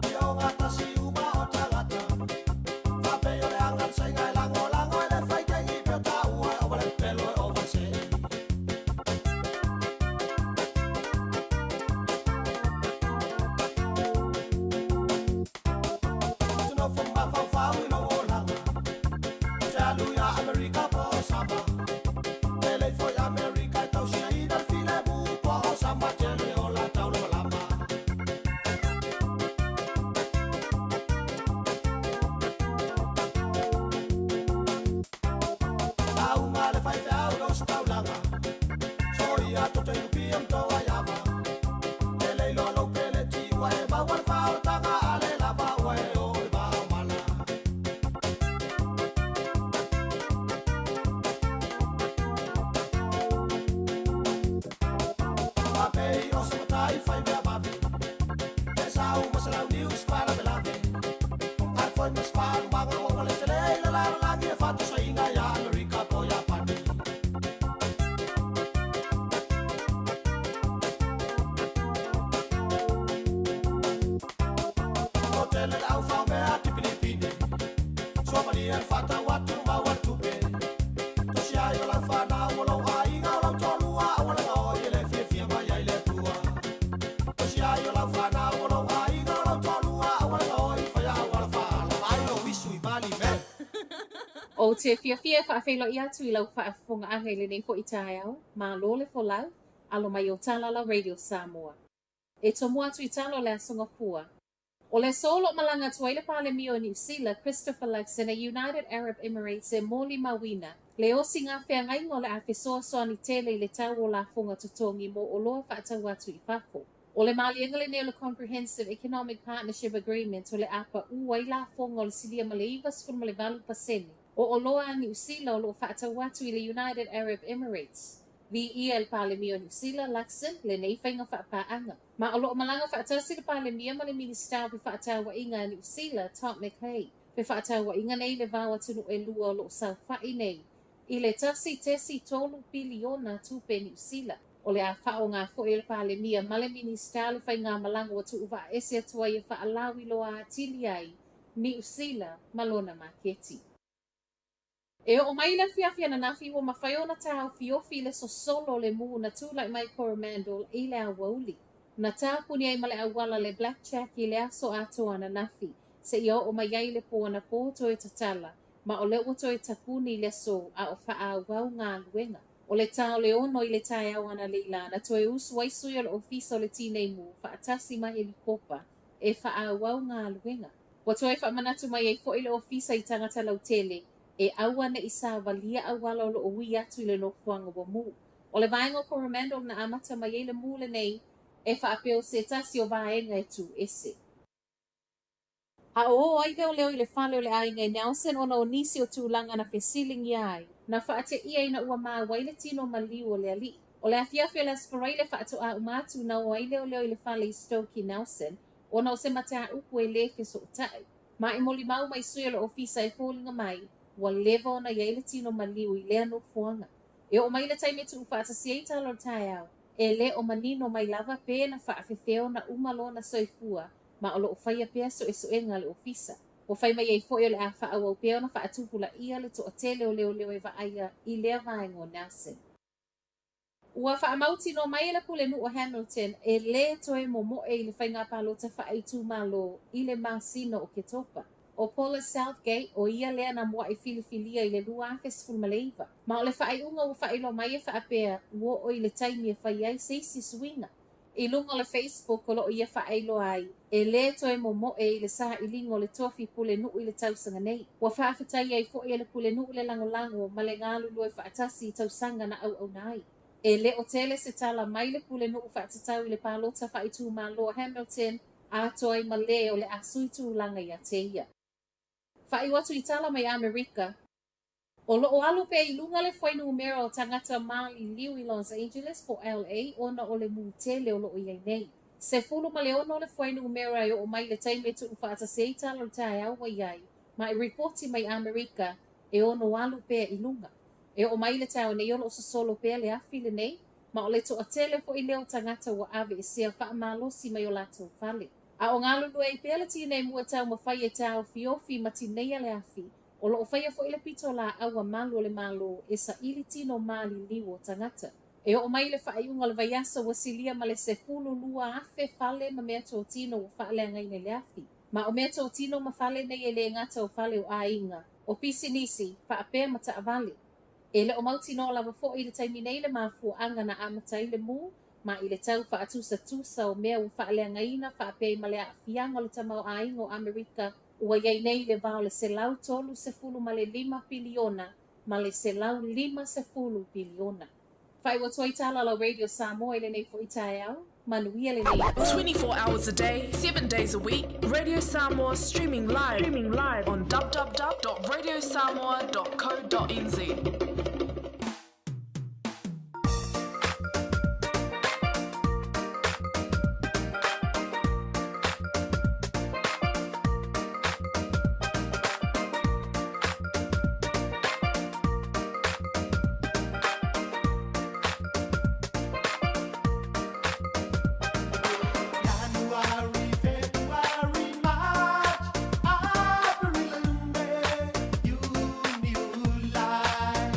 ia ogatasi uma o tagata. Faapei o le agasaiga e lagolago e le faitegi pe o taua e ova le pelo e ova se'i. Nofo mafaufau i lou olaga, ou te alu iā Amerika po o Sama. E le ifo i Amerika e tausiaina le filemu po o Sama tele o la taulamalama. Lauga le faifeau i ositaulaga, soia toto i lupia ma toa iava. E le iloa lou peleti ua e maua le faaolataga a le lava ua e oo i le vaomala. Faapei o se matai faimea vave, e sau ma se launiu se faalavelave. Ae foi ma se faalumaga ua ua le tele i le lalolagi e faatosaiga iā Amerika po o Iapani. O tele le aufaomea tipinipini, suamalie le faatau atu maua le tupe. Tosi ai o lau fanau o lou aiga o lau toalua, aua le gaoi e le fiafia mai ai le Atua. Tosi ai o lau fanau o lou aiga o lau toalua, aua le gaoi faia auala faalava. Ou te fiafia e faafeiloai atu i lau faafofogaaga i lenei foi taeao, malo le folau, alo mai o tala lau Radio Samoa. E tomua atu i tala o le Aso Gafua. O le aso o lo o malaga atu ai le Palemia o Niu Sila, Christopher Luxon, i United Arab Emirates e molimauina le osiga feagaiga o le a fesoasoani tele i le tau o lafoga totogi mo oloa faatau atu i fafo. O le maliega lenei o le Comprehensive Economic Partnership Agreement o le a paʻu ai lafoga o le silia ma le 98% o oloa a Niu Sila o lo o faatau atu i le United Arab Emirates. Viia e le Palemia o Niu Sila, Luxon, lenei faiga faapaaga. Ma o lo o malaga faatasi le Palemia ma le Minisita o Fefaatauaiga a Niu Sila, Todd McClay. Fefaatauaiga nei i le va o atunuu e lua o lo o saofaʻi nei i le 1.3 piliona tupe Niu Sila. O le a faaaoga foi e le Palemia ma le Minisita le faigamalaga ua tuuvaaese atu ai e faalauiloa atili ai Niu Sila ma lona maketi. E oo mai le afiafi ananafi ua mafai ona taofiofi le sosolo o le mū na tulai mai Coromandel i le aoauli. Na tapuni ai ma le auala le Black Jack i le aso atoa ananafi, seia oo mai ai le po anapō toe tatala, ma o lea ua toe tapuni i le aso a o faaauau galuega. O le ta o le 6 i le taeao analeila na toe usu ai sui o le Ofisa o le Tinei Mu faatasi ma helikopa e faaauau galuega. Ua toe faamanatu mai ai foi le Ofisa i tagata lautele e aua ne i savalia auala o lo o ui atu i le nofoaga ua mū. O le vaega o Coromandel na amata mai ai le mū lenei e faapea o se tasi o vaega e tū ese. A o ō ai leoleo i le fale o le aiga i Nelson ona o nisi o tulaga na fesiligia ai, na faateia ina ua maua ai le tino maliu o le alii. O le afiafi o le Aso Faraile faatoa uma atu na o ai leoleo i le fale i Stoke i Nelson ona o se mataupu e lē fesootai. Ma e molimau mai sui o le ofisa e foliga mai, ua leva ona i ai le tino maliu i lea nofoaga. E oo mai le taimi e tuufaatasi ai tala o le taeao, e le o manino mai lava pe na faafefea ona uma lona soifua ma o lo o faia pea suesuega a le ofisa. Ua fai mai ai foi o le a faaauau pea ona faatupulaia le toatele o leoleo e vaaia i lea vaega o Nelson. Ua faamautinoa mai e le Pulenuu o Hamilton e lē toe momoe i le faiga palota faaitumalo i le masina o Oketopa. ʻO Paula Southgate, ʻo ia lea na muaʻi filifilia i le 2019. Ma o le faaiuga ua faailoa mai e faapea ua oo i le taimi e fai ai se isi suiga. I luga o le Facebook o lo o ia faailoa ai, e lē toe momoe i le sailiga o le tofi pulenuu i le tausaga nei. Ua faafetai ai foi e le pulenuu le lagolago ma le galulue faatasi i tausaga na auauna ai. E le o tele se tala mai le pulenuu faatatau i le palota faaitumalo a Hamilton atoa ai ma lē o le a sui tulaga ia te ia. Faaiu atu i tala mai Amerika. O lo o alu pea i luga le fuainumera o tagata maliliu i Los Angeles po o LA ona o le mū tele o lo o i ai nei. 16 le fuainumera e oo mai le taimi e tuufaatasi ai tala o le taeao ua i ai, ma e ripoti mai Amerika e ono alu pea i luga. E oo mai le taeao nei o lo o sosolo pea le afi lenei, ma o le toatele foi lea o tagata ua aveesea faamalosi mai o latou fale. A o galulue ai pea le tinei mu e taumafai e taofiofi ma tineia le afi, O lo o faia foi le pitolaau a malu o le Malo e saili tino maliliu o tagata. E oo mai le faaiuga o le vaiaso ua silia ma le 12,000 fale ma meatotino ua faaleagaina i le afi. Ma o meatotino ma fale nei e lē gata o fale o aiga, o pisinisi, faapea ma taavale. E le o mautinoa lava foi i le taimi nei le mafuaaga na amata ai le mū, ma i le tau faatusatusa o mea ua faaleagaina faapea ai ma le aafiaga o le tamaoaiga o Amerika Ua i ai nei le va o le 135 piliona ma le 150 piliona. Faaiu atu ai tala lau Radio Samoa i lenei foi taeao. Manuia lenei aso. 24 hours a day, 7 days a week, Radio Samoa streaming live, streaming live on www.radiosamoa.co.nz. January, February, March, April, May, June, July.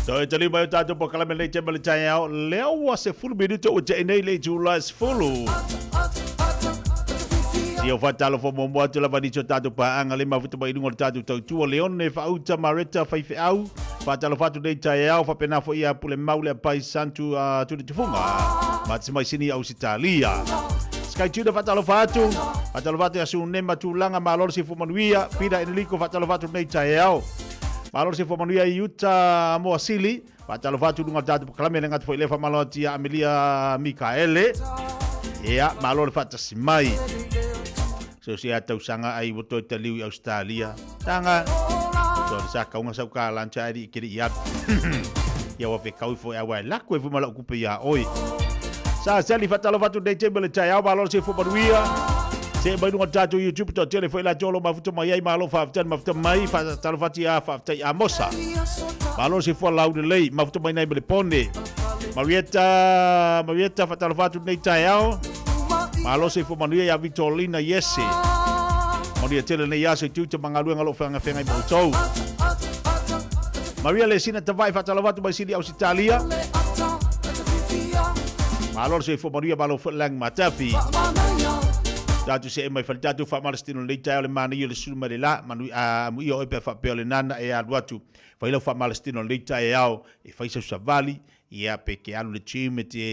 Toe tali mai o tātou polokalame nei te male taeao, lea ua 10 minuto ua te'i nei le itula e 10. Ia whātalofo muamua atu lava nisi o tātou pāanga le mafuta mai i lunga o le tātou tautua Leone Whaauta Mareta Whaifeau whātalofa atu nei taeao whapena fo ia Pule Maule a Pai Santu a Tuli Tufunga Matsi mai sini Ausitalia Sky Tuna whātalofa atu whātalofa atu ia Sunema Tūlanga Malolo Sifu Manuia Pira Enrico whātalofa atu nei taeao Malo se manuia i uta mo asili. Whātalofa atu lunga tātou pakalame le ngata fo i le whamalo atu ia Amelia Mikaele. Ia, malo le whaatasi mai. So se a tausanga ai wo toi taliu i Australia. Tanga. So le sa kaunga sau ka lancha ai i kiri i atu. Ia wa fe kau fo e awa e lako e fuma lau kupe ia oi. Sa sali whātalofa atu nei te mele tai au malo se fo manuia. Se mai lunga tātou YouTube to tele foi la tolo mafuta mai ai malo whaaftai mafuta mai whaatalofati a whaaftai a mosa. Malo se fua lau lelei mafuta mai nei mele pone. Marietta, Marietta whaatalofa atu nei tai ao. Malo se fua manuia ia Vitolina Yese. Manuia tele nei aso i tuta mangaluenga lo whanga whengai mautou. Maria Lesina Tavai whaatalofa atu mai sili Ausitalia. Malo se fua manuia malo fua lang matafi. Tātou se e mai whale tātou whaamalastino nei tae o le mana i o le sulu mai le la, manu, a, amu ia oe pea whaapea o le nana e alu atu. Whai lau whaamalastino nei tae ao e whai sau savali, ia pe ke alu le gym e te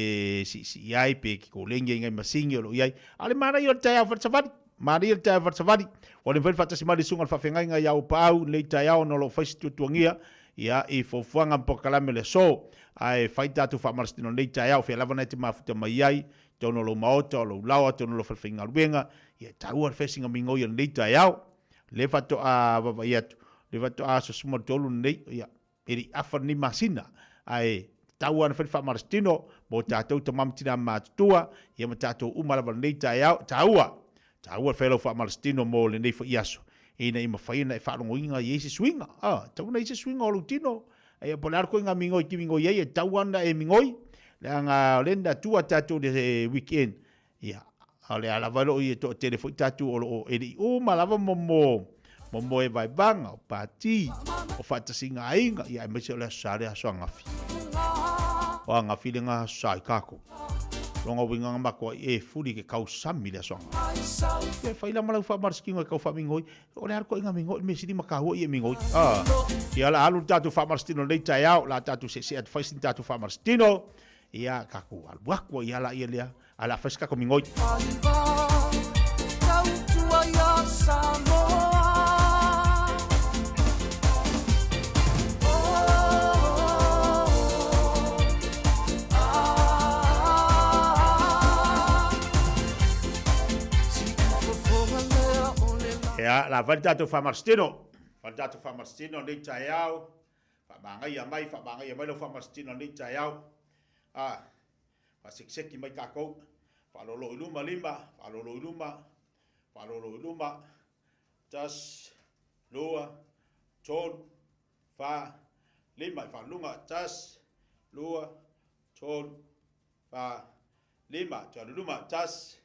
si si iai, pe ke kōlengi ai ngai masingi o lo iai. A le mana i o le tae ao whale savali. Mana i o le tae ao whale savali. O le whai whaatasi mai le sunga le whawhengai ngai au paau nei tae ao no lo whai si tuatuangia, ia i fofuanga mpokalame le so. Ae whai tātou whaamalastino nei tae ao, whea lava nei te mafuta mai ai, Tonu o lou maota, o lou laoa, tonu o lou falefaigaluega, ia e taua le fesinga migoi o lenei taeao. Le faatoa vaavaai atu, le faatoa aso 13 lenei, ia, e le i afa lenei masina, ae tatau lava ona fai le faamalositino mo tatou tama ma tina matutua, ia ma tatou uma lava lenei taeao, e taua, taua le fai o lau faamalositino mo lenei foi aso, ina ia mafai ona e faalogoina i ai se suiga. A, e tatau ona i ai se suiga o lou tino, Ia, po o le a le koiga migoi ki migoi ai, e tatau lava ona e migoi, leaga o lea na tua tatou i le weekend, ia, o le a lava loo ia toatele foi tatou o loo e le i uma lava mo mo mo e vaevaga, o pati, o faatasiga aiga, ia aemaise o le aso Sa le aso angafi. O angafi le ga aso Sa i kākou. Longa uiga nga makoa i e fuli ke kausami le aso angafi. Ia e whai la malau whaamarasikino e kau whaamingoi, O le a le koiga migoi, mea sili ma kahua i e migoi. Ah. Ia la alu le tatou faamalositino lenei taeao, la tatou seesee atu fai sina tatou faamalositino. Ia kakou alu aku ai ala ia lea, a la fai se kakou migoi. Tautua ia Samoa. Ea, la fai le tatou faamalositino. Fai le tatou faamalositino lenei taeao. Faamagaia mai, faamagaia mai lau faamalositino lenei taeao. Ah, faasekiseki mai takou. Faalolo i luma lima, faalolo i luma, faalolo i luma. Tasi, lua, tolu, fa, lima. I faaluga, tasi, lua, tolu, fa, lima. Toe alu luma, tasi,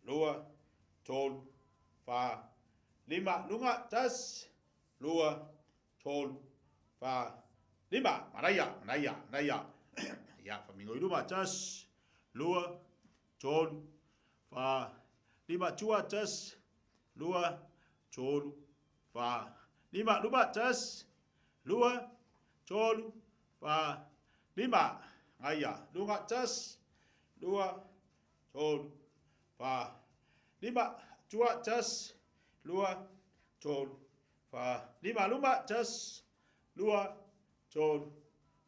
lua, tolu, fa, lima. Luga, tasi, lua, tolu, fa, lima. Manaia, manaia, manaia. Ia, faamingo i luma, tasi, lua, tolu, fa, lima. Tua, tasi, lua, tolu, fa, lima. Luma, tasi, lua, tolu, fa, lima. Ngaia, luga, tasi, lua, tolu, fa, lima. Tua, tasi, lua, tolu, fa, lima. Luma, tasi, lua, tolu,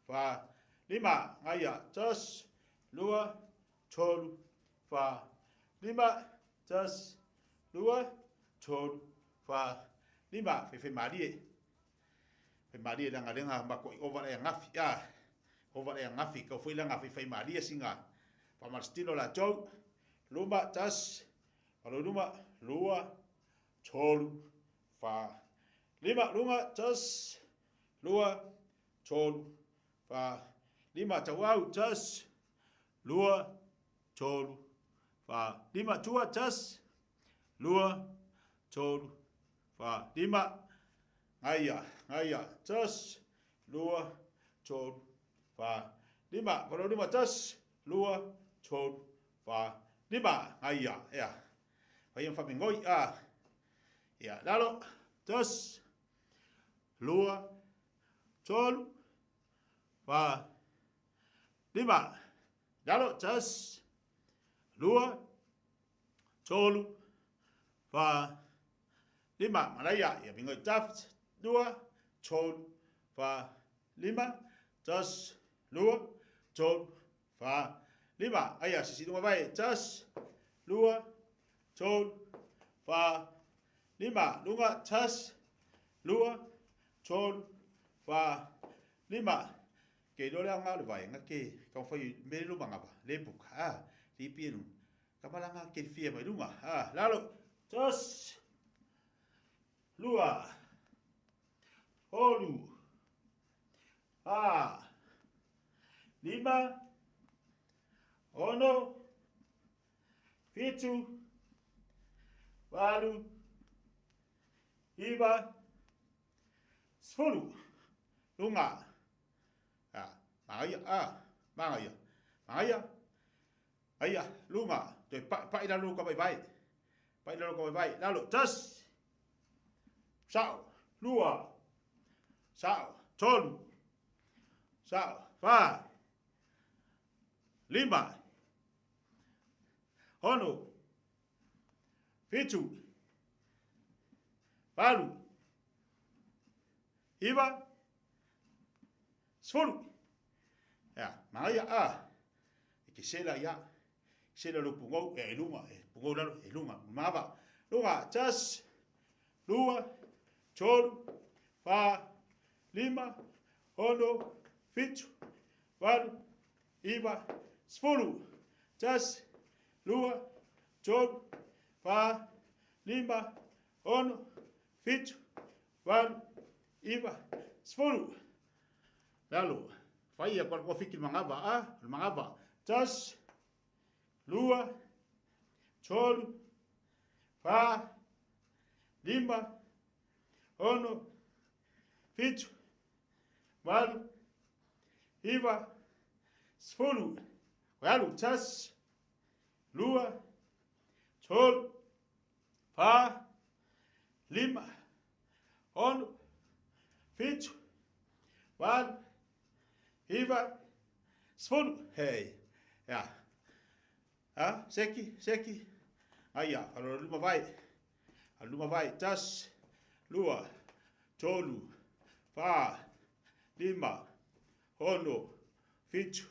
fa, lima. Ngaia, tasi, lua, tolu, fa, lima. Tasi, lua, tolu, fa, lima. Fai fai malie. Fai malie leaga lega makuai ova le angafi. Ah, ova le angafi. Kau foi lega fai fai malie singa. Faamalositino latou. Luma, tasi, falo luma, lua, tolu, fa, lima, luga, tasi, lua, tolu, fa, lima, tauau, tasi, lua, tolu, fa, lima, tua, tasi, lua, tolu, fa, lima, ngaia, ngaia, tasi, lua, tolu, fa, lima. Falo lima, tasi, lua, tolu, fa, lima. Aia, ea. Faia ma faamigoi, a. Ia, lalo, tasi, lua, tolu, fa, lima. Lalo, tasi, lua, tolu, fa, lima. Manaia, ia migoi taf, lua, tolu, fa, lima, tasi, lua, tolu, fa, lima. Aia, sisi lunga vai, tasi, lua, tolu, fa, lima. Lunga, tasi, lua, tolu, fa, lima. Ke iloa le aoga o le vaega ke taumafai me le lomagava le buka a lipi e luna ka malaga ke le fia mai luga a lalo tasi lua tolu fa lima ono fitu valu iva sefulu luga a magaia a magaia magaia aia luga toe pa'i pa'i lalo ka vaivai pa'i lalo ka vaivai lalo tasi sa'o lua sa'o tolu sa'o fa lima ono fitu valu iva sefulu. Ia, manaia, a, e ke sela ia, sela lo pugou, e luga, e pugou lalo, e luga, mava, luga, tasi, lua, tolu, fa, lima, ono, fitu, valu, iva, sefulu. Tasi, lua, tolu, fa, lima, ono, fitu, valu, iva, sefulu. Lalo, fai ia koa fiki le magava, a, le magava. Tasi, lua, tolu, fa, lima, ono, fitu, valu, iva, sefulu. Valu, tasi, lua, tolu, fa, lima, ono, fitu, valu, iva, sefulu. Hei, ia. A, seki, seki. Aia, alo luma vai. Alo luma vai. Tasi, lua, tolu, fa, lima, ono, fitu,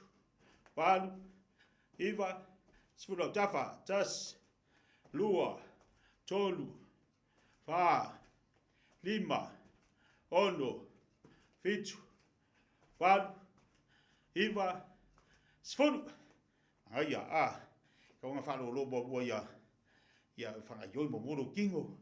valu, iva, sefulu. Au tafa, tasi, lua, tolu, fa, lima, ono, fitu, valu, iva, sefulu. Aia, a, ka whaalōlō muamua ia, ia whangaioi muamua lou kingo,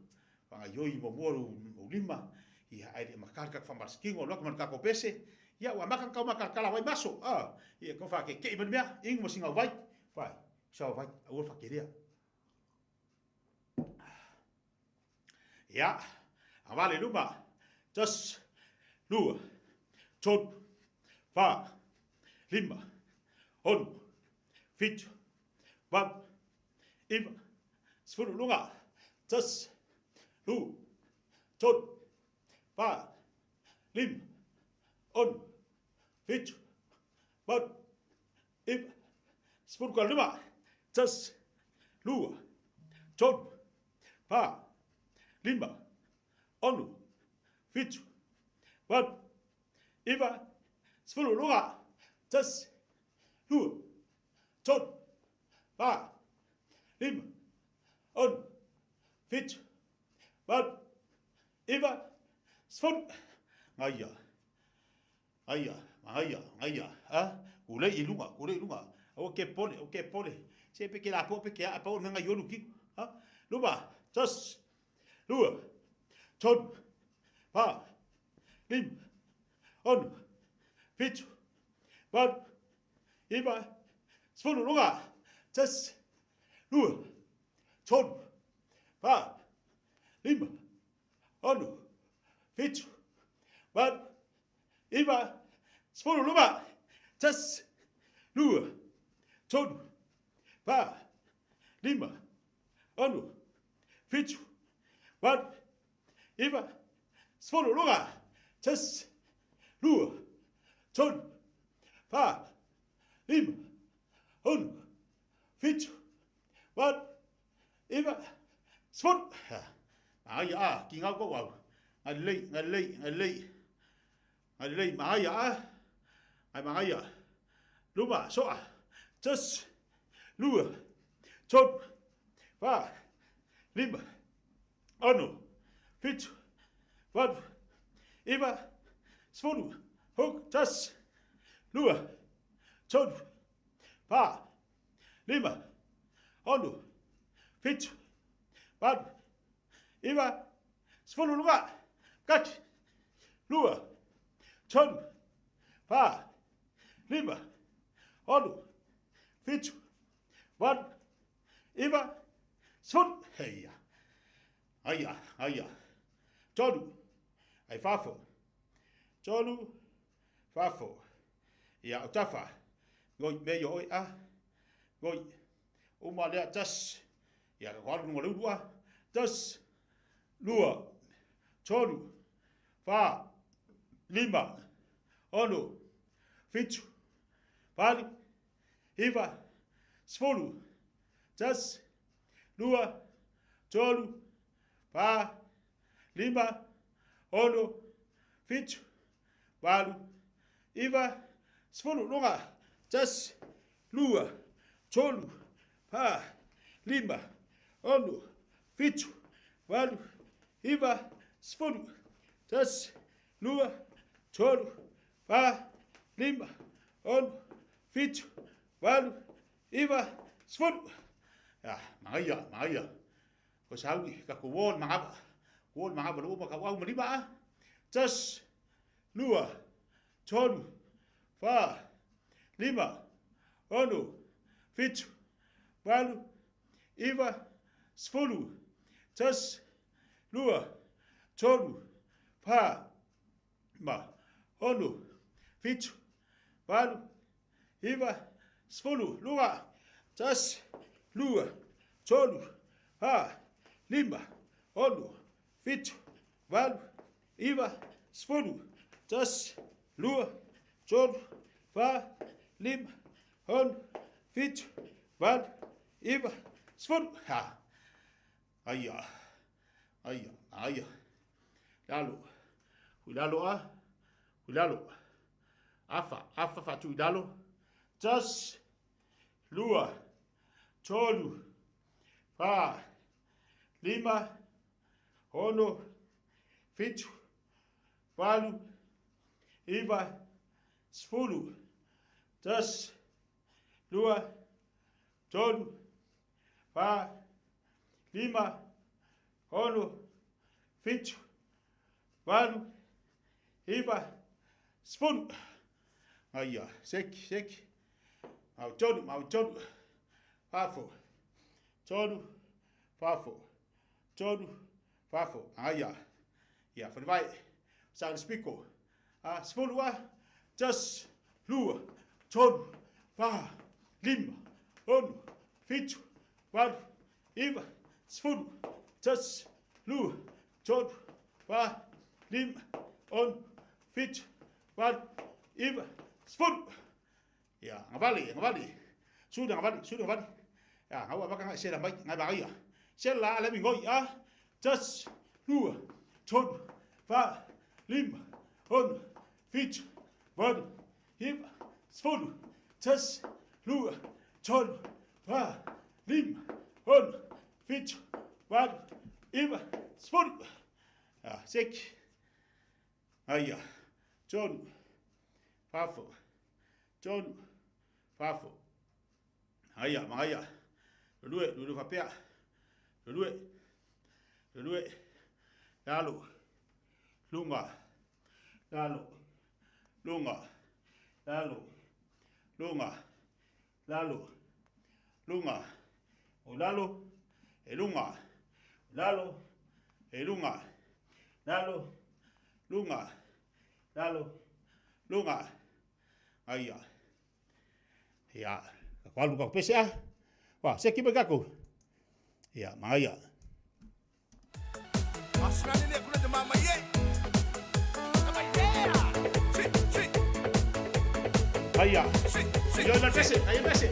whangaioi muamua lou lima, ia ai le makala ka whamaraski kingo, loa ka mana kako pese, ia ua maka kau maka kala wai maso, a, ia kau whake kei mani mea, ingu ma singa vai, whai, sa vai, aua whakerea. Ia, a wale luma, tasi, lua, tolu, fa, lima, ono, fitu, valu, iva, sefulu, luga, tasi, lua, tolu, fa, lima, ono, fitu, valu, iva, sefulu ka lima, tasi, lua, tolu, fa, lima, ono, fitu, valu, iva, sefulu, luga, tasi, lua, tolu, fa, lima, ono, fitu, valu, iva, sefulu. Ngaia, ngaia, ngaia, ngaia, a, ulei i luga, ulei i luga, aua ke pole, aua ke pole, se pe ke la po pe ke a pa o nga yolu ki, ha, luma, tasi, lua, tolu, fa, lima, ono, fitu, valu, iva, sefulu, luga, tasi, lua, tolu, fa, lima, ono, fitu, valu, iva, 10 luma. 1, 2, 3, 4, 5, 6, 7, 8, 9, 10 luga. 1, 2, 3, 4, 5, 6, 7, 8, 9, 10. Ai a, ki ngau ko au. Ngai lei, ngai lei, ngai lei. Ngai lei, mai a. Ngai mangai a. Luma, soa. 1, 2, 3, 4, 5, 6, 7, 8, 9, 10, 1, 2, 3, 4, 5, 6, 7, 8, 9, 10 luga. 1, 2, 3, 4, 5, 6, 7, 8, 9, 10. Heia. Aia, aia. Tolu. Ai fafo. Tolu. Fafo. Ia, o tafa. Goi, me yo oi a. Goi. Uma lea tas. Ia, ko alu nunga le ulu a. Tas. Lua. Tolu. Fa. Lima. Ono. Fitu. Vali. Iva. 10. 1, 2, 3, 4, 5, 6, 7, 8, 9, 10. Luga. 1, 2, 3, 4, 5, 6, 7, 8, 9, 10. 1, 2, 3, 4, 5, 6, 7, 8, 9, 10. Ya, magaia, magaia. Ko sauni, ka ko won mangapa. Won mangapa lo ka wau malima a. 1, 2, 3, 4, 5, 6, 7, 8, 9, 10. 1, 2, 3, 4, 5, 6, 7, 8, 9, 10. Luga. 1, 2, 3, 4, 5, 6, 7, 8, 9, 10. 1, 2, 3, 4, 5, 6, 7, 8, 9, 10. Ha. Aia. Aia. Aia. Lalo. Hui lalo a. Hui lalo. Afa. Afa fatu i lalo. 1, 2, 3, 4, 5, 6, 7, 8, 9, 10. 1, 2, 3, 4, 5, 6, 7, 8, 9, 10. Aia, seki, seki. Mau tolu, mau tolu. Fafo. Tolu, fafo. Tolu, fafo. Aia. Ia, whare vai. Sa le spiko. A, 10 a. 1, 2, 3, 4, 5, 6, 7, 8, 9, 10. 1, 2, 3, 4, 5, 6, 7, 8, 9, 10. Ia, ngavali, ngavali. Su ngavali, su ngavali. Ia, ngaua baka ngai sela mai, ngai baka Sela ala mi ngoi a. 1, 2, 3, 4, 5, 6, 7, 8, 9, 10. 1, 2, 3, 4, 5, 6, 7, 8, 9, 10. Ia, seki. Aia. 3, fafo. 3, fafo. Aia, magaia. Lue, lue fapea. Lue. Lue. Lalo. Lunga. Lalo. Lunga. Lalo. Lunga. Lalo. Lunga. O lalo. E lunga. Lalo. E lunga. Lalo. Lunga. Lalo. Lunga. Aia. Ia, ka alu ka pese a. Wa, se ki mai kakou. Ia, magaia. Aia. Io la pese, aia pese.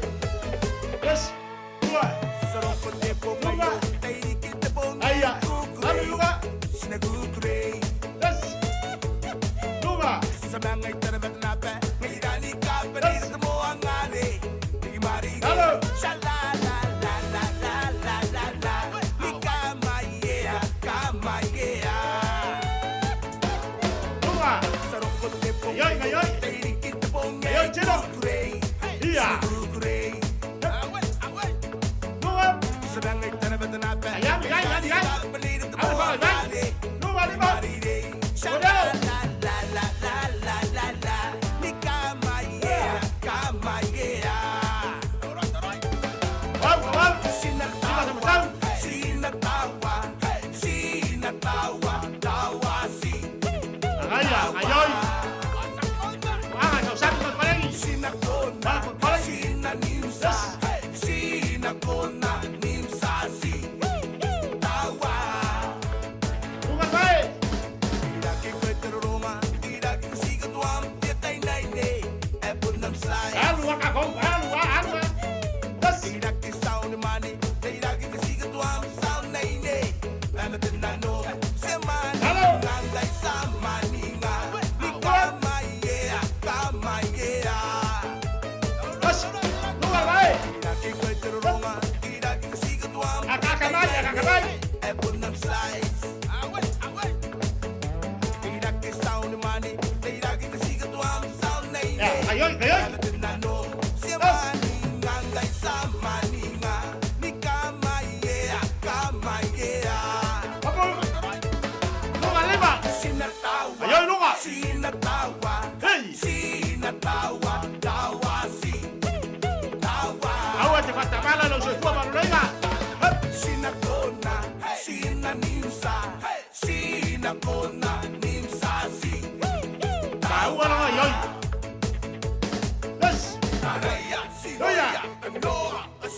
Yes. Dua. Lima. Aia. Alu luga. Yes. Luma. Halo. Luma. Ayoi, ayoi. Ayoi, chino. Iya. Luma. Ayam, ayam, ayam. Alu, alu, alu. Luma, lima. Modelo. Wow, wow. Lima sama sama. Agaya, ayoi. Ah, kau satu kau lagi. Ah, kau lagi. Yes. Bunga baik. Alu, ah, kau, alu, ah, alu, ah. Yes. Halo. Yes. Bunga baik. Akakamai, akakamai. Ya, ayoi, ayoi. Lunga lima. Ayoi, lunga. Hey. Awa te fatamala lo soifua malulega. Taua longa ayoi. Yes. Yoya.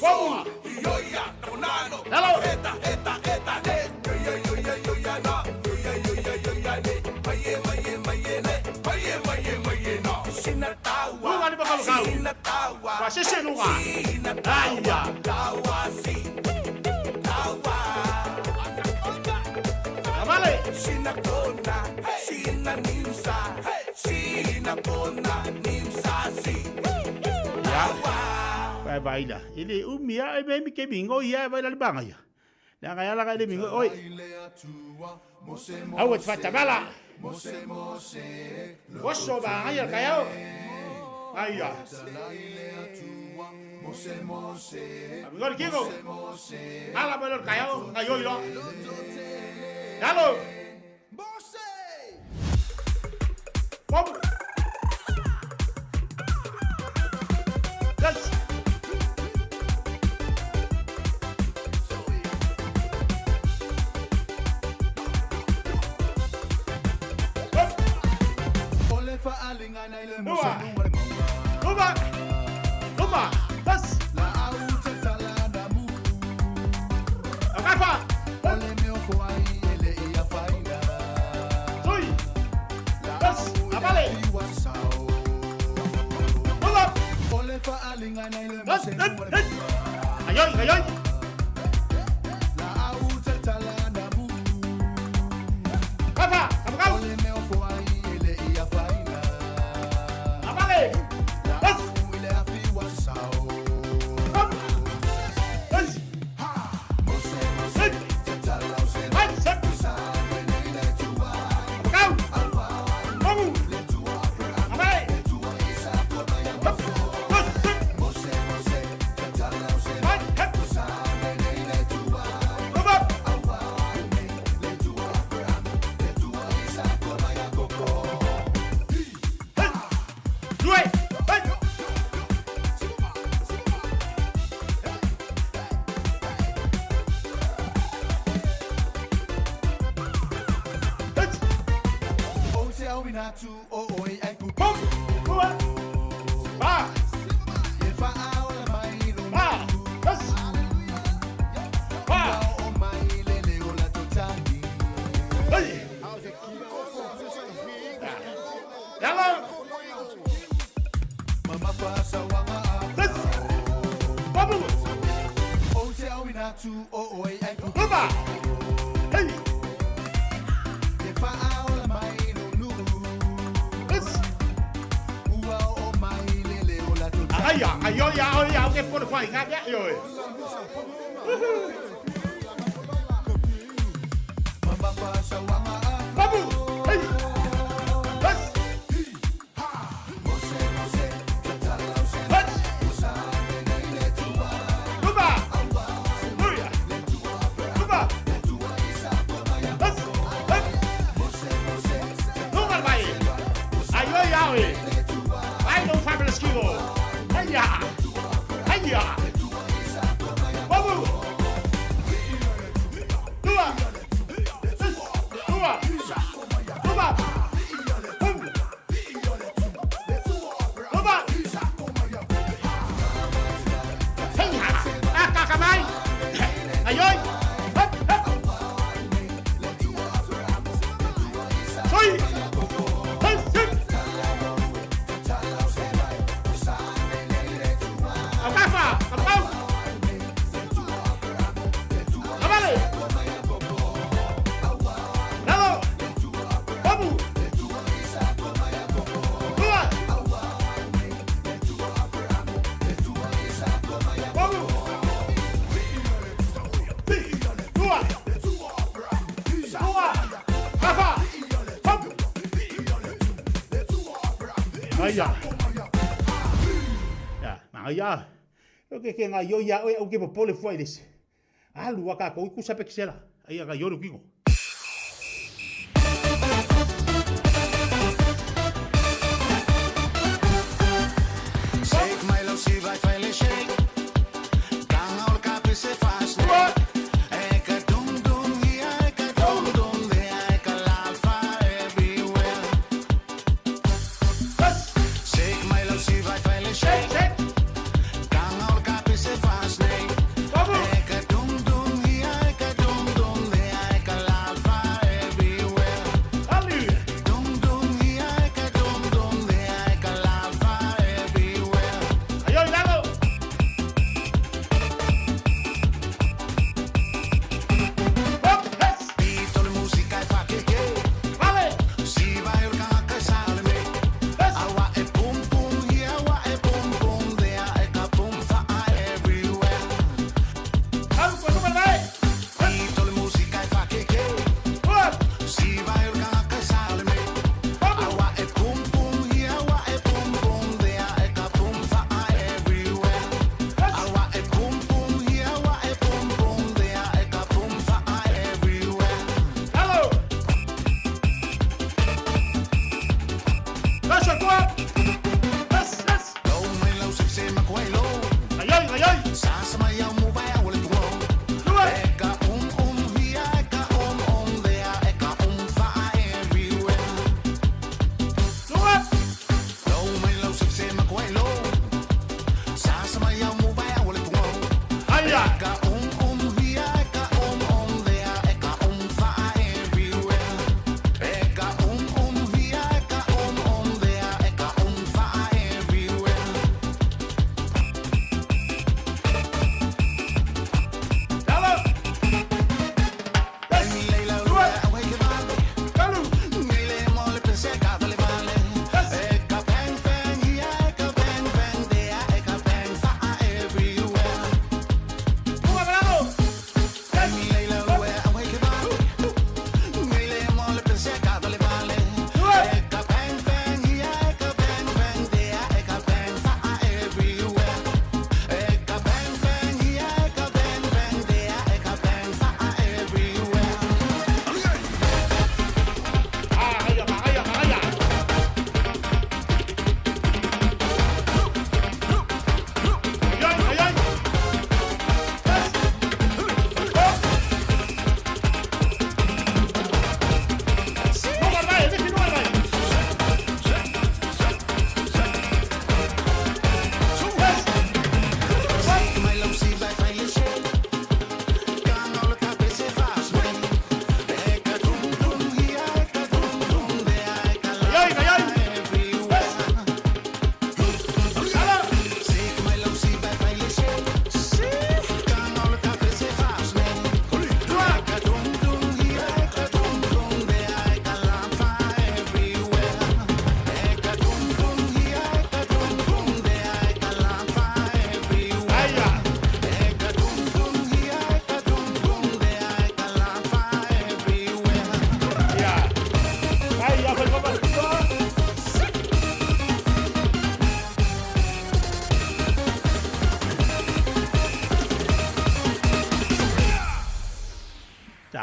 Wamu. Hello. Lunga lima kalu kau. Wa sese lunga. Aya. Amale. Ya. Vai vai la. Ili umia e me mi ke mingo ia vai la banga ia. La ga la ga le mingo oi. Awa te fatamala. Oso ba ai ka yao. Aia. Amigo Kiko. Ala ba lo ka yao, ka yo yo. Dalo. Bom. Yes. Luma. Luma. Luma. Yes. Akafa. Sui. Yes. Abale. Luma. Yes. Yes. Yes. Ayoi, ayoi. Kafa. Kafa. Abale. Yes. Kom. Yes. Yes. Hai, sep. Kau. Bangun. Abale. Hop. Yes. Hai, hep. Luma. Dua. Hai. Bom. Dua. Babu. Luma. Hey. Ai ai ai ai ai ke pole fai nga ya yo. Babu. Hey. Bas. Bas. Luma. Luya. Luma. Bas. Bas. Luma vai. Ai ai ai. Ai não faz pelo esquivo. Ai ya. Ai ya. Babu. Luma. Luma. Luma. Hum. Luma. Hey ha. Ah, kakamai. Ai ai. Hop, hop. Soi. Hey, hey. Akafa, kapau. Amale. Lalo. Babu. Lua. Babu. Lua. Lua. Kafa. Hop. 哎呀！Ya, ma ya. O ke ke nga yo ya o ke popole fua ile se. Alu aka ko ku sape kisela. Ai ga yo kingo. Shake my love, si vai fai shake. Tanga ol kapi se fast. Eka dum dum here, eka dum dum there, eka lafa everywhere. Shake my love, si vai fai shake. Tanga ol kapi se fast. Eka dum dum here, eka dum dum there, eka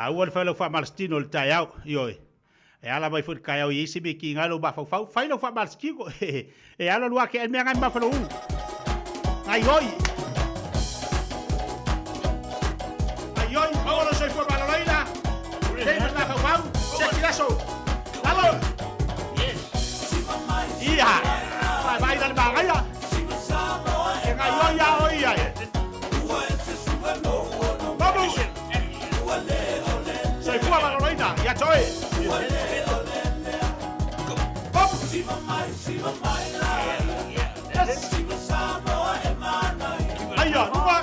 Taua le fai o lau faamalositino i le taeao, ioe. E ala mai foi i le taeao e i ai se mea e tiga ai lou mafaufau, fai lau faamalositino. E alu alu ake ai le mea na e mamafa lou ulu. Gaioi! Gaioi, maua lou soifua maloloina, lelei ma le mafaufau, siaki le aso. Lalo! Ia! Vaivai la le manaia! E gaioi a oe ia e! Mamu! Soifua maloloina ia te oe! Mamu! Yes! Aia, luma!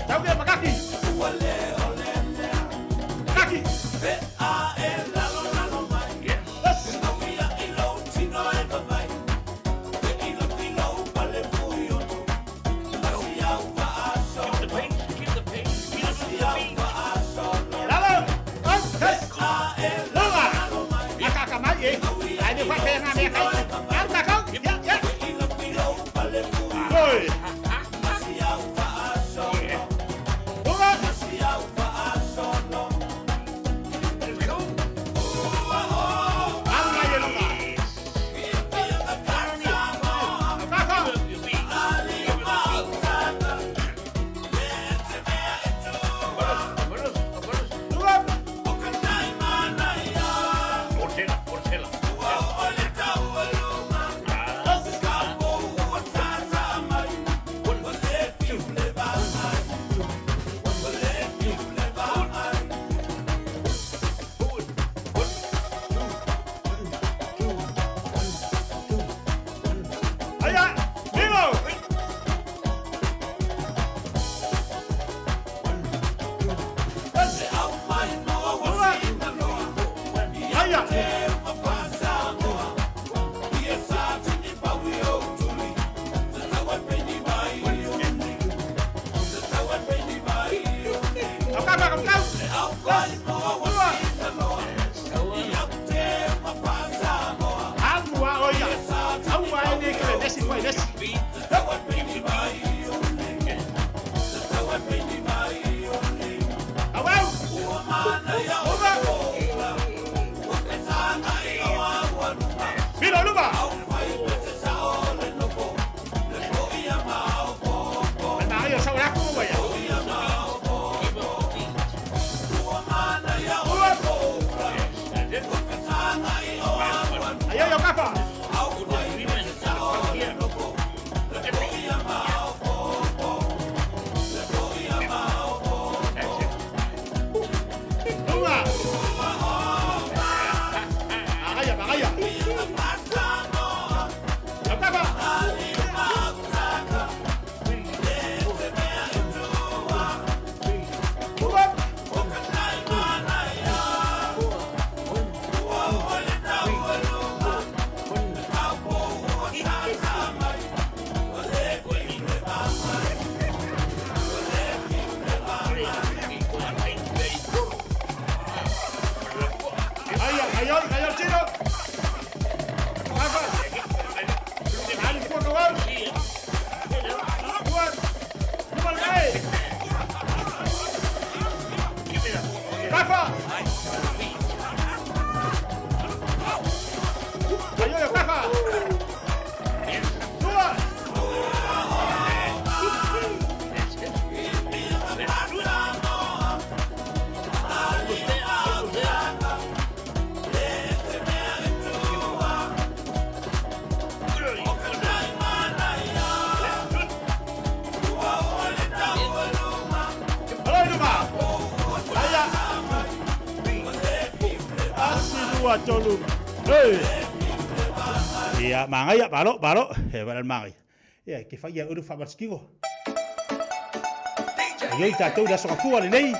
Tau ke makaki! Kaki! Yes! Lalo! Up! Yes! Luma! Akaka mai e! Ai le whakea ngā mea kai! Aru kākau! Ia, ia! Oi! Luma! Aru ngai e luma! Kākau! Luma! Aia! Milo! Luma! Aia! Kau kau kau kau! Luma! Alu a oia! Aua e nei ke le nesi koe nesi! Au au! Luma! Milo luma! Mai maria sau la ku ia. Luma! Ai ai o kafa! Luma! Magaia, magaia! Au kafa! Luma! Aia, aia, aia, tino! Kafa! Ali fua kau au! Fua! Luma le mai! Kafa! Aia, aia, kafa! Luma! Alai luma! Aia! Asi lua tolu. Hey! Ia, mangaia, balo, balo. E wala mangai. Ia, ke whai ia uru whaamasikiko. Ai ai tātou le aso kafua lenei.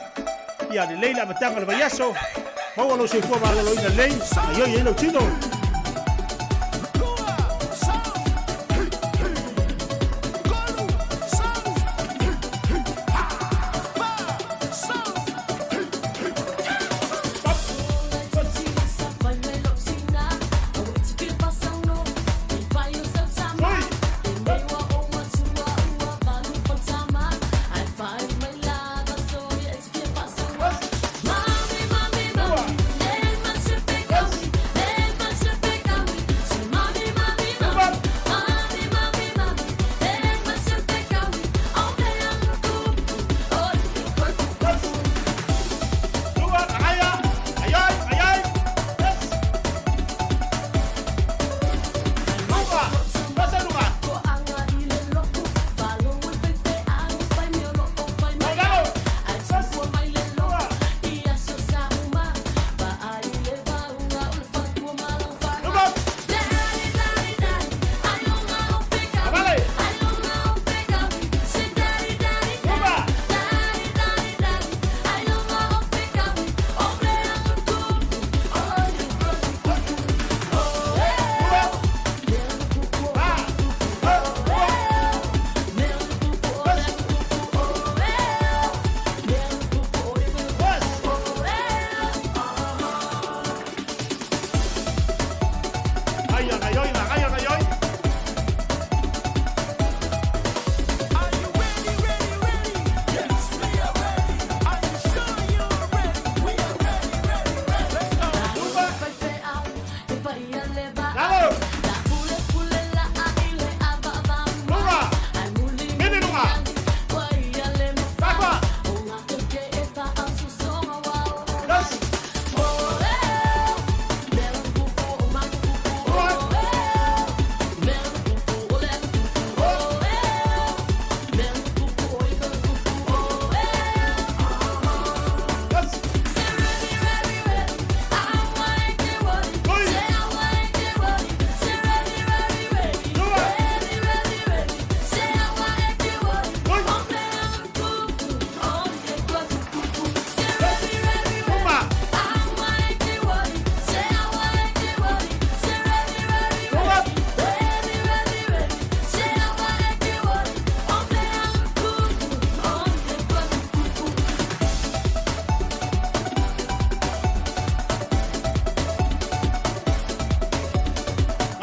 Ia, lelei le amataga o le vaiaso. Maua lou soifua maloloina lelei. Ai ai ai lau tino. Lalo! Luga! Mini luga! Takwa! Yes!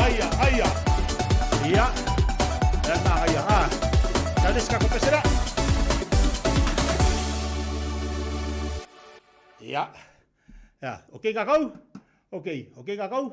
Aia, aia. Ia. Lana aia. Ha. Taliska ko pesera. Ia. Ia. Okay kakau? Okay, okay kakau?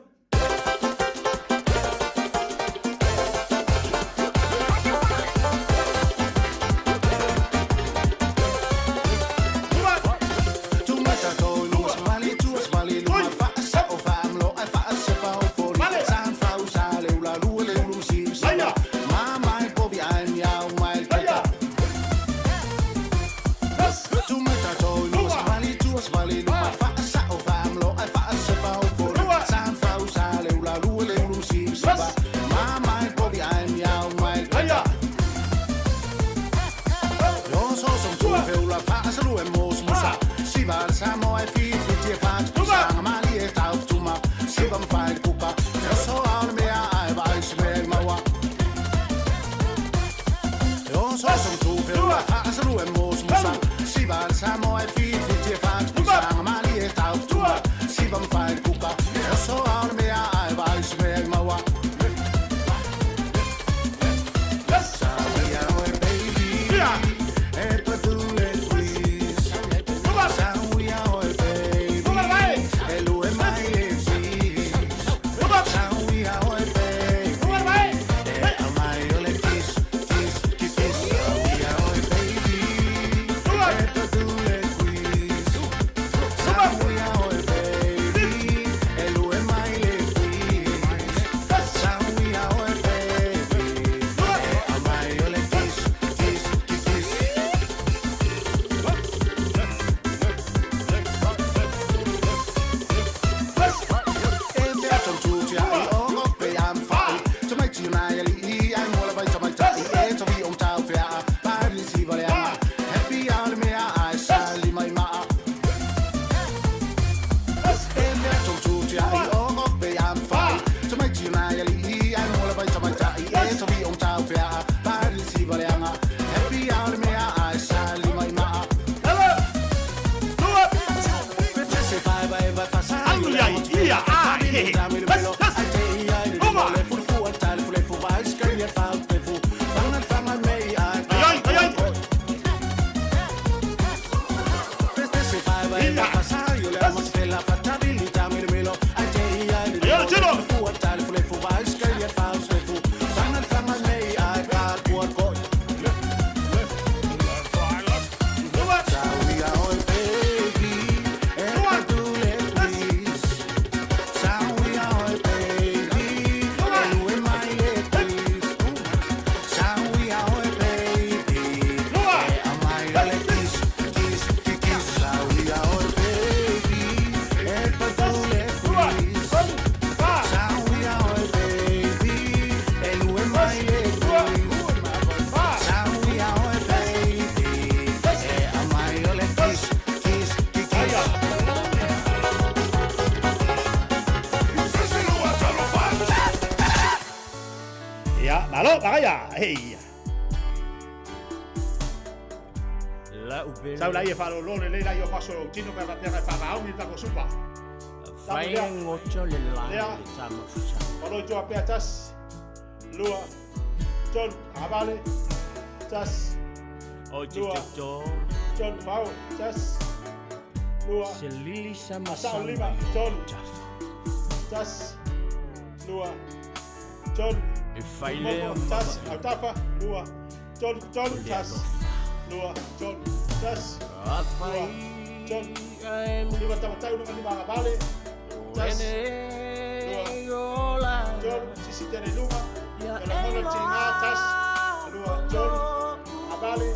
Ia, malo, magaia, hei. Sau lai e whalolo le leila i o maso o tino me rapera e whavaau ni tako supa. Vai ngoto le lai le tama fusa. Malo i tua pea tas, lua, tolu, avale, tas, lua, tolu, fau, tas, lua, Se lili sama asau sama lima, tolu, tas, Lua, tolu. E fai lea Moko, tasi, autafa, lua, tolu, tolu, tasi. Lua, tolu, tasi. Lua, tolu. Lima tamatau luga lima agavale. Tasi. Lua, tolu, sisi tele i luga. Ia lagona le tiga, tasi. Lua, tolu, agavale,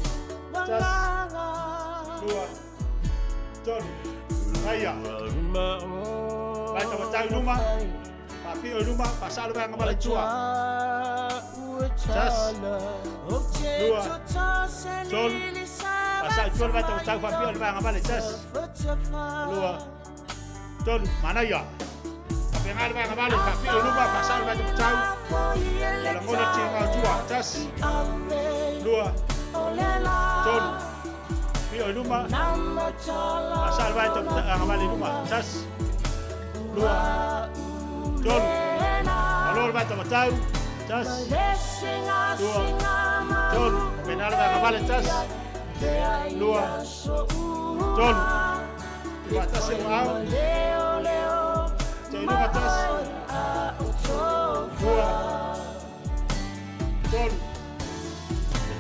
tasi. Lua, tolu. Aia. Vai tamatau i luma. Faapio i luma, faasalo vai agavale i tua. Tasi. Lua. Tolu. Faasao i tua le vai tamatau, faapio le vai agavale. Tasi. Lua. Tolu. Manaia. Faapena le vai agavale, faapio i luma, faasao le vai tamatau. Ia lagona le tiga o tua. Tasi. Lua. Tolu. Pio i luma. Faasao le vai agavale i luma. Tasi. Lua. Tolu. Malo le vai tamatau. Tasi. Lua. Tolu. Faapena le vai agavale. Tasi. Lua. Tolu. Tuufaatasi o ao. Tea i luga tasi. Lua. Tolu.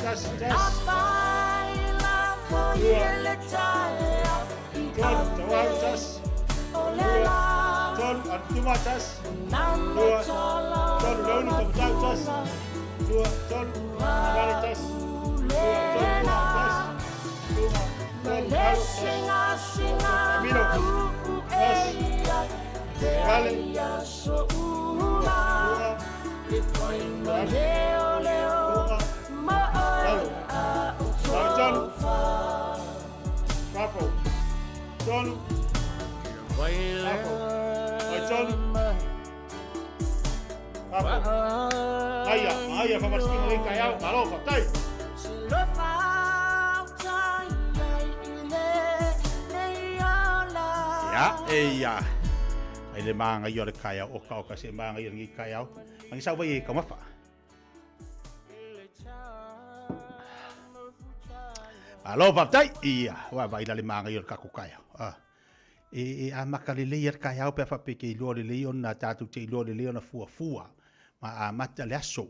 Tasi, tasi. Lua. Tolu. Tauau, tasi. Lua. Tolu. Anu tuma, tasi. Lua. Tolu. Leunu, tamatau, tasi. Lua. Tolu. Vale, tasi. Lua. Tolu. Lua, tasi. Lua. Tolu. Alo, tasi. Camilo. Tasi. Vale. Lua. Lua. Alo. Alo, tolu. Fafo. Tolu. Fafo. Oi, tolu. Fafo. Aia, aia, whamarisikinga lei kai au. Malo, whatai. Ia, e ia. Mai le māngai o le kai au, oka oka se māngai o le ngi kai au. Mangi sau vai e kaumafa. Malo, whatai. Ia, wa vai la le māngai o le kako kai au. Ah. E, e amaka lelei ai le kaeao pe a faapea ke iloa lelei ona tatou te iloa lelei ona fuafua ma amata le aso.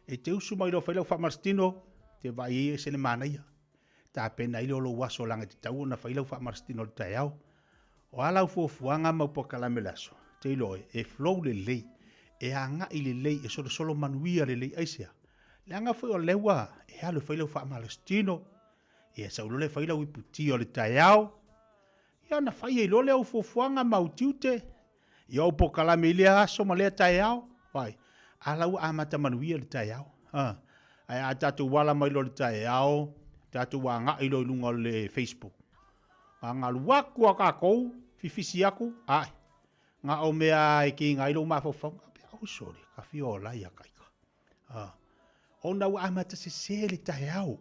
E te usu mai loa fai lau faamalositino, te vaai ai e ese le manaia. Tapena ai lea o lou aso leaga e tatau ona fai lau faamalositino i le taeao. O a lau fuafuaga ma polokalame o le aso, te iloa oe, e flow lelei, e agai lelei, e solosolo manuia lelei. Aisea? Leaga foi o lea ua e alu e fai lau faamalositino, ia sau loa lea e fai lau iputi o le taeao, Ia ona fai ai loa lea o fuafuaga ma au tiute, ia ou polokalame i lea aso ma lea taeao, vai, a la ua amata manuia le taeao. Ha. Ae a tatou ala mai loa i le taeao, tatou agai loa i luga o le Facebook. Gagalu aku a kakou, fifisi aku, ae, na o mea e kiga ai lou mafaufau, pe au sole, ka fia ola ia kaika. Ha. Ona ua amata sesē le taeao.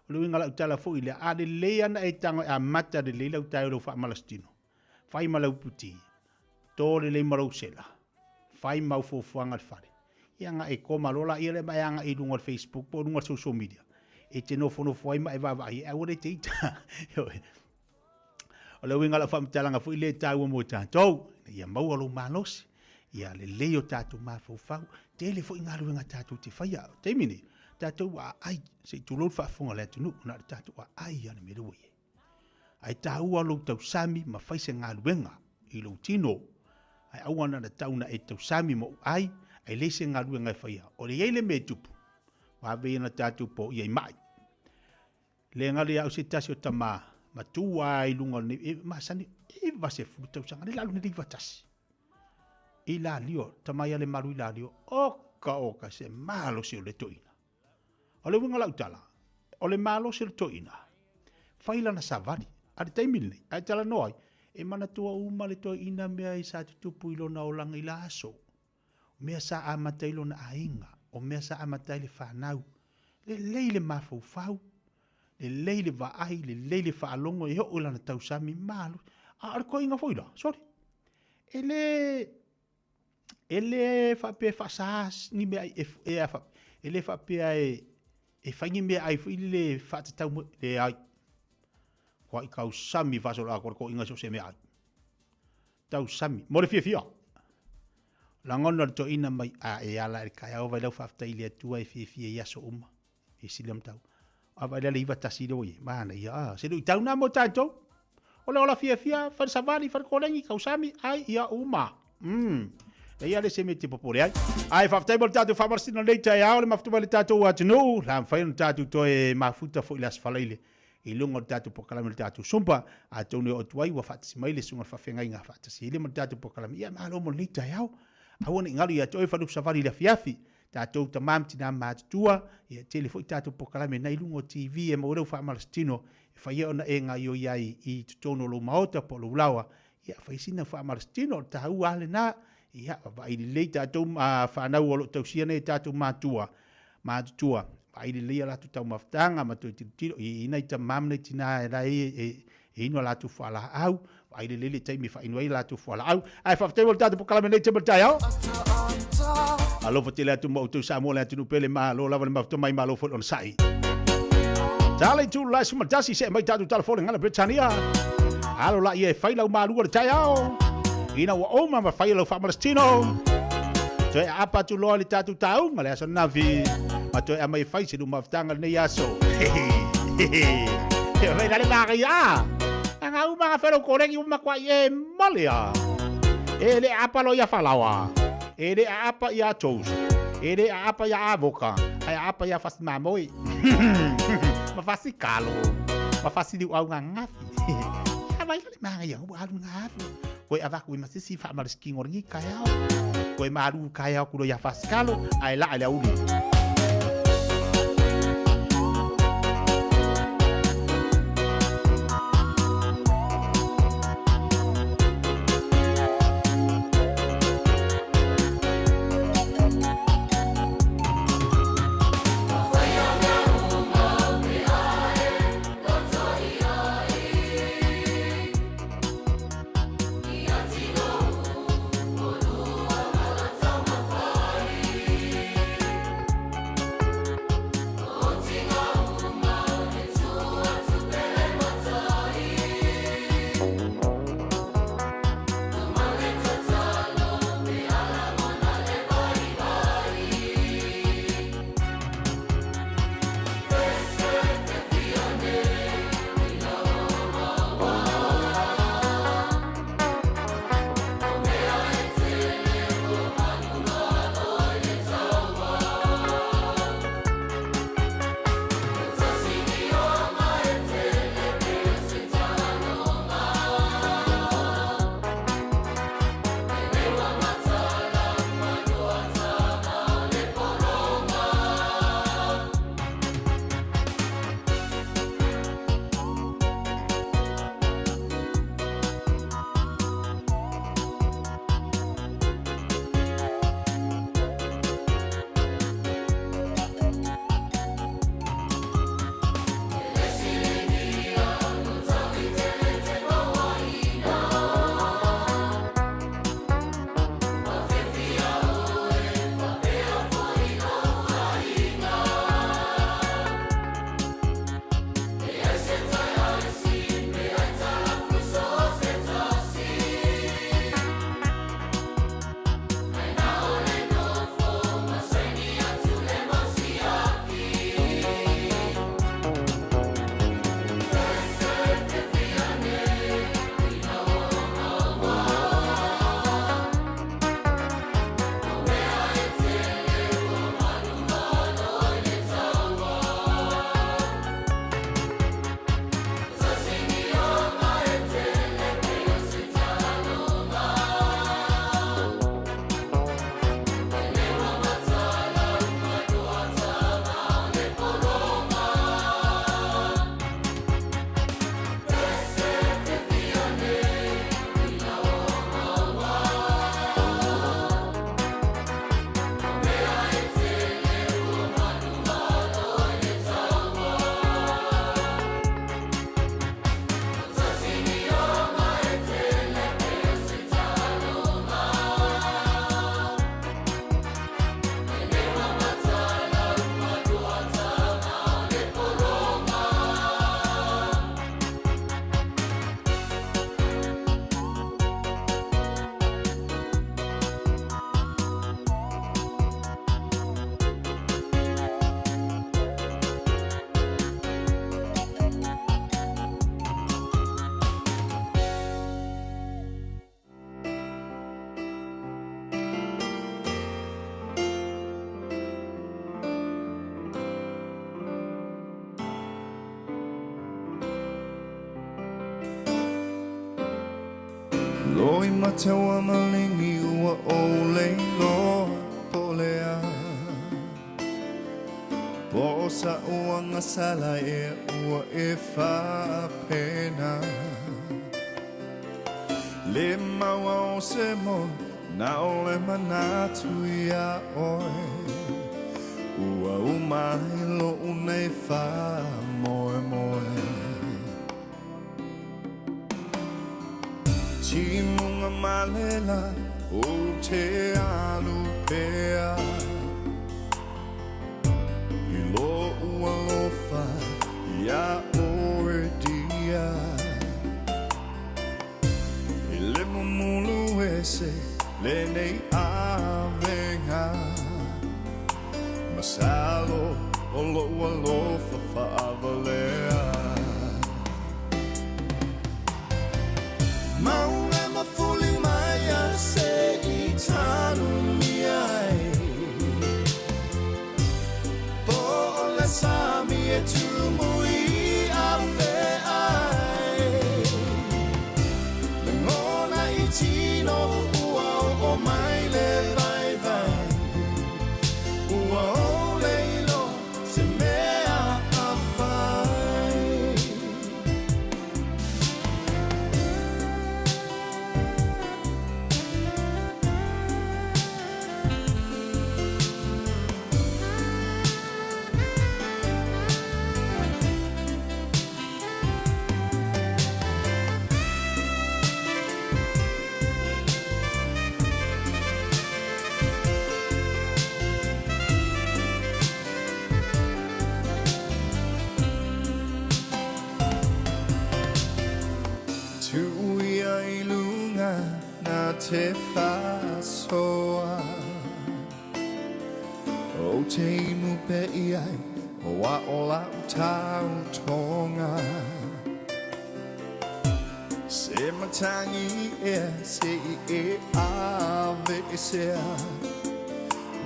O le uiga lau tala foi lea, a lelei ana e tago e amata lelei lau taeao i lou faamalositino, fai ma lau puti, tō lelei ma lou sela, fai ma au fuafuaga i le fale, ia na e koma loa laia lea ma e agai i luga o le Facebook po o luga o le social media, e te nofonofo ai ma e vaavaai ai, aua le te ita. O le uiga o lau faamatalaga foi lea e taua mo tatou, ina ia maua lou malosi, ia lelei o tatou mafaufau, tele foi galuega tatou te faia. O le taimi nei, tatou ua aai, se i tulou le faafofoga a le atunuu, na o le tatou aai lava le mea lea ua i ai. Ae taua lou tausami ma fai se galuega i lou tino, ae aua na ona tau na e tausami ma ou ai, ae leai se galuega e faia. O le i ai le mea e tupu, vave ia na tatou poia i mai. Le galo ia au se tasi o tama matua i luga o lenei, e masani, 90 tausaga, le la alu nei 91. I la lio, tama ia le malu i la lio, oka oka se malosi o le toeaina. O le uiga o lau tala, o le malosi o le toeaina, fai lana savali, a le taimi lenei, ae talanoa ai, e manatua uma le toeaina mea i sa tutupu i lona olaga i la aso. O mea sa amata ai lona aiga, o mea sa amata ai le fanau. Lelei le mafaufau, lelei le vaai, lelei le faalogo e oo i lana tausami, malo. A o le toeaina foi la, sorry, e le, e le faapea e faasa ni mea e, e, e, e le faapea e, e fai ni meaai foi lele faatatau mo, leai. Kuai tausami faasoloatoa le toeaina i so o se meaai. Tausami, mo le fiafia. Lagona o le toeaina mai, A e ala i le taeao vai lau faafetai i le Atua e fiafia i aso uma. E sili ona tau. A vaai la le 91 lea ua i ai, manaia, a, se luitau lena mo tatou. O le ola fiafia, fai le savali, fai le kolegi, kausami, ai, ia uma. Umm. Leai lava le isi mea e te popole ai. Ae faafetai mo le tatou faamalositino i lenei taeao, le mafuta mai le tatou atunuu, la mafai ona tatou toe mafuta foi i le Aso Faraile i luga o le tatou polokalame o le tatou Zumba. Atonu e oo atu ai ua faatasi mai le susuga i le faafeagaiga faatasi ai lea ma le tatou polokalame. Ia malo mo lenei taeao. Aua ne i galu ia te oe Faleulu Savali i le afiafi. Tatou tama ma tina matutua, ia tele foi tatou polokalame na i luga o TV e maua ai lau faamalositino e fai ai ona e gaoioi ai i totonu o lou maota po o lou laoa. Ia fai sina faamalositino, o le taua lava lena. Ia vaai lelei tatou fanau o lo o tausia nei e tatou matua, matutua, vaai lelei a latou taumafataga ma toe tilotilo i i nai tama ma nai tina e la e inu a latou fualaau, vaai lelei le taimi e faainu ai a latou fualaau. Ae faafetai mo le tatou polokalame nei taimi o le taeao. Alofa tele atu ma outou Samoa le atunuu pele, malo lava le mafuta mai, malo foi le onosai. Tala i tulu la 11 see mai tatou tala fou le gagana Peretania. Alo laia e fai lau malua le taeao. Ina ua uma ma fai lau faamalositino. Toe aapa atu loa le tatou tauga le aso ananafi. Ma toe aumai e fai se lumafutaga lenei aso. He mai le maria. Anga uma nga felo kolegi uma kwa e male a. E le aapa lo ia falaoa. E le aapa ia toast. E le aapa ia avoka. Ai aapa ia fasi mamoe. Ma fasi kalo. Ma fasi liu au ngagafi. A vai le maria ua alu ngagafi. Koe avaku i masisi faamalositino lenei taeao. Koe malu taeao kulo ia fasikalo, ae laa i le auli. lima taua maligi ua ou leiloa po o le a. Po o sa'u agasala ea ua e faapena. Le maua o se moe na o le manatu iā oe. Ua uma ai lo'u nei faamoemoe. Timuga malela ou te alu pea. I lo'u alofa iā oe dia. I le mumulu ese lenei avega. Masalo o lo'u alofa faavalea. Mauga mafuli mai a se'i tanumia ai. Po o le sami e tumu i afeai. Lagona i tino ua oo mai le vaivai. Ua ou le iloa se mea a fai. Tu'u ia i luga na te faasoa. Ou te inu pea i ai o a o la'u tautoga. Se matagi ea se'i e aveesea.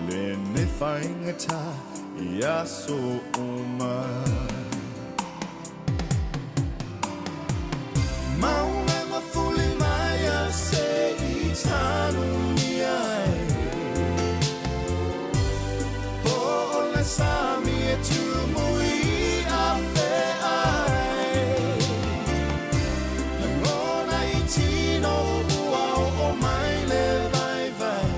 Lenei faigatā i aso uma. Mauga mafuli mai a se'i tanumia ai. Po o le sami e tumu i afeai. Lagona i tino ua oo mai le vaivai.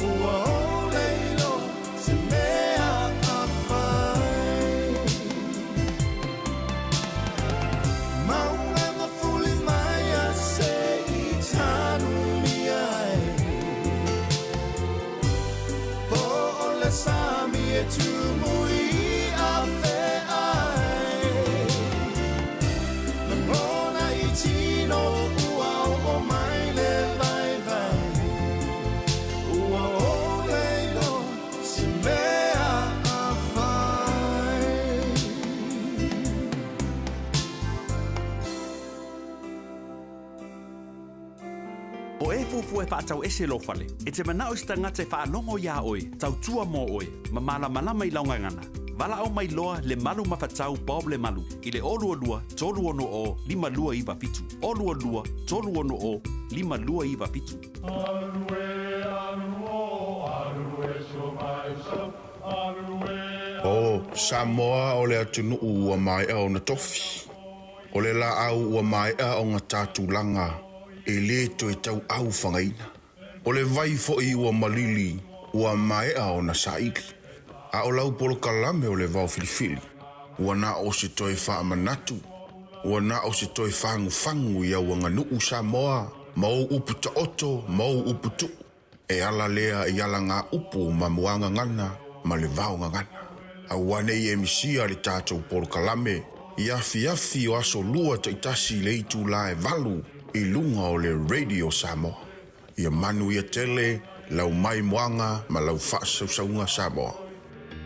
Ua ou le iloa se mea a fai. Mauga mafuli mai a se'i tanumia ai. Po o le sami e tumu i afeai. Lagona i tino ua oo mai le vaivai. Ua ou le iloa se mea a fai. O e fuafua e faatau ese lou fale, e te manao i se tagata e faalogo iā oe, tautua mo oe, ma malamalama i lau gagana. Valaau mai loa le malu mafatau Bob Lemalu i le 022 360 5297. 022 360 5297. O Samoa o le atunuu ua maea ona tofi. O le laau ua maea ona ta tulaga e lē toe tauau fagaina. O le vai foʻi ua malili ua maea ona saili. A o lau polokalame o le vaofilifili, ua na o se toe faamanatu, ua na o se toe fagufagu i au aganuu Samoa ma ou upu taoto ma ou upu tuu. E ala lea i alagāupu ma muagagana ma le vaogagana. Aua ne i e misia le tatou polokalame i afiafi o aso Lua taitasi i le itulā e 8 i luga o le Radio Samoa. Ia manuia tele lau maimoaga ma lau faasausauga Samoa.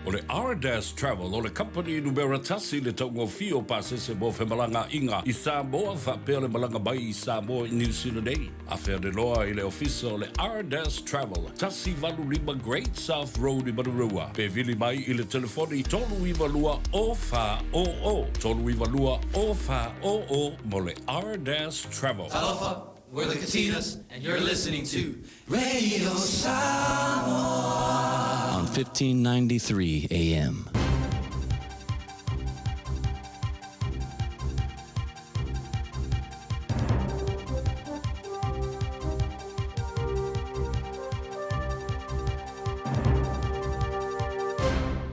O le Ardas Travel o le kamupani numera tasi i le taugofie o pasese mo femalagaaiga i Samoa faapea le malaga mai i Samoa i Niu Sila nei. Afea loa i le ofisa o le Ardas Travel, 185 Great South Road i Manurewa. Pe vili mai i le telefoni 392 0400, 392 0400 mo le Ardas Travel. Talofa. We're the Katinas, and you're listening to Radio Samoa on 1593 AM.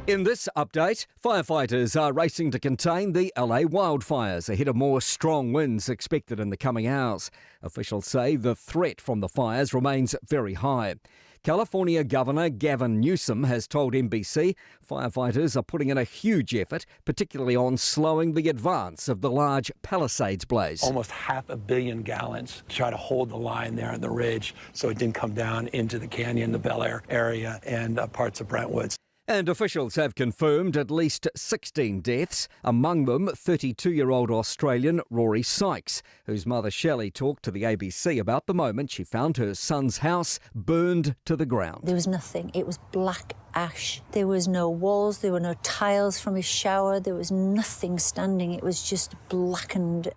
In this update, firefighters are racing to contain the LA wildfires ahead of more strong winds expected in the coming hours. Officials say the threat from the fires remains very high. California Governor Gavin Newsom has told NBC firefighters are putting in a huge effort, particularly on slowing the advance of the large Palisades blaze. Almost 500 million gallons to try to hold the line there on the ridge so it didn't come down into the canyon, the Bel Air area, and parts of Brentwood. And officials have confirmed at least 16 deaths, among them 32 year old Australian Rory Sykes, whose mother Shelley talked to the ABC about the moment she found her son's house burned to the ground. There was nothing. It was black ash. There was no walls, there were no tiles from his shower, there was nothing standing. It was just blackened.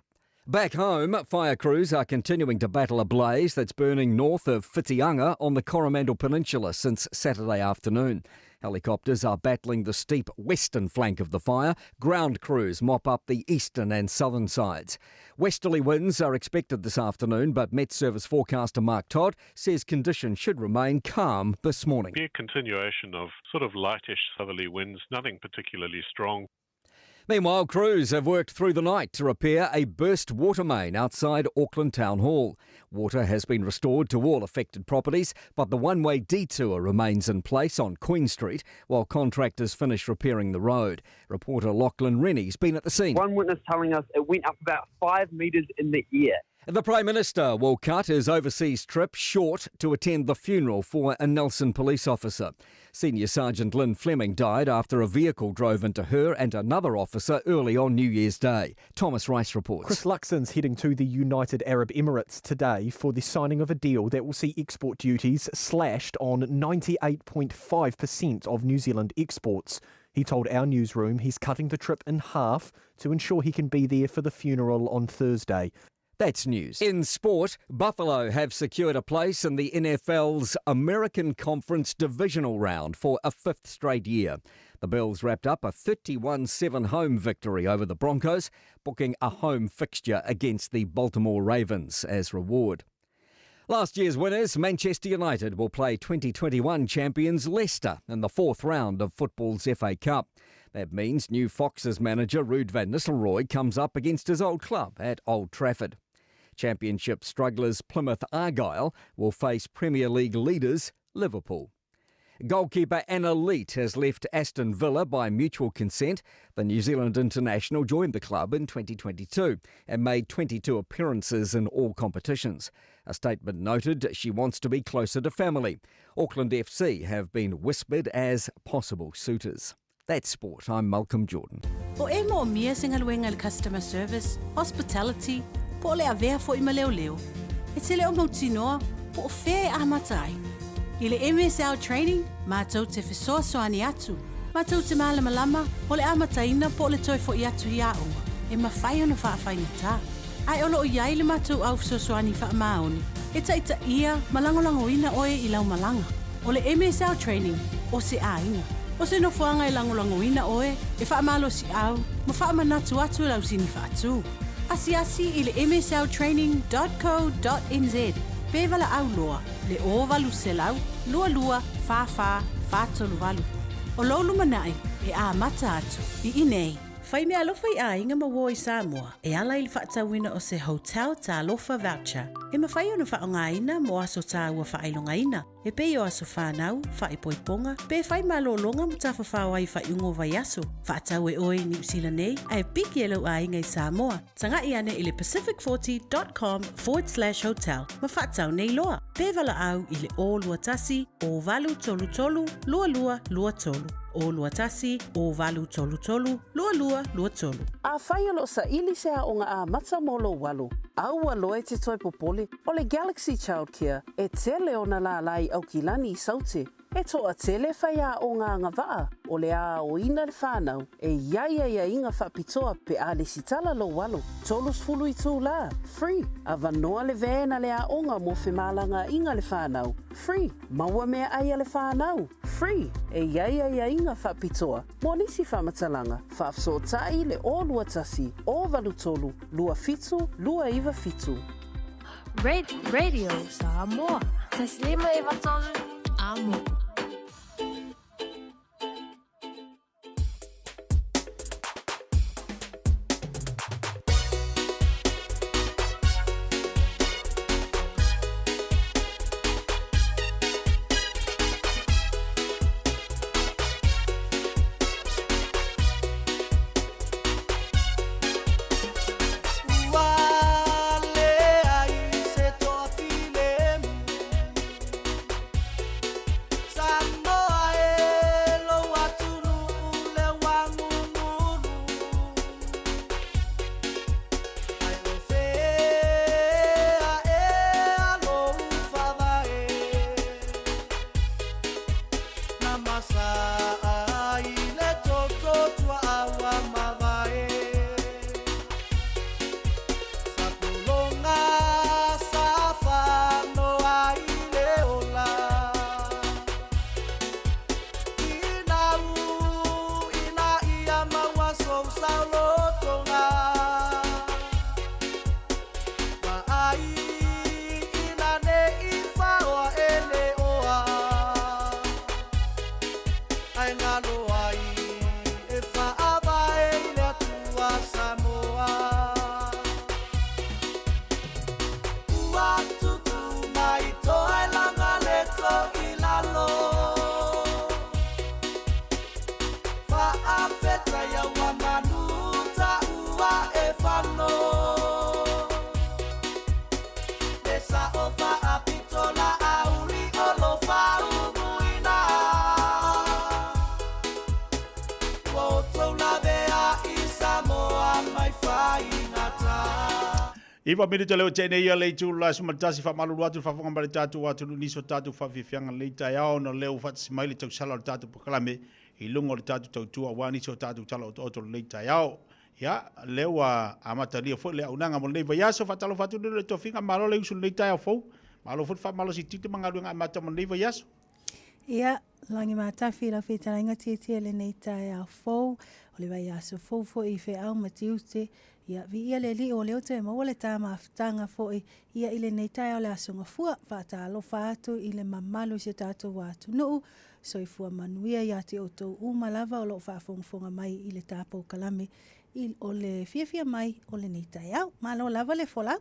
Back home, fire crews are continuing to battle a blaze that's burning north of Whitianga on the Coromandel Peninsula since Saturday afternoon. Helicopters are battling the steep western flank of the fire. Ground crews mop up the eastern and southern sides. Westerly winds are expected this afternoon, but Met Service forecaster Mark Todd says conditions should remain calm this morning. Be a continuation of sort of lightish southerly winds, nothing particularly strong. Meanwhile, crews have worked through the night to repair a burst water main outside Auckland Town Hall. Water has been restored to all affected properties, but the one way detour remains in place on Queen Street while contractors finish repairing the road. Reporter Lachlan Rennie's been at the scene. One witness telling us it went up about 5 metres in the air. The Prime Minister will cut his overseas trip short to attend the funeral for a Nelson police officer. Senior Sergeant Lynn Fleming died after a vehicle drove into her and another officer early on New Year's Day. Thomas Rice reports. Chris Luxon's heading to the United Arab Emirates today for the signing of a deal that will see export duties slashed on 98.5% of New Zealand exports. He told our newsroom he's cutting the trip in half to ensure he can be there for the funeral on Thursday. That's news. In sport, Buffalo have secured a place in the NFL's American Conference Divisional Round for a fifth straight year. The Bills wrapped up a 31 7 home victory over the Broncos, booking a home fixture against the Baltimore Ravens as reward. Last year's winners, Manchester United, will play 2021 champions Leicester in the fourth round of football's FA Cup. That means new Foxes manager Ruud van Nistelrooy comes up against his old club at Old Trafford. Championship strugglers Plymouth Argyle will face Premier League leaders Liverpool. Goalkeeper Anna Leat has left Aston Villa by mutual consent. The New Zealand international joined the club in 2022 and made 22 appearances in all competitions. A statement noted she wants to be closer to family. Auckland FC have been whispered as possible suitors. That's sport. I'm Malcolm Jordan. O e moomia se galuega i le customer service, hospitality, po o le avea fo'i ma leoleo. E te le o mautinoa, po o fea e amata ai. I le MSL Training, matou te fesoasoani atu. Matou te malamalama, o le amataina po o le toe fo'i atu i aoga. E mafai ona faafaigata. Ae o loo iai le matou au fesoasoani faamaoni. E taitaia ma lagolagoina oe i lau malaga. O le MSL Training, o se aiga. O se nofoaga e lagolagoina oe, e faamalosiau, ma faamanatu atu lau sini faatu. Asiasi i le msltraining.co.nz pe valaau loa le 0800 22 44 48. O lou lumanai e amata atu i inei. Fai meaalofa i aiga ma uō i Samoa e ala i le faatauina o se Hotel Talofa Voucher. E mafai ona faaaogaina mo aso tāua faailogaina, e pei o aso whānau, whaipoiponga, pe whai malōlōga ma tafafao ai faaiuga o vaiaso. Faatau e oe i Niu Sila nei, ae piki e lou aiga i Samoa. Tagai ane i le pacific40.com/hotel ma faatau nei loa. Pe valaau i le 021 0833 2223. 021 0833 2223. Afai o loo saili se aoga amata mo lou alo, aua loa e te toe popole, o le Galaxy Childcare e tele ona lālā i Aukilani i Saute. E toatele faiaoga agavaa o le a aoina le fanau e i ai aiaiga faapitoa pe a lesitala lou alo. 30 itulā, free, avanoa le van a le aoga mo femalagaaiga le fanau, free, maua meaai a le fanau, free, e i ai aiaiga faapitoa mo nisi faamatalaga, faafesootai le 021 083 27297. Radio Samoa. 153 Amo. Ua leai se toafilemu Samoa e lou atunuu le uagunugunu Ae o fea ea lou faavae Na masaa i le toto tuaa ua mavae Sa pologa sa fanoa i le ola Finau ina ia maua sou saolotoga Vaai ina ne i faoa e le oa Ae galo ai e faavae i le Atua Samoa Ua tutu mai toailaga le to i lalo Faafetai ua manu taua e fano Le sao faapito laauli o lo faumuina Ua outou lavea i Samoa mai faigata. Iva minute leo tene ia le itu la suma tasi fa malulu atu fa fonga mare tatu atu ni so tatu fa fifianga le taeao no leo fa mai le tausala o le tatu pokalame i luga o le tatou tautua aua nisi o tatou tala otooto o lenei taeao. Ia, lea ua amatalia foi le auaunaga mo lenei vaiaso. Faatalofa atu i le tofiga, malo le usu i lenei taeao fou. Malo foi le faamalosi tiute ma galuega amata mo lenei vaiaso. Ia, lagi matafi i lau fetalaiga tietie i lenei taeao fou, o le vaiaso fou foi i feau ma tiute. Ia, viia le Alii o lea ua toe maua le ta mafutaga foi ia i lenei taeao o le Aso Gafua. Faatalofa atu i le mamalu i si o tatou atunuu, Soifua manuia ia te outou uma lava o lo o faafogafoga mai i le ta polokalame i o le fiafia mai o lenei taeao. Malo lava le folau.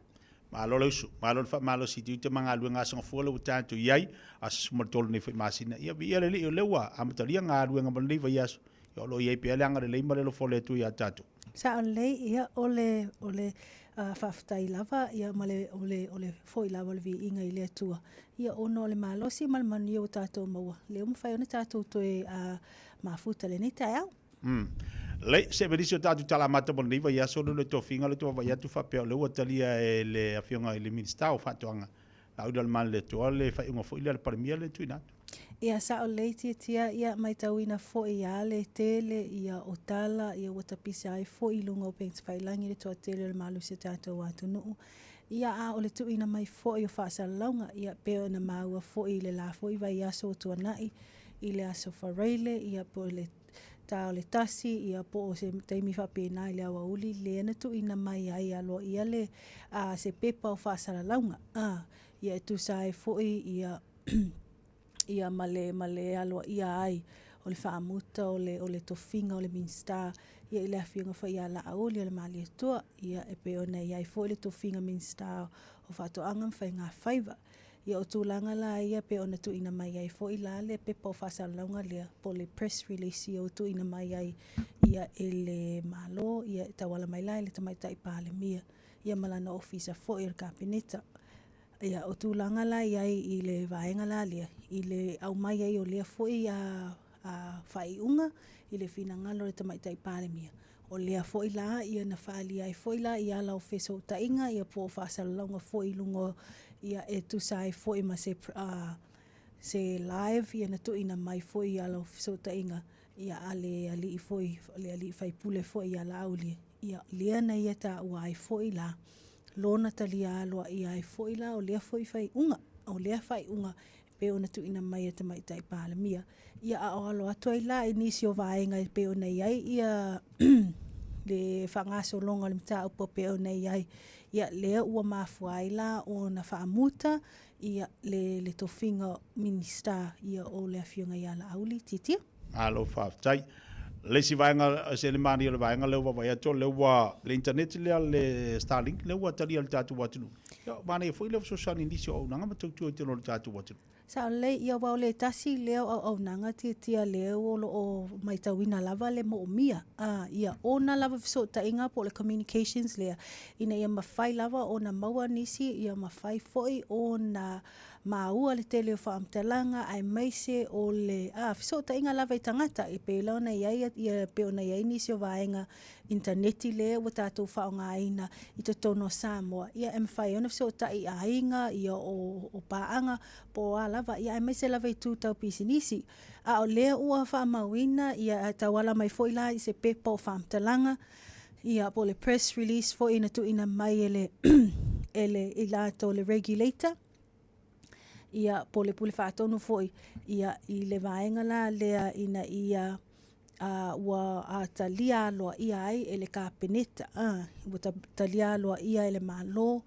Malo le usu, malo le faamalosi i tiute ma galuega aso gafua lea ua tatou i ai, aso 13 nei foi masina. Ia viia le Alii o lea ua amatalia galuega mo lenei vaiaso. Ia o lo o i ai pea le agalelei ma le alofa o le Atua ia tatou. Sao lelei, ia o le o le faafetai lava ia ma le o le o le foi lava o le viiga i le Atua ia ona o le malosi ma le manuia ua tatou maua, lea ua mafai ona tatou toe mafuta i lenei taeao. Mm. Lei, se melisi o tatou tala amata mo lenei vaiaso lea le tofiga lea ua vaavaai atu faapea o lea ua talia e le Afioga i le Minisita o Faatoaga Laauli Alamaletoa le faaiuga foi lea a le Palemia lea na tuuina atu. Ia sao lelei Tiatia, ia maitauina foi a le tele ia o tala ia ua tapisa ai foi i luga o upega tafailagi le toatele o le malosi o tatou atunuu. Ia a o le tuuina mai foi o faasalalauga ia pei ona maua foi i le la foi vaiaso ua tuanai i le aso Faraile ia po o le ta o le tasi ia po o se taimi faapena i le aoauli lea na tuuina mai ai aloaia le a se pepa o faasalalauga a ia e tusa ai foi ia ia ma le ma le aloaia ai o le faamuta o le o le tofiga o le Minisita ia i le Afioga foi ia Laauli o le Malietoa ia e pei ona i ai foi le tofiga Minisita o Faatoaga ma Faigafaiva. Ia o tulaga la ia pei ona tuuina mai ai foi la le pepa o faasalalauga lea po o le press release ia ua tuuina mai ai ia e le Malo ia e tauala mai la i le Tamaitai Palemia ia ma lana Ofisa foi o le Kapeneta. Ia, o tulaga la i ai i le vaega la lea, i le aumai ai o lea foi faaiuga i le finagalo o le Tamaitai Palemia, o lea foi la ia na faaalia ai foi la i ala o fesootaiga ia po o faasalalauga foi i luga o, ia e tusa ai foi ma se se live ia na tuuina mai foi i ala o fesootaiga ia a le alii foi le alii faipule foi ia Laauli ia lea na ia taua ai foi la lona talia aloaia ai foi la o lea foi faaiuga o lea faaiuga e pei ona tuuina mai e Tamaitai Palemia. Ia a o alo atu ai la i nisi o vaega e pei ona i ai ia le faagasologa o le mataupu e pei ona i ai, ia lea ua mafua ai la ona faamuta ia le, le tofiga Minisita ia o le Afioga ia Laauli Tiatia. Malo faafetai. Le isi vaega se le manaia o le vaega lea ua vaavaai atu, lea ua le internet lea le Starlink lea ua talia e le tatou atunuu. Ia, manaia foi lea fesoasoani i nisi o auaunaga ma tautua i totonu o le tatou atunuu. Sao lelei, ia aua o le tasi lea o auaunaga tiatia lea o lo o matauina lava le moomia, a, ia ona lava fesootaiga po o le communications lea, ina ia mafai lava ona maua nisi, ia mafai foi ona maua le tele o faamatalaga aemaise o le, a, fesootaiga lava i tagata, e pei la ona i ai, ia, pei ona i ai nisi o vaega initaneti lea ua tatou faaaogaina i totonu o Samoa, ia e mafai ai ona fesootai i aiga, ia o, o paaga, po o a lava, ia aemaise lava i itu tau pisinisi. A o lea ua faamauina, ia e tauala mai foi la i se pepa o faamatalaga, ia po o le press release foi na tuuina mai e le, e le, i latou le regulator, ia po o le Pule Faatonu foi, ia i le vaega la lea ina ia a, ua a, talia aloaia ai e le Kapeneta, a, ua talia aloaia e le Malo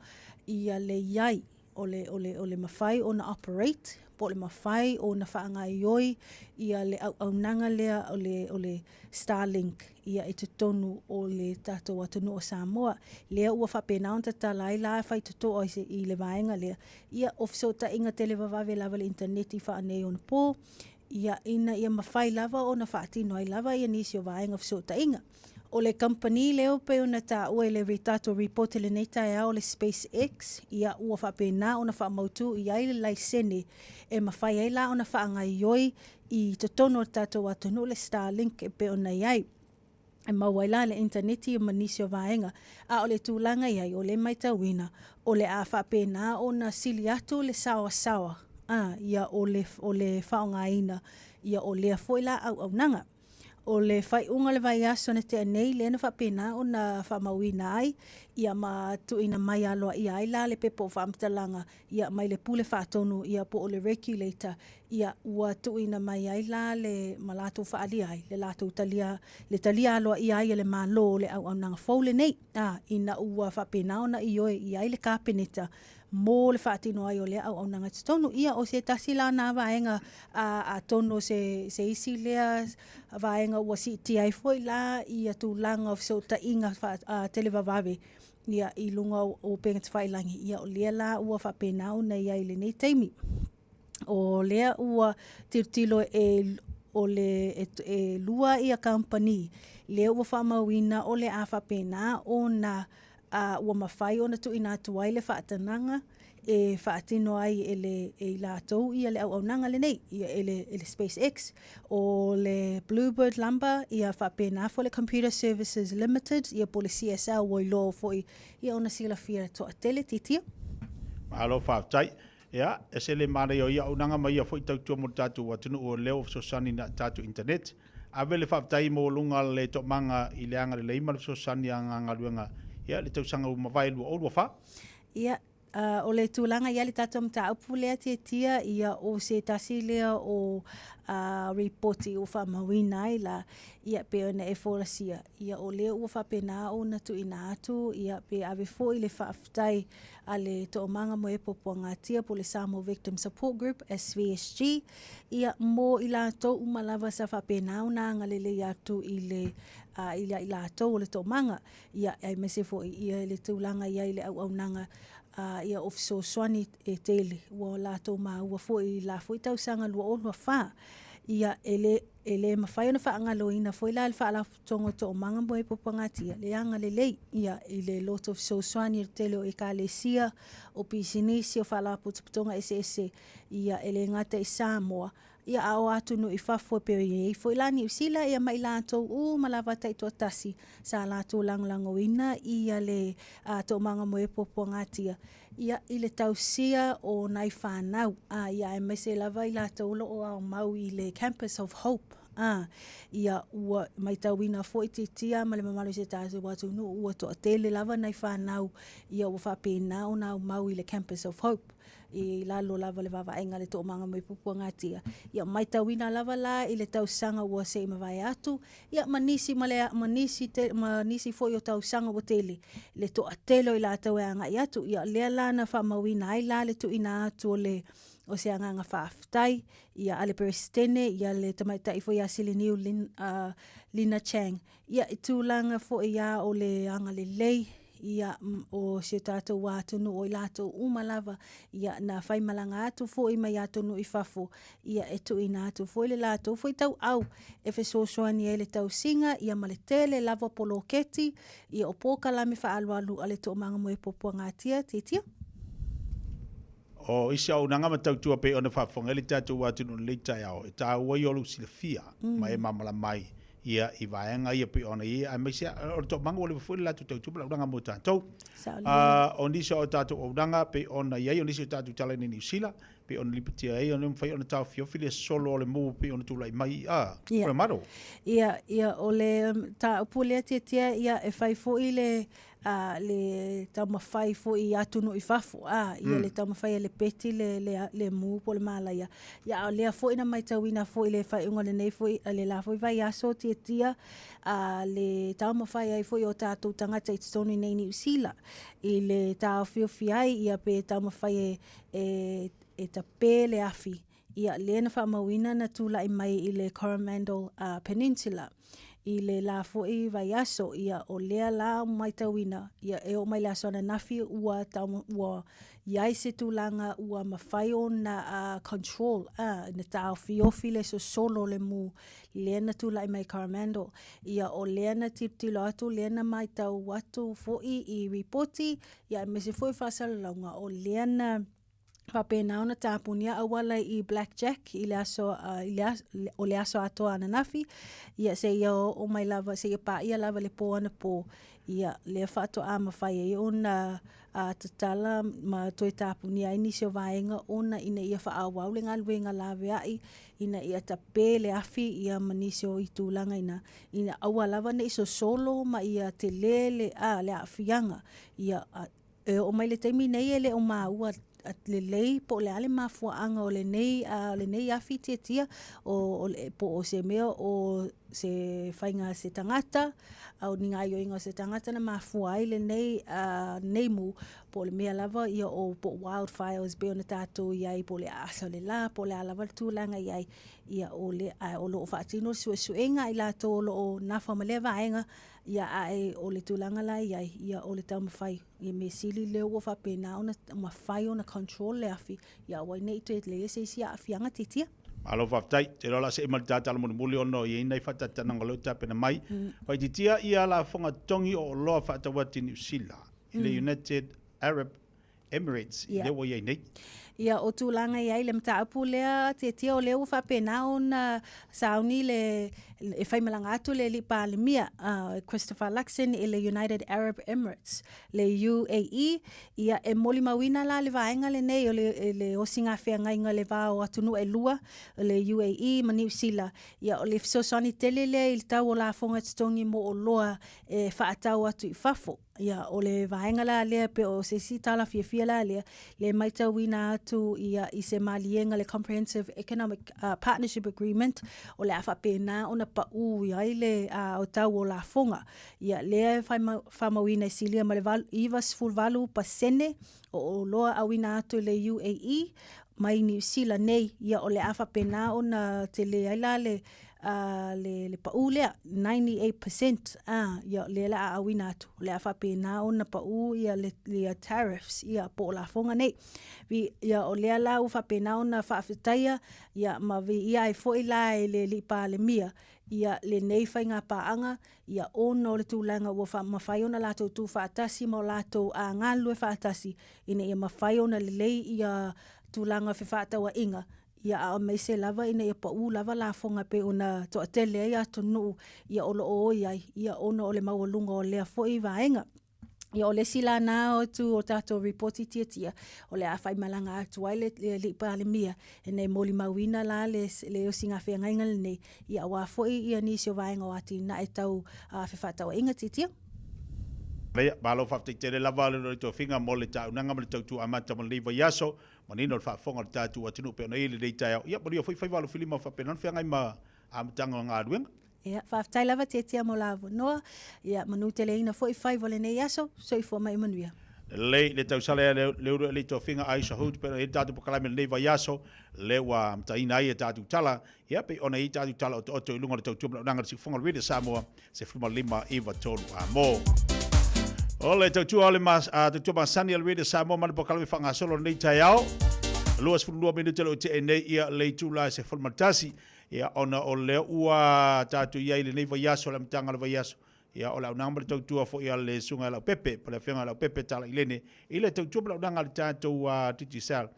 ia le i ai o le, o le, o le mafai ona operate, po o le mafai ona faagaoioi ia le auaunaga lea o le, o le Starlink ia i totonu o le tatou atunuu o Samoa. Lea ua faapena ona tatala ai la faitotoa i le vaega lea, ia o fesootaiga televavave lava le initaneti faaneionapo, ia ina ia mafai lava ona faatino ai lava ia nisi o vaega o fesootaiga. O le kamupani lea e pei ona taua i le tatou report i lenei taeao o le SpaceX, ia ua faapena ona faamautu i ai le laisene e mafai ai la ona faagaoioi i totonu o le tatou atunuu le Starlink e pei ona i ai. E maua ai la le initaneti ma nisi o vaega. A o le tulaga i ai, o lea e matauina, o le a faapena ona sili atu le saoasaoa a, ia o le, o le faaaogaina ia o lea foi la auaunaga. O le faaiuga o le vaiaso na tea nei, lea na faapena ona faamauina ai ia ma tuuina mai aloaia ai la le pepa o faamatalaga ia mai le Pule Faatonu ia po o le Regulator ia ua tuuina mai ai la le ma latou faaalia ai le latou talia le talia aloaia ai e le Malo o le auaunaga fou lenei a ina ua faapena ona ioe i ai le Kapeneta mo le faatino ai o lea auaunaga i totonu. Ia o se tasi la na vaega a atonu o se se isi lea vaega ua siitia ai foi la ia tulaga o fesootaiga televavave ia i luga o upega tafailagi, ia o lea la ua faapena ona i ai i lenei taimi. O lea ua tilotilo e o le e, e lua ia kamupani lea ua faamauina o le a faapena ona a, ua mafai ona tuuina atu ai le faatanaga e faatino ai e le e i latou ia le auaunaga lenei ia e le e le SpaceX. O le Bluebird Lumber ia faapena foi le Computer Services Limited ia po o le CSL ua iloa foi ia ona silafia toatele titia. Malo faafetai. Ia, ese le manaia o ia auaunaga ma ia foi tautua mo le tatou atunuu o lea ua fesoasoani na tatou internet. Ave le faafetai maualuga le toamaga i le agalelei ma le fesoasoani a ngā galuega ia le tausaga ua mavae 2024. Ia, o le tulaga i ai le tatou mataupu lea Tiatia, ia o se tasi lea o ripoti ua faamauina ai la, ia pei ona e folasia, ia o lea ua faapena ona tuuina atu, ia pe ave foi le faafetai a le Toomaga mo e Puapuagatia po o le Samoa Victim Support Group, SVSG, ia mo i latou uma lava sa faapena ona agalelei atu i le i a i latou o le Toomaga. Ia, aemaise foi ia le tulaga i ai le auaunaga a ia o fesoasoani e tele ua latou maua foi i la foi tausaga 2024. Ia, e le, e le mafai ona faagaloina foi la le Faalapotopotoga o Toomaga mo e Pupagatia le agalelei ia i le loto fesoasoani i le tele o ekalesia, o pisinisi, o faalapotopotoga eseese ia e le gata i Samoa. Ia, a o atunuu i fafo e pei ona i ai foi la Niu Sila, ia ma i latou uma lava taitoatasi sa latou lagolagoina ia le toomaga moe puapuagatia, ia, i le tausia o nai fanau, a, ia, aemaise lava i latou o lo o aomau i le Campus of Hope, a, ia, ua matauina foi titia ma le mamalu o si o tatou atunuu ua toatele lava nai fanau, ia, ua faapena ona aumau i le Campus of Hope. i lalo lava o le vaavaaiga a le Toomaga Moe Puapuagatia. Ia, matauina lava la i le tausaga ua se i mavae atu, ia ma nisi ma le, ma nisi te, ma nisi foi o tausaga ua tele, le toatele o i latou e agai atu. Ia, lea la na faamauina ai la le tuuina atu o le, o se agaga faafetai, ia, a le Peresetene, ia le tamaitai foi ia Siliniu Lin, uh, Lina Chang, Ia, i tulaga foi lava o le agalelei, ia, o si o tatou atunuu, o i latou uma lava, ia, na faimalaga atu foi mai atunuu i fafo, ia, e tuuina atu foi le latou foi tauau e fesoasoani ai i le tausiga, ia, ma le tele lava o poloketi, ia, o polokalame faaalualu a le Toomaga Moe Puapuagatia, Tiatia. O isi auaunaga ma tautua pei ona faafofoga ai le tatou atunuu i lenei taeao, e taua ia o lou silafia ma e malamalama ai ia i vaega ia pei ona i ai, aemaise o le toomaga ua leva foi le latou tautua ma le auaunaga mo tatou. O nisi o tatou auaunaga pei ona i ai, o nisi o tatou tala i Niu Sila, pei ona lipotia ai, ona mafai ona taofiofi le solo o le mu pei ona tulai mai i Coromandel. Ia, ia, o le mataupu lea Tiatia, ia, e fai foi le a, le taumafai foi i atunuu i fafo, a, ia le taumafai e lepeti le, le, le mu po o le malaia. Ia, a o lea foi na matauina foi i le faaiuga o lenei foi, le la foi vaiaso Tiatia, a, le taumafai ai foi o tatou tagata i totonu i nei Niu Sila i le taofiofi ai, ia, pe taumafai e, e, e tape le afi. Ia, lea na faamauina na tulai mai i le Coromandel Peninsula i le la foi vaiaso. Ia, o lea la matauina, ia, e oo mai le aso ananafi ua tau, ua i ai se tulaga ua mafai ona control, na taofiofi le sosolo o le mu lea na tulai mai i Coromandel. Ia, o lea na tilotilo atu, lea na matau atu foi i ripoti, ia aemaise foi o faasalalauga, o lea na faapena ona tapunia auala i Black Jack i le aso, i le aso, o le aso atoa ananafi, ia seia oo mai lava, seia paia lava le pō anapo, ia lea faatoa mafai ai ona tatala ma toe tapunia ai nisi o vaega ona ina ia faaauau le galuega laveai ina ia tape le afi ia ma nisi o tulaga ina, ina aua lava ne i sosolo ma ia tele le, le aafiaga. Ia, E oo mai le taimi nei e le o maua lelei po o le a le mafuaaga o lenei, o lenei afi tiatia, o, o, po o se mea o se faiga a se tagata, o ni gaoioiga o se tagata na mafua ai lenei, lenei mu, po o le mea lava ia o, po o wildfires pei ona tatou i ai, po o le aasa o le la, po o le a lava le tulaga i ai, ia o le, ae o lo o faatino le suesuega a i latou o lo o nafa ma lea vaega, Ia, ae o le tulaga la e i ai, ia, o le taumafai, ia mea sili lea ua faapena ona mafai ona control le afi, ia aua ne i toe leai se isi aafiaga tiatia. Malo faafetai. Ou te iloa o le a see ma le tatalo mulimuli ona o i ai nai faataitanaga o lea ua tapena mai. Faaitiitia ia lafoga totogi o oloa faatau atu i Niu Sila i le United Arab Emirates i lea ua i ai nei. Ia, o tulaga i ai le mataupu lea, Tiatia, o lea ua faapena ona sauni le, e faimalaga atu le Alii Palemia, Christopher Luxon i le United Arab Emirates, le UAE, ia, e molimauina la le vaega lenei o le, le osigafeagaiga i le va o atunuu e lua, le UAE ma Niu Sila. Ia, o le fesoasoani tele lea i le tau o lafoga totogi mo oloa e faatau atu i fafo. Ia, o le vaega la lea pe o se isi tala fiafia la lea, le matauina atu ia i se maliega le Comprehensive Economic Partnership Agreement, o le a faapena ona pau i ai le uh, tau o lafoga. Ia, lea e faamauina e silia ma le 98% o oloa auina atu i le UAE mai Niu Sila nei, ia o le a faapena ona tele ai la le a le, le paʻū lea, 98%, a, ia, lea le a auina atu, o le a faapena ona paʻū ia le, ia tariffs, ia, po o lafoga nei. Vi, ia, o lea la ua faapena ona faafetaia, ia, ma viia ai foi la e le Alii Palemia, ia, lenei faigapaaga, ia, ona o le tulaga ua fa, mafai ona latou tu faatasi ma o latou a galulue faatasi, ina ia mafai ona lelei ia tulaga o fefaatauaiga, Ia aemaise lava ina ia paʻū lava lafoga e pei ona toatele ai atunuu ia o lo o oi ai, ia ona o le maualuga o lea foi vaega. Ia o le isi la na o itu o tatou ripoti tiatia, o le a faimalaga atu ai le Alii Palemia ina ia molimauina la le le osigafeagaiga lenei, ia aua foi ia nisi o vaega o atinae tau fefaatauaiga tiatia. Ia, malo faafetai tele lava le lua tofiga mo le taaunaga ma le tautua amata mo lenei vaiaso. Manino le faafofoga o le tatou atunuu pei ona i ai lenei taeao. Ia, manuia foi faiva alofilima o faapena ona feagai ma amataga o galuega. Ia, faafetai lava Tiatia mo la avanoa. Ia, manuteleina foi faiva o lenei aso. Soifua ma ia manuia. Lelei le tausala ia le ulu e le tofiga Aisha Hood pei ona i ai le tatou polokalame i lenei vaiaso, lea ua amataina ai a tatou tala, ia pei ona i ai tatou tala otooto i luga o le tautua manaonaga o le siufofoga o le Radio Samoa 15 93 amo. O le tautua o le mas, a tautua masani a le Radio Samoa ma le polokalame faagasolo lenei taeao. 22 minute le o tea nei ia le itula e 11. Ia, ona o lea ua tatou i ai i lenei vaiaso, le amataga o le vaiaso, ia, o le auaunaga ma le tautua foi a le Susuga ia Leaupepe, po o le Afioga ia Leaupepe Talailene, i le tautua ma le auaunaga a le tatou Digicel.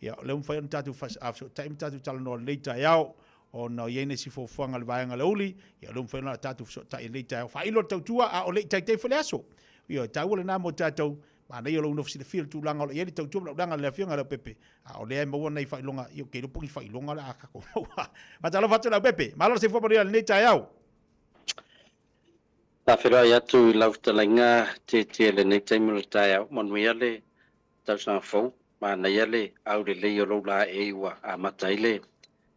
Ia, o lea ua mafai ona tatou fesootai ma tatou talanoa i lenei taeao, ona o i ai nisi fuafuaga a le vaega Laauli, ia, o lea ua mafai ona tatou fesootai i lenei taeao. Faailo le tautua, a o le i taitai foi le aso. Ioe, e taua lena mo tatou. Manaia lou nofo silafia i le tulaga o lo o i ai le tautua ma le auaunaga a le Afioga ia Leaupepe, a o lea e maua nai faailoga, ia ou te iloa po o ni faailoga la a tatou maua. Faatalofa atu Leaupepe, malo le soifua manuia i lenei taeao. Faafeiloai atu i lau fetalaiga Tietie i lenei taimi o le taeao. Manuia le tausaga fou, manaia le aulelei o lou laei ua amata ai le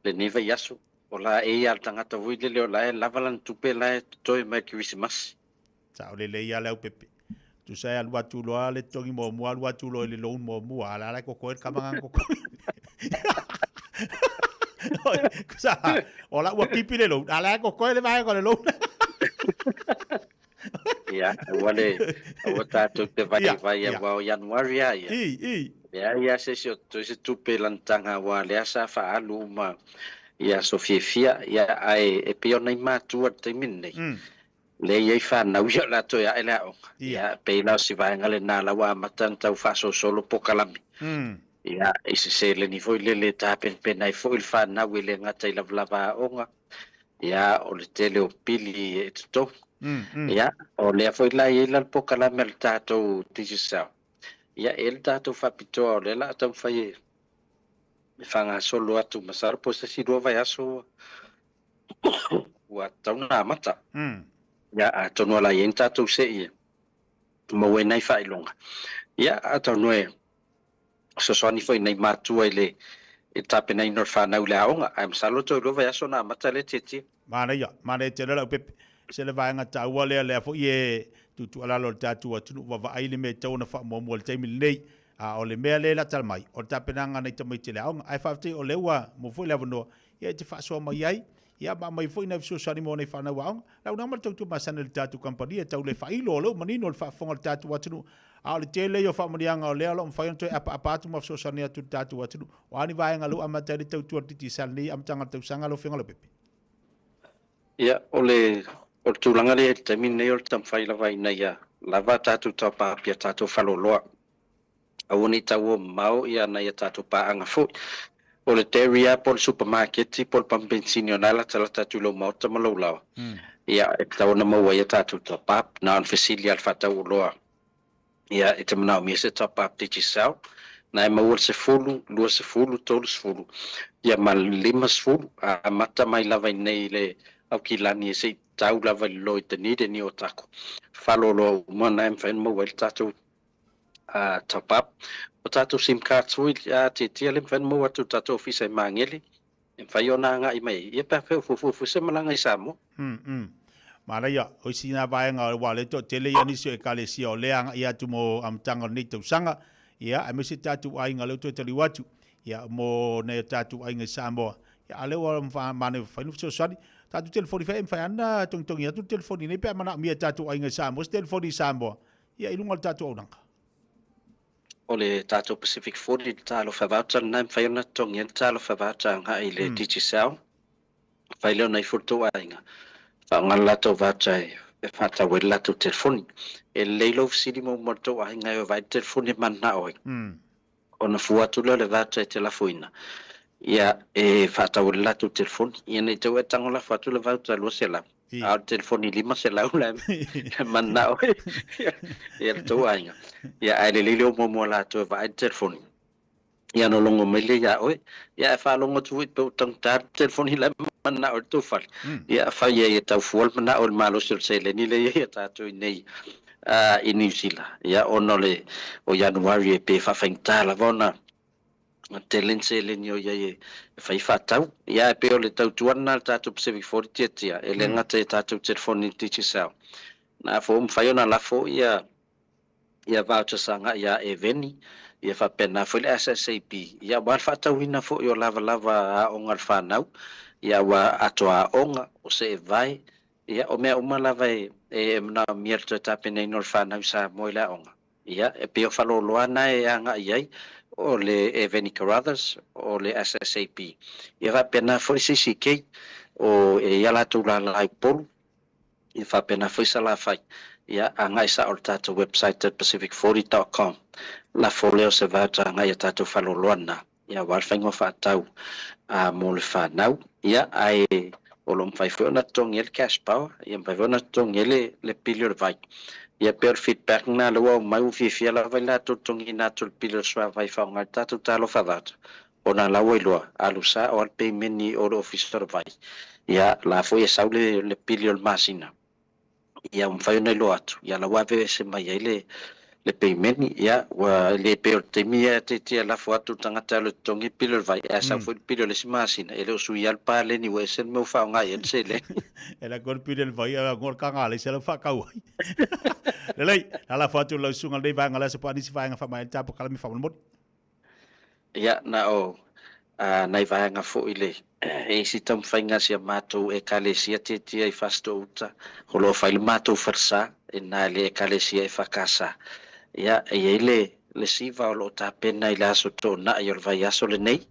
lenei vaiaso. O laei lava o le tagata foi lele o la e lava lana tupe la e totoe mai le Kerisimasi. Sao lelei lava Leaupepe. Tusa e alu atu loa le totogi muamua alu atu loa i le loan muamua, a o la e totoe le kama lena totogi. Tusa, o la ua kipi le loan, a o la e totoe le vaega o le loan. Ia, aua le, aua tatou te vaivai aua o Ianuari a ia. I, i. Leai lava se isi o totoe se tupe i lana taga aua lea sa faaalu uma i aso fiafia, ia, ae e pei ona i matua i le taimi lenei. Lea e i ai fanau ia o le a toe ae le aoga. Ia, e pei la o si vaega lena la ua amata ona tau faasolosolo pokalame. Ia, i se seleni foi lele e tapenapena ai foi le fanau e le gata i lavalava aoga, ia, o le tele o pili e totogi. Ia, o lea foi la e i ai la le pokalame a le tatou Digicel. Ia, e i ai le tatou faapitoa o lea o le a taumafai e faagasolo atu masalo po o se isi lua vaiaso ua tatau ona amata. Ia, atonu o la e i ai ni tatou sei e maua ai nai faailoga. Ia, atonu e fesoasoani foi i nai matua i le tapenaina o le fanau i le aoga, ae masalo toe lua vaiaso ona amata lea tietie. Manaia, manaia tele Leaupepe. Se le vaega taua lea, lea foi e tuutuualalo i le tatou atunuu vaavaai le mea e tatau ona faamuamua i le taimi lenei. A o le mea lea e lata mai, o le tapenaga a nai tamaiti i le aoga. Ae faafetai o lea ua maua foi le avanoa ia e te faasoa mai ai, ia ma aumai foi nai fesoasoani mo nai fanau aoga. Lau nama le tautua masani a le tatou kamupani e tau le faailo, o lea ua manino le faafofoga a le tatou atunuu. A o le tele ia o faamanuiaga o lea o lo o mafai ona toe apaapa atu ma fesoasoani atu i le tatou atunuu. O a ni vaega lea ua amata ai le tautua a le Digicel i lenei amataga o le tausaga lau Afioga Leaupepe? Ia, o le, o le tulaga lea i le taimi lenei o le taumafai lava ina ia lava a tatou taupaapia tatou faleoloa. Aua ne i tauo mamao ia nai a tatou paaga foi. O le dairy lava po o le supamaketi po o le pamu penisini o lena e latalata atu i lou maota ma lou laoa, ia e tatau ona maua ai a tatou top up. Na ona fesili lava i le faatau oloa, ia e te manaomia se top up Digicel, na e maua le 10, 20, 30, ia ma le 50, a amata mai lava i inei i le Aukilani e se i tau lava i le Lloyd Dunedin i Otako. Faleoloa uma na e mafai ona maua ai le tatou top up. O tatou sim cards foi a tiatia lea e mafai ona maua atu i le tatou ofisa i Magele, e mafai ona agai mai ai, ia pe afai o fuafua foi se malaga i Samoa. Manaia, o isi na vaega aua o lea e toatele ia nisi o ekalesia o lea agai atu mo amataga o lenei tausaga, ia aemaise tatou aiga lea ua toe taliu atu, ia mo nai o tatou aiga i Samoa, ia a lea ua manaia fai no fesoasoani. Tatou telefoni foi e mafai lava ona togitogi atu le telefoni nei pe a manaomia e tatou aiga i Samoa se telefoni i Samoa, ia i luga o le tatou auaunaga. O le tatou Pacific 40 le talofa voucher lena e mafai ona totogi ai le talofa voucher agai i le Digicel. Fai lea ona ifo le tou aiga, faaaoga le latou voucher e faatau ai le latou telefoni. E lelei lou fesili muamua i le tou aiga e o e vaai le telefoni e mananao ai. Ona fua atu lea o le voucher e te lafoina. Ia, e faatau ai le latou telefoni. Ia ne i te i ua e tago lafo atu le voucher 200, a o le telefoni 500 la e mananao ai ia le tou aiga. Ia, ae lelei le o muamua latou e vaai le telefoni. Ia ona logo mai lea ia oe. Ia ae faalogo atu foi pe ua taugata le telefoni la e mananao ai le tou fale. Ia fai ai e tau fua le manao i le malosi o le seleni lea e i ai ia tatou i inei i Niu Sila. Ia ona o le o Ianuari e pei e faafaigata lava ona tele ni seleni o i ai e fai faatau. Ia ae pei o le tautua lena a le tatou Pacific 40 tiatia, e le gata i a tatou telefoni Digicel. Na fou mafai ona lafo ia ia vouchers agai ia Eveni, ia faapena foi le SSAB, ia aua le faatauina foi o lavalava aoga a le fanau, ia aua atoa aoga, o seevae, ia o mea uma lava e e manaomia le toe tapenaina o le fanau i Samoa i le aoga. Ia, e pei o faleoloa na e agai i ai, o le Eveni Carruthers, o le SSAB, ia faapena foi le CCK, o e i ai a latou lala i Upolu, Ia faapena foi Salafai, ia agai sao i le tatou website at pacific40.com, lafo lea o se voucher agai i a tatou faleoloa na, ia aua le faiga o faatau mo le fanau, ia ae o lo o mafai foi ona totogi ai le cash power, ia mafai foi ona totogi ai le pili o le vai. Ia pei o le feedback lena lea ua aumai ua fiafia lava i latou totogiina atu o le pili o le suavai e faaaoga ai le tatou talofa voucher, ona la ua iloa, alu sao lava le peimeni o le Ofisa o le Vai, ia la foi e sau le le pili o le masina, ia ua mafai ona iloa atu, ia la ua aveese mai ai le le peimeni, ia ua le pei o le taimi ia e tiatia lafo atu le tagata e alu e totogi le pili o le vai, ae sau foi le pili o le isi masina, e le o suia lava le paleni ua ese le mea ua faaaoga i ai le seleni. E lako le pili o le vai, ae agoa le kaga a le isi la ua faatau ai. Lelei, la lafo atu i lau susuga i lenei vaega o le aso po o a nisi vaega faamaea ai le tapu kalame faamolemole. Ia, na o nai vaega foi le e isi taumafaiga a si a matou Ekalesia tiatia i Fasitoo-uta, o lo o fai le matou falesa i na i le Ekalesia EFKS. Ia, e i ai le le siva o lo o tapena i le aso Toonai o le vaiaso lenei,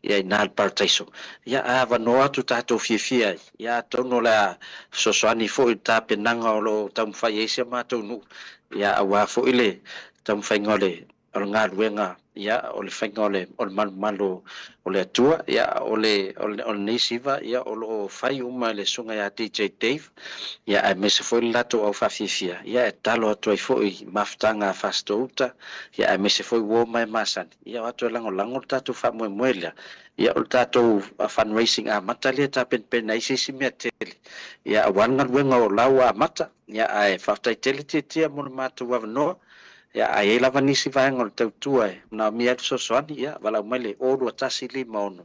ia i na i le Parataiso. Ia, a avanoa atu tatou fiafia ai, ia atonu o le a fesoasoani foi i le tapenaga o lo o taumafai ai si a matou nuu, ia aua foi le taumafaiga o le o le galuega, ia, o le faiga o le, o le malumalu o le Atua, ia, o le, o le, o lenei siva, ia, o lo o fai uma e le Susuga ia DJ Dave, ia, aemaise foi le latou au faafiafia, ia, e tatalo atu ai foi i mafutaga a Fasitoo-uta, ia, aemaise foi uo ma e masani, ia, o atu e lagolago le tatou faamoemoe lea, ia, o le tatou fundraising amata lea e tapenapena ai se isi mea tele, ia, aua le galuega o la ua amata, ia, ae faafetai tele Tiatia mo le matou avanoa. Ia, a i ai lava nisi vaega o le tautua e manaomia ai le fesoasoani, ia, valaau mai le 02156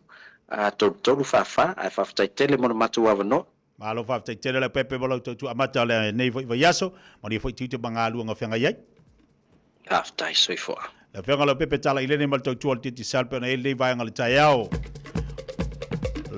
33 44, ae faafetai tele mo le matou avanoa. Malo faafetai tele Leaupepe mo lau tautua amata o lenei foi vaiaso, manuia foi tiute ma galuega o feagai ai. Faafetai, soifua. Lau Afioga Leaupepe Talailene ma le tautua o le Digicel pei ona i ai lenei vaega o le taeao.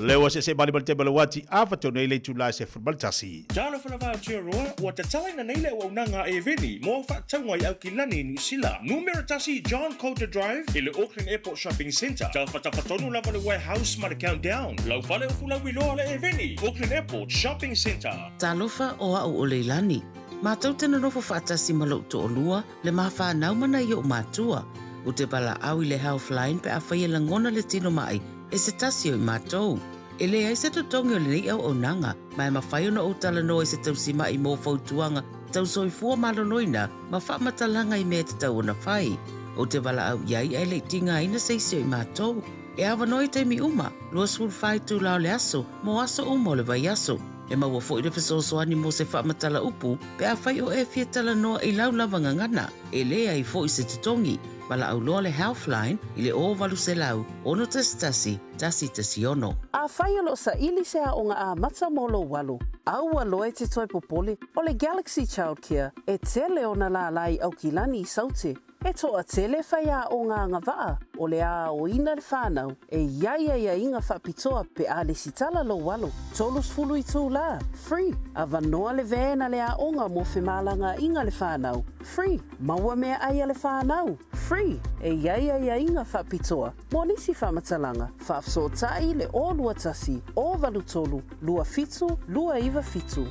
Lea ua seese mali ma le taimi o le uati, afa tonu ai le itula e 11. Talofa lava Aotearoa, ua tatalaina nei le auaunaga a Eveni mo au faatauga i Aukilani i Niu Sila. Numera tasi John Coulter Drive i le Auckland Airport Shopping Centre. Tafatafa tonu lava le Warehouse ma le Countdown. Lau fale o Fulauiloa le Eveni, Auckland Airport Shopping Centre. Talofa o a'u o Leilani. Matou te nonofo faatasi ma lo'u to'olua, le ma fanau ma nai o'u matua. Ou te valaau i le Healthline pe afai e lagona le tino ma'i e se tasi o i matou. E leai se totogi o lenei auaunaga, ma e mafai ona ou talanoa i se tausima'i mo fautuaga tau soifua maloloina ma faamatalaga i mea e tatau ona fai. Ou te valaau i ai ae le i tigaina se isi o i matou. E avanoa i taimi uma, 24 itula o le aso, mo aso uma o le vaiaso. E maua foi le fesoasoani mo se faamatala upu pe afai o e fia talanoa i lau lava gagana. E leai foi se totogi. Valaau loa le Healthline i le 0800 611 116. Afai o lo o saili se aoga amata mo lou alo, aua loa e te toe popole, o le Galaxy Childcare e tele ona lālā i Aukilani i Saute. E toatele faiaoga agavaa o le a aoina le whanau e i ai aiaiga faapitoa pe a lesitala lou alo, 30 itulā, free, avanoa le van a le aoga mo femalagaaiga le whanau, free, maua meaai a le whanau, free, e i ai aiaiga faapitoa mo nisi faamatalaga, faafesootai le 021 083 27 297.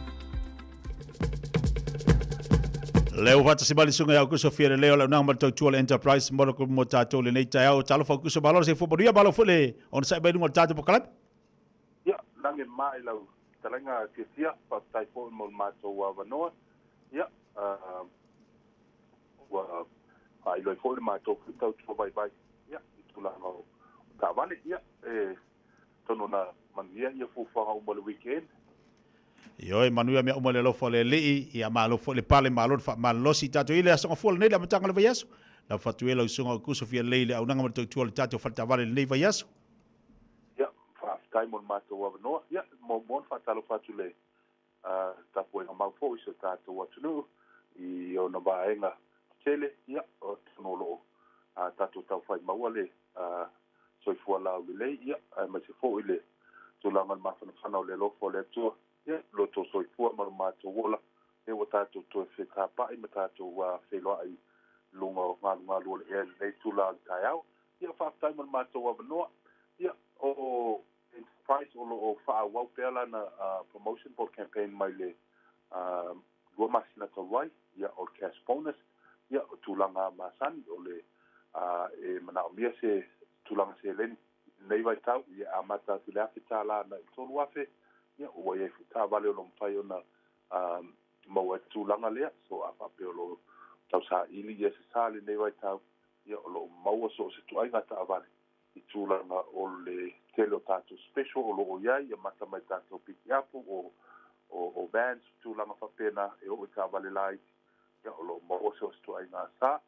Le ua faatasi mai le susuga ia Aukuso Fialelei o le auaunaga ma le tautua o le Enterprise Motor Group mo tatou i lenei taeao. Talofa Aukuso, malo le soifua manuia, malo foi le onosai mai i luga o le tatou polokalame. Ia, lagi ma i lau fetalaiga Kesia, faafetai foi mo le matou avanoa. Ia, ua faailoa ai foi le matou foi tautua vaivai, ia, i tulaga o taavale. Ia, e tonu na manuia ia fuafuaga uma o le weekend. Ioe, manuia mea uma i le alofa o le Alii, ia malo foi le pale, malo le faamalolosi. Tatou i le aso gafua lenei, le amataga o le vaiaso. Lau fatu e lau susuga Aukuso Fialelei i le auaunaga ma le tautua o le tatou fale taavale i lenei vaiaso. Ia, faafetai mo le matou avanoa. Ia, muamua ona faatalofa atu i le tapuaiga mau foi i si o tatou atunuu i ona vaega tetele. Ia, atonu o lo o tatou taufai maua le soifua laulelei, ia, aemaise foi le tulaga o le mafanafana o le alofa o le Atua, ia, lo outou soifua ma lo matou ola, ia ua tatou toe fetapa'i ma tatou feiloai i luga o galugalu o le ea i lenei itula o le taeao. Ia, faafetai mo le matou avanoa. Ia, o Enterprise o lo o faaauau pea lana promotion po o le campaign mai le 2 masina talu ai, ia, o le cash bonus, ia, o tulaga masani o le e manaomia se tulaga seleni i lenei vaitau, ia, e amata atu i le $1,000 agai i le $3,000, ia, ua i ai foi taavale o lo o mafai ona maua ai le tulaga lea. So, a faapea o lo o tausaili ia se sa i lenei vaitau, ia, o lo o maua so o se ituaiga taavale i tulaga o le tele o tatou special o lo o i ai, ia mata mai tatou pikiapu o o vans ma tulaga faapena e oo i taavale laiti, ia o lo o maua so o se ituaiga sa.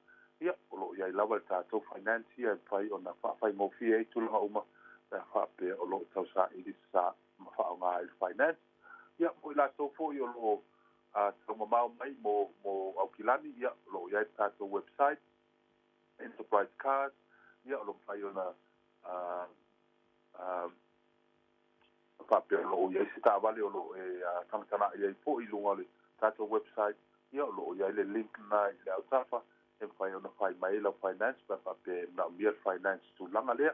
Ia o lo o i ai lava le tatou finance ia e mafai ona faafaigofie ai tulaga uma pe a faapea o lo o tausaili se sa ma faaaoga ai le finance. Ia mo i latou foi o lo o taumamao mai mo mo Aukilani, ia o lo o i ai le tatou website Enterprise Cars, ia o lo o mafai ona faapea o lo o i ai se taavale o lo o e tagatagai ai foi i luga o le tatou website, ia o lo o i ai le link lena i le autafa e mafai ona fai mai ai lau finance pe a faapea e manaomia le finance i tulaga lea.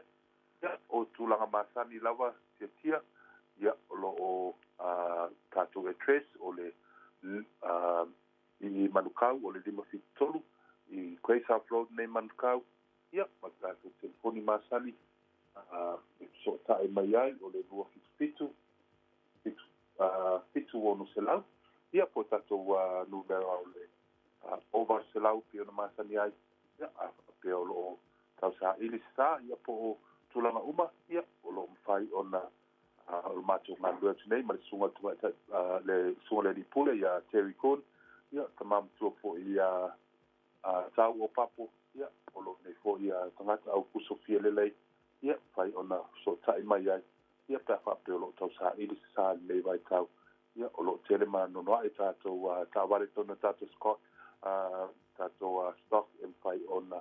Ia, o tulaga masani lava tiatia, ia o lo o tatou address o le i Manukau o le 573 i Grey South Road nei Manukau, ia ma le tatou telefoni masani e fesootai mai ai o le 277 7600, ia po o tatou numera o le 0800 pei ona masani ai, ia a faapea o lo o tausaili se sa, ia po o tulaga uma, ia o lo o mafai ona o le matou galulue atu nei ma le susuga tamaitai le susuga le alii pule ia Terry Kun, ia tama matua foi ia Tau o Papo, ia o lo o nei foi ia tagata au puso fia lelei, ia mafai ona fesootai mai ai, ia pe a faapea o lo o tausaili se sa i lenei vaitau, ia o lo o tele ma nonoa'i tatou taavale i totonu o tatou Scott tatou stock e mafai ona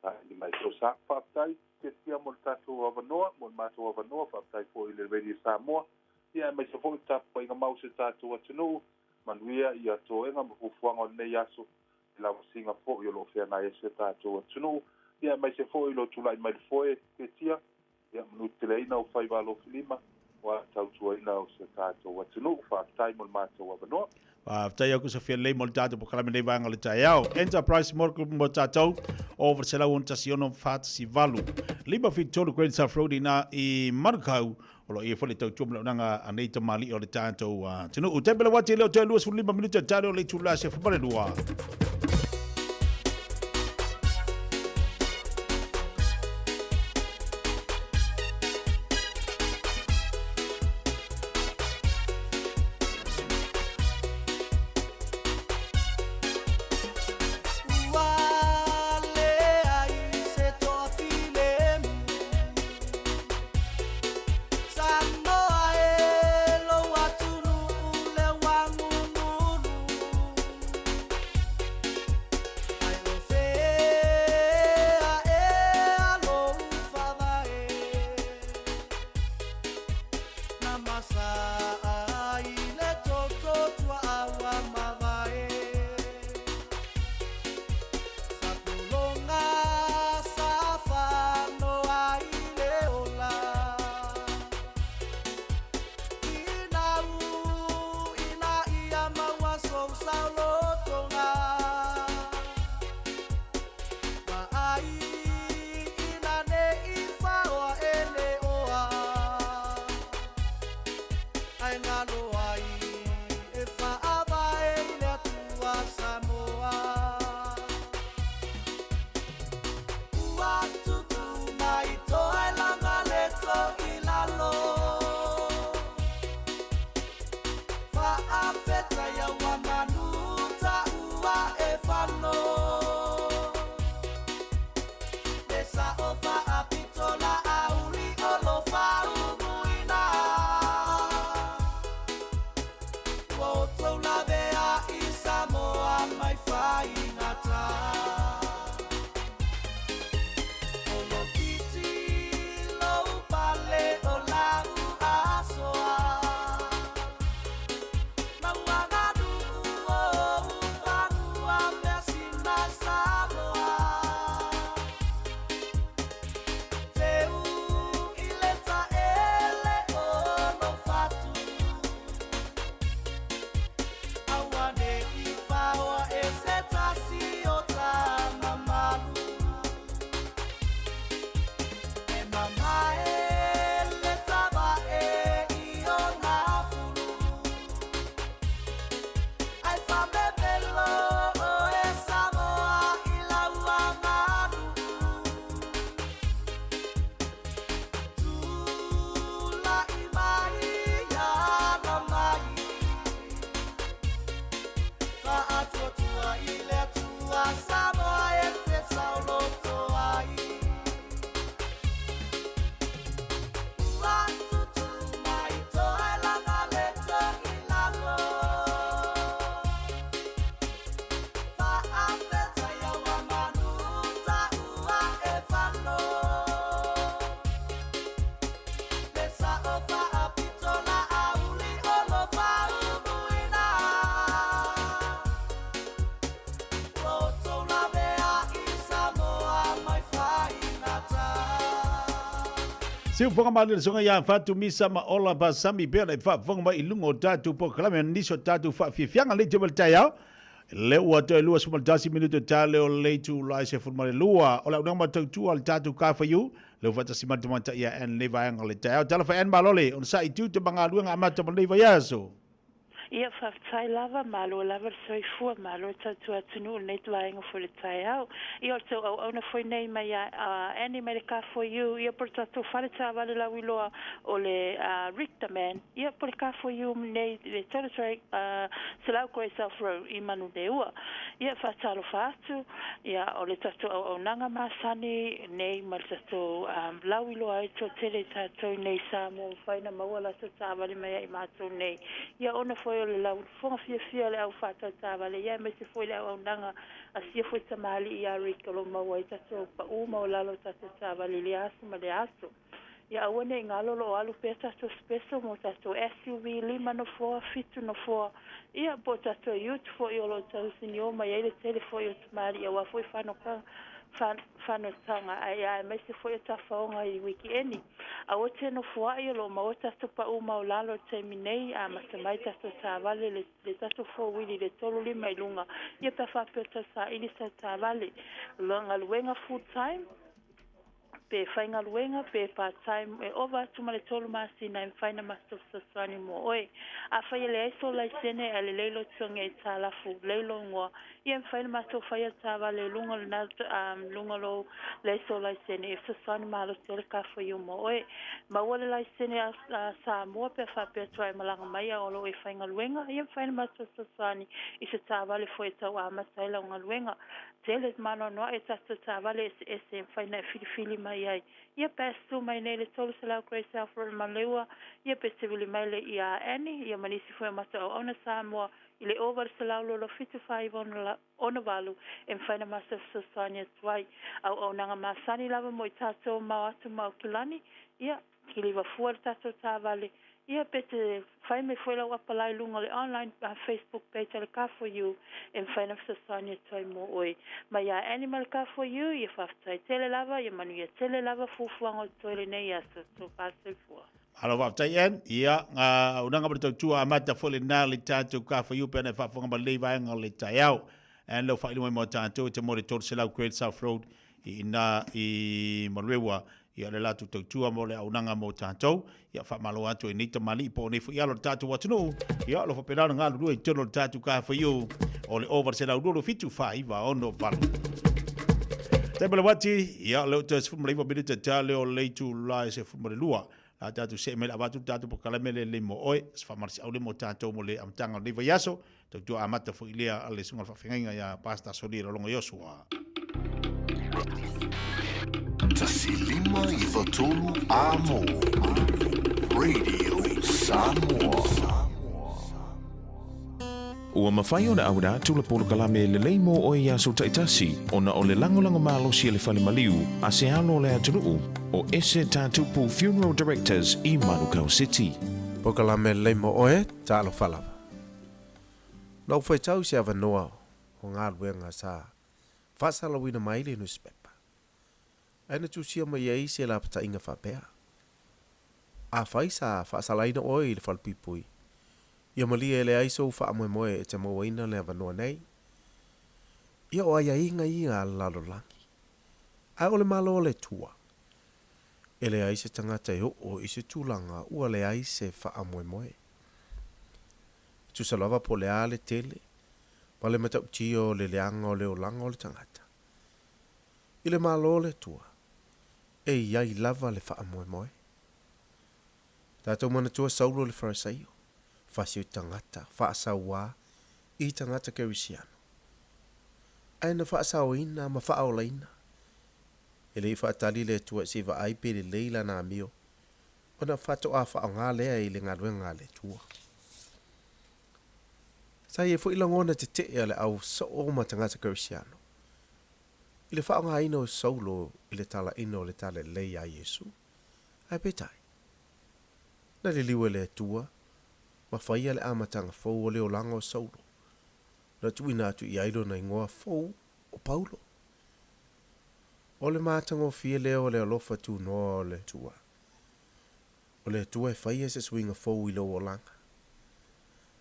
Saili mai sou sa. Faafetai Kesia mo le tatou avanoa, mo le matou avanoa, faafetai foi i le Radio Samoa, ia aemaise foi le tapuaiga mau o si o tatou atunuu. Manuia ia toega ma fuafuaga o lenei aso, i lavasiga foi o lo o feagai ai si o tatou atunuu, ia aemaise foi lo tulai mai le foe Kesia, ia manuteleina o faiva alofilima aua le tautuaina o si o tatou atunuu. Faafetai mo le matou avanoa. Faafetai atu Sofia lelei mo le tatou polokalame nei vaega o le taeao. Enterprise Motor Group mo tatou o 816 418 573 Great South Road ina i Manukau o lo o i ai foi le tautua ma le auaunaga a nei tamalii o le tatou atunuu. Tempele wati leo toe 25 minute tare o le itula se 12. alo ai e fa'avae i le Atua Samoa. Ua tutu mai toelaga le i lalo. Fa'afetai ua manu ta'ua e fano. Le sa'o fa'apito la'auli o lo fa'umuina. Ua outou lavea i Samoa mai faigata. O lo titi lou pale o lau asoa. Lau aganu'u o ou fanua measina Samoa. Teu i le ta'ele o lou fatu. Aua ne'i faoa e se tasi o tamamalu. E mamae le tava'e i ona fulu. Ae faamemelo oe Samoa i lau aganu'u. Tula'i mai ala mai. Fa'atuatua i le Atua Samoa e te saoloto ai. Ua tutu mai toelaga le i lalo. Fa'afetai ua manu ta'ua e fano. Le sa'o fa'apito la'auli o lo fa'umuina. Ua outou lavea i Samoa mai faigata. Siufoga malie le susuga ia Fatu Misa ma Ola Pasami pea le faafofoga mai i luga o tatou polokalame nisi o tatou faafiafiaga le itula o le taeao. Le ua toe 21 minute tale o le itula e 12 o le auaunaga matautua a le tatou Kafaiu le ua faatasi mai le tamaitai ia Ann lenei vaega o le taeao. Talofa Ann Malole, onosai i tiute ma galuega amata mo lenei vaiaso. Ia, faafetai lava, malo lava le soifua, malo le tautua atunuu i lenei vaega foi o le taeao. Ia, o le tou auauna foi nei mai ia Annie mai le K4U, ia po o le tatou fale taavale lauiloa o le Richterman, ia po o le K4U nei i le 300 Great South Road i Manuleua. Ia, faatalofa atu, ia, o le tatou auaunaga masani nei ma le tatou lauiloa ai toatele i tatou nei Samoa ua mafai ona maua latou taavale mai ia i matou nei. Ia ona foi o le laufofoga fiafia o le au faatau taavale ia aemaise foi le auaunaga a sia foi tamalii ia Rick o lo o maua ai tatou pau maualalo o tatou taavale i lea aso ma lea aso. Ia aua ne i galo o lo o alu pea tatou special mo tatou SUV lima nofoa, fitu nofoa, ia po o tatou ute foi o lo o tausinio mai ai le tele foi o tamalii aua foi fanotaga fanotaga ae aemaise foi o tafaoga i wikieni. Aua te nofoa'i o lo o maua tatou pa'u maualalo i le taimi nei, amata mai tatou taavale le, le tatou four-wheel i le 35 i luga, ia pe a faapea o tau saili sau taavale. Galuega full time, pe faigaluega pe part time e ova atu ma le tolu masina e mafai ona matou fesoasoani mo oe. Afai e leai sou laisene ae lelei lou totogi aitalafu, lelei lou igoa, ia e mafai ona matou faia le taavale i luga o lena luga o lou leai sou laisene e fesoasoani malosi ai le K4U mo oe. Maua le laisene a Samoa pe a faapea atu a e malaga mai a o lo o e faigaluega, ia e mafai ona matou fesoasoani i se taavale foi e tau amata ai lau galuega. Tele maanoanoaʻe tatou taavale eseese e mafai ona e filifili mai ai. Ia pe susu mai nei le 300 Great South Road Maleua, ia pe te vili mai le ia Annie, ia ma nisi foi o matou auauna Samoa i le 0800 274 68 e mafai ona matou fesoasoani atu ai. Auaunaga masani lava mo i tatou mao atu ma Aukilani, ia, kiliva fua le tatou taavale, ia pe te fai mai foi lau apalai i luga o le online Facebook page a le K4U e mafai ona fesoasoani atu ai mo oe. Mai ia Annie ma le K4U, ia faafetai tele lava, ia manuia tele lava fuafuaga o totoe lenei aso. Tofa soifua. Malo faafetai Ann. Ia, ngā auaunaga ma le tautua amata foi lena le tatou K4U pe ana e faafofoga mai lenei vaega o le taeao. Ann lau faailoa mai mo tatou e te mo le 300 Great South Road i ina i Manueua. Ia, le latou tautua mo le auaunaga mo tatou. Ia, faamalo atu i nei tamalii po o nei foi alo o le tatou atunuu. Ia, o lo o faapena ona galulue i totonu o le tatou KFU o le 0827 4968. Taimi o le uati, ia, o lea ua toe 19 minute tale o le itula e 12. La tatou see mai le avatu le tatou polokalame le lelei mo oe, se faamalosiau lea mo tatou mo le amataga o lenei vaiaso. Tautua amata foi lea a le susuga i le faafeagaiga ia Pastor Solia Lolongo Iosua. 1593 Amo Radio Samoa. Ua mafai ona auina atu le polokalame lelei mo oe i aso taitasi ona o le lagolago malosi a le Fale Maliu a se alo o le atunuu o Ese Tatupu Funeral Directors i Manukau City. Polokalame lelei mo oe, talofa lava. Na ou faitau i se avanoa o galuega sa faasalauina mai le nusipepa, ae na tusia mai ai se lapataiga faapea, Afai sa faasalaina oe i le falepuipui, ia malie e leai sou faamoemoe e te mauaina le avanoa nei. Ia o aiaiga ia a le lalolagi, ae o le Malo o le Atua. E leai se tagata e oo i se tulaga ua leai se faamoemoe. E tusa lava po o le a le tele ma le matautia o le leaga o le olaga o le tagata. I le Malo o le Atua, e i ai lava le faamoemoe. Tatou manatua Saulo le Farisaio, fasi o tagata faasauā i tagata Kerisiano. Ae na faasaoina ma faaolaina. E le i faatali le Atua se i vaai pe lelei lana amio, ona faatoa faaaoga lea i le galuega a le Atua. Sa i ai foi lagona tetee a le au soo ma tagata Kerisiano i le faaaogaina o Saulo i le talaina o le talalelei iā Iesu. Ae peitai, na liliu e le Atua ma faia le amataga fou o le olaga o Saulo, na tuuina atu i ai lona igoa fou o Paulo. O le matagofie lea o le alofa tunoa o le Atua. O le Atua e faia se suiga fou i lou olaga.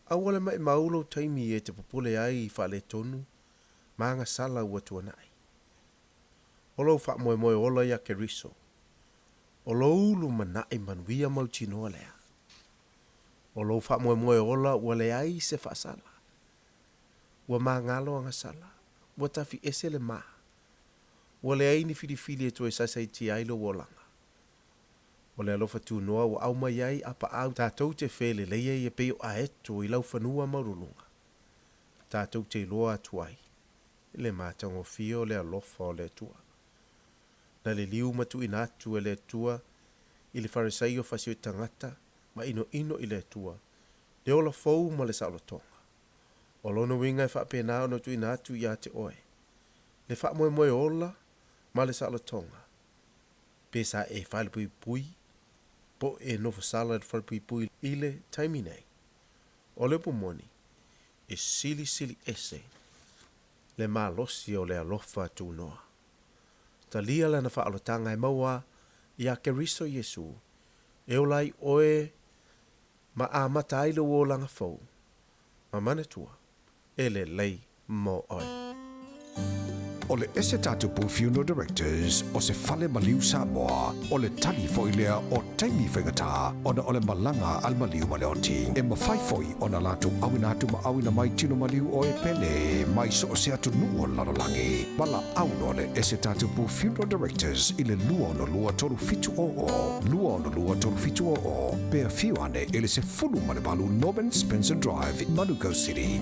Aua le maimau lou taimi e te popole ai i faaletonu ma agasala ua tuanai. O lou faamoemoe ola iā Keriso, o lou lumanai manuia mautinoa lea. O lou faamoemoe ola ua leai se faasala. Ua magalo agasala, ua tafi ese le ma. Ua leai ni filifili e toe saisaitia ai lou olaga. O le alofa tunoa ua aumai ai a paau tatou te felelei ai e pei o aeto i laufanua maualuluga. Tatou te iloa atu ai le matagofie o le alofa o le Atua. Na liliu ma tuuina atu e le Atua i le Farisaio fasioi tagata ma inoino i le Atua le ola fou ma le saolotoga. O lona uiga e faapena ona tuuina atu ia te oe le faamoemoe ola ma le saolotoga, pe sa e falepuipui po e nofosala i le falepuipui i le taimi nei. O le upu moni, e silisili ese le malosi o le alofa tunoa. Talia lana faaolotaga e maua iā Keriso Iesu e ola ai oe ma amata ai lou olaga fou, ma manatua, e lelei mo oe. O le Ese Tatupu Funeral Directors o se fale maliu Samoa, o le tali foi lea o taimi faigata ona o le malaga a le maliu ma le oti. E mafai foi ona latou auina atu ma auina mai tino maliu o e pele mai so o se atunuu o le lalolagi. Valaau loa le Ese Tatupu Funeral Directors i le 262 3700, 262 3700, pe afio ane i le 18 Norman Spencer Drive, Manukau City.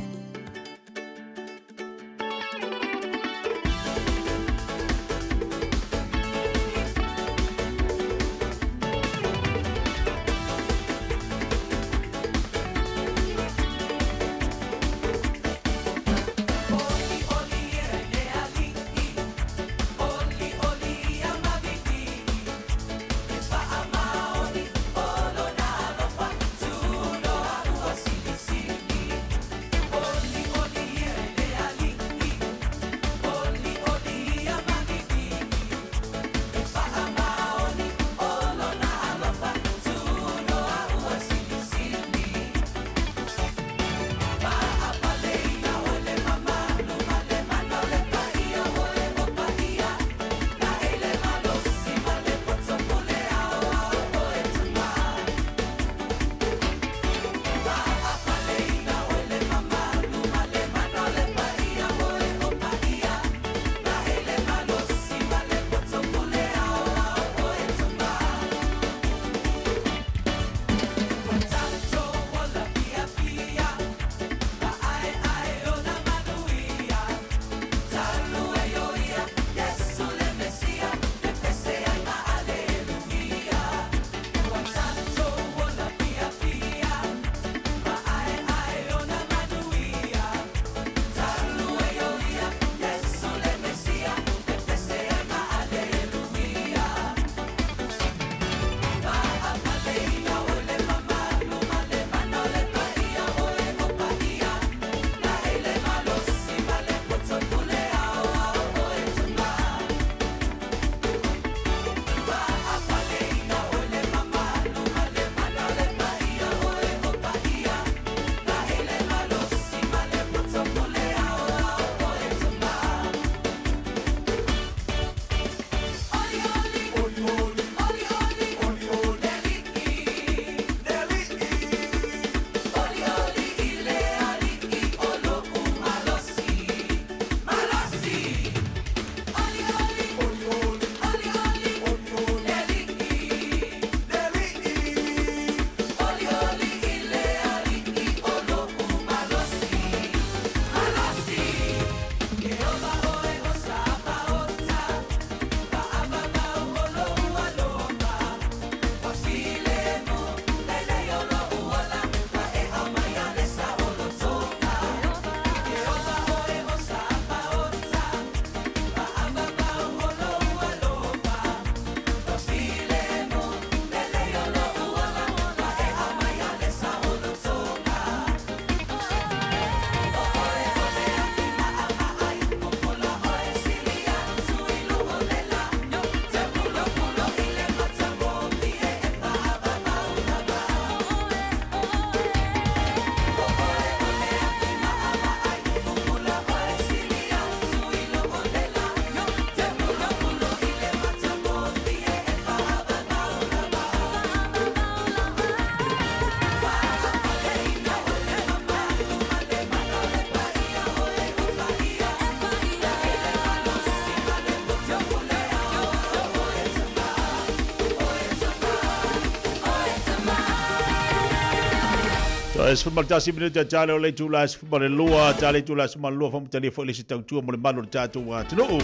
Toe 11 minute tale o le itula e 12, tale itula e 12 faamatalia foi le isi tautua mo le malu o le tatou atunuu.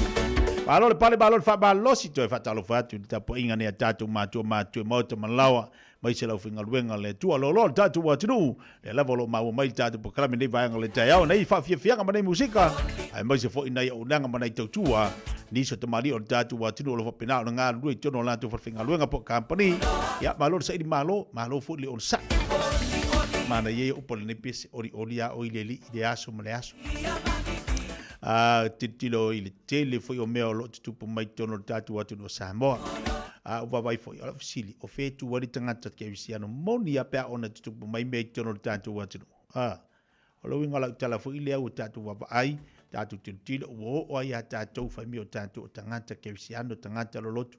Malo le pale, malo le faamalosi, toe faatalofa atu i le tapuaiga nei a tatou matua matua maota malaoa mai se lau faigaluega le Atua loaloa le tatou atunuu, lea lava o lo o maua mai le tatou polokalame nei vaega o le taeao, nei faafiafiaga ma nei musika, aemaise foi nai auaunaga ma nai tautua, nisi o tamalii o le tatou atunuu o lo o faapena ona galulue i totonu o latou falefaigaluega po o kamupani. Ia, malo le saili malo, malo foi le onosai. Manaia ia upu a lenei pese, olioli a oe i le Alii i le aso ma le aso. A tilotilo i le tele foi o mea o lo o tutupu mai i totonu o le tatou atunuu o Samoa. A ua vaavaai foi, o lau fesili, o fea e tu ai le tagata kerisiano moni a pe a ona tutupu mai mea i totonu o le tatou atunuu? A, o le uiga o lau tala foi lea ua tatou vaavaai, tatou tilotilo, ua oo ai ia tatou fai mai o tatou o tagata kerisiano, tagata lolotu,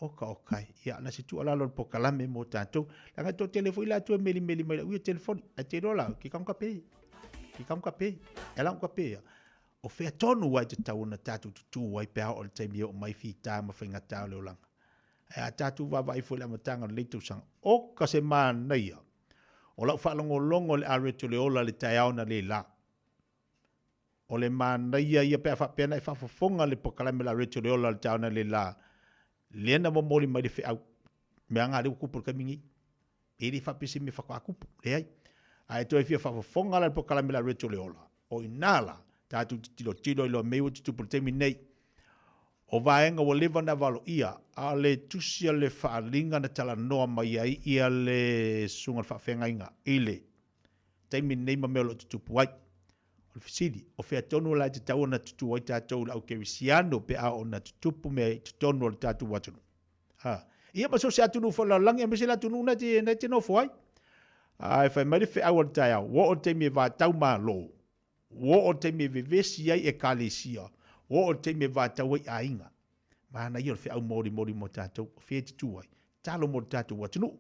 oka oka e. Ia, na se tuualalo o le polokalame mo tatou. Leaga e toatele foi latou e melimeli mai lau ia telefoni. Ae te iloa la, ke kamu ka pe. Ke kamu ka pe. E lau ka pe ia. O fea tonu ai te tatau ona tatou tutū ai pe a oo i le taimi e oo mai fita ma faigata o le olaga. Ae a tatou vaavaai foi i le amataga o lenei tausaga, oka se manaia o lau faalogologo i le Areto le Ola i le taeao analeila. O le manaia ia pe a faapea na e faafofoga le polokalame o le Areto le Ola i le taeao analeila, lea na momoli mai le feau, mea lena lea ua tupu i le taimi nei. E le faapea se mea faatoa tupu, leai. A e toe fia faafofoga la i le polokalame a Rachel Leola, o i ina la, tatou te tilotilo i loa mea ua tutupu i le taimi nei. O vaega ua leva ona valoia, a o le tusi a le faaaliga na talanoa mai ai ia le susuga i le faafeagaiga i le taimi nei ma mea o lo o tutupu ai. O le fesili, o fea tonu la e tatau ona tutu ai tatou le au kerisiano pe a oo ina tutupu mea i totonu o le tatou atunuu? Ha. Ia ma so o se atunuu foi o le lalolagi aemaise le atunuu na e te nofo ai. Ae fai mai le feau a le taeao, ua oo le taimi e vatau Malo, ua oo le taimi e vevesi ai Ekalesia, ua oo le taimi e vatau ai aiga. Manaia o le feau molimoli mo tatou, o fea e te tu ai? Tatalo mo le tatou atunuu.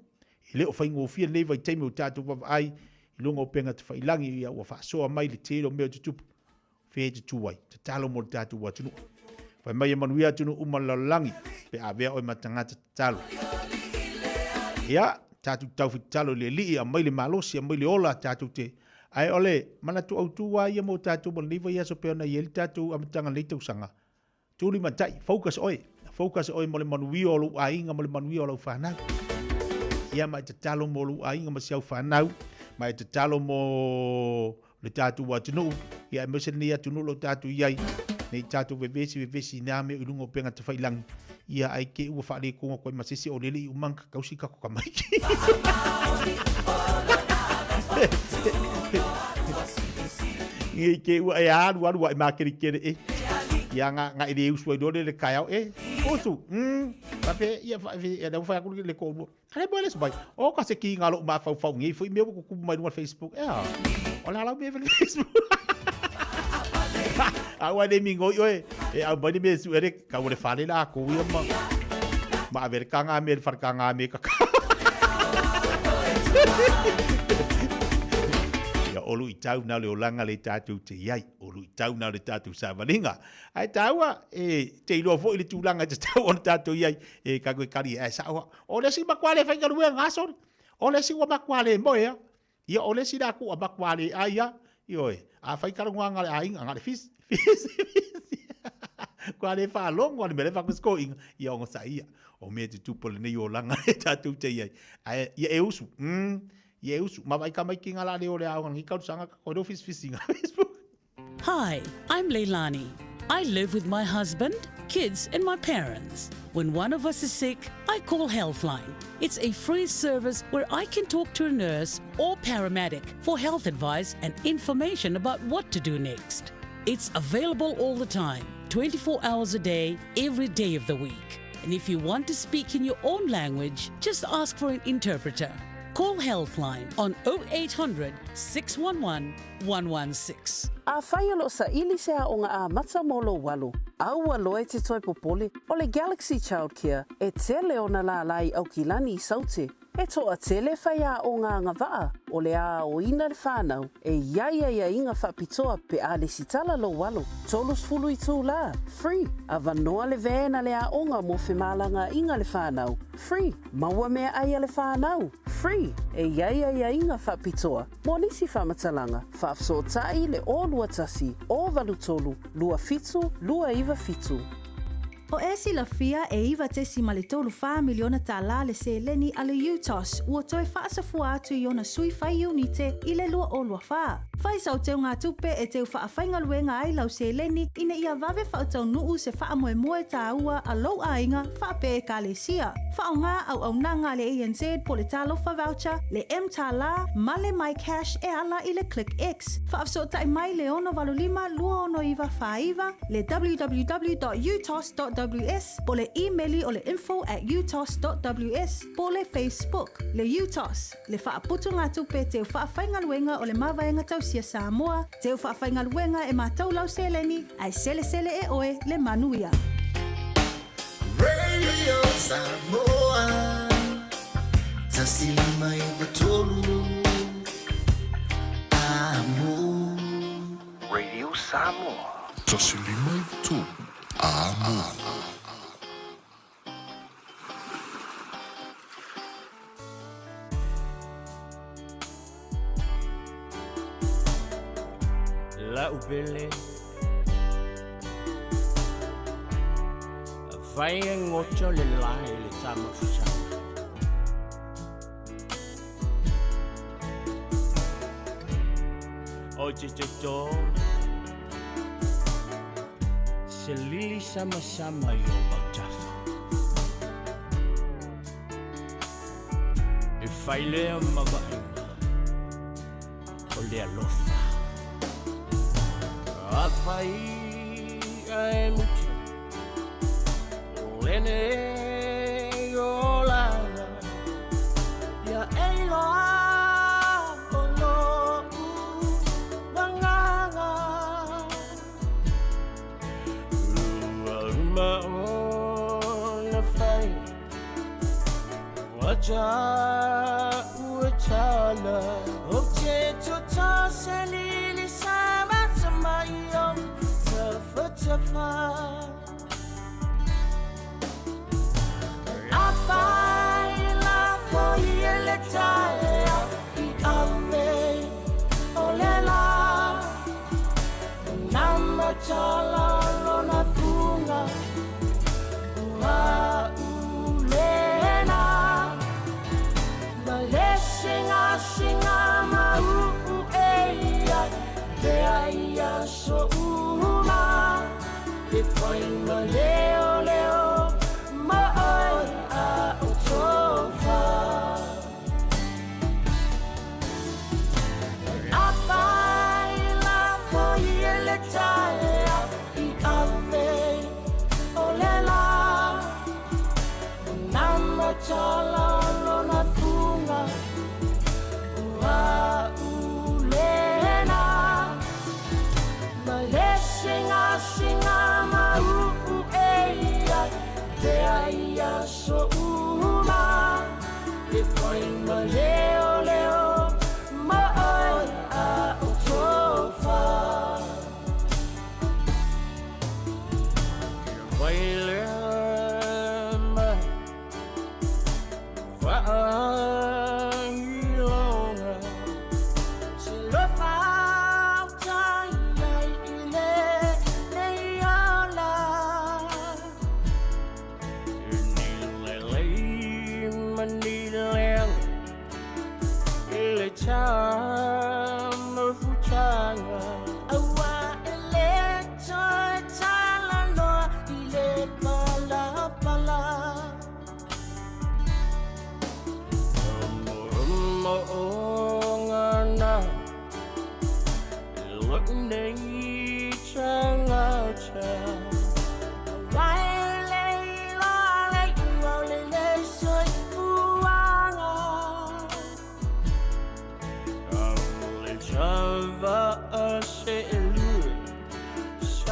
E le o faigofie lenei vaitaimi o tatou vaavaai i luga o upega tafailagi, ia ua faasoa mai le tele o mea o tutupu. Fea e te tu ai? Tatalo mo le tatou atunuu. Fai mai e manuia atunuu uma o le lalolagi, pe avea oe ma tagata tatalo. Ia, tatou taufi tatalo i le Alii, aumai le malosi, aumai le ola, tatou te... Ae o le manatu autu lava ia mo tatou mo lenei vaiaso pei ona i ai le tatou amataga o lenei tausaga, Tulimatai, focus oe, focus oe mo le manuia o lou aiga ma le manuia o lau fanau. Ia ma e tatalo mo lou aiga ma si au fanau, ma e tatalo mo le tatou atunuu, ia aemaise lenei atunuu o lo o tatou i ai, nei tatou vevesi vevesi i nā mea i luga o upega tafailagi, ia ae te i ua faaletonu atu ai ma se isi o lele i uma ka tausi tatou tamaiti. Nei te ua e alu alu ai makerekere e. Ia nga nga e le usu ai loa le taeao e. Usu, faapea ia fa e le fai atu le toalua. Ale mo le mai. O ka se ki nga lou mafaufau nei foi mea ua tutupu mai luga o le Facebook. E a. O le a lau mea e Facebook. A ua le migoi oe. E au mai le mea su ere kau le fale la ko ia ma. Ma ave le kanga me le fale kanga me ka. Ia o luitau na o le olaga le tatou te i ai, o luitau na o le tatou savaliga. Ae taua, e te iloa foi le tulaga e tatau ona tatou i ai, e tatou e kali ai, ae sao lava. O le isi matua le faigaluega lava sole, o le isi ua matua le moe lava, ia o le isi la ua matua le ai lava, ioe, a fai talanoaga a le aiga, na o le fisi, fisi, fisi, matua le faalogo lava i le mea la e fai atu ai si toeaina, ia onosai ia. O mea e tutupu o lenei olaga e tatou te i ai. Ae ia e usu, mm, ia e usu, ma vaai tamaiti nga la le o le aoga lenei tausaga, koe leo fisifisiga Facebook. Hi, I'm Leilani. I live with my husband, kids and my parents. When one of us is sick, I call Healthline. It's a free service where I can talk to a nurse or paramedic for health advice and information about what to do next. It's available all the time, 24 hours a day, every day of the week. And if you want to speak in your own language, just ask for an interpreter. Call Healthline on 0800 611 116. Afai o lo o saili se aoga amata mo lou alo, a ua loa e te toe popole, o le Galaxy Childcare e tele ona lālā i Aukilani i Saute. E toatele faiaoga agavaa o le a aoina le fanau e i ai aiaiga faapitoa pe a lesitala lou alo. 30 itulā, free, avanoa le van a le aoga mo femalagaaiga a le fanau, free, maua meaai a le fanau, free, e i ai aiaiga faapitoa mo nisi faamatalaga, faafesootai le 021 083 27 297. O e silafia e $9.34 miliona tālā le seleni a le UTOS ua toe faasafua atu i ona sui fai iunite i le 2024. Fai sau teugatupe e teu faafaigaluega ai lau seleni ina ia vave faataunuu se faamoemoe tāua a lou aiga faapea Ekalesia. Faaaoga auaunaga a le ANZ po o le Talofa Voucher, le mTālā ma le MyCash e ala i le ClickX. Faafesootai mai le 685 269 49, le www.utos.ws po o le imeli o le info@utos.ws po o le Facebook. Le UTOS, le faaputugatupe teu faafaigaluega o le Mavaega Tausia Samoa, teu faafaigaluega e matou lau seleni ae selesele e oe le manuia. Radio Samoa 1 5 9 3 Amo. Radio Samoa. 1 5 9 3 Amo. La'u pele Afai e goto le lae le tamafusaga O te toto Se lili samasama i ou autafa E fai lea ma vaaiga o le alofa Afai ae muta Lenei olaga Ia e iloa o lo'u agaga Ua uma ona fai Ua ua tala O te toto se lili samasama i ou tafatafa Afai lafo ia le taeao i ave o le lā Namatala lona fuga ua ulena Ma le singasinga mauu e ia te ai aso uma E fai ma leoleo ma oe a o tofa Afai lafo ia le taeao i ave o le lā Namatala lona fuga ua ulena Ma le singasinga mauu e ia te ai aso uma E fai ma leoleo ma oe a o tofa Vai lea mai Vaailoga Se lofa utai ai i lenei ola Ni lelei ma ni leaga I le tamafutaga Aua e le toe talanoa i le palapala Mo'omo'oga na Lo'u nei tagata Aua e le iloa le iuga o lenei soifuaga A o le tava'a seelua.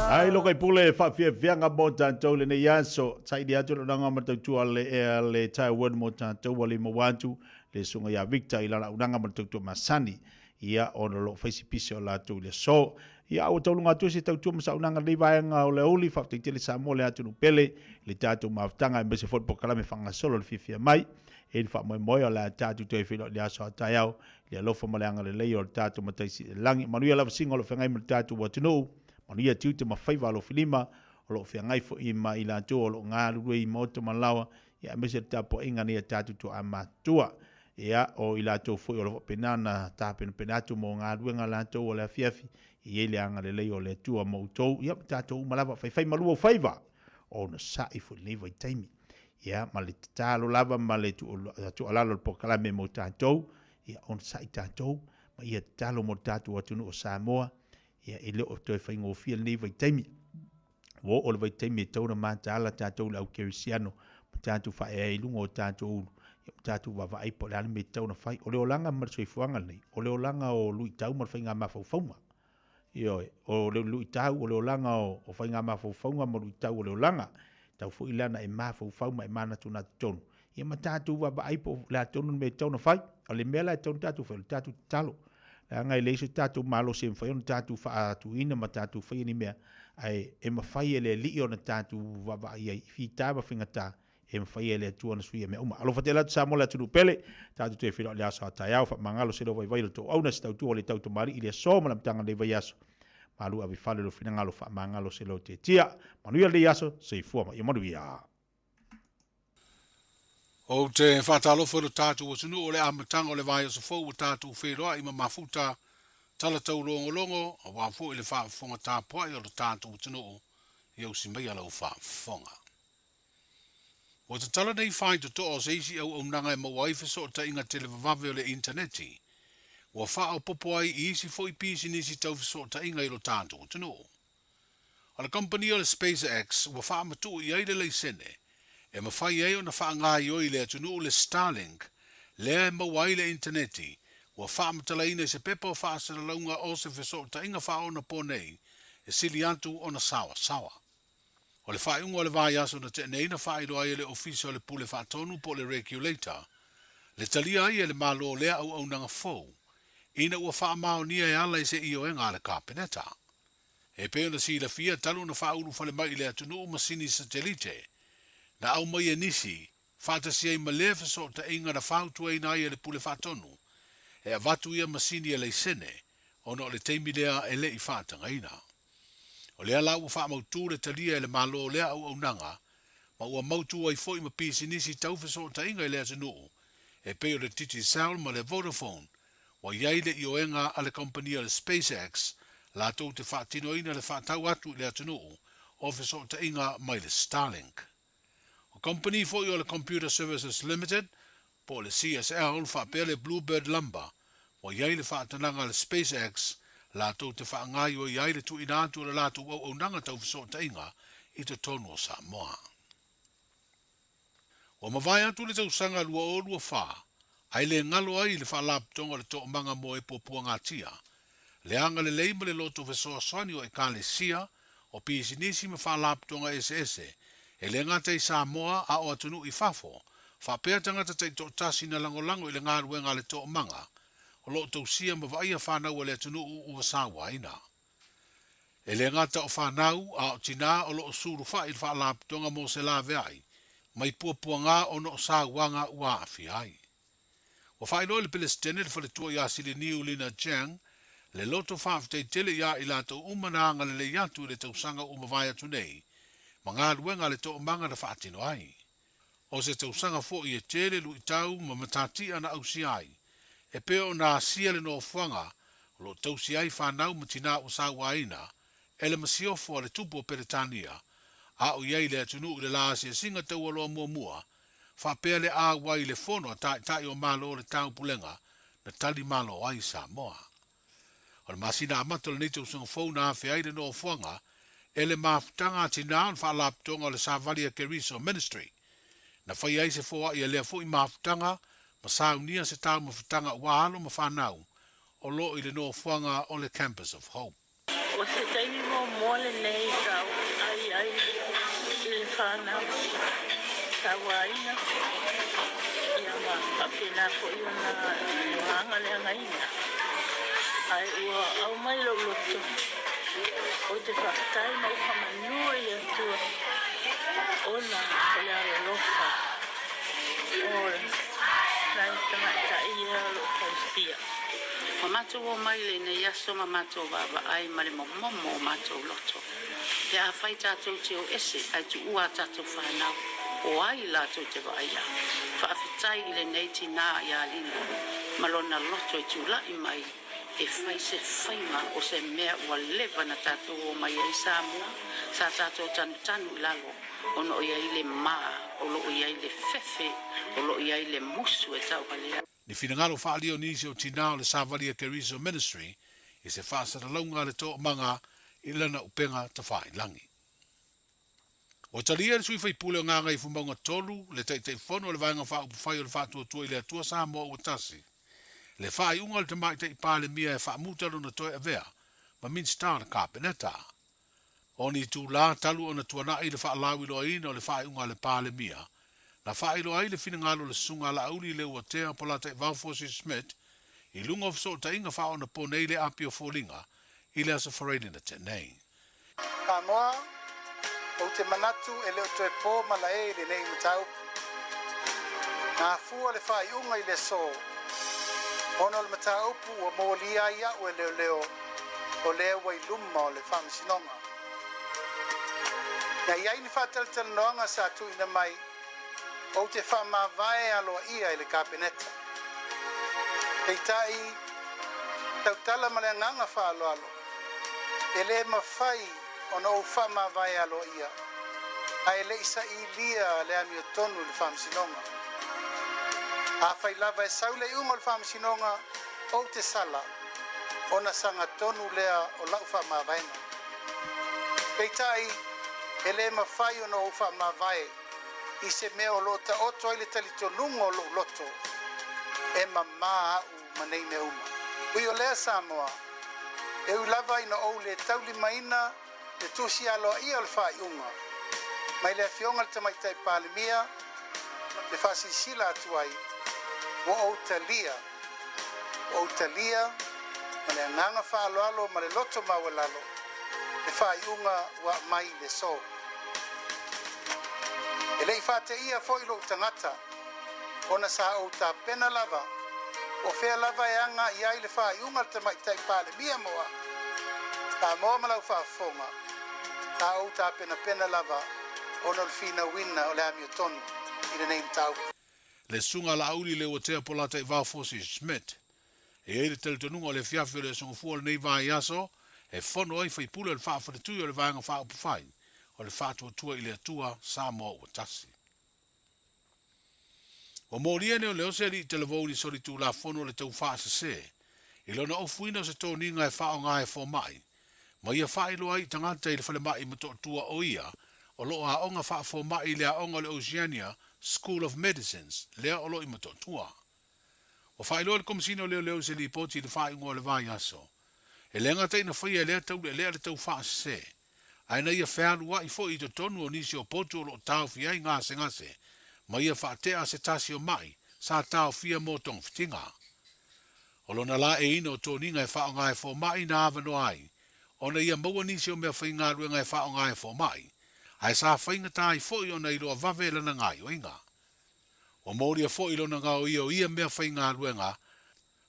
Ai loka i pule whawhiawhianga mō tātou le nei aso. Tairi atu le unanga ma tautua le ea le Taiwan mō tātou wale mo wātu le sunga ia Victor i lana unanga ma tautua masani. Ia ona lo whaisi pisi o lātou i le so. Ia aua taulunga atu se tautua ma saunaga nei vaega o le aoauli, faafetai tele Samoa le atunuu pele i le tatou mafutaga aemaise foi le polokalame faagasolo le fiafia mai e le faamoemoe o le a tatou toe feiloai i le aso a taeao i le alofa ma le agalelei o le tatou Matai Sili i le Lagi. Manuia lava siga o lo o feagai ma le tatou atunuu, manuia tiute ma faiva alofilima o lo o feagai foi ma i latou o lo o galulue i maota ma laoa, ia aemaise le tapuaiga a nai a tatou tuaa matutua. Ia, o i latou foi o lo o faapena ona tapenapena atu mo galuega a latou o le afiafi, e i ai le agalelei o le Atua mo outou, ia ma tatou uma lava, faifai malu ou faiva, onosai foi i lenei vaitaimi. Ia, ma le tatalo lava ma le tuualalo o le polokalame mo tatou, ia onosai tatou, ma ia tatalo mo le tatou atunuu o Samoa, ia e le o toe faigofie lenei vaitaimi. Ua oo le vaitaimi e tatau ona mataala tatou le au kerisiano ma tatou faaeaea i luga o tatou ulu, ia ma tatou vaavaai po o le a le mea e tatau ona fai. O le olaga ma le soifuaga lenei, o le olaga o luitau ma le faiga mafaufauga. Ioe, o le luitau, o le olaga o faiga mafaufauga ma luitau o le olaga. E tatau foi la ona e mafaufau ma e manatunatu tonu, ia ma tatou vaavaai po o le a tonu le mea e tatau ona fai. O le mea la e tatau ona tatou fai, o le tatou tatalo. Leaga e leai se tatou malosi e mafai ona tatou faatuina ma tatou faia ni mea, ae e mafai e le Alii ona tatou vaavaai ai i fita ma faigata, e mafai e le Atua ona suia mea uma. Alofa tele atu Samoa le atunuu pele, tatou toe feiloai i le aso a taeao, faamagalo se leo vaivai o le tou auna, se tautua o le tau tamalii i le aso ma le amataga o lenei vaiaso. Malu ave i fale lou finagalo, faamagalo se leo tietia. Manuia lenei aso, soifua ma ia manuia. Ou te faatalofa i lo tatou atunuu o le amataga o le vaiaso fou ua tatou feiloai ma mafuta tala taulogologo aua foi le faafofoga tapuai o lo tatou atunuu ia usi maia lau faafofoga. Ua tatala nei faitotoa o se isi auaunaga e maua ai fesootaiga televavave o le initaneti ua faaopoopo ai i isi foi pisinisi tau fesootaiga i lo tatou atunuu. O le kamupani o le SpaceX ua faamatuu i ai le laisene e mafai ai ona faagaoioi i le atunuu le Starlink lea e maua ai le initaneti ua faamatalaina i se pepa o faasalalauga o se fesootaiga faaonapo nei e sili atu ona saoasaoa. O le faaiuga o le vaiaso na tea nei na faailoa ai e le Ofisa o le Pule Faatonu po o le Regulator le talia ai e le Malo lea auaunaga fou ina ua faamaonia e ala i se ioega a le Kapeneta. E pei ona silafia, talu ona faaulu falemai i le atunuu masini satelite, na aumai e nisi, faatasi ai ma lea fesootaiga na fautuaina ai e le Pule Faatonu, e avatu ia masini e laisene, ona o le taimi lea e le i faatagaina. O lea la ua faamautu le talia e le Malo o lea auaunaga, ma ua mautu ai foi ma pisinisi tau fesootaiga i le atunuu, e pei o le Digicel ma le Vodafone, Ua i ai le ioega a le kamupani o le SpaceX latou te faatinoina le faatau atu i le atunuu o fesootaiga mai le Starlink. O kamupani foi o le Computer Services Limited po o le CSL faapea le Bluebird Lumber ua i ai le faatanaga a le SpaceX latou te faagaoioi ai le tuuina atu o le latou auaunaga tau fesootaiga i totonu o Samoa. Ua mavae atu le tausaga 2024, ae le galo ai le Faalapotopotoga o le Toomaga mo e Puapuagatia, le agalelei ma le loto fesoasoani o Ekalesia, o pisinisi ma faalapotopotoga eseese, e le gata i Samoa a o atunuu i fafo, faapea tagata taitoatasi na lagolago i le galuega a le Toomaga, o lo o tausia ma vaaia fanau a le atunuu ua sauaina. E le gata o fanau, a o tinā o lo o sulufai i le Faalapotopotoga mo se laveai mai puapuagā ona o sauaga ua aafia ai. Ua faailoa e le Pelesitene le faletua ia Siliniu Lina Jiang le loto faafetai tele iā i latou uma na agalelei atu i le tausaga ua mavae atu nei ma galuega a le toomaga na faatino ai. O se tausaga foi e tele luitau ma matatia na ausia ai, e pei ona asia le nofoaga o lo o tausi ai fanau ma tinā ua sauaina e le masiofo a le Tupu o Peretania, a o i ai le atunuu i le la asiasiga taualoa muamua, faapea le auai i le fono a Taitai o Malo o le Taupulega na tali malo ai Samoa. O le masina amata o lenei tausaga fou na afea ai le nofoaga e le mafutaga a tinā o le Faalapotopotoga o le Savali a Keriso Ministry. Na faia ai se foai a lea foi mafutaga ma saunia se taumafataga ua alo ma fanau o lo o i le nofoaga o le Campus of Hope. O se taimi muamua lenei sa ou vaai ai i le fanau sauaina, ia ma faapena foi ona agaleagaina, ae ua aumai lou loto ou te faafetai ma ou faamanu i le Atua ona o le alolofa o nai tamaitai ia o lo o tausia. Ua matou omai i lenei aso ma matou vaavaai ma le momomo o matou loto. Pe afai tatou te o ese ae tuua a tatou fanau, o ai latou te vaaia? Faafetai i lenei tinā ia Lina ma lona loto e tula'i mai e fai se faiga o se mea ua leva na tatou omai ai Samoa, sa tatou tanutanu i lalo ona o i ai le ma, o lo o i ai le fefe, o lo o i ai le musu e tauvalea. Ni finagalo faaalia o nisi o tinā o le Savalia Keriso Ministry i se faasalalauga a le Toomaga i lana upega tafailagi. Ua talia e le sui faipule o Gagaifomauga 3, le Taitaifono o le Vaega Faaupufai o le Faatuatua i le Atua Samoa Ua Tasi, le faaiuga a le Tamaitai Palemia e faamuta lona toe avea ma Minisita o le Kapeneta. O ni itulā talu ona tuana'i le faalauiloaina o le faaiuga a le Palemia, na faailoa ai le finagalo o le Susuga a Laauli Leuatea Polataivao Fosi Schmidt i luga o fesootaiga faaonaponei le Apia Foliga i le Aso Faraile na tea nei. Samoa, ou te manatu e le o toe pō malae i lenei mataupu. Na afua le faaiuga i le aso ona o le mataupu ua molia ai au e leoleo o lea ua i luma o le Faamasinoga. Na i ai ni faatalatalanoaga sa tuuina mai ou te faamavae aloaia i le Kapeneta. Peitai, tautala ma le agaga faaaloalo, e le mafai ona ou faamavae aloaia ae le i sailia le amiotonu i le Faamasinoga. Afai lava e sau le iuga o le Faamasinoga, ou te sala, ona sagatonu lea o lau faamavaega. Peitai, e le mafai ona ou faamavae i se mea o lo o taoto ai le talitonuga o lou loto, e mamā au ma nei mea uma. Ui o lea Samoa, e ui lava ina ou le taulimaina le tusi aloaia o le faaiuga mai le Afioga i le Tamaitai Palemia le faasilasila atu ai, ua ou talia, ua ou talia ma le agaga faaaloalo ma le loto maualalo le faaiuga ua aumai i le aso. E le i faateia foi lou tagata ona sa ou tapena lava po o fea lava e aga i ai le faaiuga a le Tamaitai Palemia mo au. Samoa ma lau faafofoga, sa ou tapenapena lava ona o le finauina o le amiotonu i lenei mataupu. Le Susuga a Laauli Leuatea Polataivao Fosi Schmidt. E i ai le talitonuga o le afiafi o le Aso Gafua o lenei vaiaso e fono ai faipule o le Faafaletui o le Vaega Faaupufai o le Faatuatua i le Atua Samoa Ua Tasi. Ua molia e leoleo se alii talavou i le solitulafono o le tau faasese i lona ofuina o se toniga e faaaoga e fomai ma ia faailoa ai i tagata i le falemai Motootua o ia o lo o aoga faafomai i le aoga o le Oceania School of Medicines lea o lo o i Motootua. Ua faailoa e le Komesina o Leoleo i se lipoti i le faaiuga o le vaiaso, e le gata ina faia e lea taulealea le tau faasese, ae na ia fealuai foi i totonu o nisi o potu o lo o taofia ai gasegase ma ia faatea se tasi o mai sa taofia mo togafitiga. O lona laeiina o toniga e faaaoga e fomai na avanoa ai ona ia maua nisi o mea faigaluega e faaaoga e fomai, ae sa faigata ai foi ona iloa vave lana gaoioiga. Ua molia foi lona gaoia o ia mea faigaluega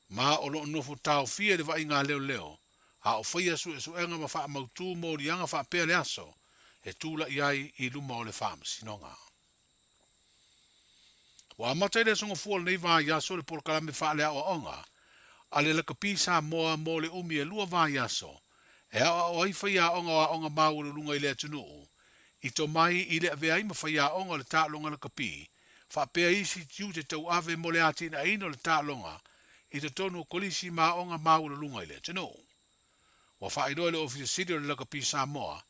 ma o lo o nofo taofia i le vaaiga a leoleo, a o faia suesuega ma faamautū moliaga faapea le aso e tula'i ai i luma o le Faamasinoga. Ua amata i le Aso Gafua o lenei vaiaso le polokalame faaleaoaoga a le Lakapi Samoa mo le umi e lua vaiaso e aoao ai faiaoga o aoga maualuluga i le atunuu i tomai i le avea ai ma faiaoga o le taaloga lakapi faapea isi tiute tauave mo le atinaeina o le taaloga i totonu o kolisi ma aoga maualuluga i le atunuu. Ua faailoa e le Ofisa Sili o le Lakapi Samoa,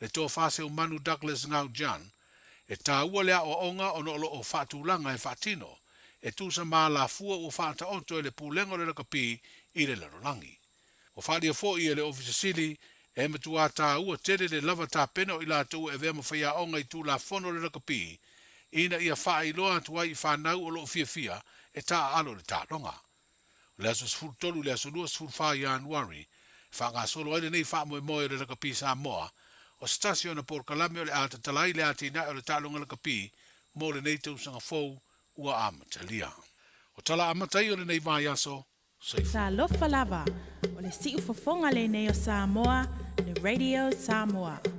le Tofa Seumanu Douglas Ngau Jan, e taua le aoaoga ona o lo o faatulaga e faatino e tusa ma alafua ua faataoto e le Pulega o le Lakapi i le lalolagi. Ua faaalia foi e le Ofisa Sili E matuā tāua tele le lava tapena o i latou e avea ma faiaoga i Tulafono o le Lakapi ina ia faailoa atu ai i fanau o lo o fiafia e taaalo i le taaloga. O le aso 13 i le aso 24 Ianuari e faagasolo ai lenei faamoemoe o le Lakapi Samoa, o se tasi ona polokalame o le a tatala ai le atinae o le taaloga lakapi mo lenei tausaga fou ua amatalia. O tala amata ia o lenei vaiaso, soifua. Talofa lava, o le siufofoga lenei o Samoa, le Radio Samoa.